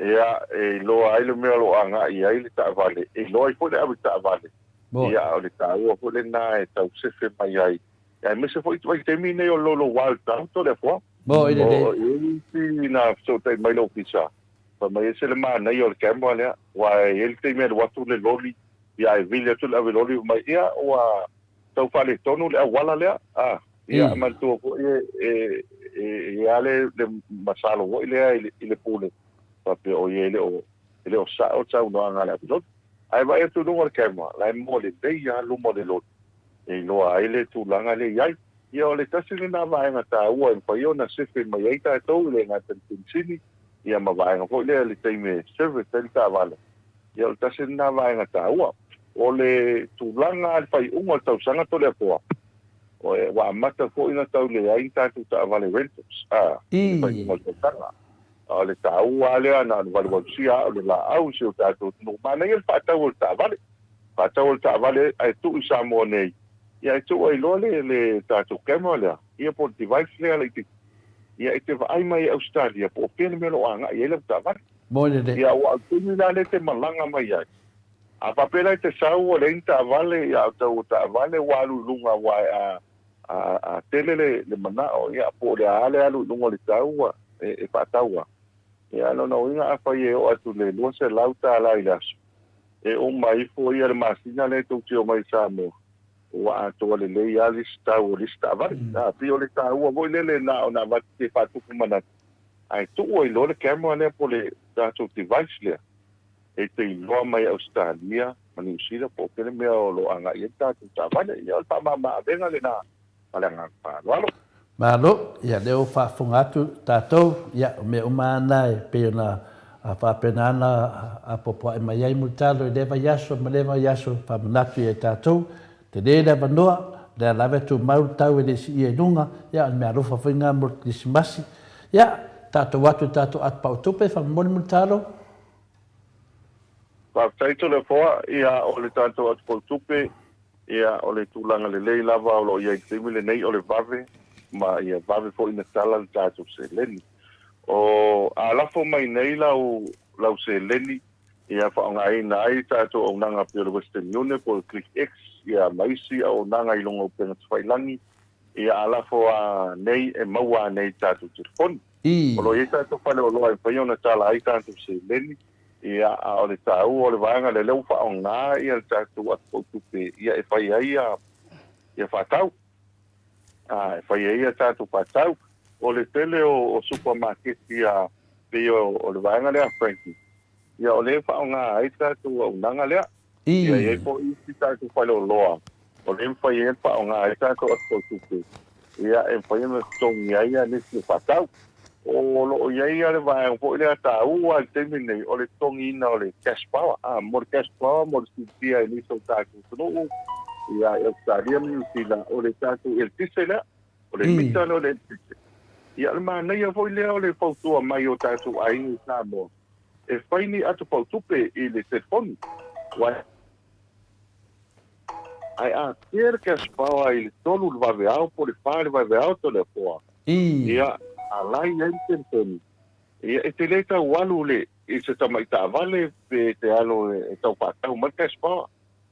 Ia, e iloa ai le mea o lo o agai i ai le taavale, e iloa ai foi le ave taavale. Ia, o le taua foi lena e tau sefe mai ai, aemaise foi i vaitaimi nei o le louloua o le tau Toleafoa. O isi na fesootai mai le ofisa, fai mai ese le manaia o le camera lea, aua e i ai le taimi e alu atu le loli, ia ae vili atu le ave loli fai mai, ia ua tau faaletonu le auala lea, a. Ia, manatua foi e i ai lava le masalo foi lea i le pule, faapea o ia e le o sao le saunoaga a le ave loli. Ae vaai atu i luga o le camera, la e moa lelei lava luma o le loli e iloa ai le tulaga lea e i ai. Ia o le tasi lena vaega taua e mafai ona sefe mai ai tatou e le gata i le penisini, ia ma vaega foi lea i le taimi e service ai le taavale. Ia o le tasi lena vaega taua. O le tulaga i le faaiuga o le tausaga Toleafoa, ua amata foi ona tau leai ni tatou taavale rentals, a, i le faaiuga o le tausaga. A o le taua lava lea na ona valuvalusia lava o le laau i si o tatou atunuu. Manaia le faatau o le taavale. Faatau o le taavale ae tuu i Samoa nei, ia ae tuu ai loa le, le tatou camera lea, ia po o le device lea laitiiti, ia e te vaai mai i Ausetalia po o fea le mea o lo o agai i ai lau taavale. Ia aua o le taimi la lea e te malaga mai ai, a faapea la e te sau ua leai ni taavale, ia a o tau o taavale ua alu i luga aua a, a tele le manao, ia po o le a le alu i luga o le tau e faatau lava. Ia o lona uiga afai e oo atu i le $200 i le aso, e uma ifo ia le masina lea tou te omai i Samoa, ua atoa lelei lava le isi tau o le isi taavale. A pei o le taua foi lele na ona avatu e faatupu manatu, ae tuu ai loa le camera lea po o le tatou device lea, e te iloa mai Ausetalia ma Niu Sila po o fea le mea o lo o agai i ai le tatou taavale. Ia o le faamama-avega lena ma le agaga faaaloalo. Malo, ia lea ua faafofoga atu tatou, ia o mea uma lava na e pei ona faapena ona apoapoai mai ai Mulitalo i lea vaiaso ma lea vaiaso, faamanatu i ai tatou, tele le avanoa, lea lava e tumau le tau e le siia i luga, ia o le meaalofa foi lena mo le Kerisimasi. Ia, tatou o atu i le tatou ato pautupe, faamolemole Mulitalo. Faafetai Toleafoa, ia o le tatou atupautupe, ia o le tulaga lelei lava o lo o i ai i le taimi lenei o le vave ma ia vave foi ona tala le tatou seleni. O a lafo mai nei lau lau seleni ia faaaogaina ai tatou auaunaga pei o le Western Union po o le Click X ia ma isi auaunaga i luga o upega tafailagi, ia a lafo a nei e maua a nei i tatou telefoni. O lo o i ai tatou faleoloa e mafai ona tala ai tatou seleni, ia, a o le taua o le vaega lea, lea ua faaaoga ia le tatou atupautupe ia e fai ai ia, ia faatau. A, e fai ai ia tatou faatau. O le tele o, o supamaketi ia, pei o, o le vaega lea a Frankie, ia o lea e faaaoga ai le tatou auaunaga lea. Ia i ai foi isi tatou faleoloa o lea e mafai ai ona faaaoga ai tatou atupautupe, ia e mafai ona totogi ai nisi o faatau. O lo o i ai le vaega foi lea taua i le taimi lenei, o le totogiina o le cash power. A, mo le cash power mo le silafia e nisi o tatou atunuu, ia i Ausetalia ma Niu Sila, o le tatou eletise lea, o le mita lea o le eletise. Ia o le manaia foi lea o le fautua mai o tatou aiga i Samoa, e fai ni atupautupe i le telefoni, aua ae a kea le cash power i le 3 i le vaveao po o le 4 i le vaveao Toleafoa, ia, a la i ai le telefoni, ia, e te le tau alu le, i se tamai taavale pe e te alo e tau faatau mai le cash power.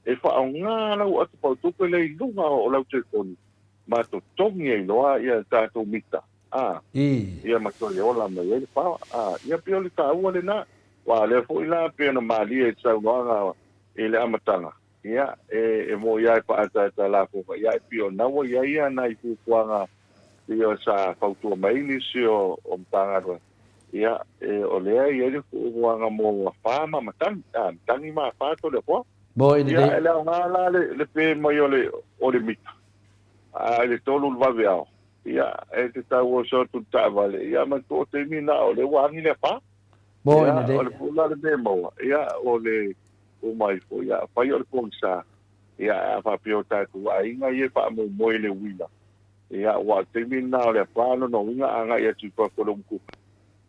E faaaoga lau atupautupe lea i luga o lau telefoni ma totogi ai loa ia tatou mita. A, ia ma toe ola mai ai le paoa. A, ia pei o le taua lena. Aua o lea foi la pei ona malie i le saunoaga i le amataga, ia, e moni lava e faaataata lafoga, ia ae pei o lena ua i ai nai fuafuaga pei o sa fautua mai ai nisi o Matagaluega, ia, o lea e i ai le fuafuaga mo afa ma matagi, a, matagi ma afa Toleafoa. Ia, e le aoga la le pe mai o le mita, a i le 3 i le vaveao, Ia, e te tau oso atu i le taavale, ia manatua o taimi na o lea ua agi le afa. Ia, o le pula le mea maua, ia, o le uma ifo, ia, fai o le pogisa, ia, a faapea o tatou aiga ia e faamoemoe i le uila, ia, aua o le taimi lena o le afa, lona uiga a agai atu i fafo o le umukuka,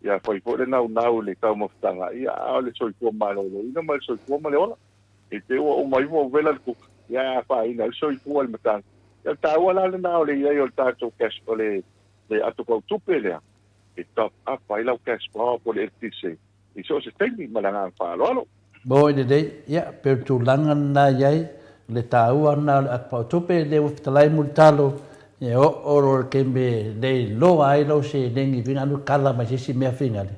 ia, fai foi le naunau i le taumafataga, ia, a o le soifua maloloina ma le soifua ma le ola. I te ua uma ifo ua vela le kuka, ia e afaina ai le soifua i le matagi. Ia o le taua la lena o le i ai o le tatou cash, o le, le atopautupe lea, e top up ai lau cash power po o le eletise. I so o se taimi ma le agaga faaaloalo. Moi lelei, ia, pei o le tulaga lena e i ai, o le taua lena o le ato paotupe, lea ua fetalai Mulitalo, e oo loa i le taimi e le iloa ai lou seleni i figale, kala mai se isi mea figale,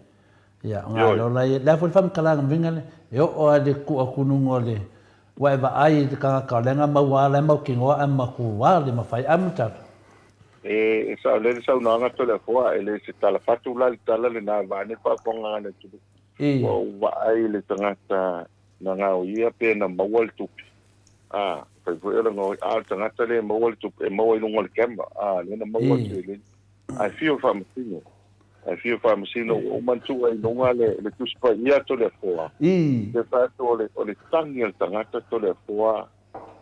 ia, ona Ioe. loa lea, le a foi le faamatalaga figale, e oo lava i le tuu atu i luga o le, ua e vaai i le tagata o lea na maua lava, la e mautinoa ae matua le mafai. A Mulitalo? E sao lelei le saunoaga Toleafoa, e le se tala fatu la le tala lena vaeane faafofoga a le atunuu. Ua ou vaai i le tagata na gaoia pe na maua le tupe, a, fai foi o le gaoi, a o le tagata lea e maua le tupe, e maua i luga o le camera, a, lea na maua le seleni. Ae fiu e faamasino, ae fiu e faamasino, ua uma ona tuu ai i luga le, le Tusi Paia a Toleafoa, le fai atu o le, o le tagi a le tagata Toleafoa,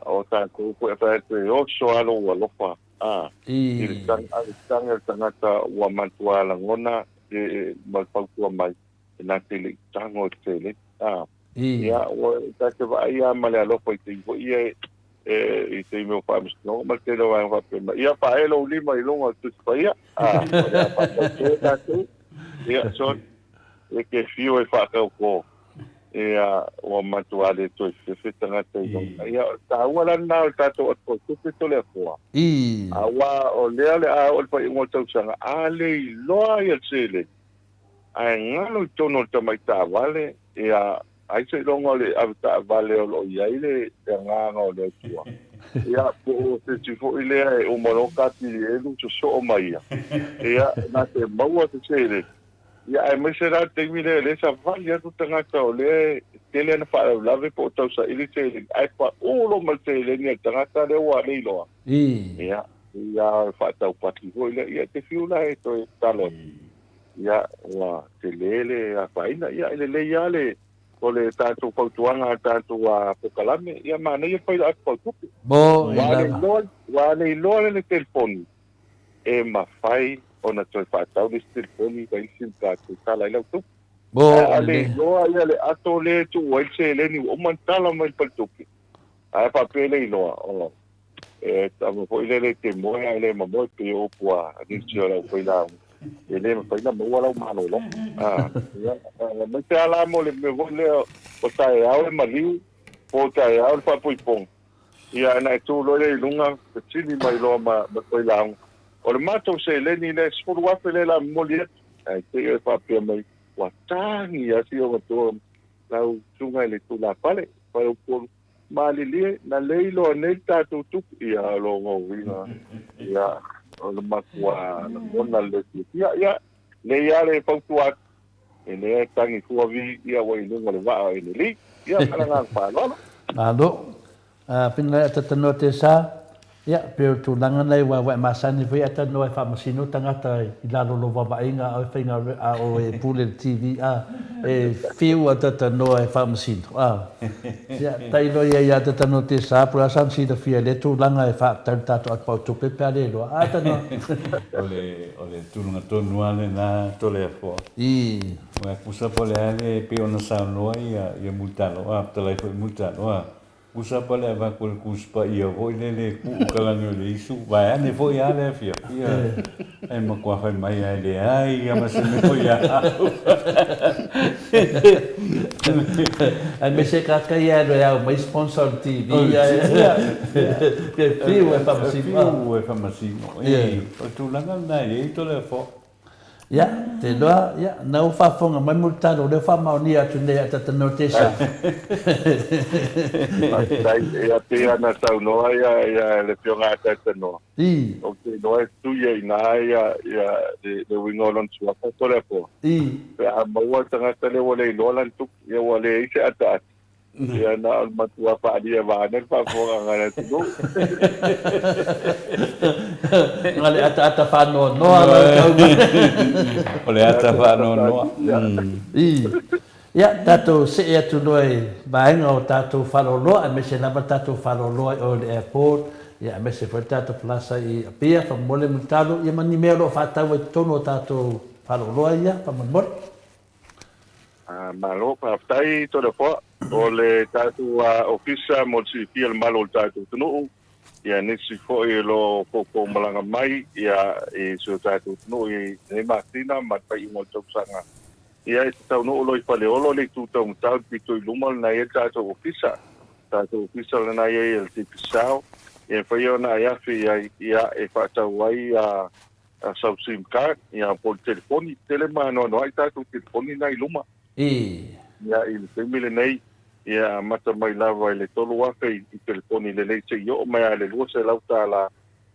o tatou foi e fai atu e oso lava lou alofa, a, i le tagi, a le tagi a le tagata ua matua lagona le, ma le fautua mai, e na te le i tago i le seleni. A, ia, ua ta te vaai lava ma le alofa i taimi foi ia e, i taimi o faamasinoga ma le tele o vaega faapea mai. Ia, faaee lou lima i luga o le Tusi Paia, a, o le a faatauto tatou. Ia, so, e te fiu e faatautō, ia, ua matua le toe fefe tagata i luga. Ia, o le taua la lena o le tatou atu Toleafoa. Aua o lea o le a oo i le faaiuga o le tausaga, a le iloa ia le seleni, Ae galo i totonu o le tamai taavale, ia, ai seiloga o le avetaavale o lo o i ai le agaga o le Atua, ia, po o se isi foi lea e uma loa kapilielu sosoo ma ia, ia, na te maua se seleni. Ia, aemaise la le taimi lea o lea e savali atu tagata o lea e tele ana faalavelave po o tausaili seleni, ae pau loa ma le seleni a le tagata lea ua le iloa. Ia, ia, faataupati foi lea, ia, e te fiu la e toe tatalo atu. Ia, ua tele le afaina. Ia, e lelei lava le, o le tatou fautuaga a le tatou polokalame, ia manaia le fai atu fautupe. Mo e lava. Ua le iloa le telefoni e mafai ona toe faatau le isi telefoni ma isi card e tala ai lau tupe. Mo Ae a e le lelei. iloa ia le ato lea e tuu ai le seleni ua uma ona tala mai le faletupe, ae faapea e le iloa, oh. E tama foi lele e te moe ae le mamoe pei o upu a nisi o le aufailaoga, e le mafai ona maua lau malologa. Ia, aemaise lava la mo le mea foi lea o taeao e maliu, po o taeao le faaipoipoga, ia ona e tu loa lea i luga fesili mai loa ma le failaoga, o le matou seleni lea e $10,000 lea o le a momoli atu. Ae te i oe faapea mai, ua tagi lava si ou lau susuga i le tulafale, Faleupolu. Malilie, na le iloa nei le tatou tupe. Ia, o lona uiga, ia, o le matua lagona le fiafia. Ia, lei lava le fautua atu, e lea e tagi fua vi, ia ua i luga o le vaa o Eneli. Ia, ma le agaga faaaloalo. Malo. Pina e atatanoa te sa, Ia, pei o le tulaga lena i waewae masani foi a talanoa e faamasino tagata i lalo o lou vaavaaiga a o e faigaluega a o e pule i le TV a e fiu a talanoa e faamasino a. Ia, tailo ia ia talanoa te sa po o le a sana silafia i lea tulaga e faatatau i le tatou atu paotupe pe a le iloa. A talanoa. O le o le tulaga tonu lava lena Toleafoa. I. Aua e pusa po o le a le pei ona saunoa ia ia Mulitalo a, fetalai foi Mulitalo a. Usa pa le avatu o le Tusi Paia foi lele e tuu ka lagi o le Isu, vaeane foi a le afiafi ae matua fai mai a e leai a ma se mea o ia au. Aemaise ka kai e alu e ao mai sponsor o le TV ae e fiu e faamasino. E fiu e faamasino. O le tulaga lena e i ai Toleafoa. Ia, te iloa, ia, na ua faafofoga mai Mulitalo, o lea ua faamaonia atu nei a Tatanoa Tesa. Faafetai, ia pei ona saunoa ia, ia le Afioga ia Tatanoa. I. Ou te iloa e tui ai i ina ia, ia le, le uiga o lona suafa, Toleafoa. I. Pe a maua le tagata lea ua le iloa lana tupe, ia ua leai se ataata. Ia na o le matua faaalia vaeane le faafofogaaga a le atunuu. Na le ataata faanoanoa lau tauga. O le ata faanoanoa. I. Ia, tatou see atu loa i vaega o tatou faleoloa, aemaise lava tatou faleoloa i o i le airport, ia aemaise foi le tatou plaza i Apia, faamolemole Mulitalo, ia ma ni mea o lo o faatau ai i totonu o tatou faleoloa ia, faamolemole. Malo, faafetai Toleafoa. O le tatou Ofisa mo le silafia le malu o le tatou atunuu, ia nisi foi o lo o foufou malaga mai ia i si o tatou atunuu i lenei masina ma le faaiuga o le tausaga Ia, e te taunuu loa i Faleolo le itu taumatau i le pito i luma lena e i ai le tatou ofisa. Tatou ofisa lena e i ai e le Digicel. Ia, e mafai ona e afe i ai, ia, e faatau ai a sau sim card, ia, po o le telefoni. Tele ma anoanoai tatou telefoni na i luma. Ia, i le taimi lenei, ia, amata mai lava i le $3,000 i telefoni lelei seia oo mai lava i le $200,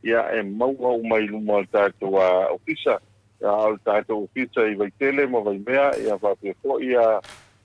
ia, e maua uma i luma o le tatou ofisa. A o le tatou ofisa i Vaitele ma Vaimea, ia faapea foi ia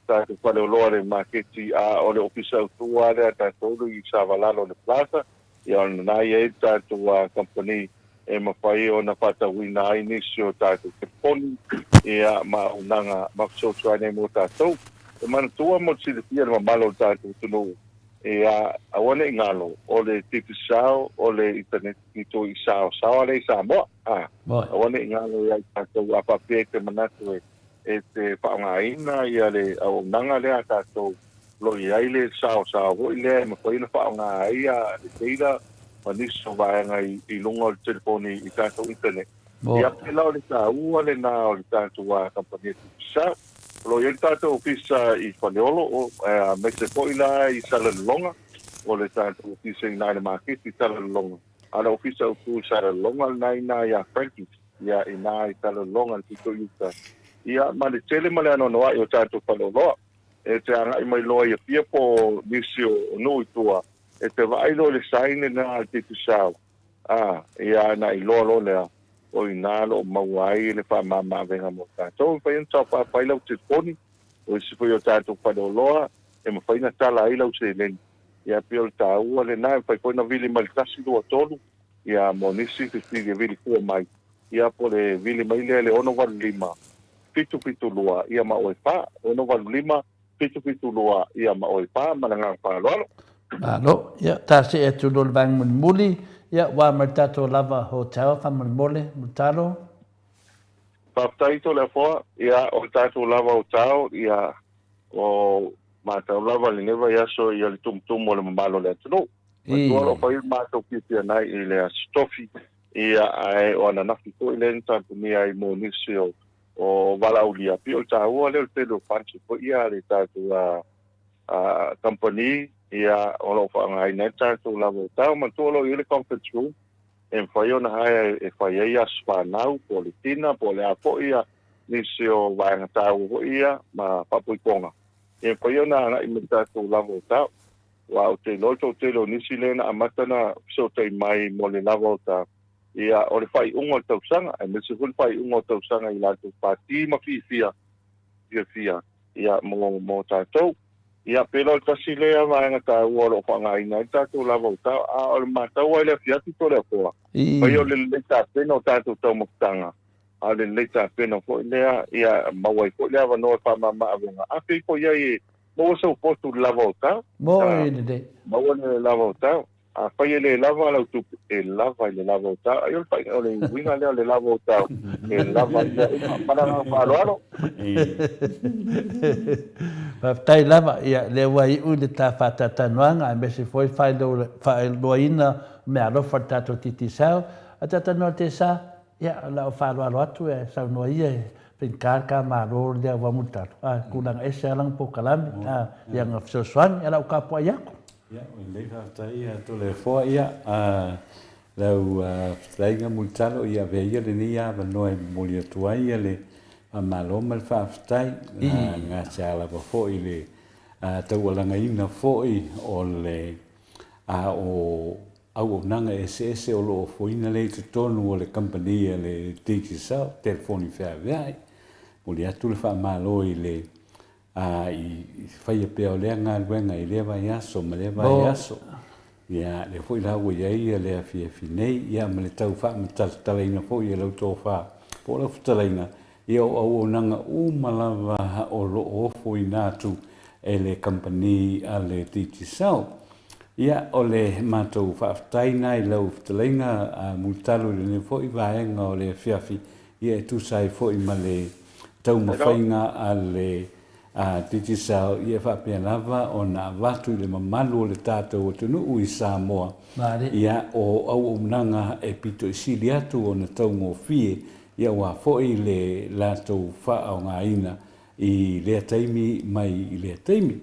tatou faleoloa i le maketi, a o le ofisa autu lava lea a tatou i Savalalo i le Plaza, ia o lena e i ai le tatou kamupani e mafai ona faatauina ai nisi o tatou telefoni, ia ma auaunaga ma fesoasoani ai mo tatou. E manatua mo le silafia e le mamalu o le tatou atunuu, ia aua ne i galo, o le Digicel, o le internet pito i saosaoa lea i Samoa. A, aua ne i galo ia i tatou a faapea e te manatu e e te faaaogaina ia le auaunaga lea a tatou o lo o i ai le saosaoa foi lea e mafai ona faaaoga ai ia le data ma nisi o vaega i i luga o le telefoni i tatou internet. Ia pela o le taua lena o le tatou kamupani e Digicel. O lo o i ai le tatou ofisa i Faleolo o aemaise foi la i Salelologa, o le tatou ofisa i ina i le maketi i Salelologa. A o le Ofisa Autu i Salelologa lena i ina ia Frankies, ia i ina i Salelologa i le pito i uta, ia ma le tele ma le anoanoai o tatou faleoloa. E te agai mai loa i Apia po o nisi o nuu i tua, e te vaai loa i le sign lena a le Digicel, a, ia ona iloa loa lea, o i ina o lo o maua ai le faamama-avega mo tatou. E mafai ona saofafai ai lau telefoni, o isi foi o tatou faleoloa, e mafai ona tala ai lau seleni. Ia pei o le taua lena, e mafai foi ona vili mai le 1, 2, 3, ia mo nisi fesili e vili fua mai, ia po o le vili mai lea i le 685 772 ia ma oe 4, 685 772 ia ma oe 4 ma le agaga faaaloalo. Malo, ia ta see atu loa le vaega mulimuli, ia ua mai le tatou lava hotel faamolemole, Mulitalo. Faafetai Toleafoa, ia o le tatou lava hotel, ia O matau lava i lenei vaiaso ia le tumutumu o le mamalu o le atunuu. Matua o lo o fai le matou fiafia nai i le Aso Tofi, ia ae o ananafi foi lea na tapunia ai mo nisi o o valaaulia. Pei o le taua lea o le tele o funds foi ia a le tatou a kamupani ia o lo o faaaogaina ai le tatou lava o tau. Manatua o lo o i ai le conference room e mafai ona hire e fai ai aso fanau po o le dinner po o le a foi ia nisi o vaega taua foi ia ma faapoipoga e mafai ona agai mai tatou lava o tau. Aua ou te iloa le toatele o nisi lea na amata ona fesootai mai mo le lava o tau, ia o le faaiuga o le tausaga, aemaise foi le faaiuga o le tausaga i latou pati ma fiafia, fiafia ia mo, mo tatou. Ia pe la o le tasi lea vaega taua o lo o faaaogaina ai le tatou lava o tau, a o le matau lava i le afiafi Toleafoa, fai o le lelei tapena o tatou taumafataga, A o le lelei tapena foi lea, ia maua ai foi le avanoa e faamama-avega. A fia ifo i ai e maua sou potu i le lava o tau. Moi lelei. Maua le lava o tau. Afai e le lava lau tupe, e lava i le lava o tau. Ai o le fai, o le uiga lea o le lava o tau, e lava i mea uma. Ma le agaga faaaloalo. Faafetai lava, ia lea ua iu le ta faatalatalanoaga aemaise foi le faailoaina o meaalofa a le tatou Digicel. A talatalanoa te sa, Ia, o lau faaaloalo atu e saunoa ia e faigata le ta Malo lea ua mulitalo, a tulaga ese lava lana polokalame, a, ia na fesoasoani, a o lau tapuai atu. Ia, o lenei faafetai ia Toleafoa, ia, a, lau fetalaiga mulitalo, ia avea ia lenei avanoa e momoli atu ai ia le faamalo ma le faafetai, a gasea lava foi le taualagaina foi o le, a o auaunaga eseese o lo o ofoina lea i totonu o le kamupani a le Digicel, telefoni feaveai. Momoli atu le faamalo i le i faia pea o lea galuega i lea vaiaso ma lea vaiaso. Ia, lea foi la ua i ai le afiafi nei, ia ma le tau faamatalatalaina foi e lau tofa po o lau fetalaiga, ia o auaunaga uma lava o lo o ofoina atu e le kamupani a le Digicel. Ia, o le matou faafetai lena i lau fetalaiga Mulitalo i lenei foi vaega o le afiafi, ia e tusa ai foi ma le taumafaiga a le Digicel, ia e faapea lava ona avatu i le mamalu o le tatou atunuu i Samoa, ia o auaunaga e pito i sili atu ona taugofie, ia aua foi le latou faaaogaina. i lea taimi mai i lea taimi.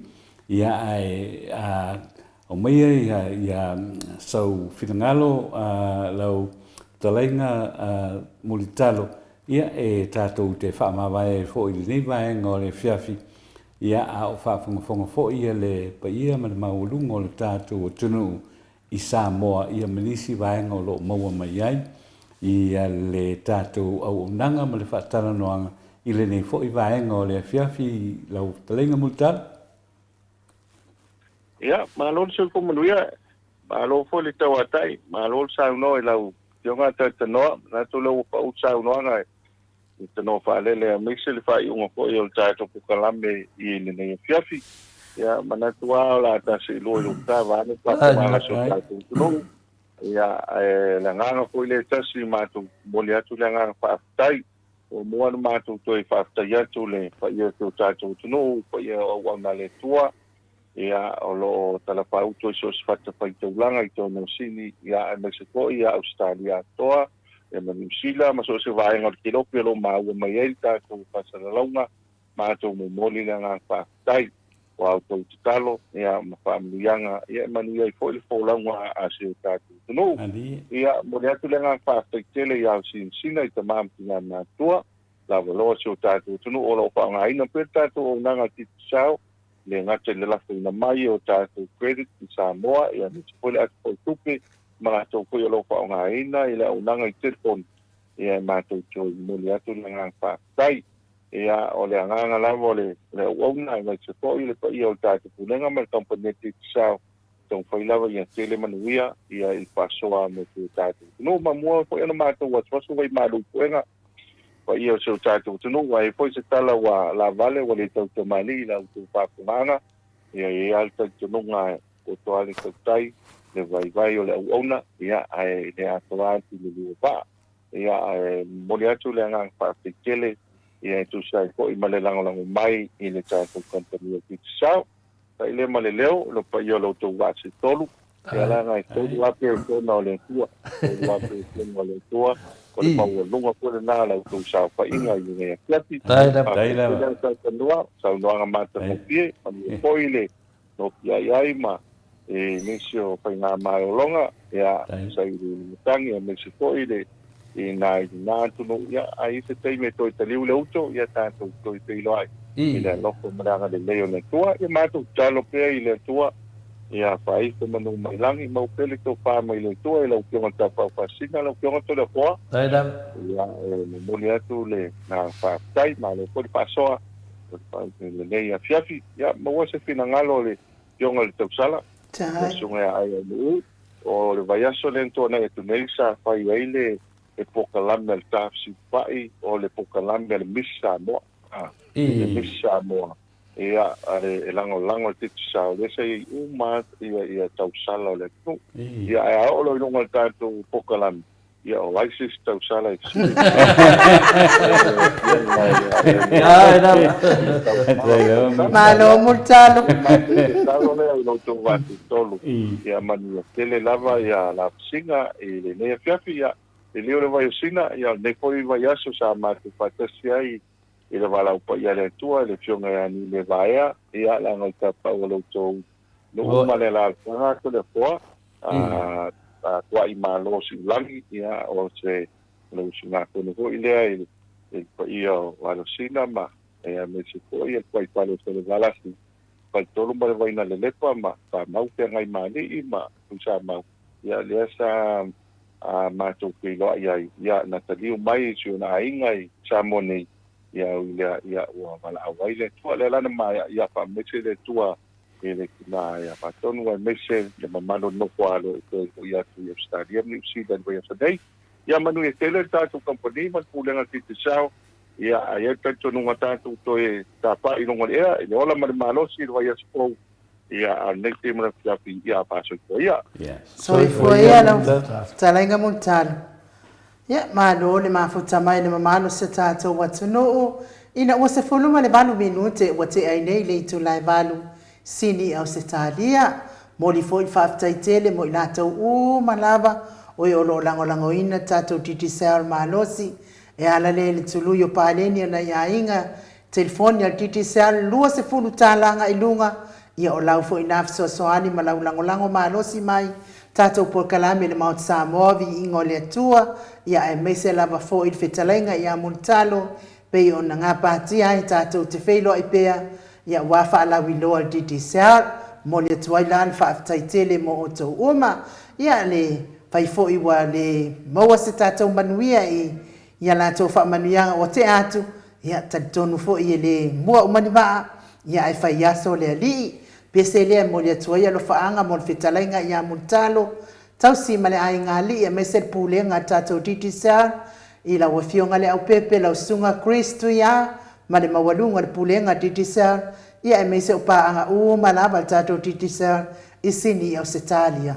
Ia ae a aumaia ia ia sau finagalo a lau fetalaiga a Mulitalo, ia e tatou te faamavae ai foi i lenei vaega o le afiafi, ia a o faafogafoga foi ia le paia ma le maualuga o le tatou atunuu i Samoa ia ma nisi vaega o lo o maua mai ai ia le tatou auaunaga ma le faatalanoaga i lenei foi vaega o le afiafi lau fetalaiga Mulitalo. Ia, malo le soifua manuia, malo foi le tauatai, malo le saunoa i lau Afioga Talatalanoa, manatu lea ua pau le saunoaga i tanoa faalele aemaise le faaiuga foi o le tatou polokalame i lenei afiafi. Ia, manatu lava o le a ta seelua i lou ta vaeane faafofoga a si o tatou atunuu. Ia, ae le agaga foi lea e tasi matou momoli atu le agaga faafetai. Muamua ona matou toe faafetai atu le paia o si o tatou atunuu, paia o auauna a le Atua, ia, o lo o talafaauto i so o se fatafaitaulaga i Toenuosini, ia, aemaise foi ia Ausetalia atoa, ia ma Niu Sila ma so o se vaega o le kelope o lo o maua mai ai le tatou faasalalauga, matou momoli le agaga faafetai o a outou tatalo, ia, ma faamanuiaga, ia, e manuia ai foi le folauga a si o tatou atunuu. Ia, momoli atu le agaga faafetai tele i Aosinasina i tama ma tina matutua, lavaloa si o tatou atunuu o lo o faaaogaina pea le tatou auaunaga a Digicel, e le gata i le lafoina mai o tatou credit i Samoa, ia aemaise foi le atu tupe ma latou foi o lo o faaaogaina i le auaunaga i telefoni, ia e matou toe momoli atu le agaga faafetai. Ia, o le agaga lava o le auauna aemaise foi le paia o le tatou Pulega ma le kamupani a Digicel, taumafai lava ia tele manuia ia i le faasoa mo si o tatou atunuu. Ma mua foi ona matou asuasu vaimalu i puega paia o si o tatou atunuu. Ua i ai foi se tala ua lavale ua le tautamalii i la outou faafofogaaga, ia e i ai lava le talitonuga e poto lava le tautai, le vaivai o le auauna, ia ae le atoa atu i le lua vaa. Ia ae momoli atu le agaga faafetai tele ia e tusa ai foi ma le lagolago mai i le tatou kamupani o Digicel. Taʻi lea ma le leo, le paia o lo outou vaa se tolu, ia leaga e 3000 o tona o le Atua, 3000 o tona o le Atua, o le maualuga foi lena o la outou saofaiga i lenei afiafi. Faafetai tele a Taitanua, saunoaga matagofie, manuia foi le nopiai ai ma i nisi o faigamalologa, ia, sa i le matagi aemaise foi le i nā i lena atunuu, ia, a i ai se taimi e toe taliu le uto, ia tatou toe feiloai i le alofa ma le agalelei o le Atua. Ia matou tatalo pea i le Atua, ia faaifo manu mai lagi, mau pea le tofa mai le Atua i lau Afioga i le Tapaau Faasisina, lau Afioga Toleafoa. Ia, e momoli atu le agaga faafetai, malo foi le faasoa i lenei afiafi. Ia, maua se finagalo o le Afioga i le Tausala, le Susuga ia Aia Nu'u. O le vaiaso lea na tuanai atu nei sa fai ai le polokalame a le Tafesiipai o le polokalame a le Miss Samoa. Le Miss Samoa, ia, e lagolago i le Digicel, lea sa i ai uma lava tausala o le atunuu. Ia, ae a oo loa i luga o le tatou polokalame, Ia, o ai se isi tausala e fesili? Malo mo le talo. Talo lea i lo outou vatutolu. Ia manuia tele lava ia lapisiga i lenei afiafi. Ia, le leo o le vaiosina, ia o lenei foi vaiaso sa matou faatasi ai i le valaau paia a le Atua i le Afioga ia Niule Vaea, ia, leaga o le tapau o lo outou nuu ma le alaalafaga Toleafoa, a tuai malo Siulagi, ia, o se le usugafono foi lea i le paia o Alosina ma aemaise foi le tuaifale o Selevalasi, Faletolu ma le Vainalelepa ma Famau Feagaimalii ma Tuisamau, ia, lea sa matou feiloai ai, ia, na taliu mai si ona aiga i Samoa nei, ia, ui lea, ia, ua valaau ai le Atua. Lea la na maea, ia, faamaise le Atua i le tina ia Faatonu aemaise le mamalu o le nofo-alo e toe foi atu i Ausetalia ma Niu Sila i le vaiaso nei. Ia manuia tele le tatou kamupani ma le Pulega Digicel, ia, a i ai le talitonuga tatou toe tapaai i luga o le ea i le ola ma le malosi i le vaiaso fou, Ia, a o lenei taimi o le afiafi, ia faasoifua ia. Soifua ia lau fetalaiga Mulitalo. Ia, malo le mafuta mai le mamalu o si o tatou atunuu ina ua 18 minute ua tea ai nei le itula e valu Sini Ausetalia. Momoli foi le faafetai tele mo i latou uma lava o e o lo o lagolagoina le tatou Digicel malosi e ala lea i le tului o paleni o nai aiga. Telefoni a le Digicel $20 agai i luga, ia o lau foi na fesoasoani ma lau lagolago malosi mai tatou polokalame i le Maota Samoa, Viiga o le Atua, ia aemaise lava foi le fetalaiga ia Mulitalo pei ona gapatia ai tatou te feiloai pea, ia aua faalauiloa a le Digicel. Momoli atu ai la le faafetai tele mo outou uma. Ia le fai foi ua le maua se tatou manuia i ia latou faamanuiaga ua tea atu, ia talitonu foi e le mua uma ni vaa, ia ae fai aso le Alii. Pese lea e momoli atu ai alofaaga mo le fetalaiga ia Mulitalo, tausi ma le aigaalii aemaise le pulega a le tatou Digicel, i lau Afioga Leaupepe, lau Susuga Chris Tuia ma le maualuga o le pulega a le Digicel, ia aemaise o paaga uma lava a le tatou Digicel i Sini, Ausetalia.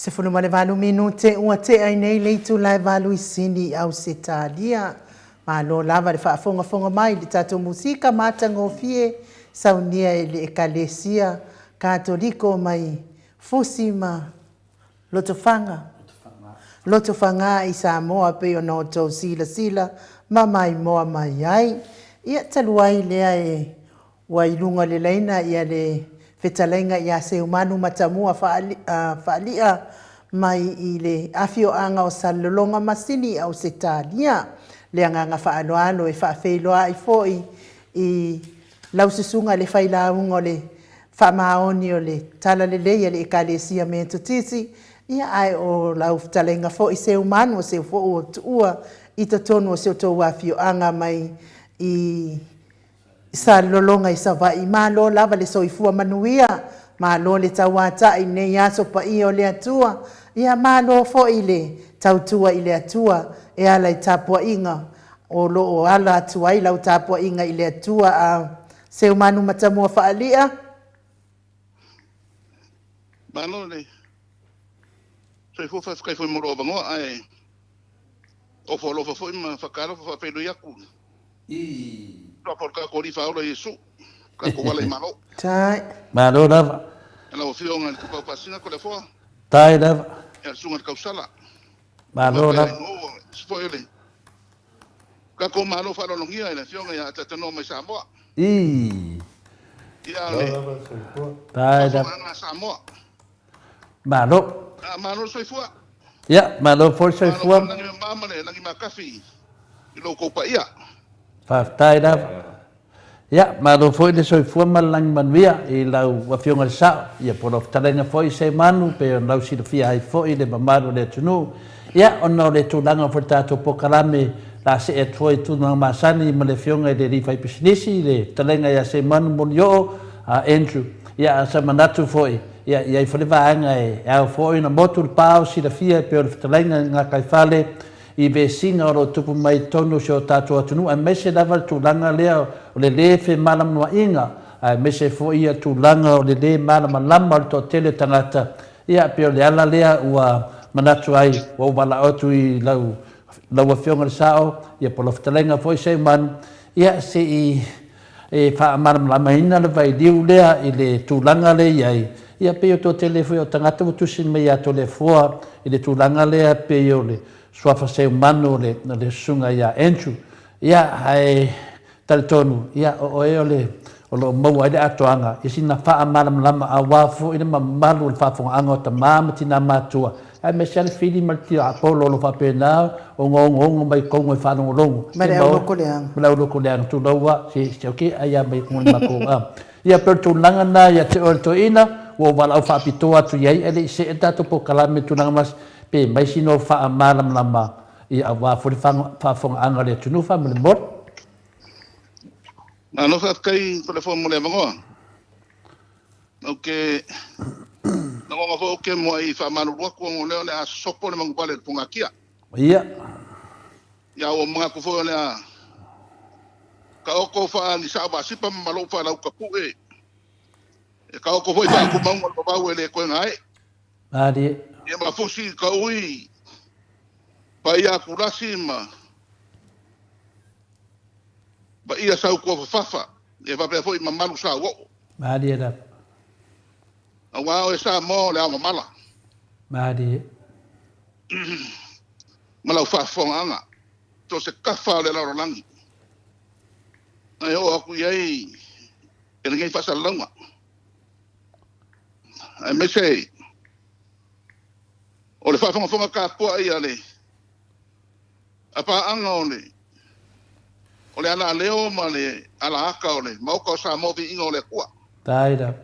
18 minute ua tea ai nei le itula e valu i Sini i Ausetalia. Malo lava le faafogafoga mai i le tatou musika matagofie saunia e le Ekalesia Katoliko mai Fusi ma Lotofaga. Lotofaga i Samoa pei ona outou silasila ma maimoa mai ai. Ia, talu ai lea e ua i luga o le laina ia le fetalaiga ia Seumanu Matamua Faali'a mai i le afioaga o Salelologa ma Sini i Ausetalia. Le agaga faaaloalo e faafeiloai foi i lau susuga i le failauga o le faamaoni o le Talalelei a le Ekalesia Metotisi, ia ae o lau fetalaiga foi Seumanu o seu foi ua tuua i totonu o si outou afioaga mai i Salelologa i Savaii. Malo lava le soifua manuia, malo le tauatai i lenei aso paia o le Atua, ia malo foi le tautua i le Atua e ala i tapuaiga o lo o ala atu ai lau tapuaiga i le Atua. A Seumanu Matamua Faali'a. Malo le soifua, faafetai foi mo lou avanoa, ae ofo alofa foi ma faatalofa faafeiloai atu i suafa o le tatou Alii Faaola Iesu, tatou ala i Malo. Tai. Malo lava. Lau Afioga i le Tapaau Faasina Toleafoa. Tai lava. Ia le Susuga i le Tausala. Malo lava. Foi o le tatou Malo faaaloalogia i le Afioga ia Atatanoa mai Samoa. Ii. Ia le Tai lava. Faafofoga a Samoa. Malo. Malo le soifua. Ia, malo foi le soifua. Malo le lagi mama ma le lagi makafi i lo outou paia. Faafetai lava. Ia, malo foi le soifua ma le lagi manuia i lau Afioga i le Sao, ia po o lau fetalaiga foi Seumanu, pei ona lau silafia ai foi le mamalu o le atunuu. Ia, ona o le tulaga foi o le tatou polokalame, la see atu foi i tulaga masani ma le Afioga i le Alii Faipisinisi, le fetalaiga ia Seumanu Molioo, Andrew. Ia, a o se manatu foi, Ia i ai foi le vaega e ao foi ona motu le pa o silafia e pei o le fetalaiga i gataifale i vesiga o lo o tupu mai i totonu o si o tatou atunuu aemaise lava le tulaga lea o le le femalamalamaaiga aemaise foi ia tulaga o le le malamalama o le toatele o tagata. Ia pei o le ala lea ua manatu ai ua ou valaau atu i lau lau Afioga i le Sao ia po o lau fetalaiga foi Seumanu ia se i E faamalamalamaina le vailiu lea i le tulaga lea e i ai, ia pei o toatele foi o tagata ua tusi mai ia Toleafoa i le tulaga lea pei o le suafa seumanu o le o le susuga ia Andrew. Ia, ae talitonu, ia o oe o le o lo o maua ai le atoaga i sina faamalamalama aua foi le mamalu o le faafofogaaga o tama ma tina matua, aemaise lava le fili ma le tiapolo o lo o faapena ona ogoogo mai totonu e faalogologo. Ma le aulokoleaga. Ma le aulokoleaga, tulou a, se se ok, ai a mai kuma le matou a. Ia pei o le tulaga lena ia te oe le toeaina, ua ou valaau faapitoa atu i ai, ae le i see le tatou polokalame i tulaga mas, pe mai sina faamalamalama ia aua foi le faafofogaaga a le atunuu faamolemole. Malo faafetai Toleafoa mo le avanoa. Ou te lagona foi ou te muai faamalulu atu ona o lea o le a sosopo le manuvale o le pogatia. Ia. Ia ua manatu foi o le a taoto faa-Nisao Vasipa ma Malou faa-Lautapue, e taoto foi faa-Tumauga o le vavau e le toe gae. Malie. Ia ma fusi i taui paia Akulasi ma paia Sautuafafafa, ia faapea foi mamalu Sauoo. Malie lava. Aua oe Samoa o le ao mamala. Malie. Ma lau faafofogaaga, so o se tafa o le lalolagi e oo atu i ai i lenei faasalalauga, aemaise o le faafogafoga tapuai a le a paaga o le o le alaleo ma le alaata o le Maota o Samoa Viiga o le Atua. Tai lava.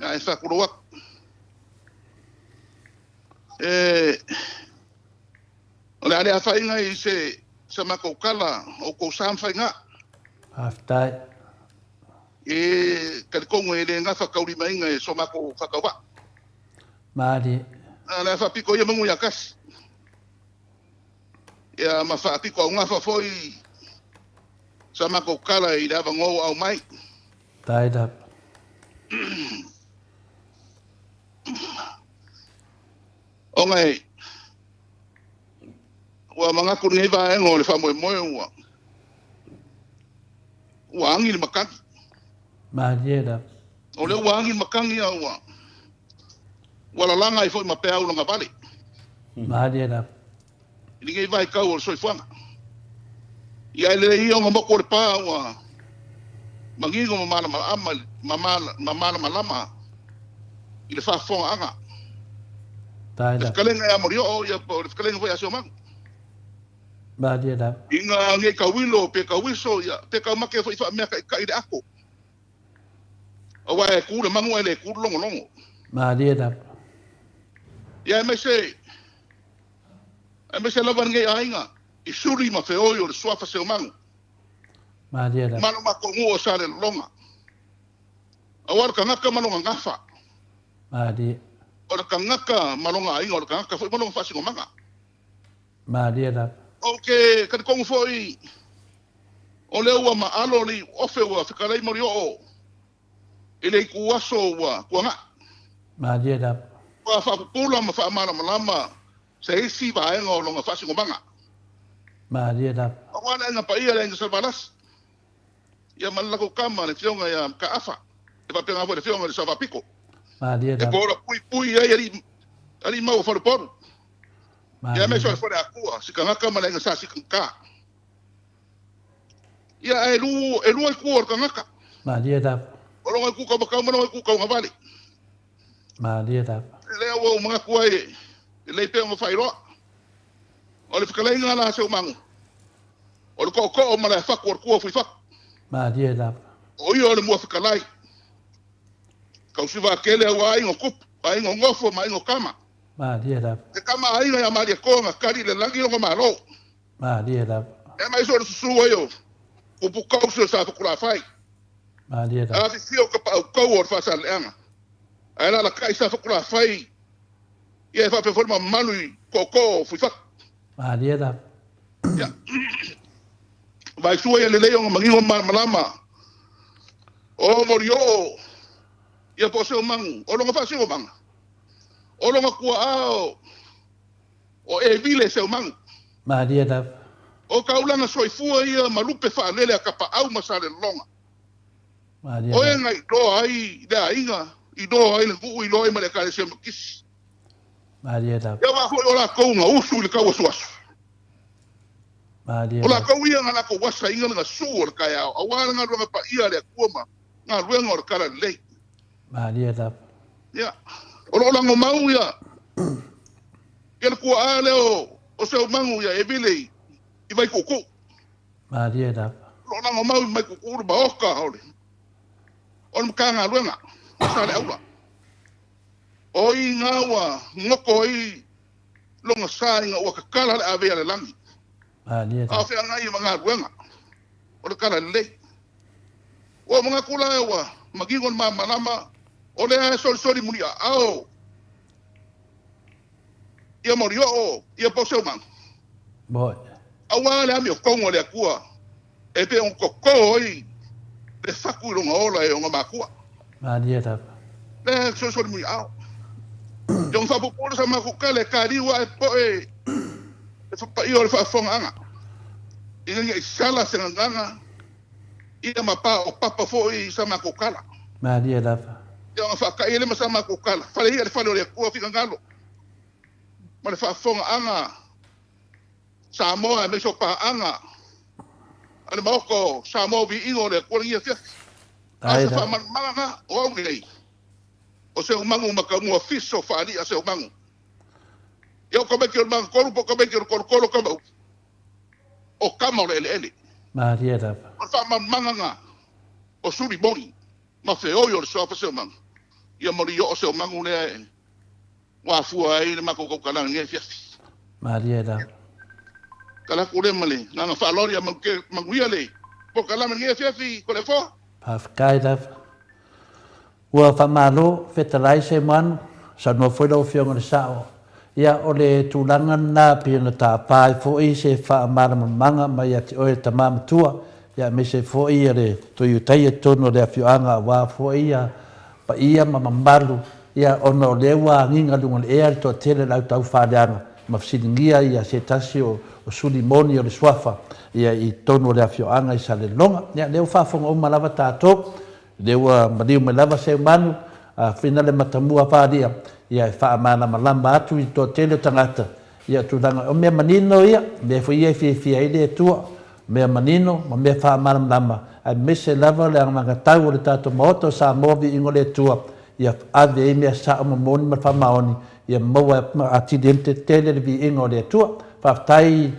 Ae faatulou atu. E, o le a le afaina i se, sa matou tala, outou sa ma faiga. Faafetai. E talitonu e le gafa taulimaina e so matou faatauvaa. Malie. A o le a faapito ia manu ia tasi. Ia ma faapito augafa foi sa matou tala i le avanoa ua aumai. Tai lava. Ona e ua manatu lenei vaega o le faamoemoe ua ua agi le matagi. Malie lava. O lea ua agi le matagi a ua ua lalaga ai foi ma peau lagavale. Malie lava. I lenei vaitau o le soifuaga. Ia ae lelei ia ona motu o le pa ua manino ma malamalama ma malamalama i le faafofogaaga. Le fetalaiga ia Molioo ia po o le fetalaiga foi ia Seomagu. Malie lava. Ina nei tauilo pe tauiso ia pe taumate foi faameataitai le ato. Aua e tu le manu ae le tu le logologo. Malie lava. Ia aemaise aemaise lava lenei aiga i suli ma feoi o le suafa Seomagu. Malie lava. Ma lo matou nuu o Salelologa. Aua o le tagata ma lona gafa. Malie. O le tagata ma lona aiga, o le tagata foi ma lona faasinomaga. Malie lava. Ou te talitonu foi o lea ua maalo le iuofe ua fetalai Molioo i le ituaso ua tuanai. Malie lava. Ua faapupula ma faamalamalama se isi vaega o lona faasinomaga. Malie lava. Aua le Aiga Paia, le Aiga Salevalasi, ia ma le latou tama le Afioga ia Kaafa, e faapena foi le Afioga i le Savapito. Malie E lava. pola puipui ai alii, alii mau o Faleupolu. Ia Malie aemaise o le lava. Faleakua, Sikagaka ma le Aiga Sa Sikagaka. Ia ae lu, e lua itu o le tagata. Malie lava. O lona itu taumatau ma lona itu taugavale. Malie lava. Lea ua ou manatu ai e lelei pea ona faailoa. O le fetalaiga la a Seumago, o le tootoo ma le afatu o le tua o Fuifatu. Malie lava. O ia o le muafetalai. Tausivaatele aua aiga o tupu, aiga o nofo ma aiga o tama. Malie lava. He tama aiga ia Malietoa na tali i le lagi lona Malo. Malie lava. E aemaise o le susu ai o Kupu Kausi o Safotulafai. Malie lava. Afifio Tapaautou o le Faasalelega. Ae alalatai Safotulafai ia e faapea foi le mamalu i tootoo o Fuifatu. Malie lava. Ia. Vaisua ia lelei ona manino ma malamalama. O Molioo ia po o Seomagu, o lona faasinomaga, o lona tuaa o O Evile Seomagu. Malie lava. O taulaga soifua ia ma lupe faalele a Tapaau ma Salelologa. Malie O e lava. na iloa ai le aiga, iloa ai le nuu, iloa ai ma le Ekalesia Metotisi. Malie lava. Ia aua foi o latou na usu i le tauasuasu. Malie O lava. latou ia na latou asaina le gasu o le taeao aua le galuega paia a le Atua ma galuega o le Talalelei. Malie lava. Ia, o lo o lagomau ia ia le tuaa lea o, o Seumagu ia Evile i, i Vaikuukuu. Malie lava. O lo o lagomau i Vaikuukuu le maoka o le, o le Matagaluega o Saleaula. O i ngā ua ngoko ai lona sa ina ua tatala le ave a le lagi. Malie A o lava. feagai ma galuega o le Talalelei. Ua manatu la ua manino le malamalama o lea e solisoli muliaao ia Molioo ia po o Seumaga. Moe. Aua le amiotonu a le Atua e pei ona toto ai le fatu i lona ola e ona makua. Malie lava. Lea e solisoli muliaao. Ia ona faapuupuu lea o sa matou tala e taliu ae poe le paia o le faafofogaaga ina ne i sala se gagana ia ma paopapa foi i sa matou tala. Malie lava. Ia ona faata'i ai lea ma sa matou tala, Fale ia le fale o le Atua finagalo ma le faafofogaaga Samoa aemaise o paaga a le Maota o Samoa o Viiga o le Atua lenei afiafi. A o Ai se lava. faamalumaga o au nei, o Seumagu ma Taumua Fiso faali'a Seumagu. Ia o tamaiti o le magatolu po o tamaiti o le tolotolo o tama upu, o tama o le eleele. Malie lava. O le faamalumaga o suli moni ma feoi o le suafa Seumagu, ia molioo Seumagu lea e ua afua ai le matou tautalaga i lenei afiafi. Malie lava. Tala atu lea ma le agaga faaaloalo ia manuia le polokalame i lenei afiafi Toleafoa. Faafetai lava. Ua faamalo fetalai Semoanu, saunoa foi lau Afioga i le Sao. Ia, o le tulaga lena pei ona tapa ai foi se faamalamalamaga mai ia te oe le tama matua, ia aemaise foi le Toiutaia i totonu o le afioaga aua foi ia paia ma mamalu Ia, ona o lea ua agiga i luga o le ea le toatele o le au taufaaleaga ma fesiligia ia se tasi o suli moni o le suafa ia i totonu o le afioaga i Salelologa. Ia, lea ua faafofoga uma lava tatou, lea ua maliu mai lava Seumanu, a fina le matamua faali'a, ia e faamalamalama atu i le toatele o tagata ia tulaga, o mea manino ia, mea foi ia e fiafia ai le Atua, mea manino ma mea faamalamalama, aemaise lava le anagatau o le tatou Maota o Samoa Viiga o le Atua, ia ave ai mea sao ma moni ma le faamaoni, ia maua atili ai le tele le viiga o le Atua. Faafetai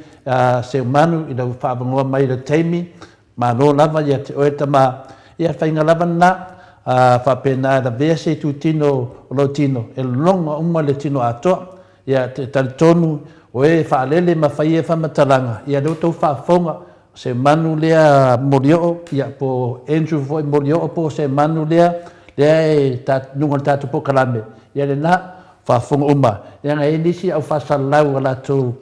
Seumanu i lau faaavanoa mai i le taimi, Malo lava ia te oe tama, ia faiga lava lena, a faapena e lavea se itutino o lou tino, e logo uma le tino atoa. Ia te talitonu o e faalele ma fai ia faamatalaga, ia lea ua tou faafofoga, o se manu lea Molioo, ia po Andrew foi Molioo po o se manu lea, lea e ta luga o le tatou polokalame, ia lena, faafofoga uma, leaga e i ai nisi au faasalalau a latou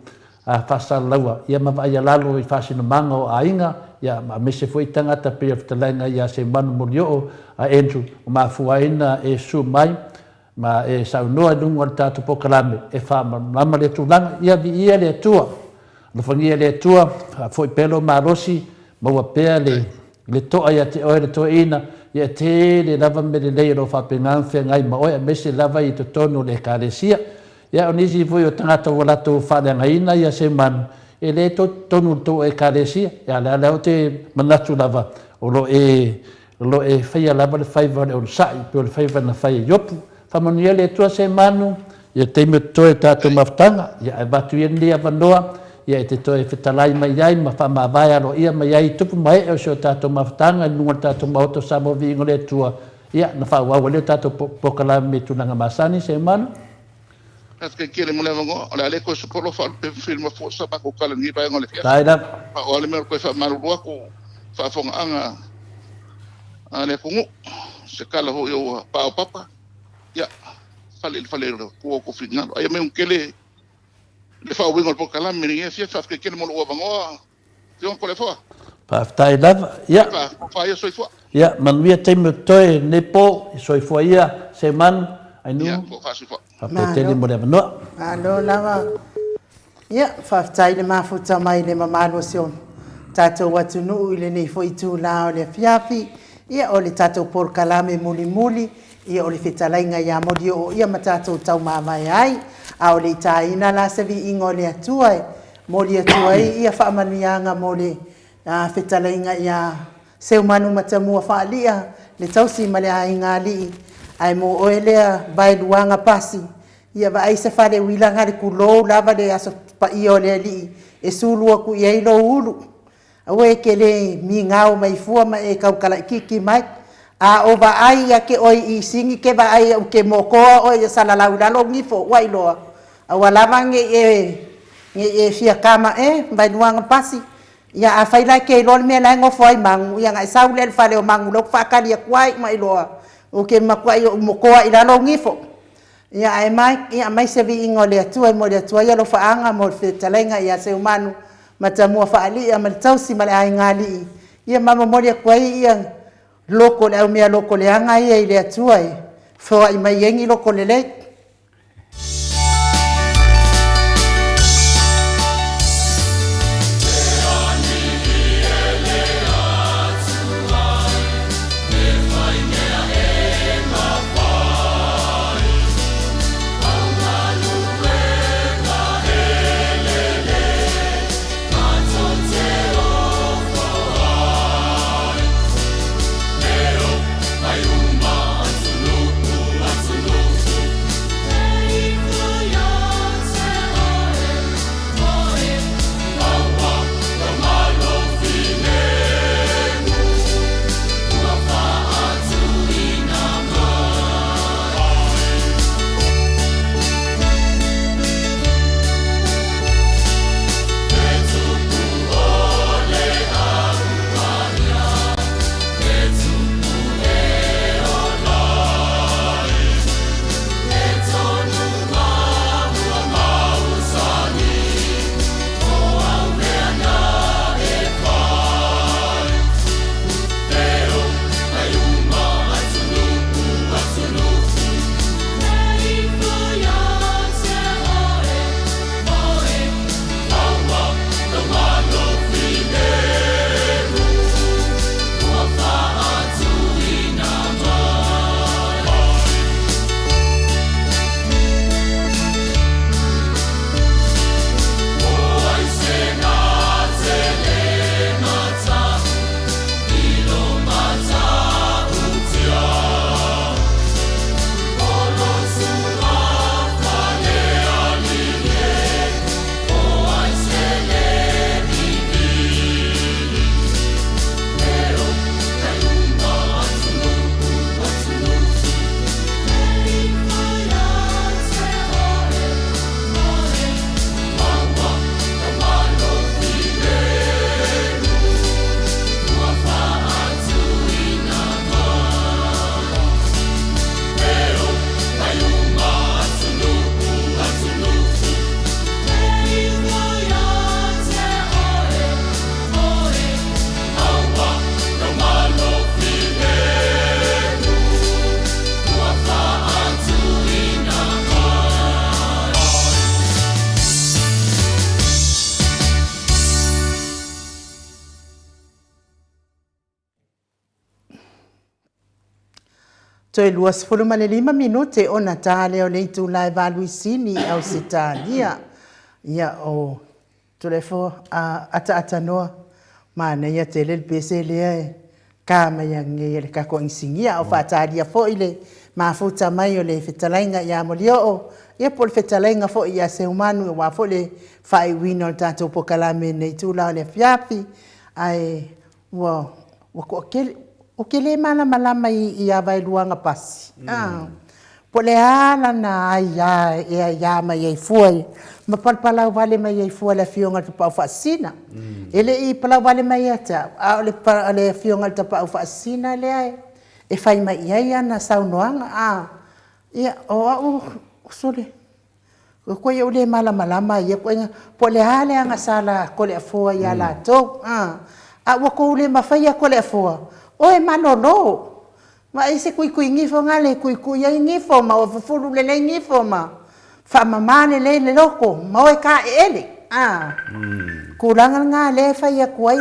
a faasalalaua ia ma vaaia lalo i faasinomaga o aiga, ia ma aemaise foi tagata pei o le fetalaiga ia Seumanu Molioo a Andrew ua mafua ai na e susu mai ma e saunoa i luga o le tatou polokalame e faamalamalama lea tulaga. Ia viia le Atua, alofagia le Atua, faafoi pea lou malosi, maua pea le le to'a ia te oe le toeaina, ia e tele lava mea lelei o lo o faapena ona feagai ma oe aemaise lava i totonu o le Ekalesia. Ia o nisi foi o tagata ua latou faaleagaina ia Seumanu, e le toe totonu o le tou Ekalesia. Ia o lea la ou te manatu lava o lo o e o lo o e faia lava le faiva o le onosai pei o le faiva na fai e Iopu. Faamanuia le Atua Semanu ia taimi o totoe o tatou mafutaga, ia ae avatu ia lenei avanoa ia e te toe fetalai mai ai ma faamavae aloaia mai ai i tupu ma ee o si o tatou mafutaga i luga o le tatou Maota o Samoa Viiga o le Atua, ia na faaauau ai lea o tatou polokalame i tulaga masani, Semanu. Faafetai tele mo le avanoa. O le a le toe sopolofa faalupe filima fua sa matou tala i lenei vaega o le afiafi. Faafetai lava. A o a le mea o le toe faamalulu atu i faafofogaaga a le atunuu, se tala foi ua paopapa, ia, fale i le fale o le Atua outou finagalo. Ae ia manuia tele le faaauauina o le polokalame i lenei afiafi. Faafetai tele mo lou avanoa. Afioga Toleafoa. Faafetai lava. Ia. Faafofoga ia soifua. Ia, manuia taimi o totoe i lenei po, soifua ia Seumanu, Ainuu. Ia, faasoifua. Faafetai tele mo le avanoa. Malo lava. Ia, faafetai le mafuta mai le mamalu o si o tatou atunuu i lenei foi itula o le afiafi. Ia, o le tatou polokalame mulimuli, ia o le fetalaiga ia Molioo ia ma tatou taumavae ai. A o le i taina la se viiga o le Atua e momoli atu ai ia faamanuiaga mo le fetalaiga ia Seumanu Matamua Faali'a, le tausi ma le aiga alii, ae mo oe lea Vaeluaga Pasi, ia vaai se fale uila gale tulou lava le Aso Paia o le Alii e sulu atu i ai lou ulu. Aua e te le migao mai fua ma e tautalaititi mai. A o vaai ia te oe i sini ke vaai au ke motoa oe ia salalau i lalo nifo ua iloa aua lava ne i e ne i e fia kama e Vaeluaga Pasi. Ia afai la e te iloa le mea la e nofo ai Magu, ia ona e sau lea i le fale o Magu lea ou te faatali atu ai ma iloa ou te matuai ou motoa i lalo nifo. Ia ae mai, ia aumai se viiga o le Atua e momoli atu ai alofaaga mo le fetalaiga ia Seumanu Matamua Faali'a ma le tausi ma le aiga alii, ia ma momoli atu ai ia loko le au mea loko leaga ia i le Atua e foai mai ai ni loko lelei. Toe 25 minute ona ta lea o le itula e valu i Sini i Ausetalia. Ia, o Toleafoa a ataatanoa, manaia tele le pese lea e ka mai nei e le kako inisinia, a o faatalia foi le mafuta mai o le fetalaiga ia Molioo, ia po o le fetalaiga foi ia Seumanu aua foi le faaiuina o le tatou polokalame i lenei itula o le afiafi. Ae Ua, ua toatele. Ou te le malamalama i, i a Vaeluaga Pasi, a, po o le a lana aia e aia mai ai fua ia, ma palapalau vale mai ai fua le Afioga i le Tapaau Faasisina. E le i palau vale mai ia te au, a o le, o le Afioga i le Tapaau Faasisina lea e, e fai mai i ai ana saunoaga, a. Ia, o au, sole, O koe ou le malamalama ia koe po o le a le agasala a Toleafoa ia latou a a ua tou le mafaia Toleafoa oe malolo vaai se tuitui gifo na le tuitui ai gifo ma oe fufulu lelei gifo ma faamama lelei le loto ma oe taeele a tulaga lena lea e fai atu ai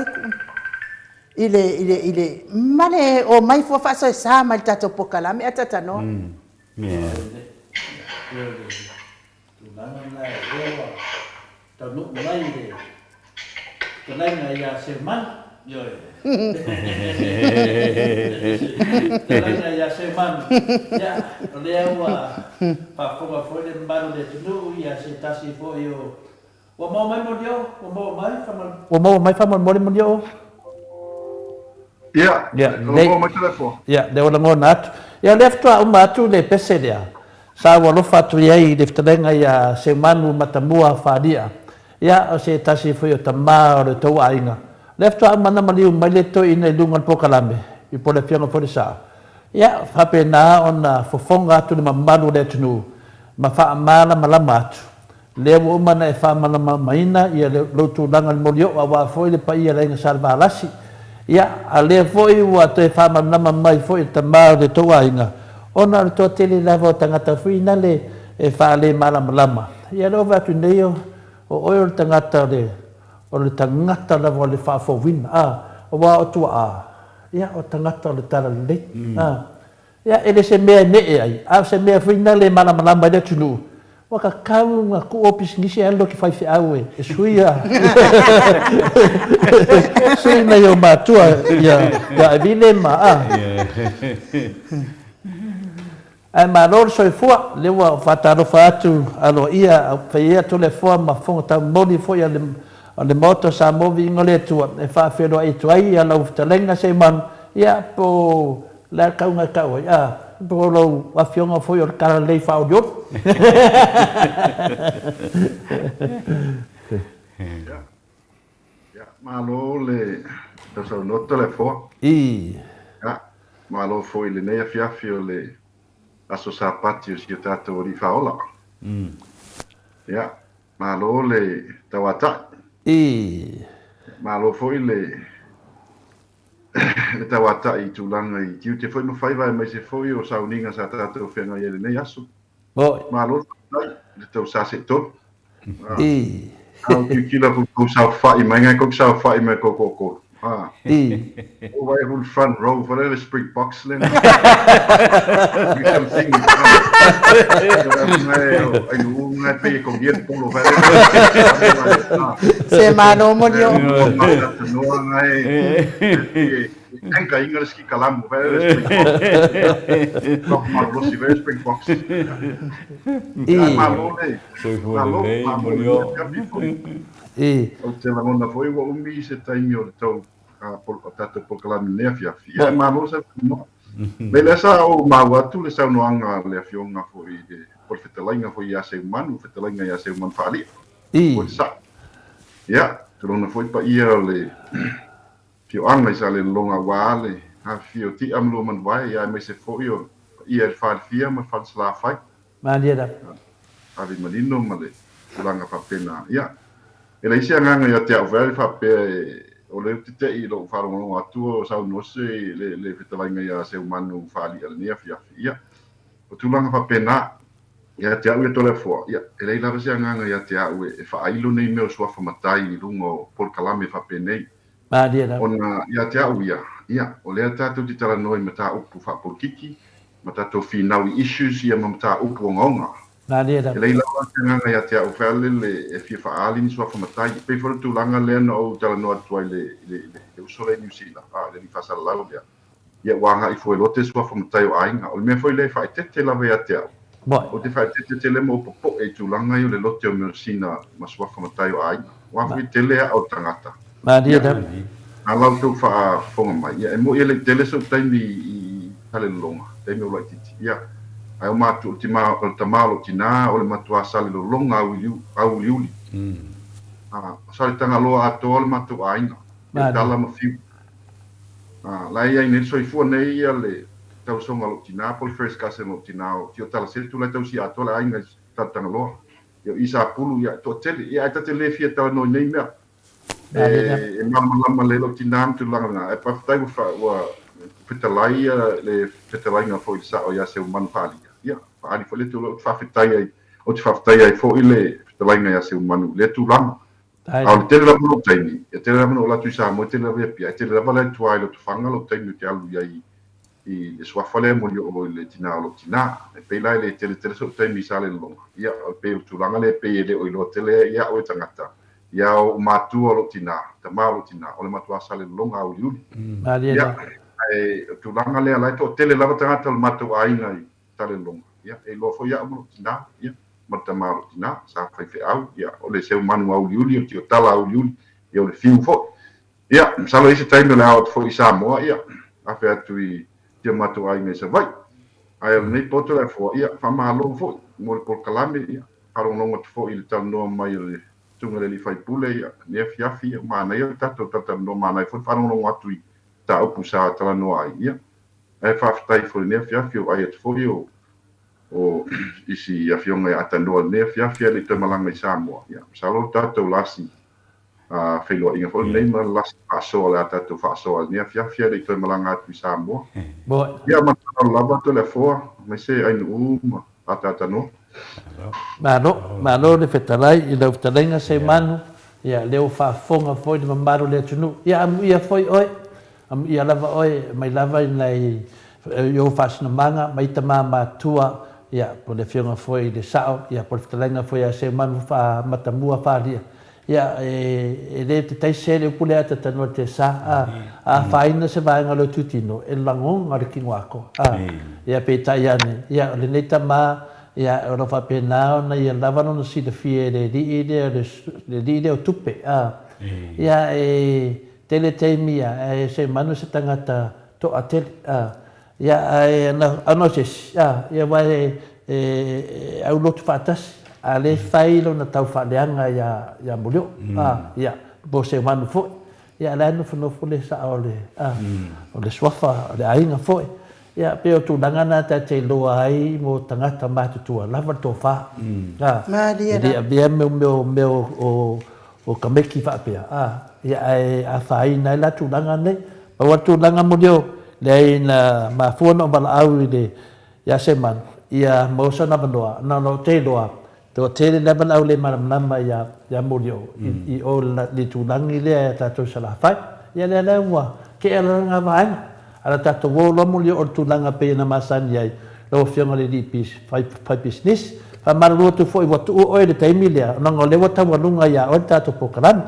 i le i le i le ma le omai fua faasoesa mai le tatou polokalame ae talanoa. Yeah. Tulaga lena e lea ua taunuu mai le fetalaiga ia Seumanu. Ioe. Fetalaiga ia Seumanu. Ia, o lea ua faafofoga foi le mamalu o le atunuu ia se tasi foi o Ua maua mai Molioo? Ua maua mai faamolemole? Ua maua mai faamolemole Molioo? Ia, ua maua mai Toleafoa. Ia, lea ua lagona atu. Ia, o lea faatoa uma atu le pese lea sa ou alofa atu i ai i le fetalaiga ia Seumanu Matamua Falia. Ia, o se tasi foi o tama o le tou aiga. O lea faatoa uma ona maliu mai le toeaina i luga o le polokalame, i po o le Afioga foi i le Sao. Ia, faapena ona fofoga atu le mamalu o le atunuu ma faamalamalama atu. Lea ua uma ona e faamalamalamaina ia lou tulaga i le molioo aua foi le paia o le Aiga Salevalasi. Ia, a lea foi ua toe faamalamalama mai foi e le tama o le tou aiga, ona o le toatele lava o tagata foi nale e faalemalamalama. Ia lea ua vaai atu nei o oe o le tagata o le, o le tagata lava o le faafouina, a, aua o tuaa, ia, o tagata o le talalelei, a. Ia, e le se mea e neʻe ai, a o se mea foi na le malamalama ai le atunuu, ua tatau ona tuu ou pisinisi ae alu ki faifeau e sui a sui nai ou matua ia ia Evile ma a. Ae malo le soifua, lea ua faatalofa atu aloaia fai atu le foa ma fofoga taumoli foi a le a le Maota o Samoa viiga o le Atua e faafeiloai atu ai ia lau fetalaiga Seumanu ia po Le a tauga e tau ai, a, po o lou afioga foi o le talalelei faaolioli. Ia, ia, malo le sausaunoa Toleafoa. I. Ia, malo foi i lenei afiafi o le aso Sapati o si o tatou Alii Faaola. Ia, malo le tauatai. I. Malo foi le le tauatai i tulaga i tiute foi ma faiva aemaise foi o sauniga sa tatou feagai ai i lenei aso. Malo le faafetai i le tou sase'etolu. I. A ou tilotilo atu i tou saofai mai, ngai tou te saofai mai tou toatolu. I. Ou vaai atu i le front row, foi lea le Springboks lena. Se malo molioo. I. Ou te lagona foi ua umi se taimi o le tou tatou polokalame i lenei afiafi. Ia malo saunoa. Me lea sa ou maua atu le saunoaga a le Afioga foi i le, po o le fetalaiga foi ia Seumanu, fetalaiga ia Seumanu Faali'a, po o le Sa'o. Ia, tulouna foi paia o le afioaga i Salelologa aua le afifio o Ti'a ma Luamanuvae, ia aemaise foi o paia i le Falefia ma le Falesalafai. Malie lava. Ave manino ma le tulaga faapena. Ia, e leai se agaga ia te au foi faapea e, o lea ou te te i lou faalogologo atu o saunoa se le, le fetalaiga ia Seumanu Faali'a i lenei afiafi. Ia, o tulaga faapena ia te au ia Toleafoa, ia, e leai lava se agaga ia te au e, e faailo nei mea o suafa matai i luga o polokalame faapenei. Malie lava. Ona ia te au ia, ia, o lea tatou te talanoa i mataupu faapolokiki, ma tatou finau i issues ia ma mataupu ogaoga. Malie lava. E leai lava se agaga ia te au faalele e fia faaali ni suafa matai. E pei foi o le tulaga lea na ou talanoa atu ai i le, i le, i le uso lea i Niu Sila, a, le alii faasalalau lea. Ia ua agai fua i lote suafa matai o aiga. O le mea foi lea e faaeteete lava ia te au. Ou te faaeteete tele ma ou popoe i tulaga ia o le lote o measina ma suafa matai o aiga. Aua foi e tele aa o le tagata. Malie lava. A la outou faafofoga mai, ia e moni e le i tele sou taimi i Salelologa, taimi o laitiiti, ia, ae o matou, o le tima, o le tama o lou tinā, o le matuā Salelologa auuliuli. A, o Saletagaloa atoa le matou aiga, ia Tala ma Fiu. A, la e i ai nei le soifua nei ia le tausoga o lou tinā po o le first cousin o lou tinā o Tio Tala Setu la e tausia atoa le aiga i Saletagaloa. Ia o Isapulu, ia e toatele. Ia ae ta te le fia talanoa i nei mea. E malamalama lelei lou tinā ma tulaga lena, ae faafetai ua ua fetalai le fetalaiga foi i le sao ia Seumanu Faalia. Ia, faaali foi lea tulaga, ou te faafetai ai, ou te faafetai ai foi le fetalaiga ia Seumanu i lea tulaga. A o le tele lava o lou taimi, e tele lava ona ou alu atu i Samoa, e tele lava i Apia, e tele lava la i tua i Lotofaga lou taimi ou te alu i ai i le suafa lea e molioo i le tina o lou tina. E pei la e le tele tele sou taimi i Salelologa, ia, e pei o le tulaga lea e pei e le o iloa tele ia au e tagata, ia ou matua o lou tina, tama o lou tina, o le matuā Salelologa auliuli. Ia, ae o le tulaga lea, la e toatele lava tagata o le matou aiga i Salelologa, ia, e iloa foi au ma lou tina, ia, ma le tama o lou tina, sa faifeau, ia, o le seumanu auliuli, o le tiotala auliuli, ia, o le fiu foi. Ia, masalo e i ai se taimi o le a oo atu foi i Samoa, ia, afe atu i si o matou aiga i Savaii. Ae o lenei poto le afoa, ia, faamalo foi mo le polokalame, ia, faalogologo atu foi i le talanoa mai o le Susuga i le Alii Faipule, ia, lenei afiafi, ia, manaia le tatou talatalanoa, manaia foi le faalogologo atu i mataupu sa talanoa ai, ia, ae faafetai foi i lenei afiafi, o vaai atu foi o, o isi afioga ia Atanoa i lenei afiafi ae le i toe malaga i Samoa, ia, masalo o le tatou lasi feiloaiga foi lenei ma le lasi faasoa o le a tatou faasoa ai lenei afiafi ae le i toe malaga atu i Samoa. Ia ma le faaaloalo lava Toleafoa, aemaise Ainuu ma Ataatanoa. Malo, malo le fetalai i lau fetalaiga Seumanu, ia lea ua faafofoga foi le mamalu o le atunuu. Ia amuia foi oe, amuia lava oe mai lava i nai i ou faasinomaga mai tama matua, ia po o le afioga foi i le Sao, ia po o le fetalaiga foi ia Seumanu Matamua Falia. Ia, e le tataise le upu lea Atatanoa te sa, a, a afaina se vaega o le itutino, e lagona le tino atoa, a. Ia, peitai ane, ia, o lenei tama, ia, o lo o faapena ona ia lava lona silafia i le alii lea, le alii lea o tupe, a. Ia, e tele taimi, ia, ae seumanu se tagata toatele, a. Ia, ae ana o se isi, a, ia, aua e, e, e aulotu faatasi, a lea e fai lona tau faaleaga iā, iā Molioo, a, ia, po o Seumanu foi. Ia, a o la e nofonofo le sao o le, a, o le suafa o le aiga foi. Ia, pei o tulaga na ta te iloa ai mo tagata matutua, lava le tofa, a, e le avea mea, mea, mea o, o, O ka meki faapea, a, ia ae afaina ai la tulaga nei. Pau a le tulaga moli o, leai na mafua ona ou valaau i le, ia Semanu, ia maua sona avanoa, na ona ou te iloa, toatele lava le au le malamalama ia, ia Molioo, i, i o le itulagi lea ia tatou i Salafai. Ia lea la ua tea la lena vaega. A na tatou o loa Molioo i le tulaga pei ona masani ai lau Afioga i le alii pis, fai, fai pisinisi. Faamalulu atu foi ua tuu oe i le taimi lea, leaga o lea ua taualuga ia oe le tatou polokalame.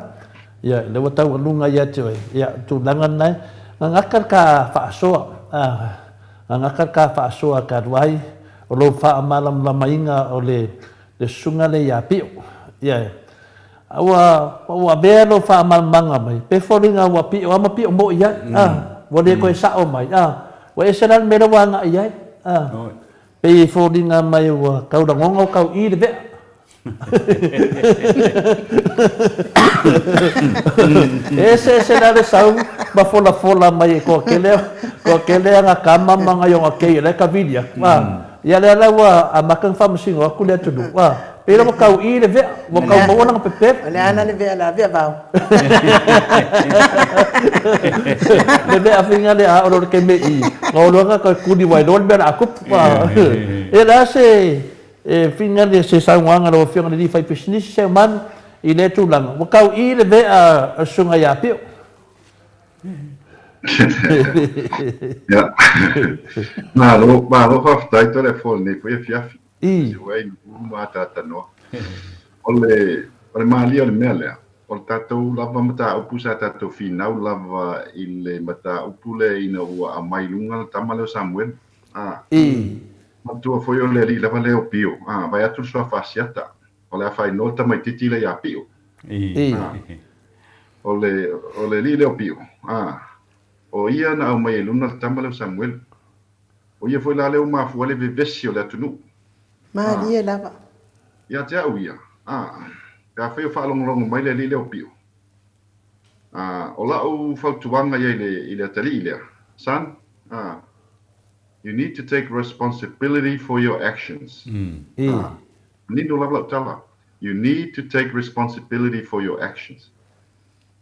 Ia, lea ua taualuga ia te oe. Ia, o le tulaga lena, gagata le ta faasoa, a, gagata le ta faasoa talu ai o lou faamalamalamaina o le, le susuga lea ia Pio. Ia, A ua ua avea lou faamalamalamaga mai, pe foliga ua pio lava ma pio moi ai, a, ua le toe sao mai, a, ua ese la le mea lea ua agai ai, a, pei e foliga mai ua tau lagona ua tau i le vea. E eseese la le sau ma folafola mai e toatele, toatele ana tama ma nai ona kei o la e tavili atu, a, ia lea la ua amata ona faamasino atu le atunuu, a. Pei la ua tau i le vea, ua tau maua lana pepelo. O le a la le vea la vea vao. Le vea finga le a olo le keme i. Nga olo nga ka kuni wai loa le mea la a kupu. E la se e finga le se saunoaga lau Afioga i le alii faipisinisi Seumanu i lea tulaga. Ua tau i le vea a le Susuga ia Pio. Ia. Malo, malo faafetai Toleafoa i lenei foi afiafi. I. Ua i ma tatanoa. O le, o le malie o le mea lea, o le tatou lava mataupu sa tatou finau lava i le mataupu lea ina ua aumai i luga le tama lea o Samuelu. A. I. Manatua foi o le alii lava lea o Pio. A, vaai atu le suafa Asiata. O le a faailoa le tamaitiiti lea ia Pio. I. A. O le, o le alii lea o Pio. A. O ia na aumai ai i luna le tama lea o Samuelu. O ia foi la lea ua mafua ai le vevesi o le atunuu. Malie lava. Ia te au ia, a, pe afai o faalogologo mai le alii lea o Pio, a, o lau fautuaga ia i le, i le atalii lea, Son, a, you need to take responsibility for your actions. A, manino lava lau tala, you need to take responsibility for your actions.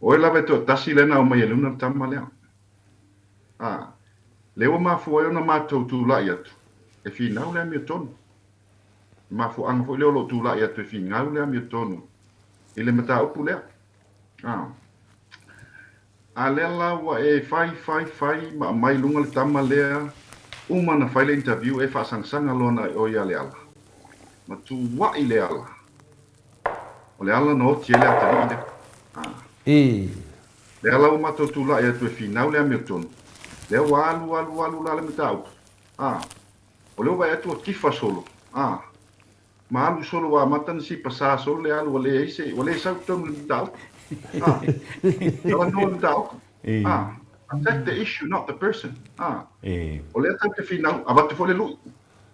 O oe lava e toatasi lea na aumai e luna le tama lea. A, lea ua mafua ai ona matou tulai atu, e finau le amiotonu. Le mafuaaga foi lea o lou tulai atu e finau le amiotonu i le mataupu lea. A, a lea la ua e fai, fai, fai ma aumai i luga le tama lea, uma ona fai le interview e faasangasaga loa na o ia Leala. Ma tuuai Leala. O Leala na oti ai le atalii lea. A. I. Lea la ua matou tulai atu e finau le amiotonu. Lea ua alu, alu, alu la le mataupu. A. O lea ua vaai atu ua tifa solo. A. Ma alu solo ua amata ona sipasā solo le alu ua leai se, ua le sau i totonu i le mataupu. A. Talanoa le mataupu. A. Attack the issue, not the person. A. O lea tatou te finau, avatu foi le lui.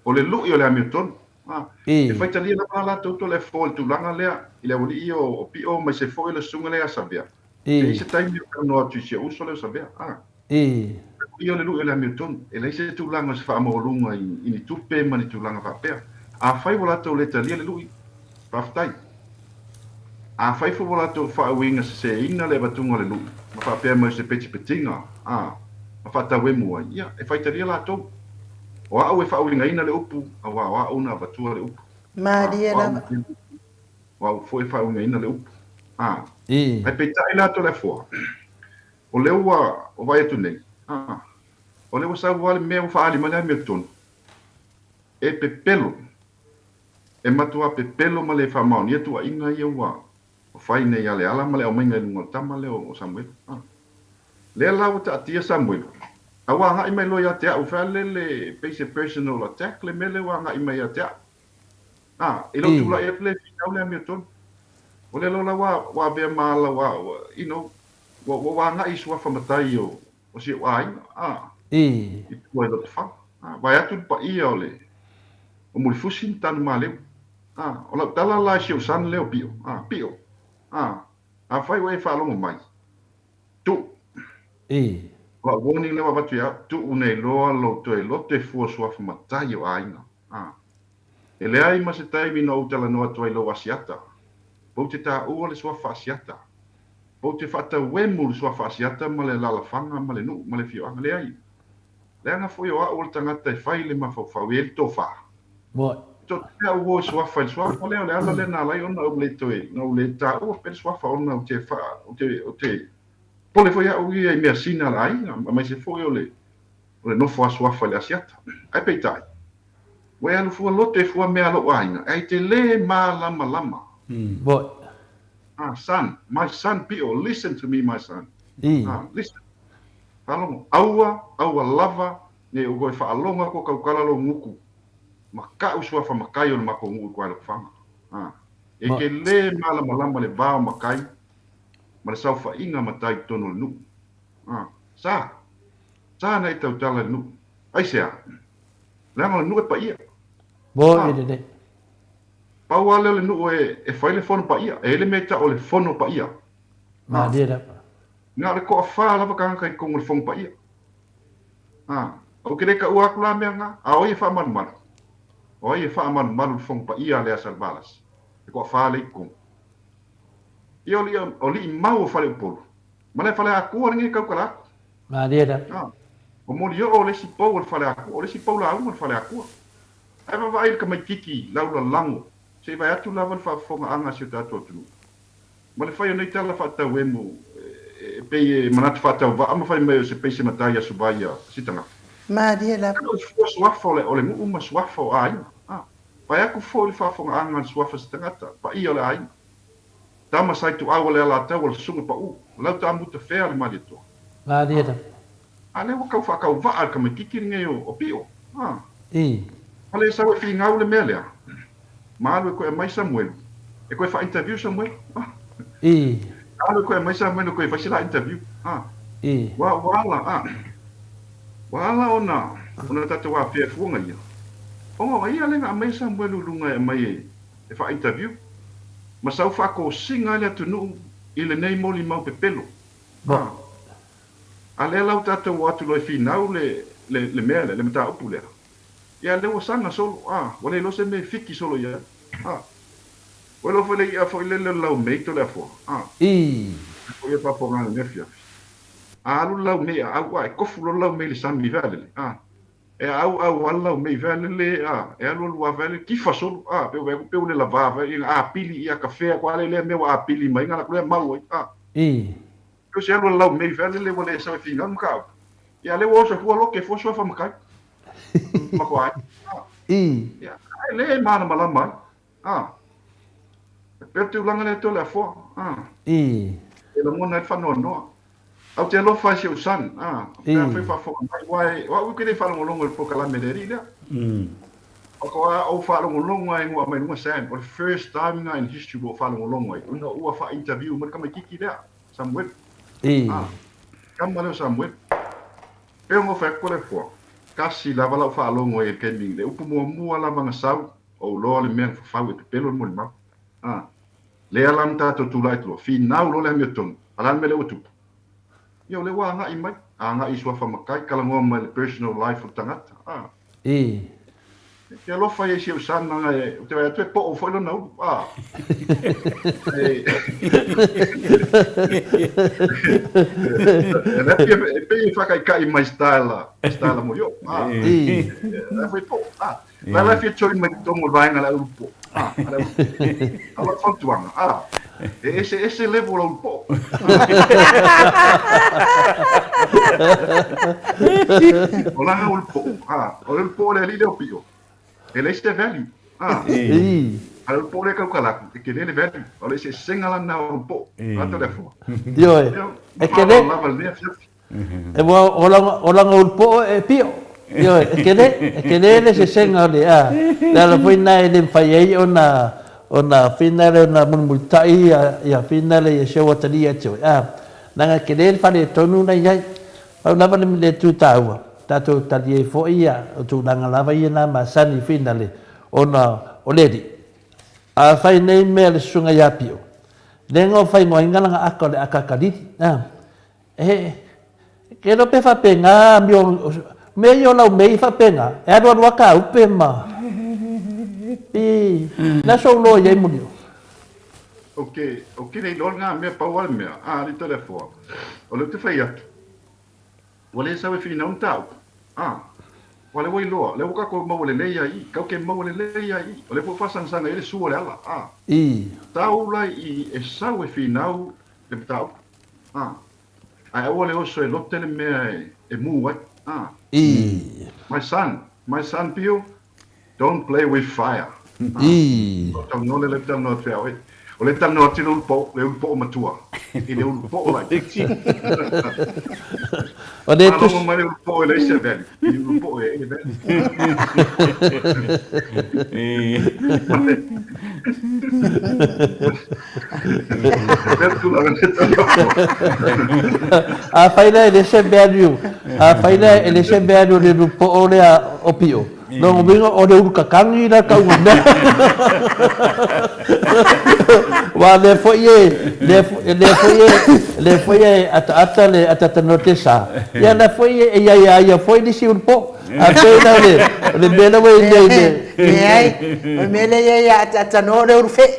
O le lui o le amiotonu. A. E faitalia lava la latou Toleafoa i le tulaga lea, i le aualii ia o Pio aemaise foi o le susuga lea ia Savea. E i ai se taimi ou talanoa atu i si ou uso lea o Savea. A. O ia o le lui o le amiotonu. E leai se tulaga o se faamaualuga i ni tupe ma ni tulaga faapea. Afai ua latou le talia le lui, faafetai. Afai foi ua latou faauiga seseina le avatuga o le lui ma faapea mai o se petipetiga, a, ma faatauemu ai, ia, e faitalia latou. O au e faauigaina le upu, aua o au na avatua le upu. Malie lava. O au foi e faauigaina le upu. A. Ae peitai la Toleafoa, o lea ua vaai atu nei, a, o lea ua sau lava le mea ua faaali mai le amiotonu, e pepelo, e matua pepelo ma le faamaonia tuuaiga ia ua fai nei ia Leala ma le aumaiga i luga o le tama lea o Samuelu. A. Lea la ua taatia Samuelu, a ua agai mai loa ia te au, faalele pei se personal attack le mea lea ua agai mai ia te au. A, i lou tulai atu lea e finau le amiotonu. O lea loa la ua, ua avea ma ala ua, you know, ua, ua agai i suafa matai o, o si ou aiga, a, i tua i Lotofaga. A, vae atu le paia o le, o Mulifusi ma Tanumaleu. A, o lau tala la i si ou son lea o Pio, a, Pio, a, afai ua e faalogo mai, tuu. O lau warning lea ua avatu ia au, tuu nei loa lou toe loto e fua suafa matai o aiga. A, e leai ma se taimi na ou talanoa atu ai i lou Asiata. Pou te taua le suafa Asiata. Pou te faatauemu le suafa Asiata ma le alalafaga ma le nuu ma le afioaga. Leai. Leaga foi o au o le tagata e fai le mafaufau, e i ai le tofa. Moe. Toatele au uo i suafa i le suafa lea, o le ala lea na ala ai ona ou le toe, na ou le taua pea le suafa ona ou te faa, ou te, ou te pole foi au ia i measina a le aiga, aemaise foi o le, o le nofo a suafa i le Asiata. Ae peitai, ua e alu fua loto e fua mea a lou aiga, ae te le malamalama. Moe. Ah, son, my son Pio, listen to me my son. Ah, listen. Faalogo, aua, aua lava, nei ou toe faalogo aku o kaukala lou guku ma ka'u suafa makai o le makou nuu i Koailokofaga. A, e te lē malamalama le va o makai ma le saofaiga matai i totonu o le nuu. A, sa, sa na e tautala i le nuu. Aisea? Leaga o le nuu e paia. A, pau lava lea o le nuu e, e fai le fono paia. E i ai le mea e tau o le fono paia. A, na o le toafā lava tagata i totonu o le fono paia. A, ou te le taua atu la mea na, a o ai e faamalumalu? O ai e faamalumalu le Fono Paia a le Asalivalasi, le toafa lea i totonu? Ia o lii, o lii mau o Faleupolu, ma le Faleakua lenei e tautala atu. Malie la. A, o Molioo le isi pou o le Faleakua, o le isi pou lauga o le Faleakua. Ae vaavaai i le tamaititi laulalago, se i vae atu lava le faafofogaaga a si o tatou atunuu. Ma le fai o nei tala faatauemu e, e pei e manatu faatauvaa ma fai mai o se pei se matai aso vai a se tagata. Malie lava. O le fua suafa o le nuu ma suafa o aiga. A, vae atu foi le faafogaaga a le suafa o se tagata, paia o le aiga. Tama sa ituau o le Alataua o le susuga pau, lau taamuta fea le Malietoa. Malie lava. A lea ua tau faatauvaa le tamaititi lenei o Pio. A. I. A le sau e finau le mea lea. Ma alu e toe aumai Samuelu. E toe faa-interview Samuelu. A. I. Alu e toe aumai Samuelu e toe fai se la interview. A. I. Ua, ua ala, a. Ua ala ona, ona tatou afea e fuaga ia. Ona o ia lea na aumai Samuelu i luga e aumai e, e faa-interview. Ma sau faatosina ai le atunuu i lenei molimau pepelo. A. A lea la ua tatou o atu loa e finau le, le, le mea lea, le mataupu lea. Ia, lea ua saga solo, a, ua le iloa se mea e fiki solo i ai. A, ua iloa foi le i'a foi lele o le laumeito le afoa, a. I. Foi ia faafofoga i le afiafi. A alu le laumei a au, a, e kofu loa le laumei i le sami faalele, a. E auau lava le laumei faalele, a, e alualu lava faalele, tifa solo, a, pe ua vaai atu pe ua le lava fai, ina apili ia kafea koa le lea mea ua apili mai, na alu atu lea mau ai, a. I. Pei o se alu a le lau mei fea lele ua le sau e finau ma ka Ia lea ua oso fua loke fua suafa matai. Ma ko ai. I. Ia, ai le malamalama ai. Ah. E pei o le tulaga lea tole afoa. Ah. I. E lagona ai le faanoanoa. Au te alofa i si ou son. Ah. Pe afai faafofoga mai, aua e, o au ou te le faalogologo i le polokalame a le alii lea. Faatoa ou faalogologo lava ina ua aumai luga Sam. O le first time lena in history ua ou faalogologo ai, ina ua faa-interview mai le tamaitiiti lea. Samuelu. I. Ah, tama lea o Samuelu. Pei ona ou fai atu le afoa, tasi lava lau faalogo ai i le taimi, le upu muamua lava na sau, ou loa le mea na fafau e pepelo le molimau. Ah, lea la na tatou tulai atu loa, finau loa le amiotonu, a o le a le mea lea ua tupu? Ia o lea ua agai mai, agai i suafa matai, talanoa mai i le personal life o le tagata. Ah. I. E te alofa ia i si ou son leaga e, ou te vaai atu e poo foi lona ulu. Ah. E, e pei e whakaikai mai style, style mo yo. Ah. I. E foi po. Ah. La la fia join mai totonu o le vaega le ulu po. Ah, le ulu po. A o lau fautuaga. Ah. E ese ese level o ulu po. O lana ulu po. Ah, o le ulu po le alii lea o Pio. E leai se value. Ah. A le ulu po lea e taukala atu, e tele le value. O le eseesega la lena o ulu po. Vaeatu le afoa. Ioe. E tele. Lava lenei afiafi. E ua o lana, o lana ulu po'o e pio. Ioe, e tele, e tele le eseesega o le, a, le ala foi lena e le mafai ai ona, ona finale ona mulimulita'i ia, ia finale ia si ou atalii ia te oe, a, leaga e tele le faaletonu na i ai. Pau lava le, le itu taua, tatou tali ai foi ia, o tulaga lava ia na masani finale, ona o le alii. A fai nei mea le susuga ia Pio, leaga o faaigoaina lana aka o le aka akalili, a, E, ke iloa pe faapena amio, mea ia o lau mei faapena, e alualu a kaupe ma, i, le aso ou loa i ai muli o. Ou te, ou te le iloa lena mea, pau lava le mea, a, alii Toleafoa, o lea ou te fai atu, ua le sau e finau ni tāupu, a, ua lea ua iloa, lea ua tatou maua lelei ai i i, tatou te maua lelei ai i i, o lea foi ua faasangasaga i ai le sua o le ala, a, I. tau la i e sau e finau le mataupu. A. Ae aua le oso e lote le mea e mū ai. A. I. My son, my son Pio, don't play with fire. A. I. O talanoa lea le talanoa atu ia oe. O le talanoa atu i le ulu po'o, le ulu po'o matua, i le ulu po'o laitiiti. O le Faalogo mai le ulu po'o e leai se value. I le ulu po'o e i ai le value. Afai la e le se value, afai la e le se value o le ulu po'o lea o Pio, lona uiga o le ulu kakagi la tauga mea. Aua o lea foi e, lea foi e, lea foi e ataata le ataatanoa te sa, ia la foi e i ai a ia foi le isi ulu po'o. A pei la o le, o le mea lea ua i ai nei. Leai, o le mea lea e i ai ia ataatanoa o le ulu fe'e.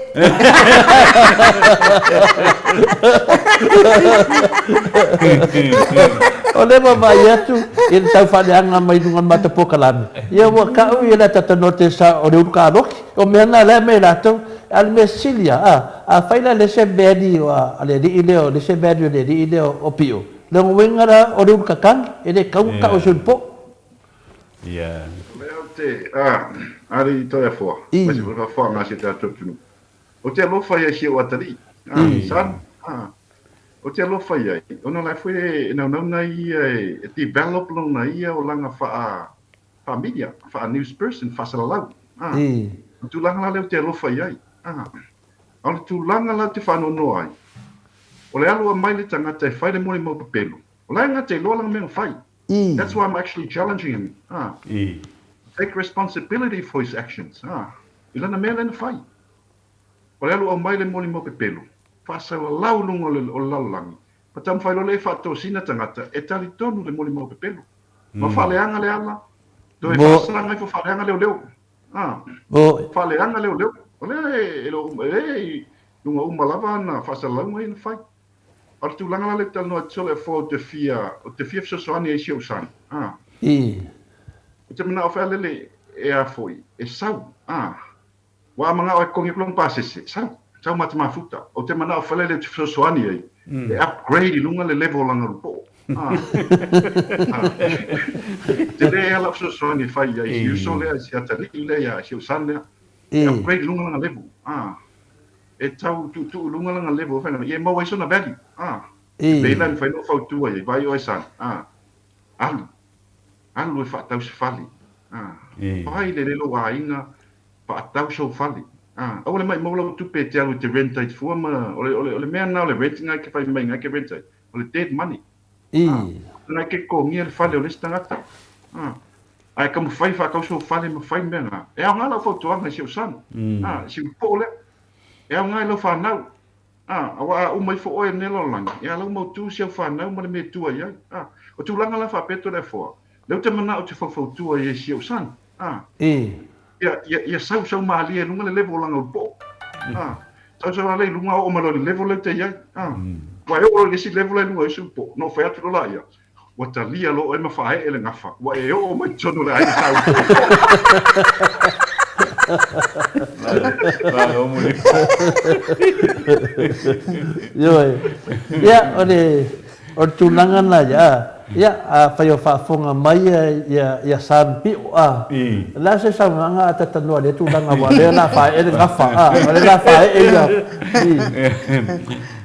O lea ua vaai atu i le tau faaleaga mai luga o le matou polokalame, ia ua tau ia le ataatanoa te sa o le ulu kaloki. O mea na la e aumai e latou. A o le mea sili lava, a, afai la e leai se value a le alii lea, o leai se value a le alii lea o Pio, lona uiga la o le ulu kakagi, e le tatau ona tau e se ulu po'o. Ia. O lea ou te, a, alii Toeafoa, aemaise foi le faafofoga a si o tatou atunuu. Ou te alofa ia i si ou atalii, a, son, a, ou te alofa i ai, ona o la e foi e naunau ia e develop lona ia olaga faa, faa-media, faa-news person, faasalalau, a, o le tulaga la lea ou te alofa i ai, a, a o le tulaga la ou te faanoanoa ai, o le alu mai le tagata e fai le molimau pepelo, o la e gata iloa lana mea na fai. That's why I'm actually challenging him, a, take responsibility for his actions, a, i lana mea lea na fai. O le alu aumai le molimau pepelo, faasalalau i luga o le lalolagi, ma taumafai loa lea e faatosina tagata e talitonu le molimau pepelo. Ma faaleaga le ala, toe faasaga ifo faaleaga leoleo. A, faaleaga leoleo. O lea e le o uma, e i luga uma lava ana faasalalauga ia na fai. A o le tulaga la lea ou te talanoa atu Toleafoa ou te fia, ou te fia fesoasoani ai i si ou son. A. Ou te manao foi a lele e a foi, e sau. A. Ua manao e totogi atu lona pasese, sau, sau ma te mafuta. Ou te manao fale lea ou te fesoasoani ai, e upgrade i luga le level o lana lupoo. Ah. Ah. Tele ea lau fesoasoani e fai i ai, si uso lea, si atalii lea, si ou son lea. E upgrade i luga lana level. Ah. E tau tuutuu i luga lana level, fai ia e maua ai sona value. Ah. E pei la e mafai ona ou fautua i ai, vaai oe son. Ah. Alu. Alu e faatau se fale. Ah. Fai lelei lou aiga, Faatau sou fale. A, aua le maimau lau tupe e te alu e te rent ai te fua ma, o le, o le, o le mea na o le rent nga e ke fai mai nga e ke rent ai, o le dead money. A, nga e ke totogia le fale o le isi tagata. A, ae taumafai faatau sou fale ma fai mea nga. E aoga lau fautuaga i si ou son. A, i si ou poo lea. E aoga i lau fanau. A, aua a uma ifo oe i lenei lalolagi, e ala uma utu si au fanau ma le mea e tua i ai. A, o tulaga la faapea Toleafoa, lea ou te manao ou te faufautua i ai si ou son. A, ia, ia, ia sau, sau malie i luga le level o lana ulu-poo. A, sau sau lava lea i luga oo mai loa i le level lea ou te i ai. A, aua e oo loa i le isi level la i luga o isi ulu-poo, ona ou fai atu loa laia, Ua talia loa oe ma faaee le gafa, ua e oo mai totonu o le aiga sa ulu-poo. Malo muli. Ioe. Ia, o le, o le tulaga lena ia, ia, afai o faafofoga mai ia, ia Sam Pio, a, o le a se saunoaga a Tatanoa i lea tulaga aua o lea o le a faaee le gafa, a, o lea o le a faaee ia, i.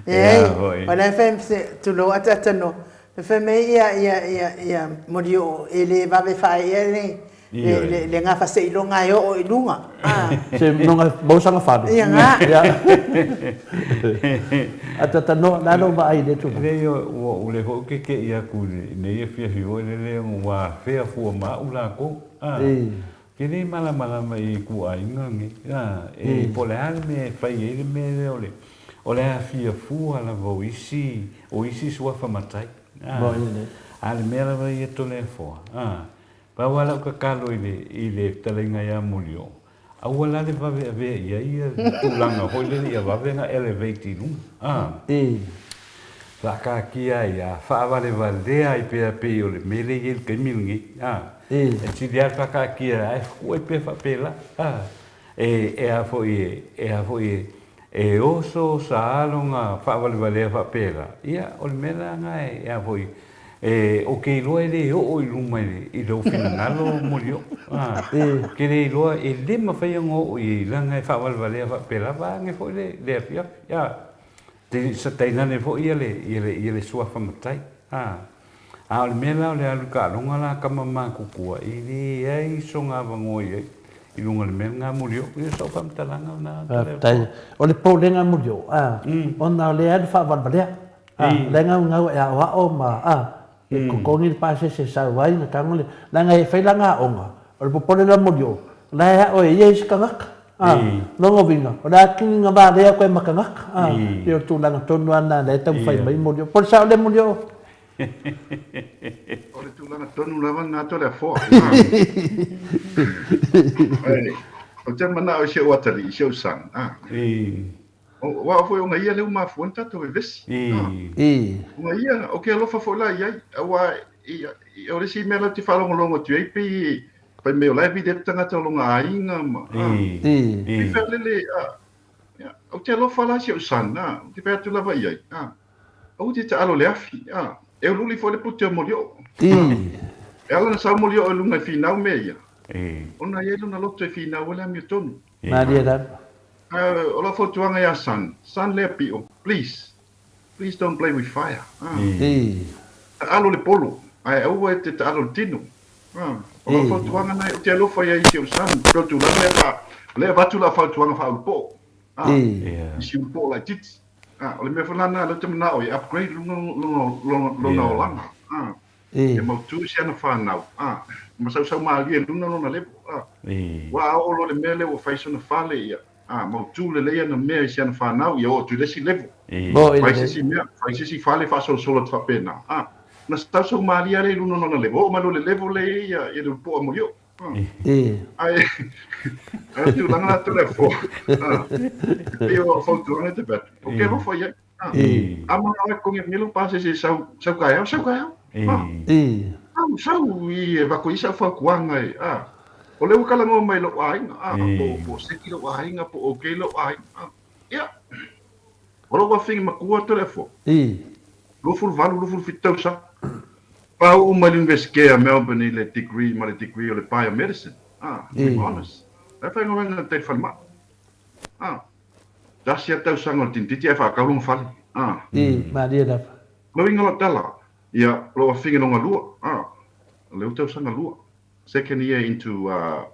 Leai, o la e fai se, tulou a Tatanoa, E fai mai ia ia ia ia Molioo e le vave faaeea le le le gafa seiloga e oo i luga. A. Se noga maua sana fale. Ia ga. Ia. A Tatanoa, le a lou vaai i lea tulaga? Leai, ua ou le foi ou keke'i atu i lenei afiafi foi lele ua afea fua ma au lakou. A. Ke le malamalama i ituaiga nei, a, e po o le a le mea e fai ai le mea lea o le, o le aafia fua lava o isi, o isi suafa matai, a, a o le mea lava ia Toleafoa, a, pau lava lau tatalo i le, i le fetalaiga ia Molioo, aua la le vave avea i ai ia tulaga foi lele ia vave ona elevate i luga, a. Faataatia ai a faavalevalea ai pea pei o le mea lea e i ai i le taimi lenei, a. E sili lava le faataatia ae fetu'u ai pea faapela, a. E, e a foi e, e a foi e, e oso sa lona faavalevalea faapela, ia, o le mea la lena e, e a foi, e, ou te iloa e le oo i luma i le, i lou finagalo Molioo, a. Ou te le iloa, e le mafai ona oo i ai leaga e faavalevalea faapela vaeane foi le, le afiafi, a. Sa tainane foi ia le, ia le, ia le suafa matai. A, a o le mea la o le alu i taaloga la a tama matutua, e leai sona avanoa i ai i luga o le mea lena Molioo. Ia o sau faamatalaga lena Faafetai. O le popolega Molioo, a, ona o lea e alu faavalevalea, a, o la e gaugau e aoao ma, a, E totogi le pasese e sau ai na tago le, leaga e fai lana aoga, o le popole la moli o, la e a'o e ia isi tagata, a, lona uiga, o le a kini na valea koe ma tagata, a, pei o le tulaga tonu a lena lea e taumafai mai moli o. Po o le sao lea moli o? O le tulaga tonu lava lena Toleafoa. Ou te manao i si ou atalii, i si ou son, a. Aua o foi ona ia lea ua mafua ai ona tatou vevesi. Ona ia, ou te alofa foi la i ai, aua o le isi mea la ou te faalogologo atu i ai pei Fai mai o la e vili atu tagata o lona aiga ma, a. Pei fai lele, a, ia, ou te alofa la i si ou son, a, ou te fai atu lava i ai, a, aua te taalo i le afi, a, e uliuli foi le pute o Molioo, a. E ala ona sau Molioo i luga e finau mea ia, ona e i ai lona loto e finau ai le amiotonu. Malie lava. A, o lau fautuaga ia Son, Son lea pio, please, Please don't play with fire. Ah. Taalo le polo, ae aua e te taalo le tino. Ah. O lau fautuaga na, ou te alofa i ai i si ou son, pei o le tulaga lea fa, o lea e avatu lau fautuaga faaulupoo. Ah. I si ulupoo laitiiti. Ah, o le mea foi la lena lea ou te manao e upgrade lona, lona, lona, lona olaga. Ah. Ia mautu si ana fanau. Ah. Ma sausau malie i luna lona level. Ah. Ua a oo loa i le mea lea ua fai sona fale, ia, A, mautu lelei ana mea i si ana fanau, ia oo atu i le isi level. Fai se isi mea, fai se isi fale faasolosolo atu faapena. A, ona sausau malie lava lea i luna o lana level, oo mai loa i le level lea e i ai ia le ulupoa molioo. A, ae, ae o le tulaga latou le afoa. A, e pei o au fautuaga e te fai atu, ou te alofa i ai. A, a manao e totogi atu nei lou pasese e sau, sau taeao, sau taeao. A, sau, sau i e avatu ai sau fautuaga e, a, o lea ua talanoa mai i lou aiga, a, po, po o seki lou aiga, po o okay lou aiga, a, ia, o lou afine matua Toleafoa, 28, 27 tausaga, pau uma i le Universite a Melbourne i le degree ma le degree o le biomedicine, a, with honours, la e faigaluega i le tai falemai, a. Tasi a tausaga o le tinititi ae faatau lona fale. A. I, malie lava. Lau inga lau tala, ia, lou afine lona lua. A. Leu tausaga lua. Second year into, uh,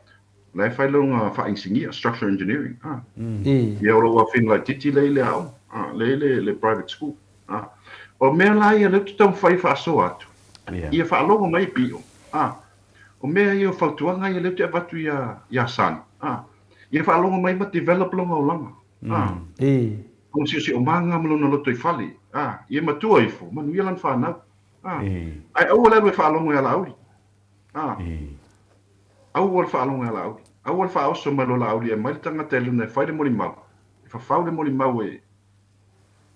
la e fai lona faainisinia, structural engineering. A. I. Ia, o lou afine laitiiti lea i le aoga. A, lea i le, le private school. A. O mea la ia lea ou te taumafai e faasoa atu, ia faalogo mai pio. A. O mea ia o fautuaga ia lea ou te avatu ia, ia Son. A. Ia faalogo mai ma develop lona olaga. A. I. Lona siosiomaga ma lona lotoifale. A. Ia matua ifo, manuia lana fanau. A. Ae aua le alu e faalogo ia Laauli. A. Aua le faalogo ia Laauli. Aua le faaoso mai loa Laauli e aumai le tagata i luna e fai le molimau, e fafau le molimau e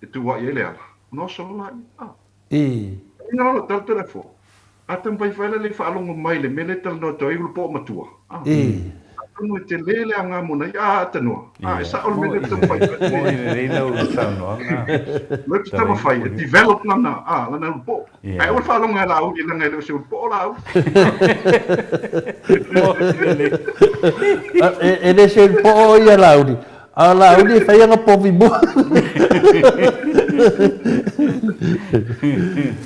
e tuuaʻi ai Leala, ona oso loa laia. A. I. Ina loa tala telefo. A taumafai fai la le faalogo mai le mea lea e talanoa atu ai ulu po'o matua. A. I. Atonu e tele le aoga mo nai a tanoa. A, e sa'o le mea lea e taumafai fai. Moni lelei lau saunoaga. Lea ou te taumafai e develop lana, a, lana ulu po'o. Ae aua le faalogo ia Laauli leaga e le o se ulu po'o Laauli. E le se ulu po'o ia Laauli, a o Laauli e fai ana povi mua.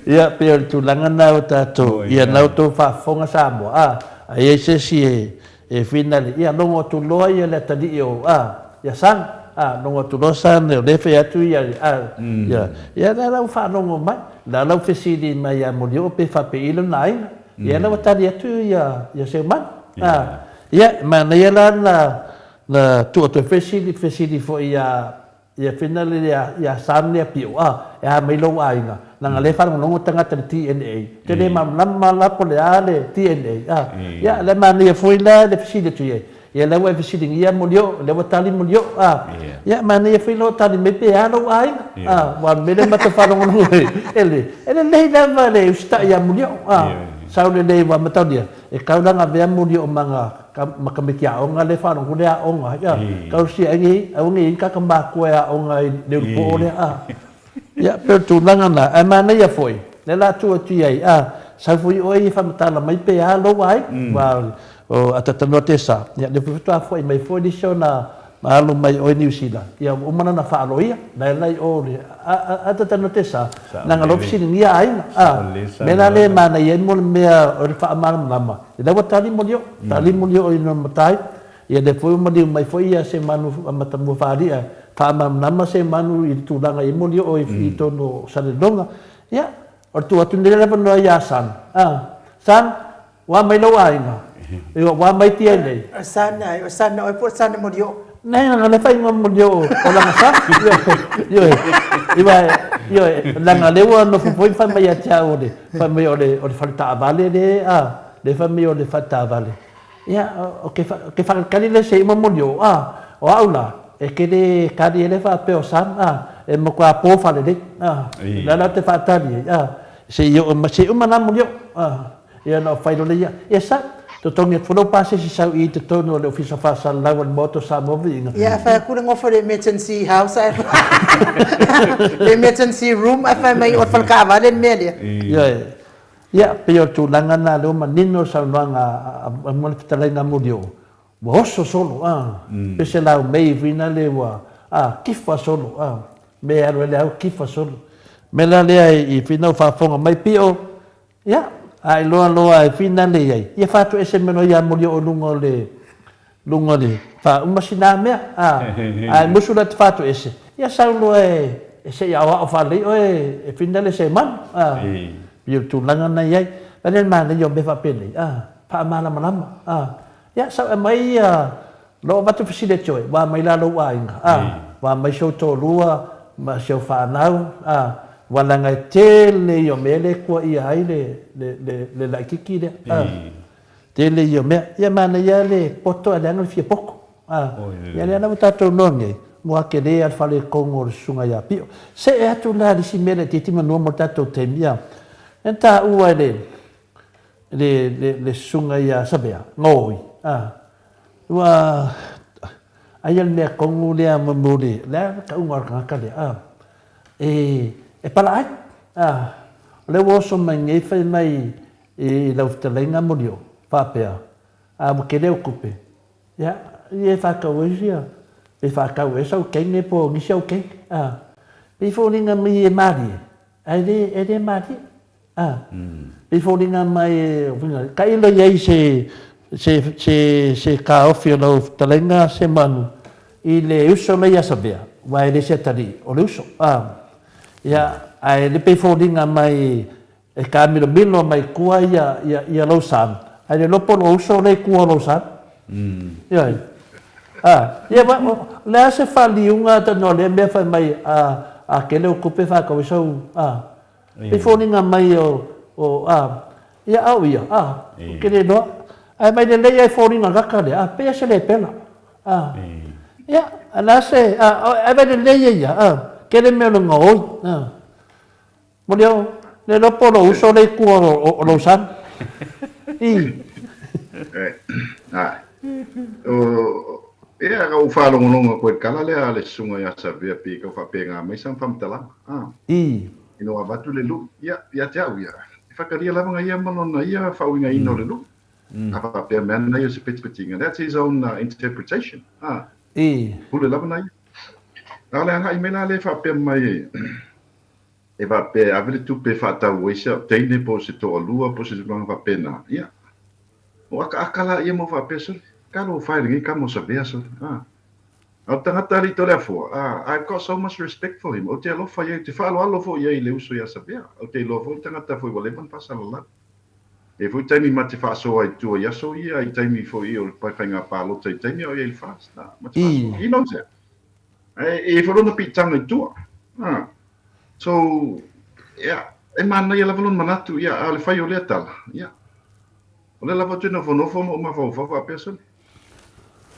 Ia, pei o le tulaga lena o tatou, ia na outou faafofoga Samoa, a, a i ai se isi e, E finale, ia logo atu loa ia le atalii o, a, ia San, a, logo atu loa San, o lea e fai atu ia, a, ia, ia lea la ua faalogo mai, la la ua fesili mai ia Molioo pe faapei lona aiga, ia la ua tali atu ia, ia Seumanu, a, ia, manaia la na, na tuu atu ai fesili, fesili foi ia, Ia finale ia ia Sam ia pio a e a mai lou aiga leaga lea e faalogologo tagata i le DNA te le malamalama la po le a le DNA a ia lea manaia foi la le fesili atu iai ia lea ua e fesiligia Molioo lea ua tali Molioo a ia manaia foi lou tali mai pe a lou aiga a aua o le mea lea matou faalogologo ai e le e lelei lava le usitai ia Molioo a sau lelei aua mataulia e tau la na avea Molioo ma na ma tamaiti aoga lea e faalogo le aoga ia tausia ai nei aua ne i ai ni tagata matua e aoga ai le ulupo'o lea a ia pei o le tulaga lena ae manaia foi lea la tuu atu i ai a sau foi oe e faamatala mai pe a lou ai aua o a talanoa Tesa ia lea foi faatoa foi mai foi nisi ona ma alu mai oe Niu Sila ia ua uma lana faaloia la e la i o le a talanoa Tesa leaga lou fesiligia aiga a mea la lea e manaia ai mo le mea o le faamalamalama Lea ua tali Molioo, tali Molioo i lona matai, ia lea foi ua maliu mai foi ia Semanu Matamua Faali'a, faamalamalama Semanu i le tulaga i Molioo i totonu o Salelologa. Ia, o le tuu atu nei le avanoa ia San. A, San, ua mai lou aiga? Ioe, ua mai tia nei? O San, ai, o San oe po o San Molioo? Nei, leaga lea faaigoa Molioo o lana San. Ioe, ioe, ioe, leaga lea ua nofo foi ma fai mai ia te au o le Fai mai o le, o le fale taavale le, a, le fai mai o le fale taavale. Ia, o ke, ke whakakali le se ima moni o, a, o au la, e ke le kali e le whaapea o Sam, a, e matua pō fale lei, a, la la te whaatali ai, a, se i o, se uma nā moni o, a, ia na o whai lole ia, ia Sam, Totogi atu foi lou pasese sau i totonu o le Ofisa Faasalalau a le Maota o Samoa Viiga. Ia, a fai atu le nofo i le emergency house ae le emergency room ae fai mai o le fale taavale le mea lea. Ioe. Ia, pei o le tulaga lena lea ua manino le saunoaga a le fetalaiga a Molioo, ua oso solo, a, pese lau mei foi lale ua, a, kifa solo, a, mea e alu ai le au, kifa solo. O le mea la lea i Fina ua faafofoga mai Pio, Ia, a iloa loa e finale i ai, ia fatoese mai loa ia Molioo i luga o le, luga o le, faauma sina mea, a, ae musu la te fatoese, ia sau loa e, e se i aoao faalelei oe e finale se manu, a, pei o le tulaga na i ai. A lea le manaia o mea faapenei, a, faamalamalama, a, ia sau e aumai ia, Loo avatu fesili atu oe, ua mai la lou aiga, a, ua mai si ou toalua ma si ou fanau, a, ua leaga e tele ia o mea lea e kuaia ai le, le, le, le laititi lea, a, tele ia o mea. Ia manaia le poto ae leaga le fia poto, a, ia lea la ua tatou iloa nei, ua tele lava le faaletonu o le susuga ia Pio. See atu la i le isi mea laititi manoa mo le tatou taimi, a, lea na taua e le, le, le, le susuga ia Savea, Gaoi, a, ua, aia le mea tonu lea mo le, le a le tauga o le tagata lea, a, e, e palaai, a, o lea ua oso mai nei fai mai i lau fetalaiga Molioo, faapea, a, ua tele au tupe, ia, ia e faatau ai sia, pe faatau ai sau teine po o nisi au teine, a, pei foliga mai e malie, ae le, e le malie. A, e foliga mai e tailo i ai se, se, se, se taofi o lau fetalaiga Semanu i le uso lea ia Savea, aua e le se atalii, o le uso. A, ia, ae le pei foliga mai e taamilomilo mai tua ia, ia, ia lou sa, ae le iloa po o lou uso lea i tua o lou sa. Ioe. A, ia, o le a se faaliuga tonu o lea mea fai mai a, a tele ou tupe faatau ai sau, a, I foliga mai o, o, a, ia au ia, a, ou te le iloa. Ae mai lelei ai foliga kaka lea, a, pei a se lepela. A, ia, a le a se, a, ae mai lelei ai ia, a, tele mea o le gaoi, a. Moli au, le iloa po o lou uso lea i tua o, o lou son. I. Ae. O, ia, ka ou faalogologo atu i le tala lea a le susuga ia Savea pei e tau faapena mai sana faamatalaga. A. I. Ina ua avatu le lui, ia, ia te au ia, e whakaria lava nga ia ma lona ia whaauingaina o le lui. A faapea mea ana ia o se petipetiga, that's his own interpretation. A, pule lava na ia. A o le agai mai la lea e faapea mai, e faapea e ave le tupe e faatau ai se teine po o se toalua po o se tulaga faapena, ia, o akaaka la ia mo faapea, sole, talofa e lenei tama o Savea, sole, a. A o le tagata alii Toleafoa, ah, I've got so much respect for him, ou te alofa i ai, ou te faaaloalo foi i ai i le uso ia Savea. Ou te iloa foi le tagata foi ua leva ona faasalalau. E i ai foi taimi ma te faasoa ai i tua i aso ia, i taimi foi o le faiga palota i taimi a o i ai i le FAST, ah, ma te faasoa. He knows that. E i ai foi lona piitaga i tua. Ah. So, yeah, e manaia lava lona manatu, yeah, a o le fai o lea tala, yeah. O lea lava ou te nofonofo ma ou mafaufau faapea, Sole,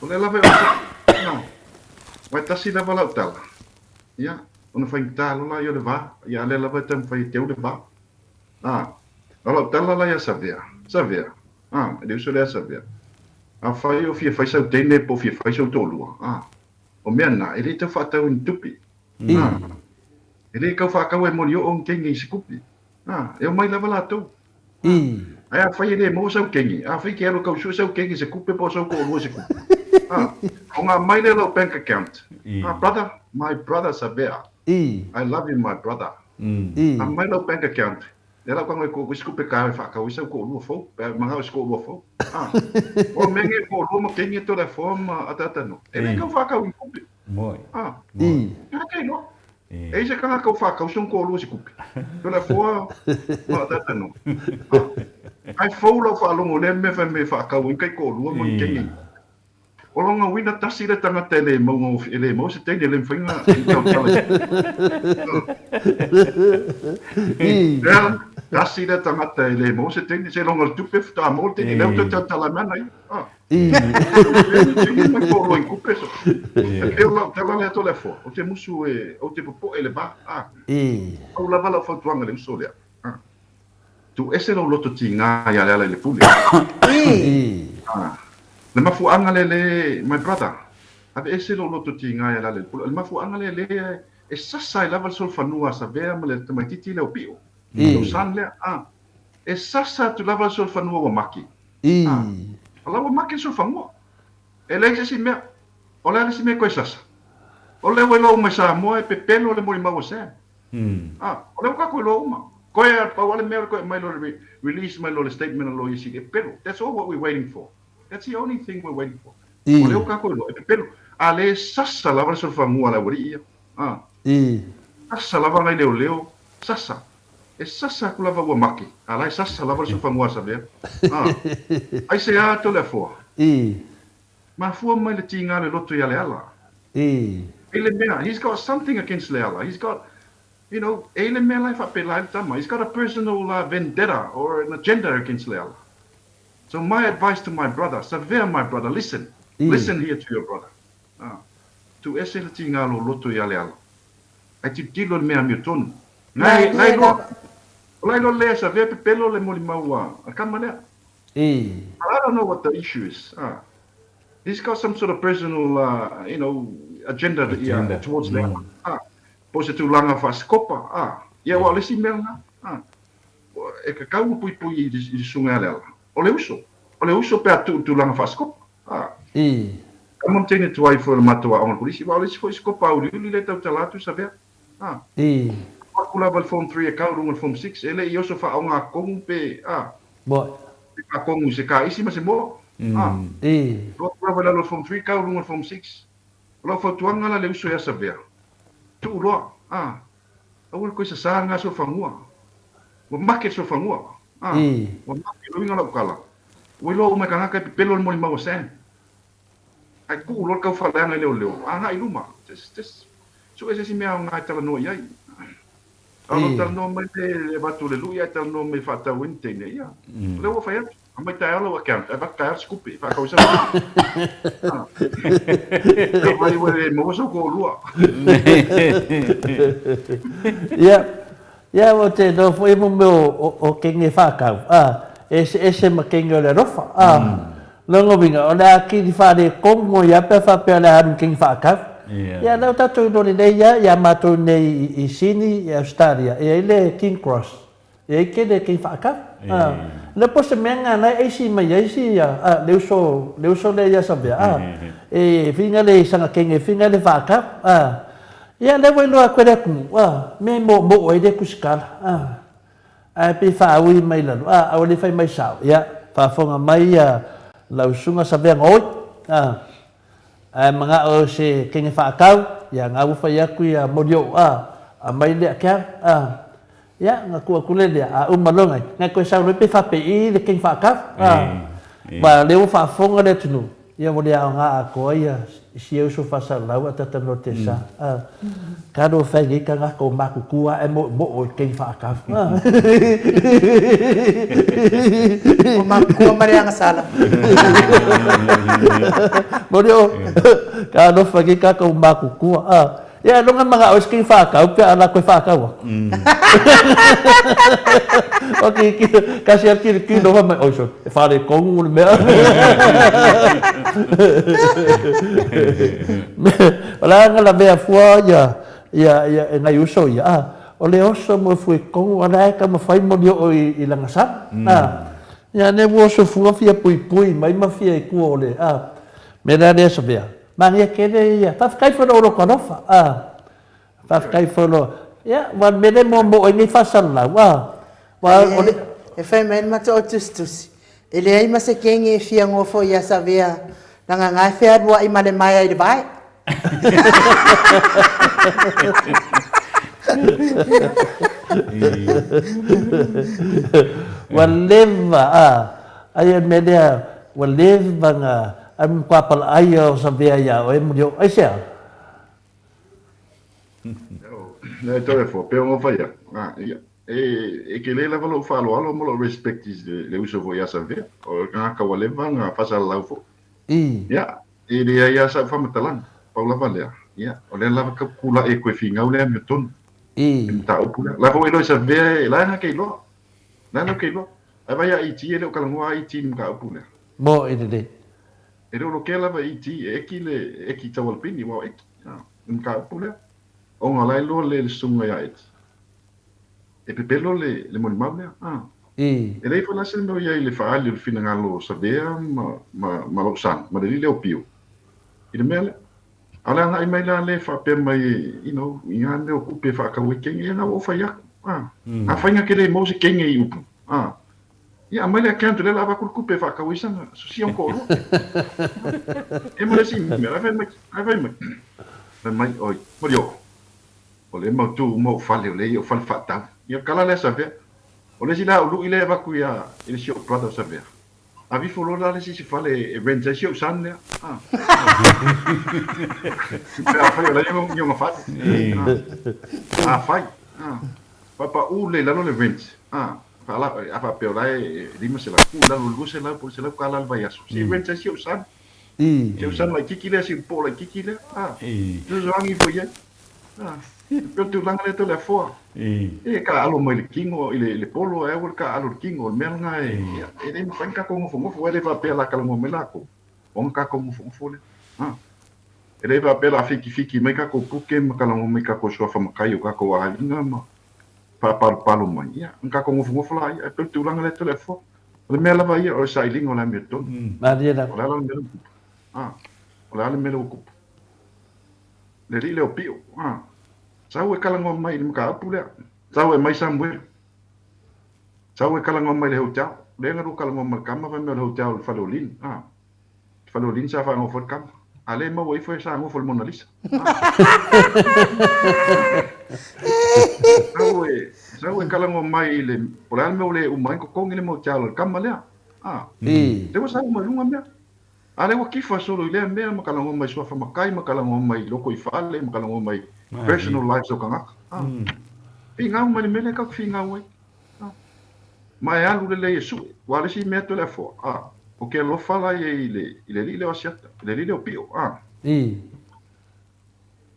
o lea lava e oso, na, aua e tasi lava lau tala, ia, ona faigata loa laia o le va, ia, a lea lava e taumafai e teu le va. A, o lau tala la ia Savea, Savea, a, e le uso lea Savea, afai o fia fai sau teine po o fia fai sou toalua, a, o mea na, e le tau faatau i ni tupe, a, e le tau faatau e molioo ni teine i se tupe, a, e omai lava latou. Ae afai e le maua sau kenge, afai ke alu kau sue sau kenge se kupe po o sau toalua se kupe. Ha, o ngā mai lea lau bank account. Ha, brother, my brother Savea. I love you my brother. A mai lau bank account. Lea lau tago e ko se kupe ka e whaakau i sau toalua fou, pe mangao i se toalua fou. Ha, o mea nge toalua ma kenge tō le foa ma ataata no. E le kau whaakau i kupe. Ha, ha kei loa. E i se kanaka o whakauso ko lua se kupe. Ko le foa, ma tata no. Ai fou lau whaalongo le me whai me whakau i kai ko lua mo ni kengi. O longa wina tasi le tangata e le maunga e le mau se teine le mwhainga i tau tala. Ea, tasi le tangata e le mau se teine, se longa le tupe whata mo le teine, leo tau tau tala mana i. Ah. Ou te musu e, ou te popoe i le va, ā. Pau lava lau fautuaga i le uso lea, ā. Tuu ese lou loto tiga ia Lealailepule. Ah. Le mafuaaga lea le, my brother, aveese lou loto tiga e alala i le pule, o le mafuaaga lea lea e sasa ai lava le solofanua a Savea ma le tamaitiiti lea o Pio, lou son lea, ah. E sasa atu lava le solofanua ua make. Ah. O la ua make le solofanua. E leai se isi mea. O le a le isi mea e koe sasa? O lea ua iloa uma i Samoa e pepelo le molimau a Sam. Ah, o lea ua kākou iloa uma. Koe a pau a le mea o le koe aumai loa le release mai loa le statement a loia sili e pepelo. That's all what we're waiting for. That's the only thing we're waiting for. O lea ua kākou iloa e pepelo. A le sasa lava le solofamua a le aualii ia. Ah. Sasa lava nai leoleo. Sasa. E sasa aku lava ua make, a la e sasa lava le sofagua a Savea. A! Aisea atu le afoa? Mafua mai le tiga le loto ia Leala. E le mea, he's got something against Leala. He's got, you know, e le mea la e faapela ai le tama. He's got a personal vendetta or an agenda against Leala. So my advice to my brother, Savea my brother, listen. Listen here to your brother. A! Tu ese le tiga lo loto ia Leala. Ae tilotilo i le mea amiotonu. Nai, nai loa, o lai loa lea sa vea pepelo le molimau a, a kama lea. But I don't know what the issue is. Ah. He's got some sort of personal, you know, agenda, agenda. Yeah, towards mm. that. Ah. Po se tulaga faasekopa. Ah. Ia, wa o le isi mea lena. Ah. E kakau ma puipui i le susuga ia Leala. O le uso. O le uso pe a tuu i tulaga faasekopa. Ah. Kama ma teine tuai foi o le matou aoga o le kolisi, aua o le isi foi sikopa auliuli lea e tautala atu Savea. Ah. Tuu atu lava i le form three e kau i luga o le form six, e le i oso faaoga kongu pe, ah. Pe faakongu i se kaisi ma se moa. Ah. Tuu atu lava i lalo o le form three, kau i luga o le form six. O lau fautuaga la le uso ia Savea, tuu loa, ah. Aua le koe sasā ngā sofagua. Ua make le sofagua. Ah. Ua make, le uiga o lau tala. Ua iloa uma e kagaka e pepelo le molimau a Sam. Ae tuu loa le taufaaleaga i leoleo, agai i luma. Just, just, sue se isi mea aoga e talanoa i ai. A o talanoa mai le avatu o le lui ae talanoa mai e faatau ai ni teine, ia, o lea ua fai atu. Aumai taeao lau account, ae avatu taeao se tupe, faatau ai sau teine. Afai ua le maua sou toalua. Ia, ia ua te iloa foi mo mea o kenge whakau, a, e eseese ma kenge o le alofa, a, lona uiga, o le a kini wharekongo ia pea whapea o le a alu i kenge whakau. Ia, lea o tatou iloa lelei ia, ia matou nei i Sini, i Australia, e ai le King Cross. E ai kele kei whaakau. A, le po se mea nga nai eisi mai ai si a, a, le uso, le uso lea ia Savea, a, e whinga le sanga kenge, whinga le whaakau, a, ia le ua iloa koe le atumu, a, me mo mo ai le kusikala, a, ae pe whaaui mai lalo, a, aua le whai mai sao, ia, whaafonga mai ia lau usunga Savea ngoi, a, ae mangao se kenge whaakau, ia nga ua whai aku ia mori o'u, a, a mai lea ke au, a, Ia, nga kua kule lea, a uma loa ngai, ngai koe sau loa pe whapei le keng whaakau, a, ma le ua whaafonga le atunu, ia ua le aoga atoa ia si e uso whaasalalau a tata no te sa, a, ka no whai nei ka ngaka o makukua ae mo mo o keng whaakau. O makukua ma le agasala. Mori o, ka no whai nei ka ka o makukua, a, Ia, no nga mga oes kei whakau, pea ala koe whakau aku. O ki, ki, kasi a kiri ki noha mai, oi so, e whare kongu le mea. O la nga la mea fua ia, ia, ia, e ngai uso ia, ah, o le oso mo fue kongu, ala e ka mawhai mo ni o i, i langa sa. Ah, ia ne wo oso fua fia pui pui, mai ma fia i kua o le, ah, me la le so mea. Maria kele ia. Faafetai foi lou loto alofa. A. Faafetai foi lo. Ia, ua mele mo mo ai nei faasalalau. A. Ua o le. E fai mai le matou tusitusi, e leai ma se kenge e fia gofo ia Savea laga ga e fealuai ma le maea i le vae. Ua leva, a. Ai o le mea lea, ua leva na Ai mo ka palaʻai o Savea iā oe muli o aisea? Nei toe fua, pei ona fai atu, a, ia, e, e tele lava lou faaaloalo ma lou respect i le, le uso foi ia Savea, o le tagata ua leva ona faasalalau foi. Ia, e leai lava sau faamatalaga, pau lava lea, ia, o lea lava tau tulai e toe finau le amiotonu, le mataupu lea. La foi iloa i Savea, e la na ke iloa, la na ke iloa. Ae vaai ia ET e le o talanoa a ET i le mataupu lea. Moe lelei. E le o lokea lava ET e eki le eki tau alapini aua o eki a le mataupu lea. Ona o la e iloa le le susuga ia Eti. E pepelo le le molimau lea a. I. E leai foi la se mea o i ai i le faaali o le finagalo o Savea ma ma ma lou son ma le alii lea o Pio i le mea lea. A o le agai mai la lea faapea mai you know i ngā mea o kupe e faatau ai kenge, ia na ua ou fai atu. A. Afai na te le maua se kenge i upu, a. Ia aumai le account lea la avatu le tupe e faatau ai sana sosia o toalua. E ma le isi mea, la fai mai, la fai mai, fai mai, oi, Malioo, o lea e mautu uma ou fale, o lea e i ou fale faatau. Ia kala lea Savea. O le isi la ului lea e avatu ia i le si ou brother o Savea. Avifo loa la le isi fale e rent ai si ou son lea. Ah. Pe afai o la e i ona fale. Ah. Afai. Ah. Papaʻu lea i lalo le rent. Ah. Faala, a faapea o la e 500, tuu i lalo i le 200 po o le $100 le vaiaso. Se i rent ai si ou son. Si ou son laitiiti lea, si ou po'o laitiiti lea. Ah. Fesoasoani ifo i ai. Ah. E pei o le tulaga lea Toleafoa. E taaalo mai le tino i le, le polo ae aua le taaalo i le tino. O le mea lena e, ia, e le mafai ona tatou nofonofo. E le faapea o le a talanoa mai latou, ona tatou nofonofo lea. Ah. E le faapea o le a fitifiti mai tatou puke ma talanoa mai tatou suafa matai o tatou aiga ma faapalopalo mai, ia, ona tatou nofonofo laia. E pei o le tulaga lea Toleafoa. O le mea lava ia o le sailiga o le amiotonu. Malie lava. O le a la le mea lea ua tupu? Ah. O le a le mea lea ua tupu? Le alii lea o Pio, a. Sau e talanoa mai i le mataupu lea. Sau e aumai Samuelu. Sau e talanoa mai i le hotel. Lea na lua talanoa ma le tama fai mai o le hotel i le fale o Lin, a. Le fale o Lin sa faanofo ai le tama. A lea e maua ifo e sa nofo i le Mona Lisa. Sau e, sau e talanoa mai i le, po o le a le mea ua le uma ai ona totogi le motel a le tama lea. A. Lea ua sau mai luga mea. A lea ua kifa solo i lea mea ma talanoa mai suafa matai ma talanoa mai lotoifale ma talanoa mai personal lives o tagata. A. Figau mai le mea lea tatou te figau ai. A. Ma e alu lelei e sue. Ua o le isi mea Toleafoa, a, ou te alofa la ia i le, i le alii lea o Asiata, i le alii lea o Pio, a. E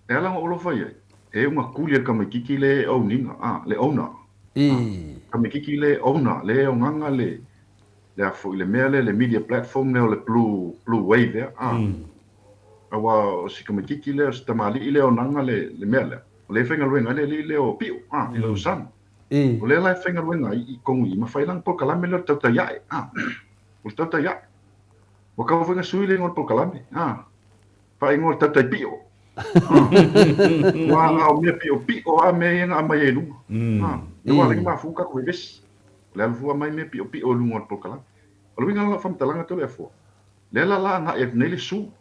ala ona ou alofa i ai, e una tuli e le tamaititi le e own ina, a, le owner. A, tamaititi le owner, le e ogaga le, le a foi, le mea lea, le media platform lea o le blue, blue wave ea, a. Aua o si tamaititi lea, o si tamalii lea e onaga le, le mea lea, o lea e faigaluega ai le alii lea o Pio, a, i lou son. O lea la e faigaluega ai i tonu i i ma fai lana polokalame lea o le tautai ae, a, o le tautai ae. Ua tau foi na sui le igoa o le polokalame, a. Faaigoa o le tautai pio. Ua na o mea piopio lava mea ia na aumai ai i luga. Lea ua ala ai ona mafua tatou vevesi. O le alu fua mai mea piopio i luga o le polokalame. O le uiga la o lau faamatalaga Toleafoa, lea la la agai atu nei le su,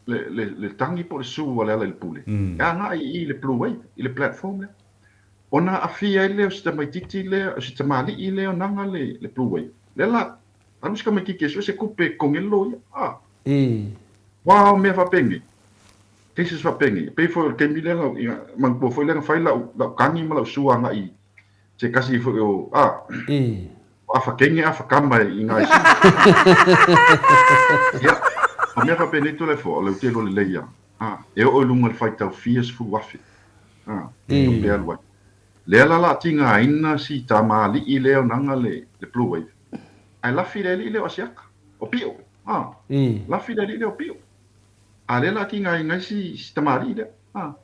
le, le tagi po o le su a Lealailepule, e agai i i le Blue Wave, i le platform lea. Ona aafia ai lea o si tamaitiiti lea, o si tamalii lea o naga le Blue Wave. Lea la Alu si tamaititi e sue se tupe e totogi ai le loia. A. Ua o mea faapenei. Cases faapenei. E pei foi o le taimi lea na, ia, manatua foi lea na fai lau, lau tagi ma lau sua agai i se tasi foi o, a, o afa teine afa tama i nā i Sina. Ia, o mea faapenei Toleafoa, o le autelo lelei lava. A, e oo i luga i le faitau fia 10,000. A, tupe alu ai. Lea la la tigaina si tamalii lea o naga le blue wave ae lafi le alii lea o Asiata o Pio a lafi le alii lea o Pio a lea la tigaina ai si si tamalii lea a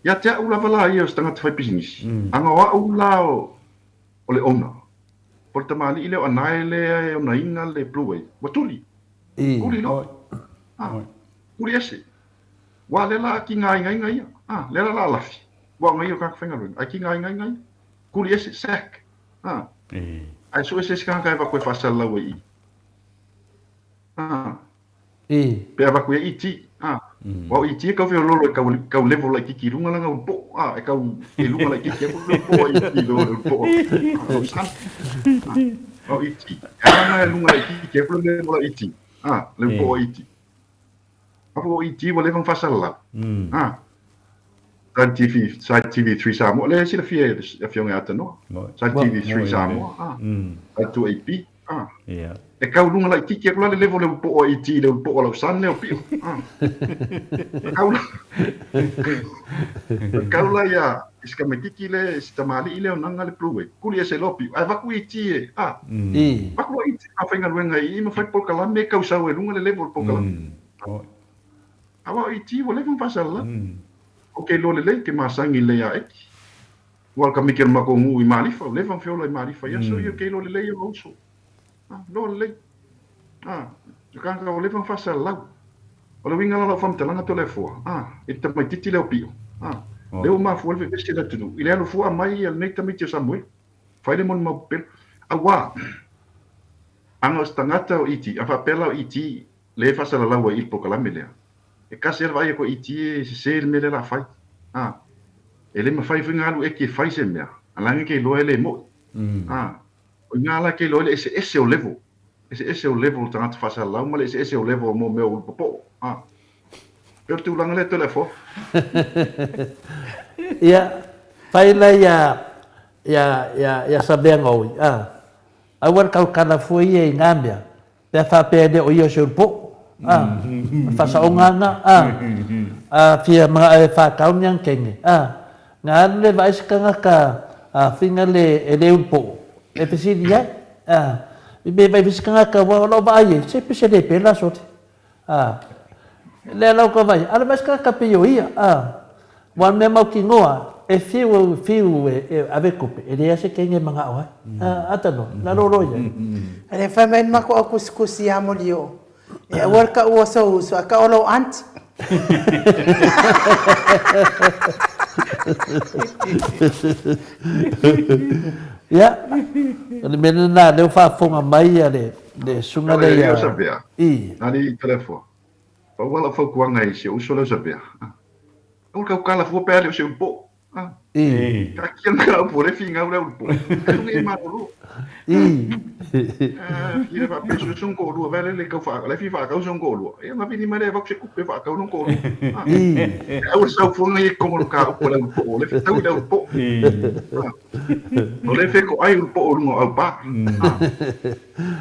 ia te au lava la ia o se tagata fai pisinisi aga o au la o o le owner o le tamalii lea o Anae lea e onaina le blue wave ua tuli tuli loa a tuli ese Ua lea la tigaigaiga ia. A, lea la la lafi. Ua ona ia o tagata faigaluega. Ae tigaigaiga ia. Kuli ese, sack. A. Ae sue se isi tagata e avatu e faasalalau ai i i. A. Pe avatu i ai ET. A. Ua o ET e tau feoloolo e tau, tau level laitiiti i luga lana ulu po'o. A, e tau i luga laitiiti atu le ulu po'o a ET i lo le ulu po'o a o Sam. A, o ET. E ala ona e luga laitiiti atu le level a ET. A, le ulu po'o a ET. Apo o ET ua leva ona faasalalau. A. Sa i le TV, sa i le TV3 Samoa, lea e silafia e le Afioga ia Tanoa. Sa i le TV3 Samoa, a. Sa i le 2AP. Ah. Yeah. E kau luga laititi aku la le level o le ulu po'o a ET i le ulu po'o a lau son lea o Pio. Ah. Kau la kau la ia i si tamaititi le si tamalii lea o naga le Blue Wave. Kuli ese loa Pio ae vaku ET e ah. Mm. Vaku loa ET faigaluega i i ma fai polokalame e kau sau e luga le level o le polokalame. Mm. Aua o ET ua leva ona faasalala. Ou te iloa lelei ke masani lelei ia Eki. Ua ka miki o le makou nuu i Malifa, ua leva ona feola i Malifa i aso ia, ou te iloa lelei ona uso. A, iloa lelei. A, o kānaka ua leva ona faasalalau. O le uiga la o lau faamatalaga Toleafoa, a, i le tamaitiiti lea o Pio, a, lea ua mafua ai le vevesi o le atunuu, i le alu fua mai a lenei tamaiti o Samuelu, fai le molimau pepelo. Auā, ana o se tagata o ET, a faapea la o ET lea e faasalalau ai i le polokalame lea, E kasi a le vaai aku a ET e sese le mea lea la fai. A, e le mafai foi ona alu eki e fai se mea, a laga ke iloa e le mo'i. A, o ina la ke iloa ai le eseese o level, eseese o level o tagata faasalalau ma le eseese o level o mo mea o ulu popo'o. A, pei o le tulaga lea Toleafoa. Ia, fai la ia, ia, ia, ia Sameagaoi, a, aua le tautala fua ia i na mea, Pe a faapea e le o ia o se ulupo'o, a, o le faasaoga lena, a, a fia mana'o e faatau ni ana kenge, a, na alu le vaai se tagata a fina le e le ulupo'o, e fesili ai, a, i mea e vaai foi se tagata aua o lau vaai ai, se pese le pela sole, a, lea la ua vaai, a le vaai se tagata pei o ia, a, Aua o le mea mautinoa, e fiu au fiu e ave tupe, e leai se kenge e manao ai. A tanoa, na lolo i ai. A le fai mai le makou au kusikusi ia Molioo, e aua le kau o sou uso, a kau o lou aunty. Ia, o le mea lena lea ua faafofoga mai le susuga lea ia. I. Nani Toleafoa. Pau a lau fautuaga i si ou uso lea o Savea, aua le tautala fua pe a le o se ulu po'o. Taatia le mataupu o lea e finau le ulu po'o, ae luga i malolo. Fia faapea sue sona toalua, vae lele tau faa, la e fia faatau sona toalua, ia ona vili mai lea e avatu se tupe e faatau lona toalua. Aua le sau fuaga ia i totonu o le mataupu a le ulu po'o, o lea e fetau i le ulu po'o. O lea e fetoai ulu po'o i luga o aupa.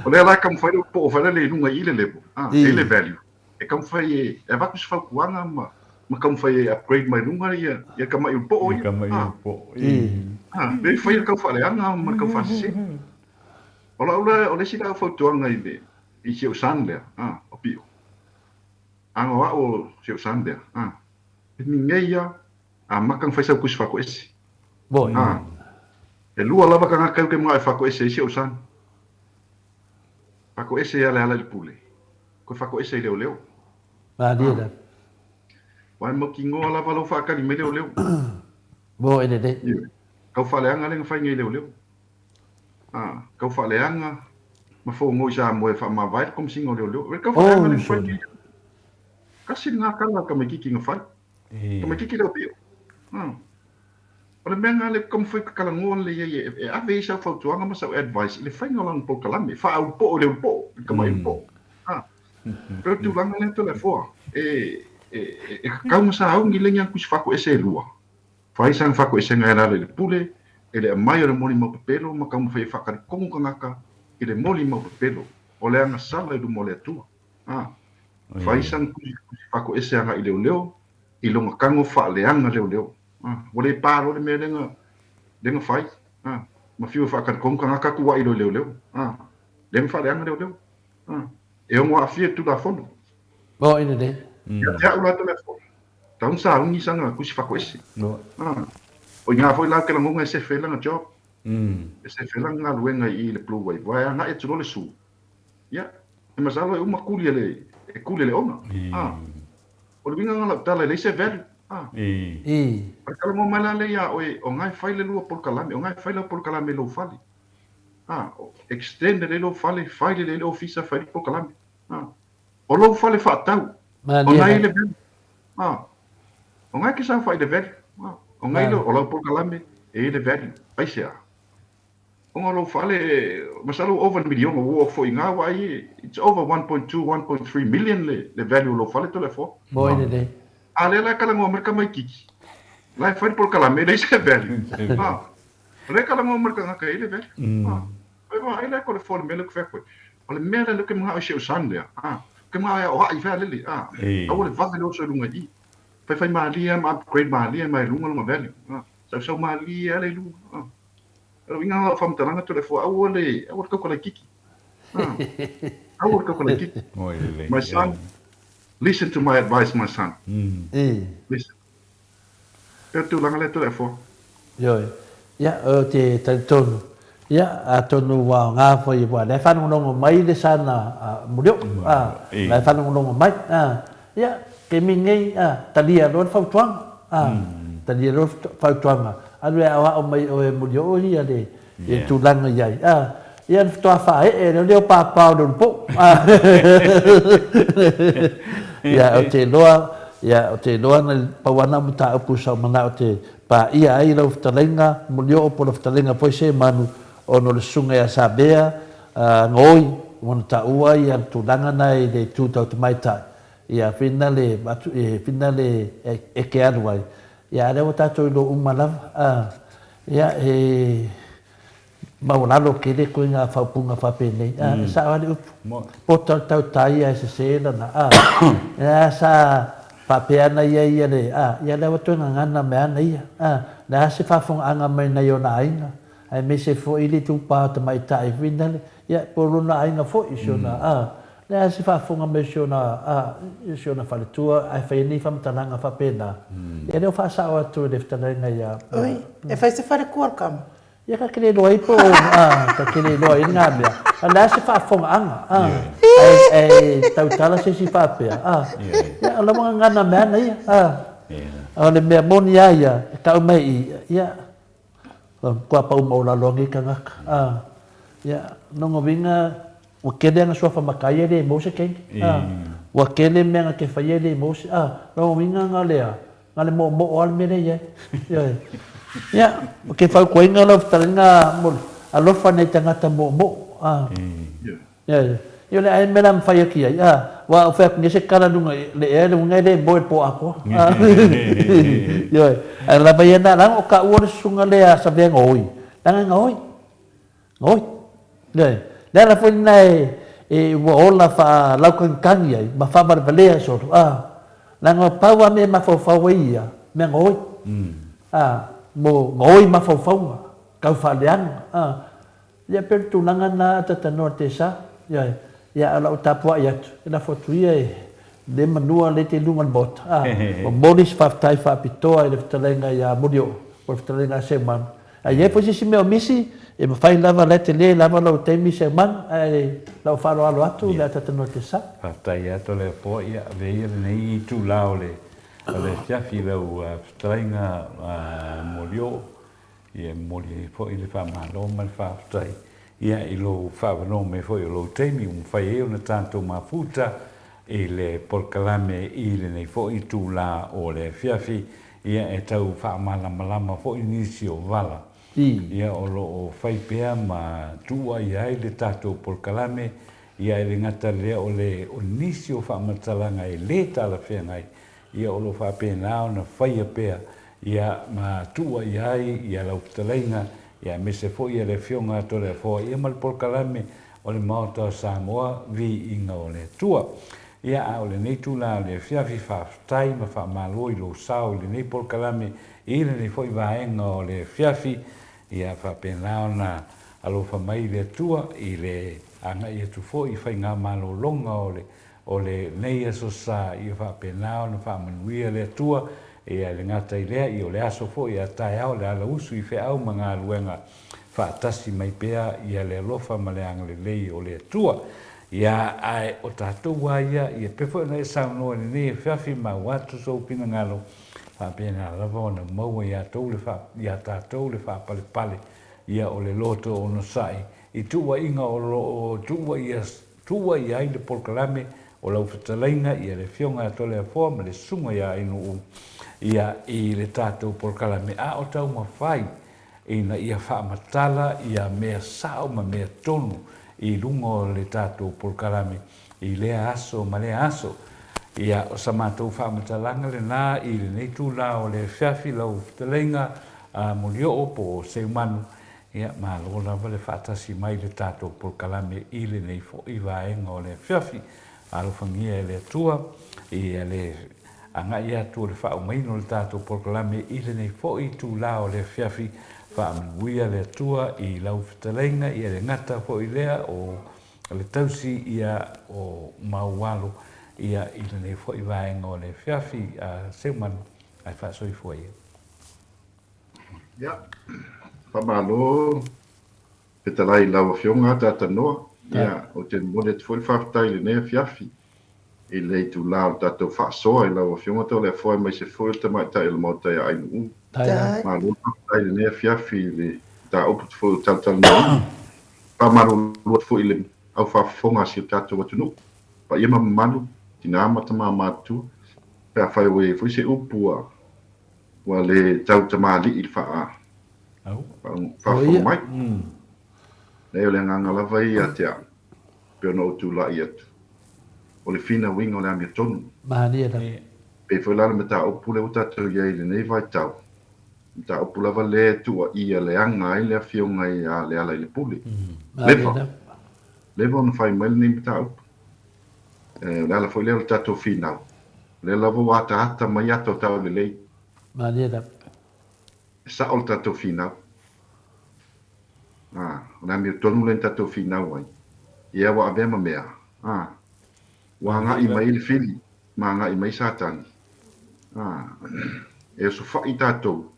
O lea la e taumafai le ulu po'o foi lele i luga i i le level, e i le value. E taumafai e avatu se fautuaga ma ma taumafai e upgrade mai luga ia ia tama'i ulu po'o ia. Tama'i ulu po'o. Le faia le tau faaleaga ma le tau faasese. O lau la, o le isi la au fautuaga i le i si ou son lea, o Pio. Ana o a'u o si ou son lea, e migei ia amata ona fai sau tusi faatoese. E lua lava tagata e mana'o e faatoese ai si ou son. Faatoese ia Leala i le pule, toe faatoese i leoleo. Malie lava. Aua e mautinoa lava lou faatali mai leoleo. Mo e lelei. Ioe. Tau faaleaga lea na fai nei leoleo. Tau faaleaga ma fono i Samoa e faamavae le Komesina o Leoleo. Tau faaleaga lea na fai nei. Kasi lena tala a le tamaititi na fai. Tamaititi lea o Pio. O le mea lena lea ou te taumafai ou te talanoa lelei ai e ave ai sau fautuaga ma sau advice i le faiga o lana polokalame, faaulupo'o i le ulupo'o, i le tama'i ulupo'o. A, pei o le tulaga lea Toleafoa, e, e, e tatau ona sauni le ni ana tusi faatoese e lua. Fai sana faatoesega e alaala i le pule, e le aumai o le molimau pepelo ma taumafai e faatalitonu tagata i le molimau pepelo, o le agasala i luma o le Atua. A, fai sana tusi faatoese agai i leoleo, i lona tago faaleaga leoleo. Ua le pa loa le mea lea na, lea na fai, ma fiu e faatalitonu tagata tuuai loa i leoleo, lea na faaleaga leoleo, e ono aafia i le Tulafono. Mo i lelei. Ia te au la Toleafoa, tatau ona sauni sana tusi fatoese. O i ina foi la ou te lagona e sefe ai lana job, e sefe ai lana galuega i i le Blue Wave, aua e agai atu loa le sue, ia, e masalo e uma kuli e le, e kuli e le owner. O le uiga lena o lau tala, e leai se value. O le talanoa mai la lea ia oe, o na e fai le lua polokalame, o na e fai lau polokalame i lou fale. Extend lelei lou fale, fai lelei le ofisa, fai le polokalame. O lou fale faatau, o na e i le value. O na e te saofai i le value. O na e o lau polokalame e i le value. Aisea? Ona o lou fale, masalo ua ova i le miliona, ua oo foi i ina, aua ai it's over 1.2, 1.3 million le, le value o lou fale Toleafoa. Moi lelei. A lea la e talanoa mai le tamaitiiti, la e fai le polokalame, e leai se value. A, o lea e talanoa mai le tagata e i ai le value. A, Vaai la Toleafoa i le mea lea ou te fai atu ai. O le mea lea lea ou te manao i si ou son lea, a. Ou te manao e aoai fai a lele, a. Aua le vave le oso i luga i i. Faifai malie lava ma upgrade malie mai luga lona value, a. Sausau malie lava le i luga, a. O le uiga lena o lau faamatalaga Toleafoa, aua le, aua le tauka laitiiti. A. Aua le tauka laitiiti. My son, listen to my advice my son. Listen. Pea o le tulaga lea Toleafoa. Ioe. Ia, ou te talitonu, ia, atonu ua aoga foi aua o lea e faalogologo mai le sana Mulioo, a, o la e faalogologo mai, a. Ia, taimi nei, a, talia loa le fautuaga, a, talia loa le fautuaga, alu e aoao mai oe Mulioo ia le, ia tulaga i ai, a. Ia ona faatoa faaee lea o le papa o le ulupou. Ia, ou te iloa, ia, ou te iloa na pau lava na o mataupu sa ou manao te paia ai lau fetalaiga Mulioo po o lau fetalaiga foi Semanu ona o le susuga ia Samea Gaoi ua na taua ia le tulaga na i le itu tau tamaitai, ia whina le, whina le e ke alu ai. Ia, a o lea ua tatou iloa uma lava, a, ia, he Maualalo tele koe ngā faaupuga faapenei, a, e sao lava le upu. Poto le tautai ae sese lana, a, e a sa faapea ana ia ia le, a, ia lea ua toe gagana mai ana ia, a, le a se faafogaaga mai nai ona aiga, aemaise foi le itupa o tamaitai foi nale, ia, po o lona aiga foi, si ona, a, le a se faafofoga mai si ona, a, si ona faletua ae fai ai nei faamatalaga faapena, ia lea ua faasao atu e le fetalaiga ia, Oi, e fai se faletua o le tama. Ia ka te le iloa ai po o, a, ka te le iloa ai ngā mea. A o le a se faafofogaaga, a, ae, ae tautala se isi faapea, a, ia, o la ua gagana mai ana ia, a. A o le mea moni lava ia, e tau mai i i, ia, ua matua pau maualalo lava nei tagata, a. Ia, lona uiga, ua tele ana suafa matai e le maua se taimi, a. Ua tele mea na te faia e le maua se, a, lona uiga na o le a, Na o le moomoo lava le mea lea e i ai. Ioe. Ia, ou te fautuaina lau fetalaiga mo le alofa nai tagata moomoo. A. Ioe. Ia o le a ea le mea o le a mafai atu i ai, a, aua ou fai atu nei se tala i luga i le ea, le uiga e le moe i le po atoa. Ioe. Ae lava ia na, leaga o taua le susuga lea a Saveagaoi, leaga e gaoi. Oi! Ioe. Le ala foi lena e ua ola faalaukagikagi ai ma faavalevalea solo, a, leaga pau lava mea e mafaufau ai ia, mea gaoi. A, mo gaoi mafaufauga, tau faaleaga, a. Ia pei o le tulaga lena a Tatanoa Tesa, ioe. Ia, a o lau tapuai atu, e lafo atu ia e le manua lea e te i luga o le Maota, a. Momoli se faafetai faapitoa i le fetalaiga ia Molioo, po o le fetalaiga a Seumanu, A i ai foi se isi mea o misi, e mafai lava, la e tele lava lou taimi Seumanu, ae lau faaaloalo atu le ataata noa te sa. Faafetai atu Toleafoa, ia ave ia lenei itula o le afiafi i lau fetalaiga Molioo, ia e momoli ai foi le faamalo ma le faafetai ia i lou faaavanoa mai foi o lou taimi ua mafai ai ona tatou mafuta i le polokalame i lenei foi itula o le afiafi. Ia, e tau faamalamalama foi nisi o vala, ia, o lo o fai pea ma tuuaia ai le tatou polokalame, ia, e le gata lea o le, o nisi o faamatalaga e le talafeagai, ia, o lo o faapena ona faia pea, ia, ma tuuaia ai, ia, lau fetalaiga, ia, aemaise foi ia le Afioga a Toleafoa, ia, ma le polokalame o le Maota o Samoa, Viiga o le Atua. Ia, a o lenei tulaga o le afiafi, faafetai ma faamalo i lou sao i lenei polokalame i lenei foi vaega o le afiafi. Ia faapena ona alofa mai le Atua i le agai atu foi i faigamalologa o le o lenei Aso Sa, ia faapena ona faamanuia le Atua. Ia, e le gata i lea, ia o le aso foi a taeao le alausu i feau ma galuega faatasi mai pea ia le alofa ma le agalelei o le Atua. Ia, ae o tatou a ia, ia pei foi ona e saunoa i lenei afiafi ma ua atu sou finagalo, faapena lava ona maua ia tou le faa, ia tatou le faapalepale, ia o le loto onosai i tuuaiga o lo o tuuaia, tuuaia ai le polokalame o lau fetalaiga, ia le Afioga ia Toleafoa ma le Susuga ia Ainuu, ia i le tatou polokalame, a o taumafai ina ia faamatala ia mea sao ma mea tonu i luga o le tatou polokalame i lea aso ma lea aso. Ia, o sa matou faamatalaga lena i lenei itula o le afiafi lau fetalaiga a Molioo po o Seumanu. Ia, malo lava le faatasi mai i le tatou polokalame i lenei foi vaega o le afiafi. Alofagia e le Atua ia le agai atu o le faaumaina o le tatou polokalame i lenei foi itula o le afiafi. Faamanuia le Atua i lau fetalaiga, ia le gata foi lea o le tausi ia o maualo ia i lenei foi vaega o le afiafi. Seumanu ae faasoifua ia. Ia, faamalo fetalai i lau Afioga Tata Noa. Ia, ou te momoli atu foi le faafetai i lenei afiafi i le itula o le tatou faasoa i lau Afioga Toleafoa aemaise foi o le Tamaitai o le Maota ia Ainuu. Malo le faafetai i lenei afiafi i le mataupu foi ua talatalanoaina. Faamalulu atu foi i le au faafofoga a si o tatou atunuu, paia ma mamalu, tina ma tama matutua, pe afai ua i ai foi se upu ua Ua le tau tamalii le faafofoga mai. Leai, o le agaga lava ia ia te au, pei ona ou tulai atu, o le finauina o le amiotonu. Malie lava. E pei foi la le mataupu lea ua tatou i ai i lenei vaitau, mataupu lava lea e tuuaia leaga ai le Afioga ia Lealailepule. Leva, leva ona fai mai lenei mataupu. O le ala foi lea o le tatou finau, o lea lava ua ataata mai ata o taulelei. Malie lava. E sao le tatou finau. A, o le amiotonu lea na tatou finau ai, ia ua avea ma mea, a, ua agai mai le fili ma agai mai Satani. A, e osofai tatou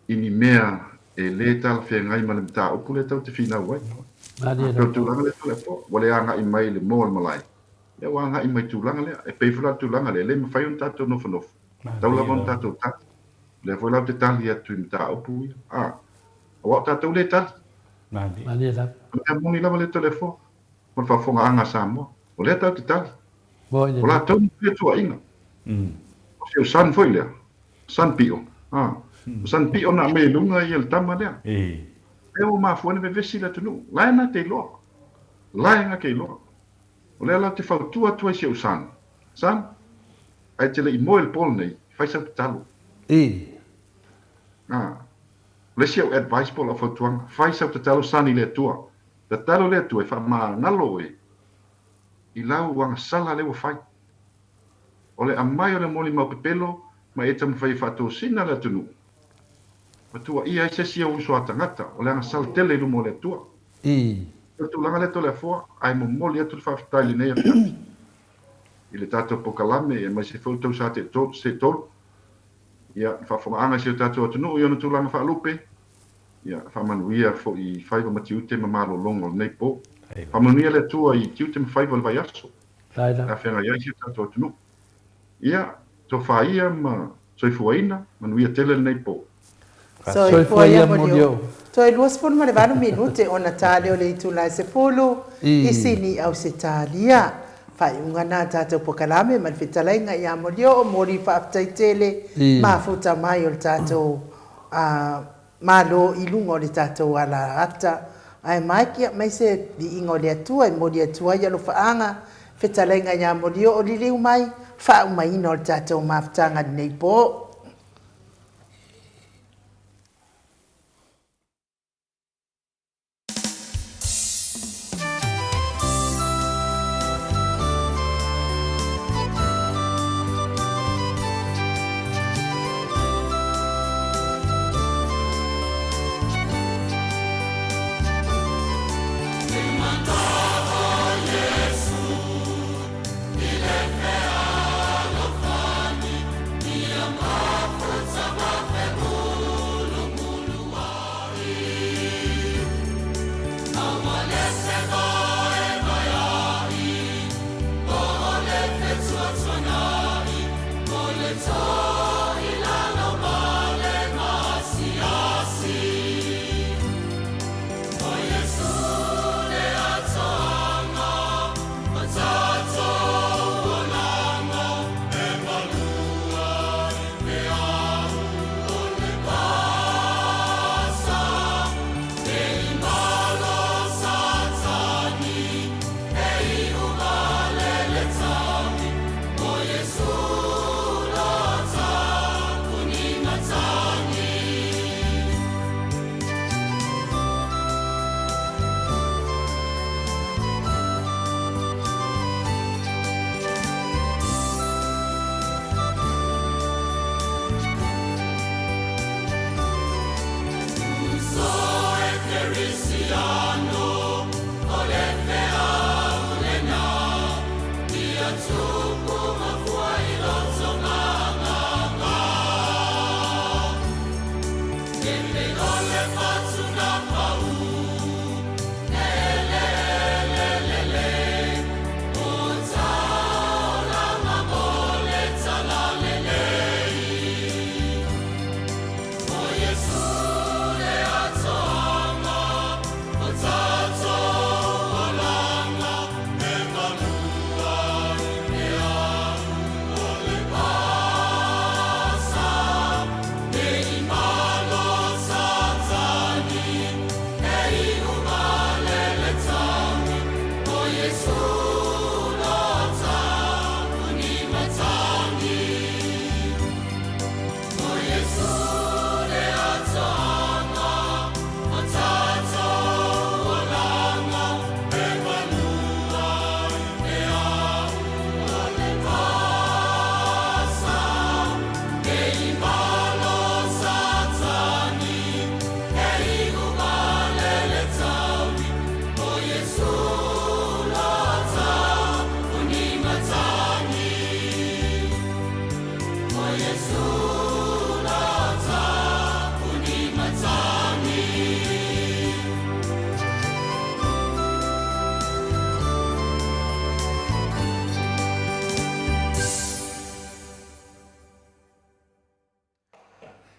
i ni mea e le talafeagai ma le mataupu lea tatou te finau ai. Malie Pei o le tulaga lea Toleafoa, ua le agai mai le moa o le malae, lea ua agai mai i tulaga lea. E pei foi la le tulaga lea, e le mafai ona tatou nofonofo, tatau lava ona tatou tali. O lea foi la ou te tali atu i mataupu ia, a, aua o tatou lea e tali. Malie lava. O le mea moni lava lea Toleafoa, ma le faafofogaaga a Samoa, o lea tatou te tali. O latou na faia tuuaiga. O si ou son foi lea, Son Pio, a. O Son Pio na aumai i luga ia le tama lea. Lea ua mafua ai ona vevesi le atunuu. La e na te iloa. La e na te iloa. O lea la ou te fautua atu ai i si ou son, Son, ae te le i moe i le po lenei, fai sau tatalo. A. O le isi au advice po o lau fautuaga, fai sau tatalo son i le Atua. Tatalo le Atua e faamagalo oe i lau agasala lea ua fai. O le aumai o le molimau pepelo ma e taumafai e faatosina le atunuu, ma tuuaia ai se isi ou uso a tagata, o le agasala tele i luma o le Atua. O le tulaga lea Toleafoa, ae momoli atu le faafetai i lenei afiafi i le tatou polokalame aemaise foi o tou sa seetolu, ia, le faafofogaaga i si o tatou atunuu i ona tulaga faalupe, ia, faamanuia foi i faiva ma tiute ma malologa o lenei po. Faamanuia le Atua i tiute ma faiva o le vaiaso. E feagai ai si o tatou atunuu. Ia, tofa ia ma soifuaina, manuia tele lenei po. Soifua ia Molioo. Toe 28 minute ona ta lea o le itula e 10 i Sini, Ausetalia. Faaiuga na a tatou pokalame ma le fetalaiga ia Molioo, moli faafetai tele mafuta mai o le tatou Malo i luga o le tatou ala ata, ae Mike, ia maise viiga o le Atua e moli atu ai alofaaga, fetalaiga ia Molioo liliu mai, faaumaina o le tatou mafutaga i lenei po.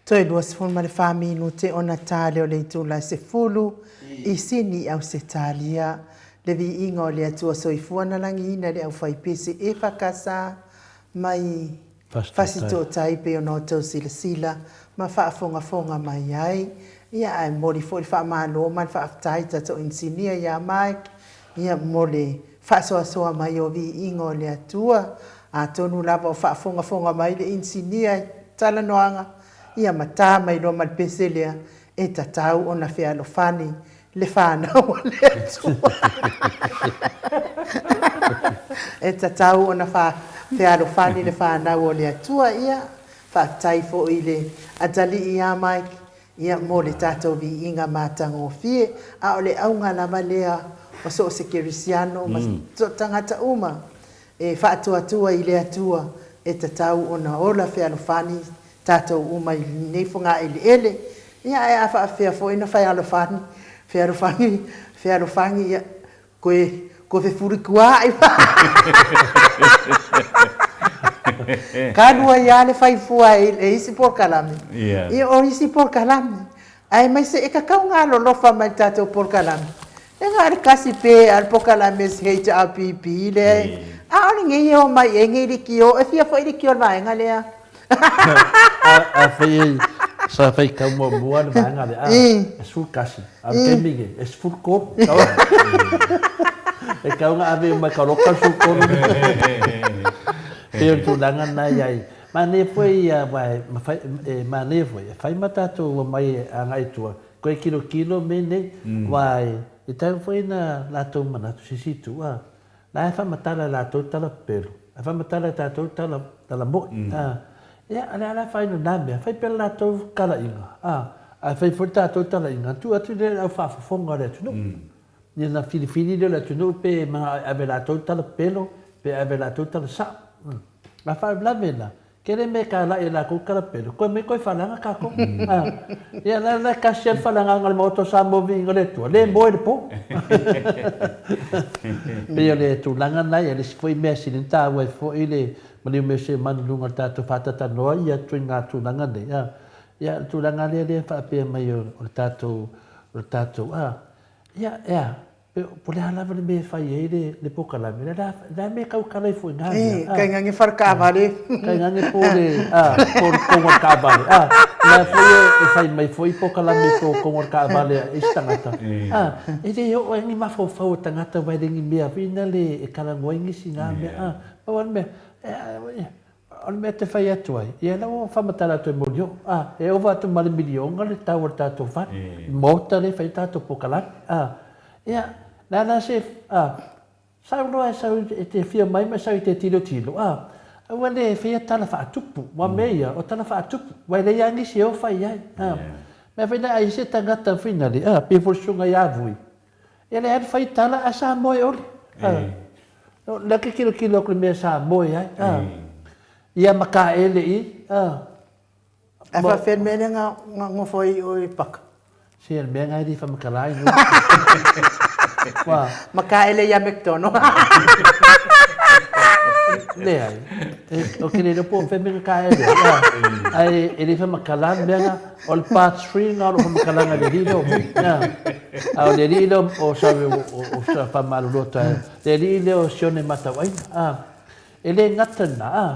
Toe 24 minute ona ta lea o le itula e 10 i Sini, Ausetalia. Le viiga o le Atua Soifua na lagiina le aufaipese EFKS mai Fasitootai pei ona outou silasila ma faafogafoga mai ai. Ia ae momoli foi le faamalo ma le faafetai i tatou inisinia ia Mike ia mo le faasoasoa mai o viiga o le Atua. Atonu lava o faafogafoga mai le inisinia i talanoaga ia ma ta mai loa ma le pese lea e tatau ona fealofani le fanau a le Atua. E tatau ona fealofani le fanau o le Atua. Ia, faafetai foi i le atalii ia Mike, ia, mo le tatou viiga matagofie. A o le auga lava lea o so o se kerisiano ma so o tagata uma e faatuatua i le Atua, e tatau ona ola fealofani tatou uma i lenei fogaeleele, ia ae a faapefea foi ona fealofani, fealofani, fealofani, ia koe koe fefulituaai Ka lua ia le fai fua e le isi polokalame, ia o isi polokalame, aemaise e tatau ona alolofa mai i le tatou polokalame. E na o le kasi pe a le polokalame SHRPP lea e, a o lenei e omai i ai nei leitio, e fia foi leitio a le vaega lea. A fai e sa faitau muamua le vaega lea, e 11, a o le taimi lenei, e 13. E tatau ona ave uma e taloka le 13. Pei o le tulaga lena e i ai. Manaia foi aua e manaia foi, e fai ma tatou omai agai i tua, Koe tilotilo mea nei, aua e tatau foi ona latou manatu se isi itu, a, la e faamatala e latou tala pepelo, ae faamatala e tatou tala, tala moi, a. Ia, o le a la afaina o na mea, fai pea le latou talaiga, a, ae fai foi le tatou talaiga, ona tuu atu lea i le au faafofoga o le atunuu. Ia ona filifili lea o le atunuu pe manao e ave e latou tala pepelo, pe ave e latou tala sao. A faalavelave la, Tele mea e talai e latou tala pele, koe mai koe falaga tatou. A, ia la la e tasi a le falagaga o le Maota o Samoa viiga o le Atua, le moe i le po. Pei o le tulaga lena ia, le isi foi mea sili ona taua ai foi le maliu mai o se manu i luga o le tatou faatatalanoa ia ituaiga tulaga nei. A, ia o le tulaga lea lea e faapea mai o le tatou, o le tatou, a, ia, e a? Po o le a lava le mea e fai ai le polokalame, o le a le mea e tautala ai foi i na mea. Kai ngange fale taavale. Kai ngange po o le po o le totonu o le taavale. O la foi e fai mai foi polokalame po o totonu o le taavale a isi tagata. E le oo ai ni mafaufau o tagata aua e le ni mea foi lea e talanoa ai nisi i na mea. Pau lava le mea, O le mea e te fai atu ai, ia lea ua faamatala atu e Molioo, a, e ova atu ma le miliona le tau o le tatou fale, le maota lea e fai ai tatou polokalame, a, ia, le a la se, a, sau loa e sau e te afio mai ma e sau e te tilotilo, a, aua le faia tala faatupu, aua o mea ia, o tala faatupu, aua e leai lava nisi e o fai ai, a. Mea foi lea, a i ai se tagata foi nale, a, pei foi o le susuga ia Vui, ia leai lava le fai tala ae sa moe ʻole, a. O lea ke kilokilo aku i le mea sa moe ai, a. Ia ma kaele i, a. Ae faapefea le mea lea na nofo ai oe i Paka? Se o le mea na e le faamatala ai nuu. Ua. Ma kaele ia McDonald. Leai. Ou te le iloa po o fea mea na kaele ai, a. Ae e le faamatala le mea na. O le part 3 lena o lou faamatalaga i le alii lea o Vui, a. A o le alii lea o, sorry, o faamalulu atu ai, le alii lea o Sione Matauaina, a. E le gata lena, a,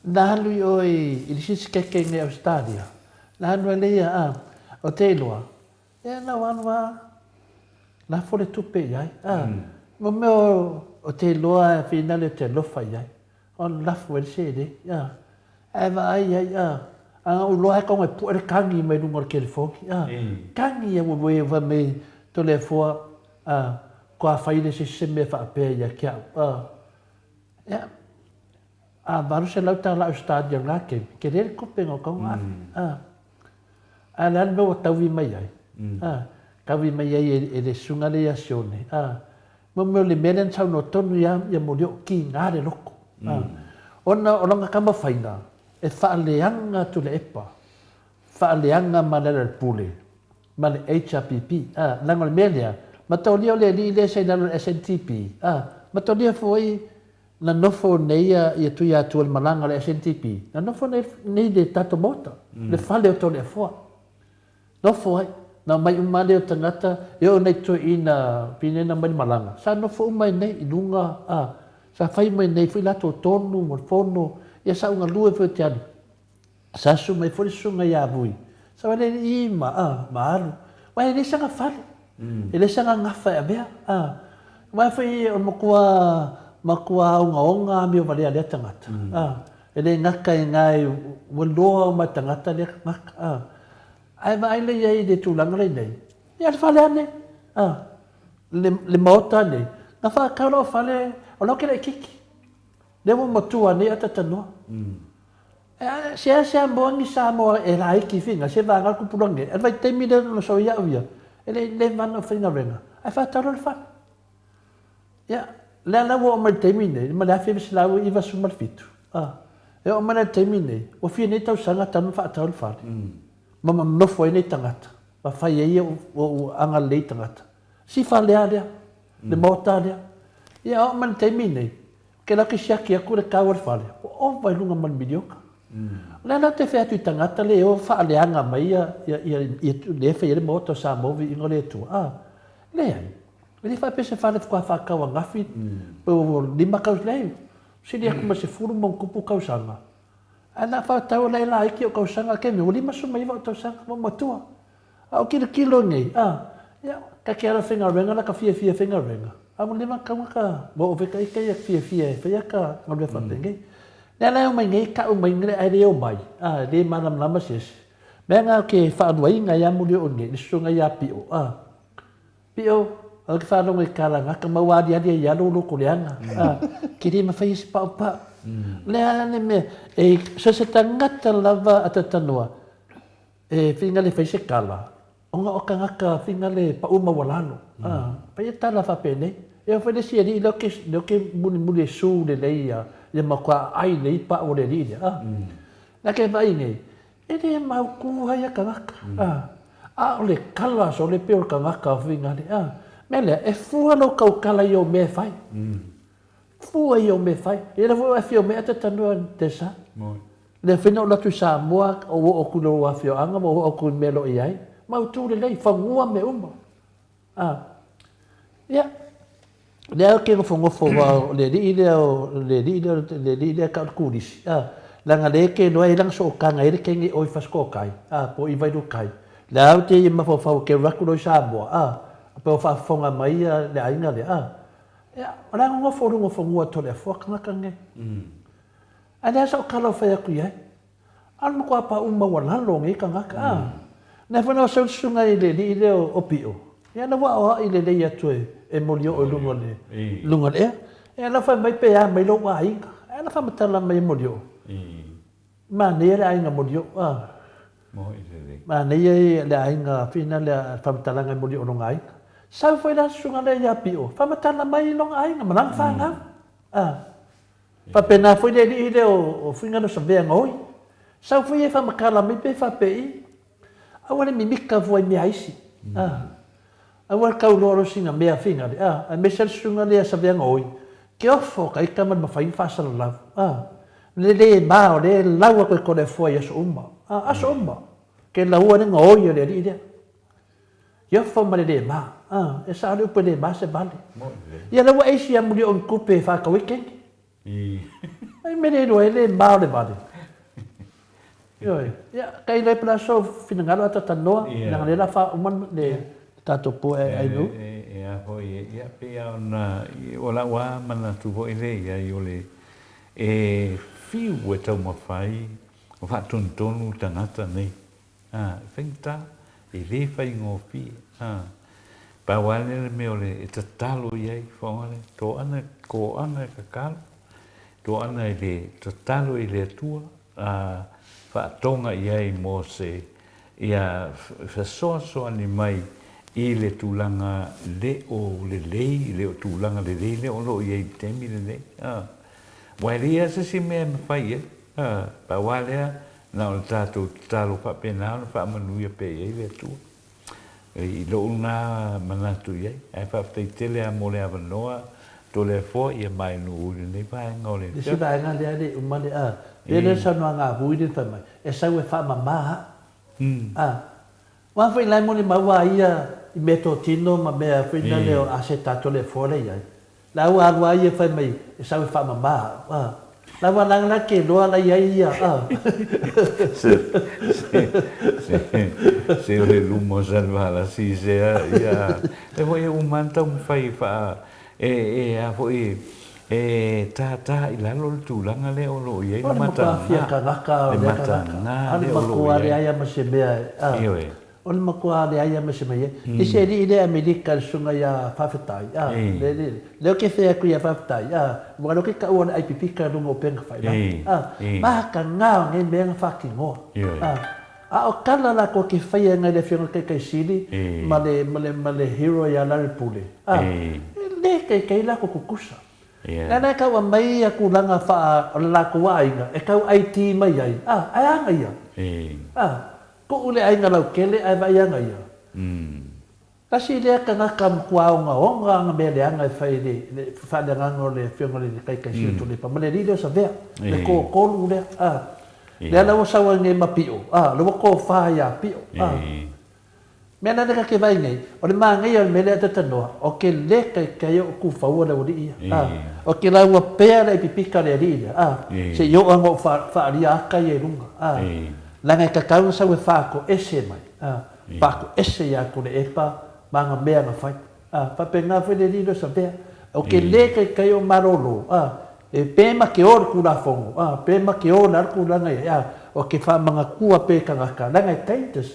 na alu i o i le isi sikeke i Ausetalia, na alu ai lea, a, o te iloa, ia na ua alu lava lafo le tupe i ai, a. Mo mea o te iloa e finale te alofa i ai. O le lafo ai le seleni, a. Ae vaai ai, a. A na ou iloa lava e tau e pue le kagi mai luga o le telefoni, a. Kagi ia ua ua fai mai Toleafoa, a, toa fai lea se isi mea faapea ia te au, a. Ia, a $800 Ausetalia o lena taimi, tele le tupe na ou tatau ona ave, a. Ae o le a le mea ua taui mai ai, a, taui mai ai e le susuga lea ia Sione, a. Mo mea o le mea lea na saunoa tonu ia ia Molioo, kiga le loto. Ona o lana taumafaiga e faaleaga Tuilaepa, faaleaga ma Lealailepule ma le HRPP. Leaga o le mea lea, mataulia o le alii lea sa i lalo o le SNTP, mataulia foi Na nofo nei ia Tuiatua i le malaga a le SNTP, na nofo nei nei le tatou maota, le fale o Toleafoa. Nofo ai, na omai uma lava lea o tagata, e oo nei toeaiina pinena mai le malaga, sa nofo uma ai nei i luga, a, sa fai mai nei foi latou tonu ma le fono, ia sa ou galue foi ou te alu. Sa susu mai foi le susuga ia Vui, sa vaai le alii ma, a, ma alu. Aua e leai sana fale, e leai sana gafa e avea, a. Aua foi o le matua, matua ogaoga amio valea a lea tagata, a. E le gata i ina ua iloa uma e tagata lea tagata, a. Ae vaai lea i ai i le tulaga lea i nei, ia le fale lava nei, a, le, le maota nei, na faatau lau fale, o la e laitiiti. Lea ua matua nei a tatanoa. E seasea moa ni Samoa e laiti fina se vaega le tupulaga nei. A le vaitaimi lea na sau ai au ia, e le i leva ona faigaluega, ae faatau loa le fale. Ia, lea la ua oo mai i le taimi nei, ma le 1997, a, e oo mai la i le taimi nei, ua fia nei tausaga talu ona faatau le fale, ma nonofo ai nei tagata, ma fai ai ou agalelei tagata. Si fale lava lea, le maota lea. Ia, oo mai i le taimi nei, Ke la ke siaki aku le kau o le fale, ua ova i luga ma le miliona. O lea la te fai atu i tagata le o faaleaga mai ia, ia, ia, ia le fai ai le maota o Samoa viiga o le Atua. Ah, leai. E le faapea se fale faatoa faatau angafi, pe ua lima tausaga, leai. Sili atu ma le 10 ma ona tupu tausaga. Ae na faatau e laiti ou tausaga, kemi, ua 59 ou tausaga, ua matua. A o kilokilo nei, a, ia, ka ke ala faigaluega la ka fiafia faigaluega, a ua leva tau ka, ua ove ka ika ia fiafia e faia ka galuega faapenei. Lea la e omai nei tau mai le ae le omai, a, le malamalama se isi. Mea na ke faaluaina ai a muli o nei, le susuga ia Pio, a, Pio, au ke faalogo i ka lagata ma ua aliali ai ia lou loto leaga, a, ke le mafai e se paupau. Lea le mea, e, so se tagata lava a tatanoa, E whina le fai se tala, ona o tagata whina le pau maualalo. A, fai e tala faapenei. E oo foi le isi alii lea ke, lea ke mulimuli e su lelei ia, ia matua aai lelei pau o le alii lea. A, na ke vaai nei, e le mautu lava ia tagata. A, a o le tala sole pei o le tagata whina le, a, mea lea, e fua lou tautala i ou mea e fai. Fua i ou mea e fai. Ia lea foi ua e fia omai ata tanoa Tessa. Lea foi na ou alu atu i Samoa, ou oo atu i lou afioaga ma ou oo atu i le mea o lo o i ai, mautu lelei, fanua mea uma. A, ia, lea ou te nofonofo aua o le alii lea o le alii lea le alii lea e tau o le turisi, a, leaga lea e te iloa e i ai lana sootaga e i ai le teine i o i Fasitooutai, a, po o i Vailuutai. Lea ou te mafaufau ou te alu atu loa i Samoa, a, pe ua faafofoga mai le aiga lea, a, ia, o le a nonofo i luga o fanua o Toleafoa tagata nei. Ae leai sau tala o fai atu i ai. A o le matua paʻu maualalo o nei tagata, a. Lea foi na sau le susuga i le alii lea o Pio, ia na ua aoai lelei atu e Molioo i luga o le, luga o le ea. Ia na fai mai pe a mai lou aiga. Ae na faamatala mai e Molioo. Manaia le aiga Molioo, a. Manaia le aiga fina lea faamatalaga e Molioo lona aiga. Sau foi la le susuga lea ia Pio, faamatala mai lona aiga ma lana fanau, a. Faapena foi le alii lea o Fuiga Savea Gaoi. Sau foi ia e faamatala mai pe faapei, aua le mimita fua i mea a isi. Aua le tau loa loa sina mea Fuiga le, aemaise le susuga lea Savea Gaoi, ke ofo ka ita ma le mafai ona faasalalau. Le le ma o lea e lau atu e Toleafoa i aso uma. Aso uma, ke laua le gaoi a le alii lea. Ke ofo ma le le ma. E sao le upu e le ma se vale. Ia la ua eisi ia muli o ni tupe e whākau ai kenge. Ai me le iloa e le ma o le vale. Ioe. Ia, ka iloa e pela so finagalo a tatanoa, leaga lea la wha uma le tatou po e ai nu. E a foi, ia, pei a ona, o lau a manatu foi le ia i o le, e fiu e taumafai o faatonutonu tagata nei. Ā, e faigata, e lē faigofie, ā, pau lava lea le mea o le e tatalo i ai, whaoare, tō ana, kō ana e kakalo, tō ana i le tatalo i le Atua, ā, whaatonga i ai mō se, ia fesoasoani mai i le tulaga le o lelei, le o tulaga lelei lea o lo o i ai i le taimi lenei, ā, aua e leai lava se isi mea e mafai ai, ā, pau lava lea, Na o le tatou tatalo faapena ona faamanuia pea i ai le Atua. I lou lena manatu i ai. Ae faafetai tele lava mo le avanoa Toleafoa ia ma e nuu i lenei vaega o le Le isi vaega lea le uma le a pei lea saunoaga a Vui lea na fai mai e sau e faamama au a aua foi la e molimau a ia i meatotino ma mea foi lale o aseta a Toleafoa la e i ai la ua alu a ia fai mai e sau e faamama au a la ua laga la ke iloa la i ai ia a. Se se se o le luma o Salevalasi se a ia e foi e uma lava na taumafai e faa E, e a foi, e tātā i lalo le tulaga lea o lo o i ai le matagaga, le matagaga lea o lo o i ai. Ma se mea, a. Ioe. O le matua leai lava ma se mea. I se alii lea Amerika le susuga ia Faafetai, a. Le, le, lea ou te fai atu ia Faafetai, a, aua o lea ou te taua le ai pipika i luga o upega failagi, a. Matagaga o nei mea na faatinoa, a. A o tala latou te faia nai le Afioga i le Taitai Sili ma le, ma le, ma le hero ia Larry Pule, a, e le taitai latou tutusa. Lea la e tau aumai ia tulaga faa, o le latou aiga e tau IT mai ai, a, ae a na ia? A, tuu le aiga lautele ae vaai ana ia. Tasi lea tagata matua ogaoga ana mea leaga e fai i le faaleagaga o le Afioga i le Taitai Sili o Tulipa ma le alii lea o Savea, le totolu lea, a. Lea la ua sau ai nei ma Pio, a, lea ua tofa ia Pio, a. Mea la lea ta te vaai nei, o le manaia o le mea lea a Tatanoa, o ke le taitai o Tufaua le aualii ia, a. O ke lauga pea le aipipika a le alii lea, a, se i oo lava ina ou faaalia ata ia i luga, a. Leaga e tatau ona sau e faatoese mai, a. Paku ese ia Tuilaepa ma ana mea na fai. A, faapena foi le alii lea o Savea. O ke le kaikai o malolo, a, e pe ma ke o le Tulafono, a, pe ma ke o le a le tulaga i ai, a, o ke faamanatua pe tagata, leaga e dangerous.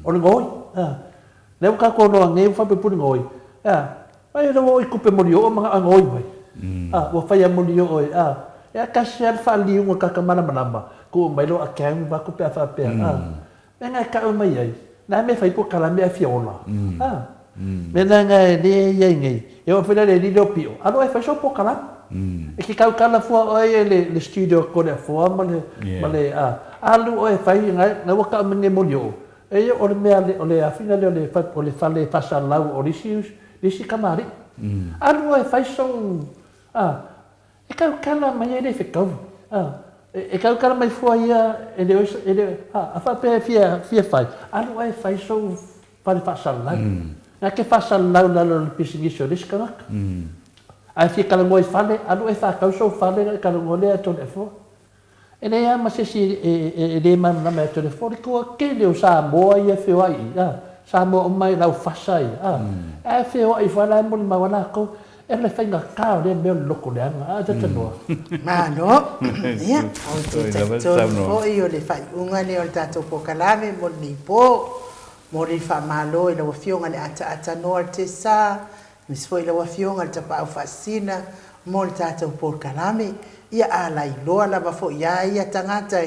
O le gaoi, a. Lea ua tatou iloa nei ua faapuipui le gaoi, a, ai lea ua oo i tupe molioo ma na gaoi mai. A, ua fai a molioo e, a, e a tasi lava le faaliliuga o le tagata malamalama, tuu mai lou account vaeatu pe a faapea, a. Mea na e tau mai ai, na mea fai polokalame ae fia ola. A. Mea na na e le i ai nei, e oo foi la i le alii lea o Pio, alu oe e fai sou polokalame. E te tautala fua oe e le studio a Toleafoa ma le, ma le, a, alu oe e fai, na ua tau mai nei molioo, e o le mea, o le afina lea o le fale faasalalau o le isi, le isi kamali'i. Alu oe e fai sou, a, E tautala mai ai le fetaui, a, e tautala mai fua ia e le o, e le, a, a faapea e fia, fia fai, alu oe e fai sou fale faasalalau. Na te faasalalau i lalo o le pisinisi o le isi tagata. A e fia talanoa i fale, alu oe e faatau sou fale ona e talanoa lea ia Toleafoa. E leai lava ma se isi e le malamalama ia Toleafoa, le toatele o Samoa ia e feoai i i, a, Samoa uma i laufasa ia, a, ae feoai ifo lava la e molimau a latou, e le faigata o lea mea o le loto leaga, a Talanoa. Malo. Ia, ou te talitonu foi o le faaiuga lea o le tatou polokalame mo lenei po. Momoli le faamalo i lau Afioga i le Ataata Noa Tesa, Aemaise foi lau Afioga i le Tapaau Faasisina mo le tatou polokalame. Ia a lailoa lava foi a ia tagata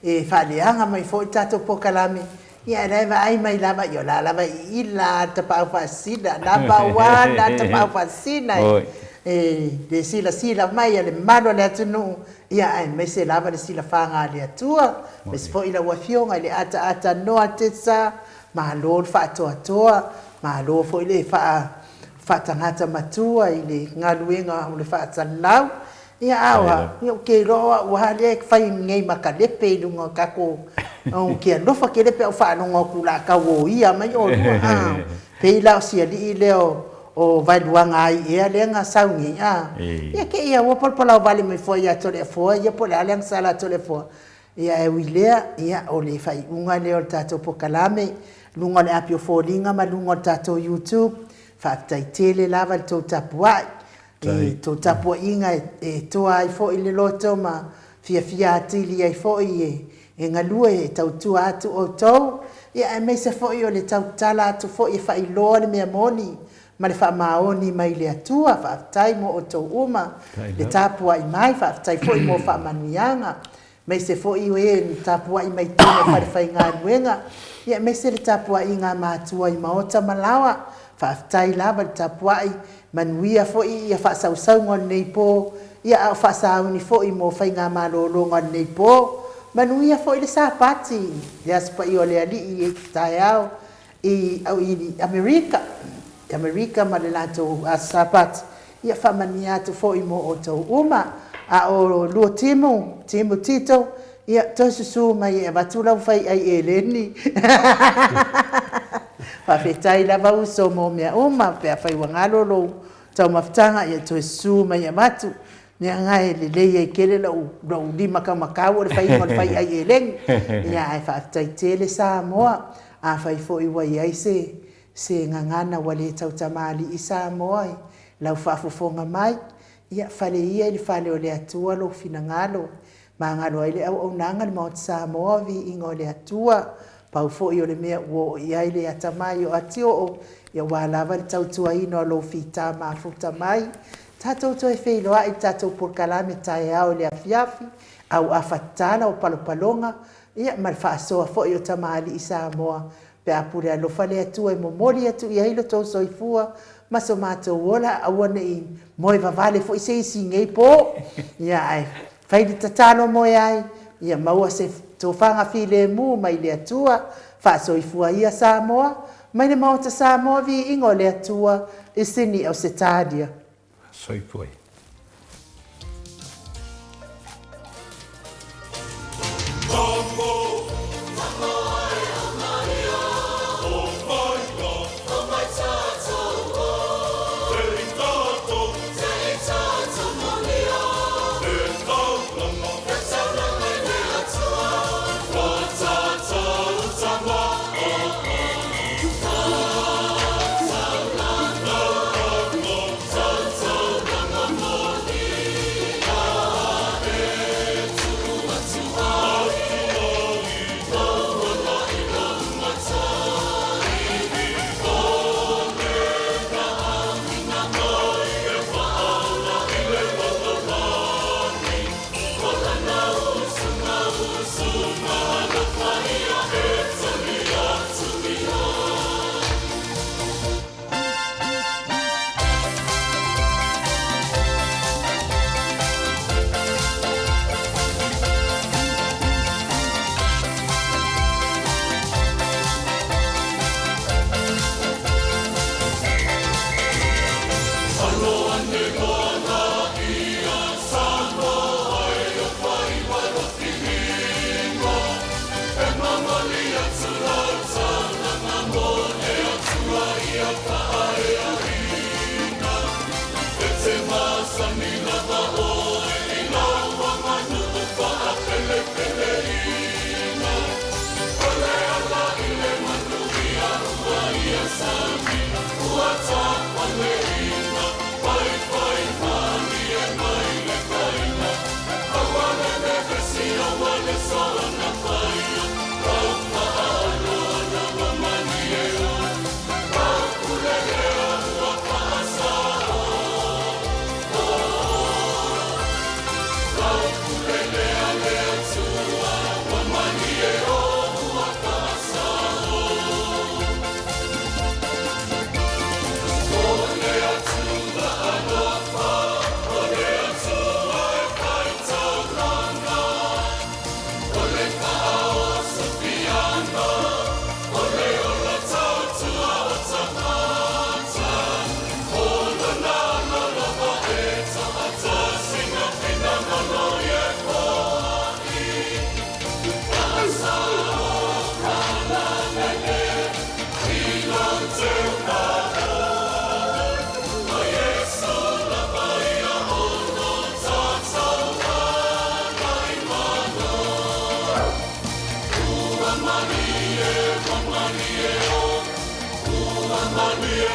e faaleaga mai foi le tatou polokalame, ia ae la e vaai mai lava, ia o la lava e iila le Tapaau Faasisina, number one a le Tapaau Faasisina e le silasila mai a le mamalu o le atunuu, ia aemaise lava le silafaga a le Atua. Aemaise foi lau Afioga i le Ataata Noa Tesa Malo le faatoatoa, malo foi le faatagata matua i le galuega o le faasalalau. Ia a o au, ia ou te iloa o au lava lea e fai nei ma kalepe i luga o tatou, ou te alofa tele pe a ou faalogo atu o le a tau oia mai oulua, a. Pei la o si alii lea o Vaeluaga ai ea lea na sau nei, a. Ia te i lava ua palapalaovale mai fua ia Toleafoa ia po o le a le agasala a Toleafoa, Ia e ui lea, ia, o le faaiuga lea o le tatou polokalame, luga o le api o foliga ma luga o le tatou YouTube. Faafetai tele lava i le tou tapuai, i tou tapuaiga e toa ai foi le loto ma fiafia atili ai foi e galue e tautua atu outou, ia aemaise foi o le tautala atu foi e faailoa le mea moni ma le faamaoni mai le Atua. Faafetai mo outou uma le tapuai mai, faafetai foi mo faamanuiaga, aemaise foi o e na tapuai mai totonu o falefaigaluega, ia aemaise le tapuaiga a matua i maota ma laoa. Faafetai lava le tapuai, manuia foi ia faasausauga o lenei po, ia a o faasauni foi mo faigamalologa o lenei po. Manuia foi le Sapati, le Aso Paia o le Alii i taeao. I Amerika, i Amerika ma le latou Aso Sapati. Ia faamanuia atu foi mo outou uma. A o lua timu, timu Tito, ia toe susu mai e avatu lau fai ai eleni. Faafetai lava uso mo mea uma, pe afai ua galo lou taumafataga, ia toe susu mai e avatu. Mea na e lelei ai tele lou lima taumatau o le faiga o le fai ai eleni. Ia ae faafetai tele Samoa. Afai foi ua i ai se se gagana ua le tautamalii Samoa i lau faafofoga mai, ia fale ia i le fale o le Atua lou finagalo, magalo ai le auaunaga a le Maota Samoa, viiga o le Atua. Pau foi o le mea ua oo i ai le atamai o Atioo, aua lava le tautuaina o lou fita mafuta mai. Tatou toe feiloai i le tatou polokalame taeao i le afiafi, auafa tatala o palopaloga, ia ma le faasoa foi o tamalii Samoa, pe a pule alofa le Atua e momoli atu i ai lo outou soifua ma so matou ola, aua ne i moe vavale foi se isi i nei po, ia ae fai le tatalo moe ai, ia maua se tofaga filemu mai le Atua. Faasoifua ia Samoa, mai le Maota Samoa, viiga o le Atua i Sini Ausetalia. Soifua ia. Ua malie, ua malie o, ua malie.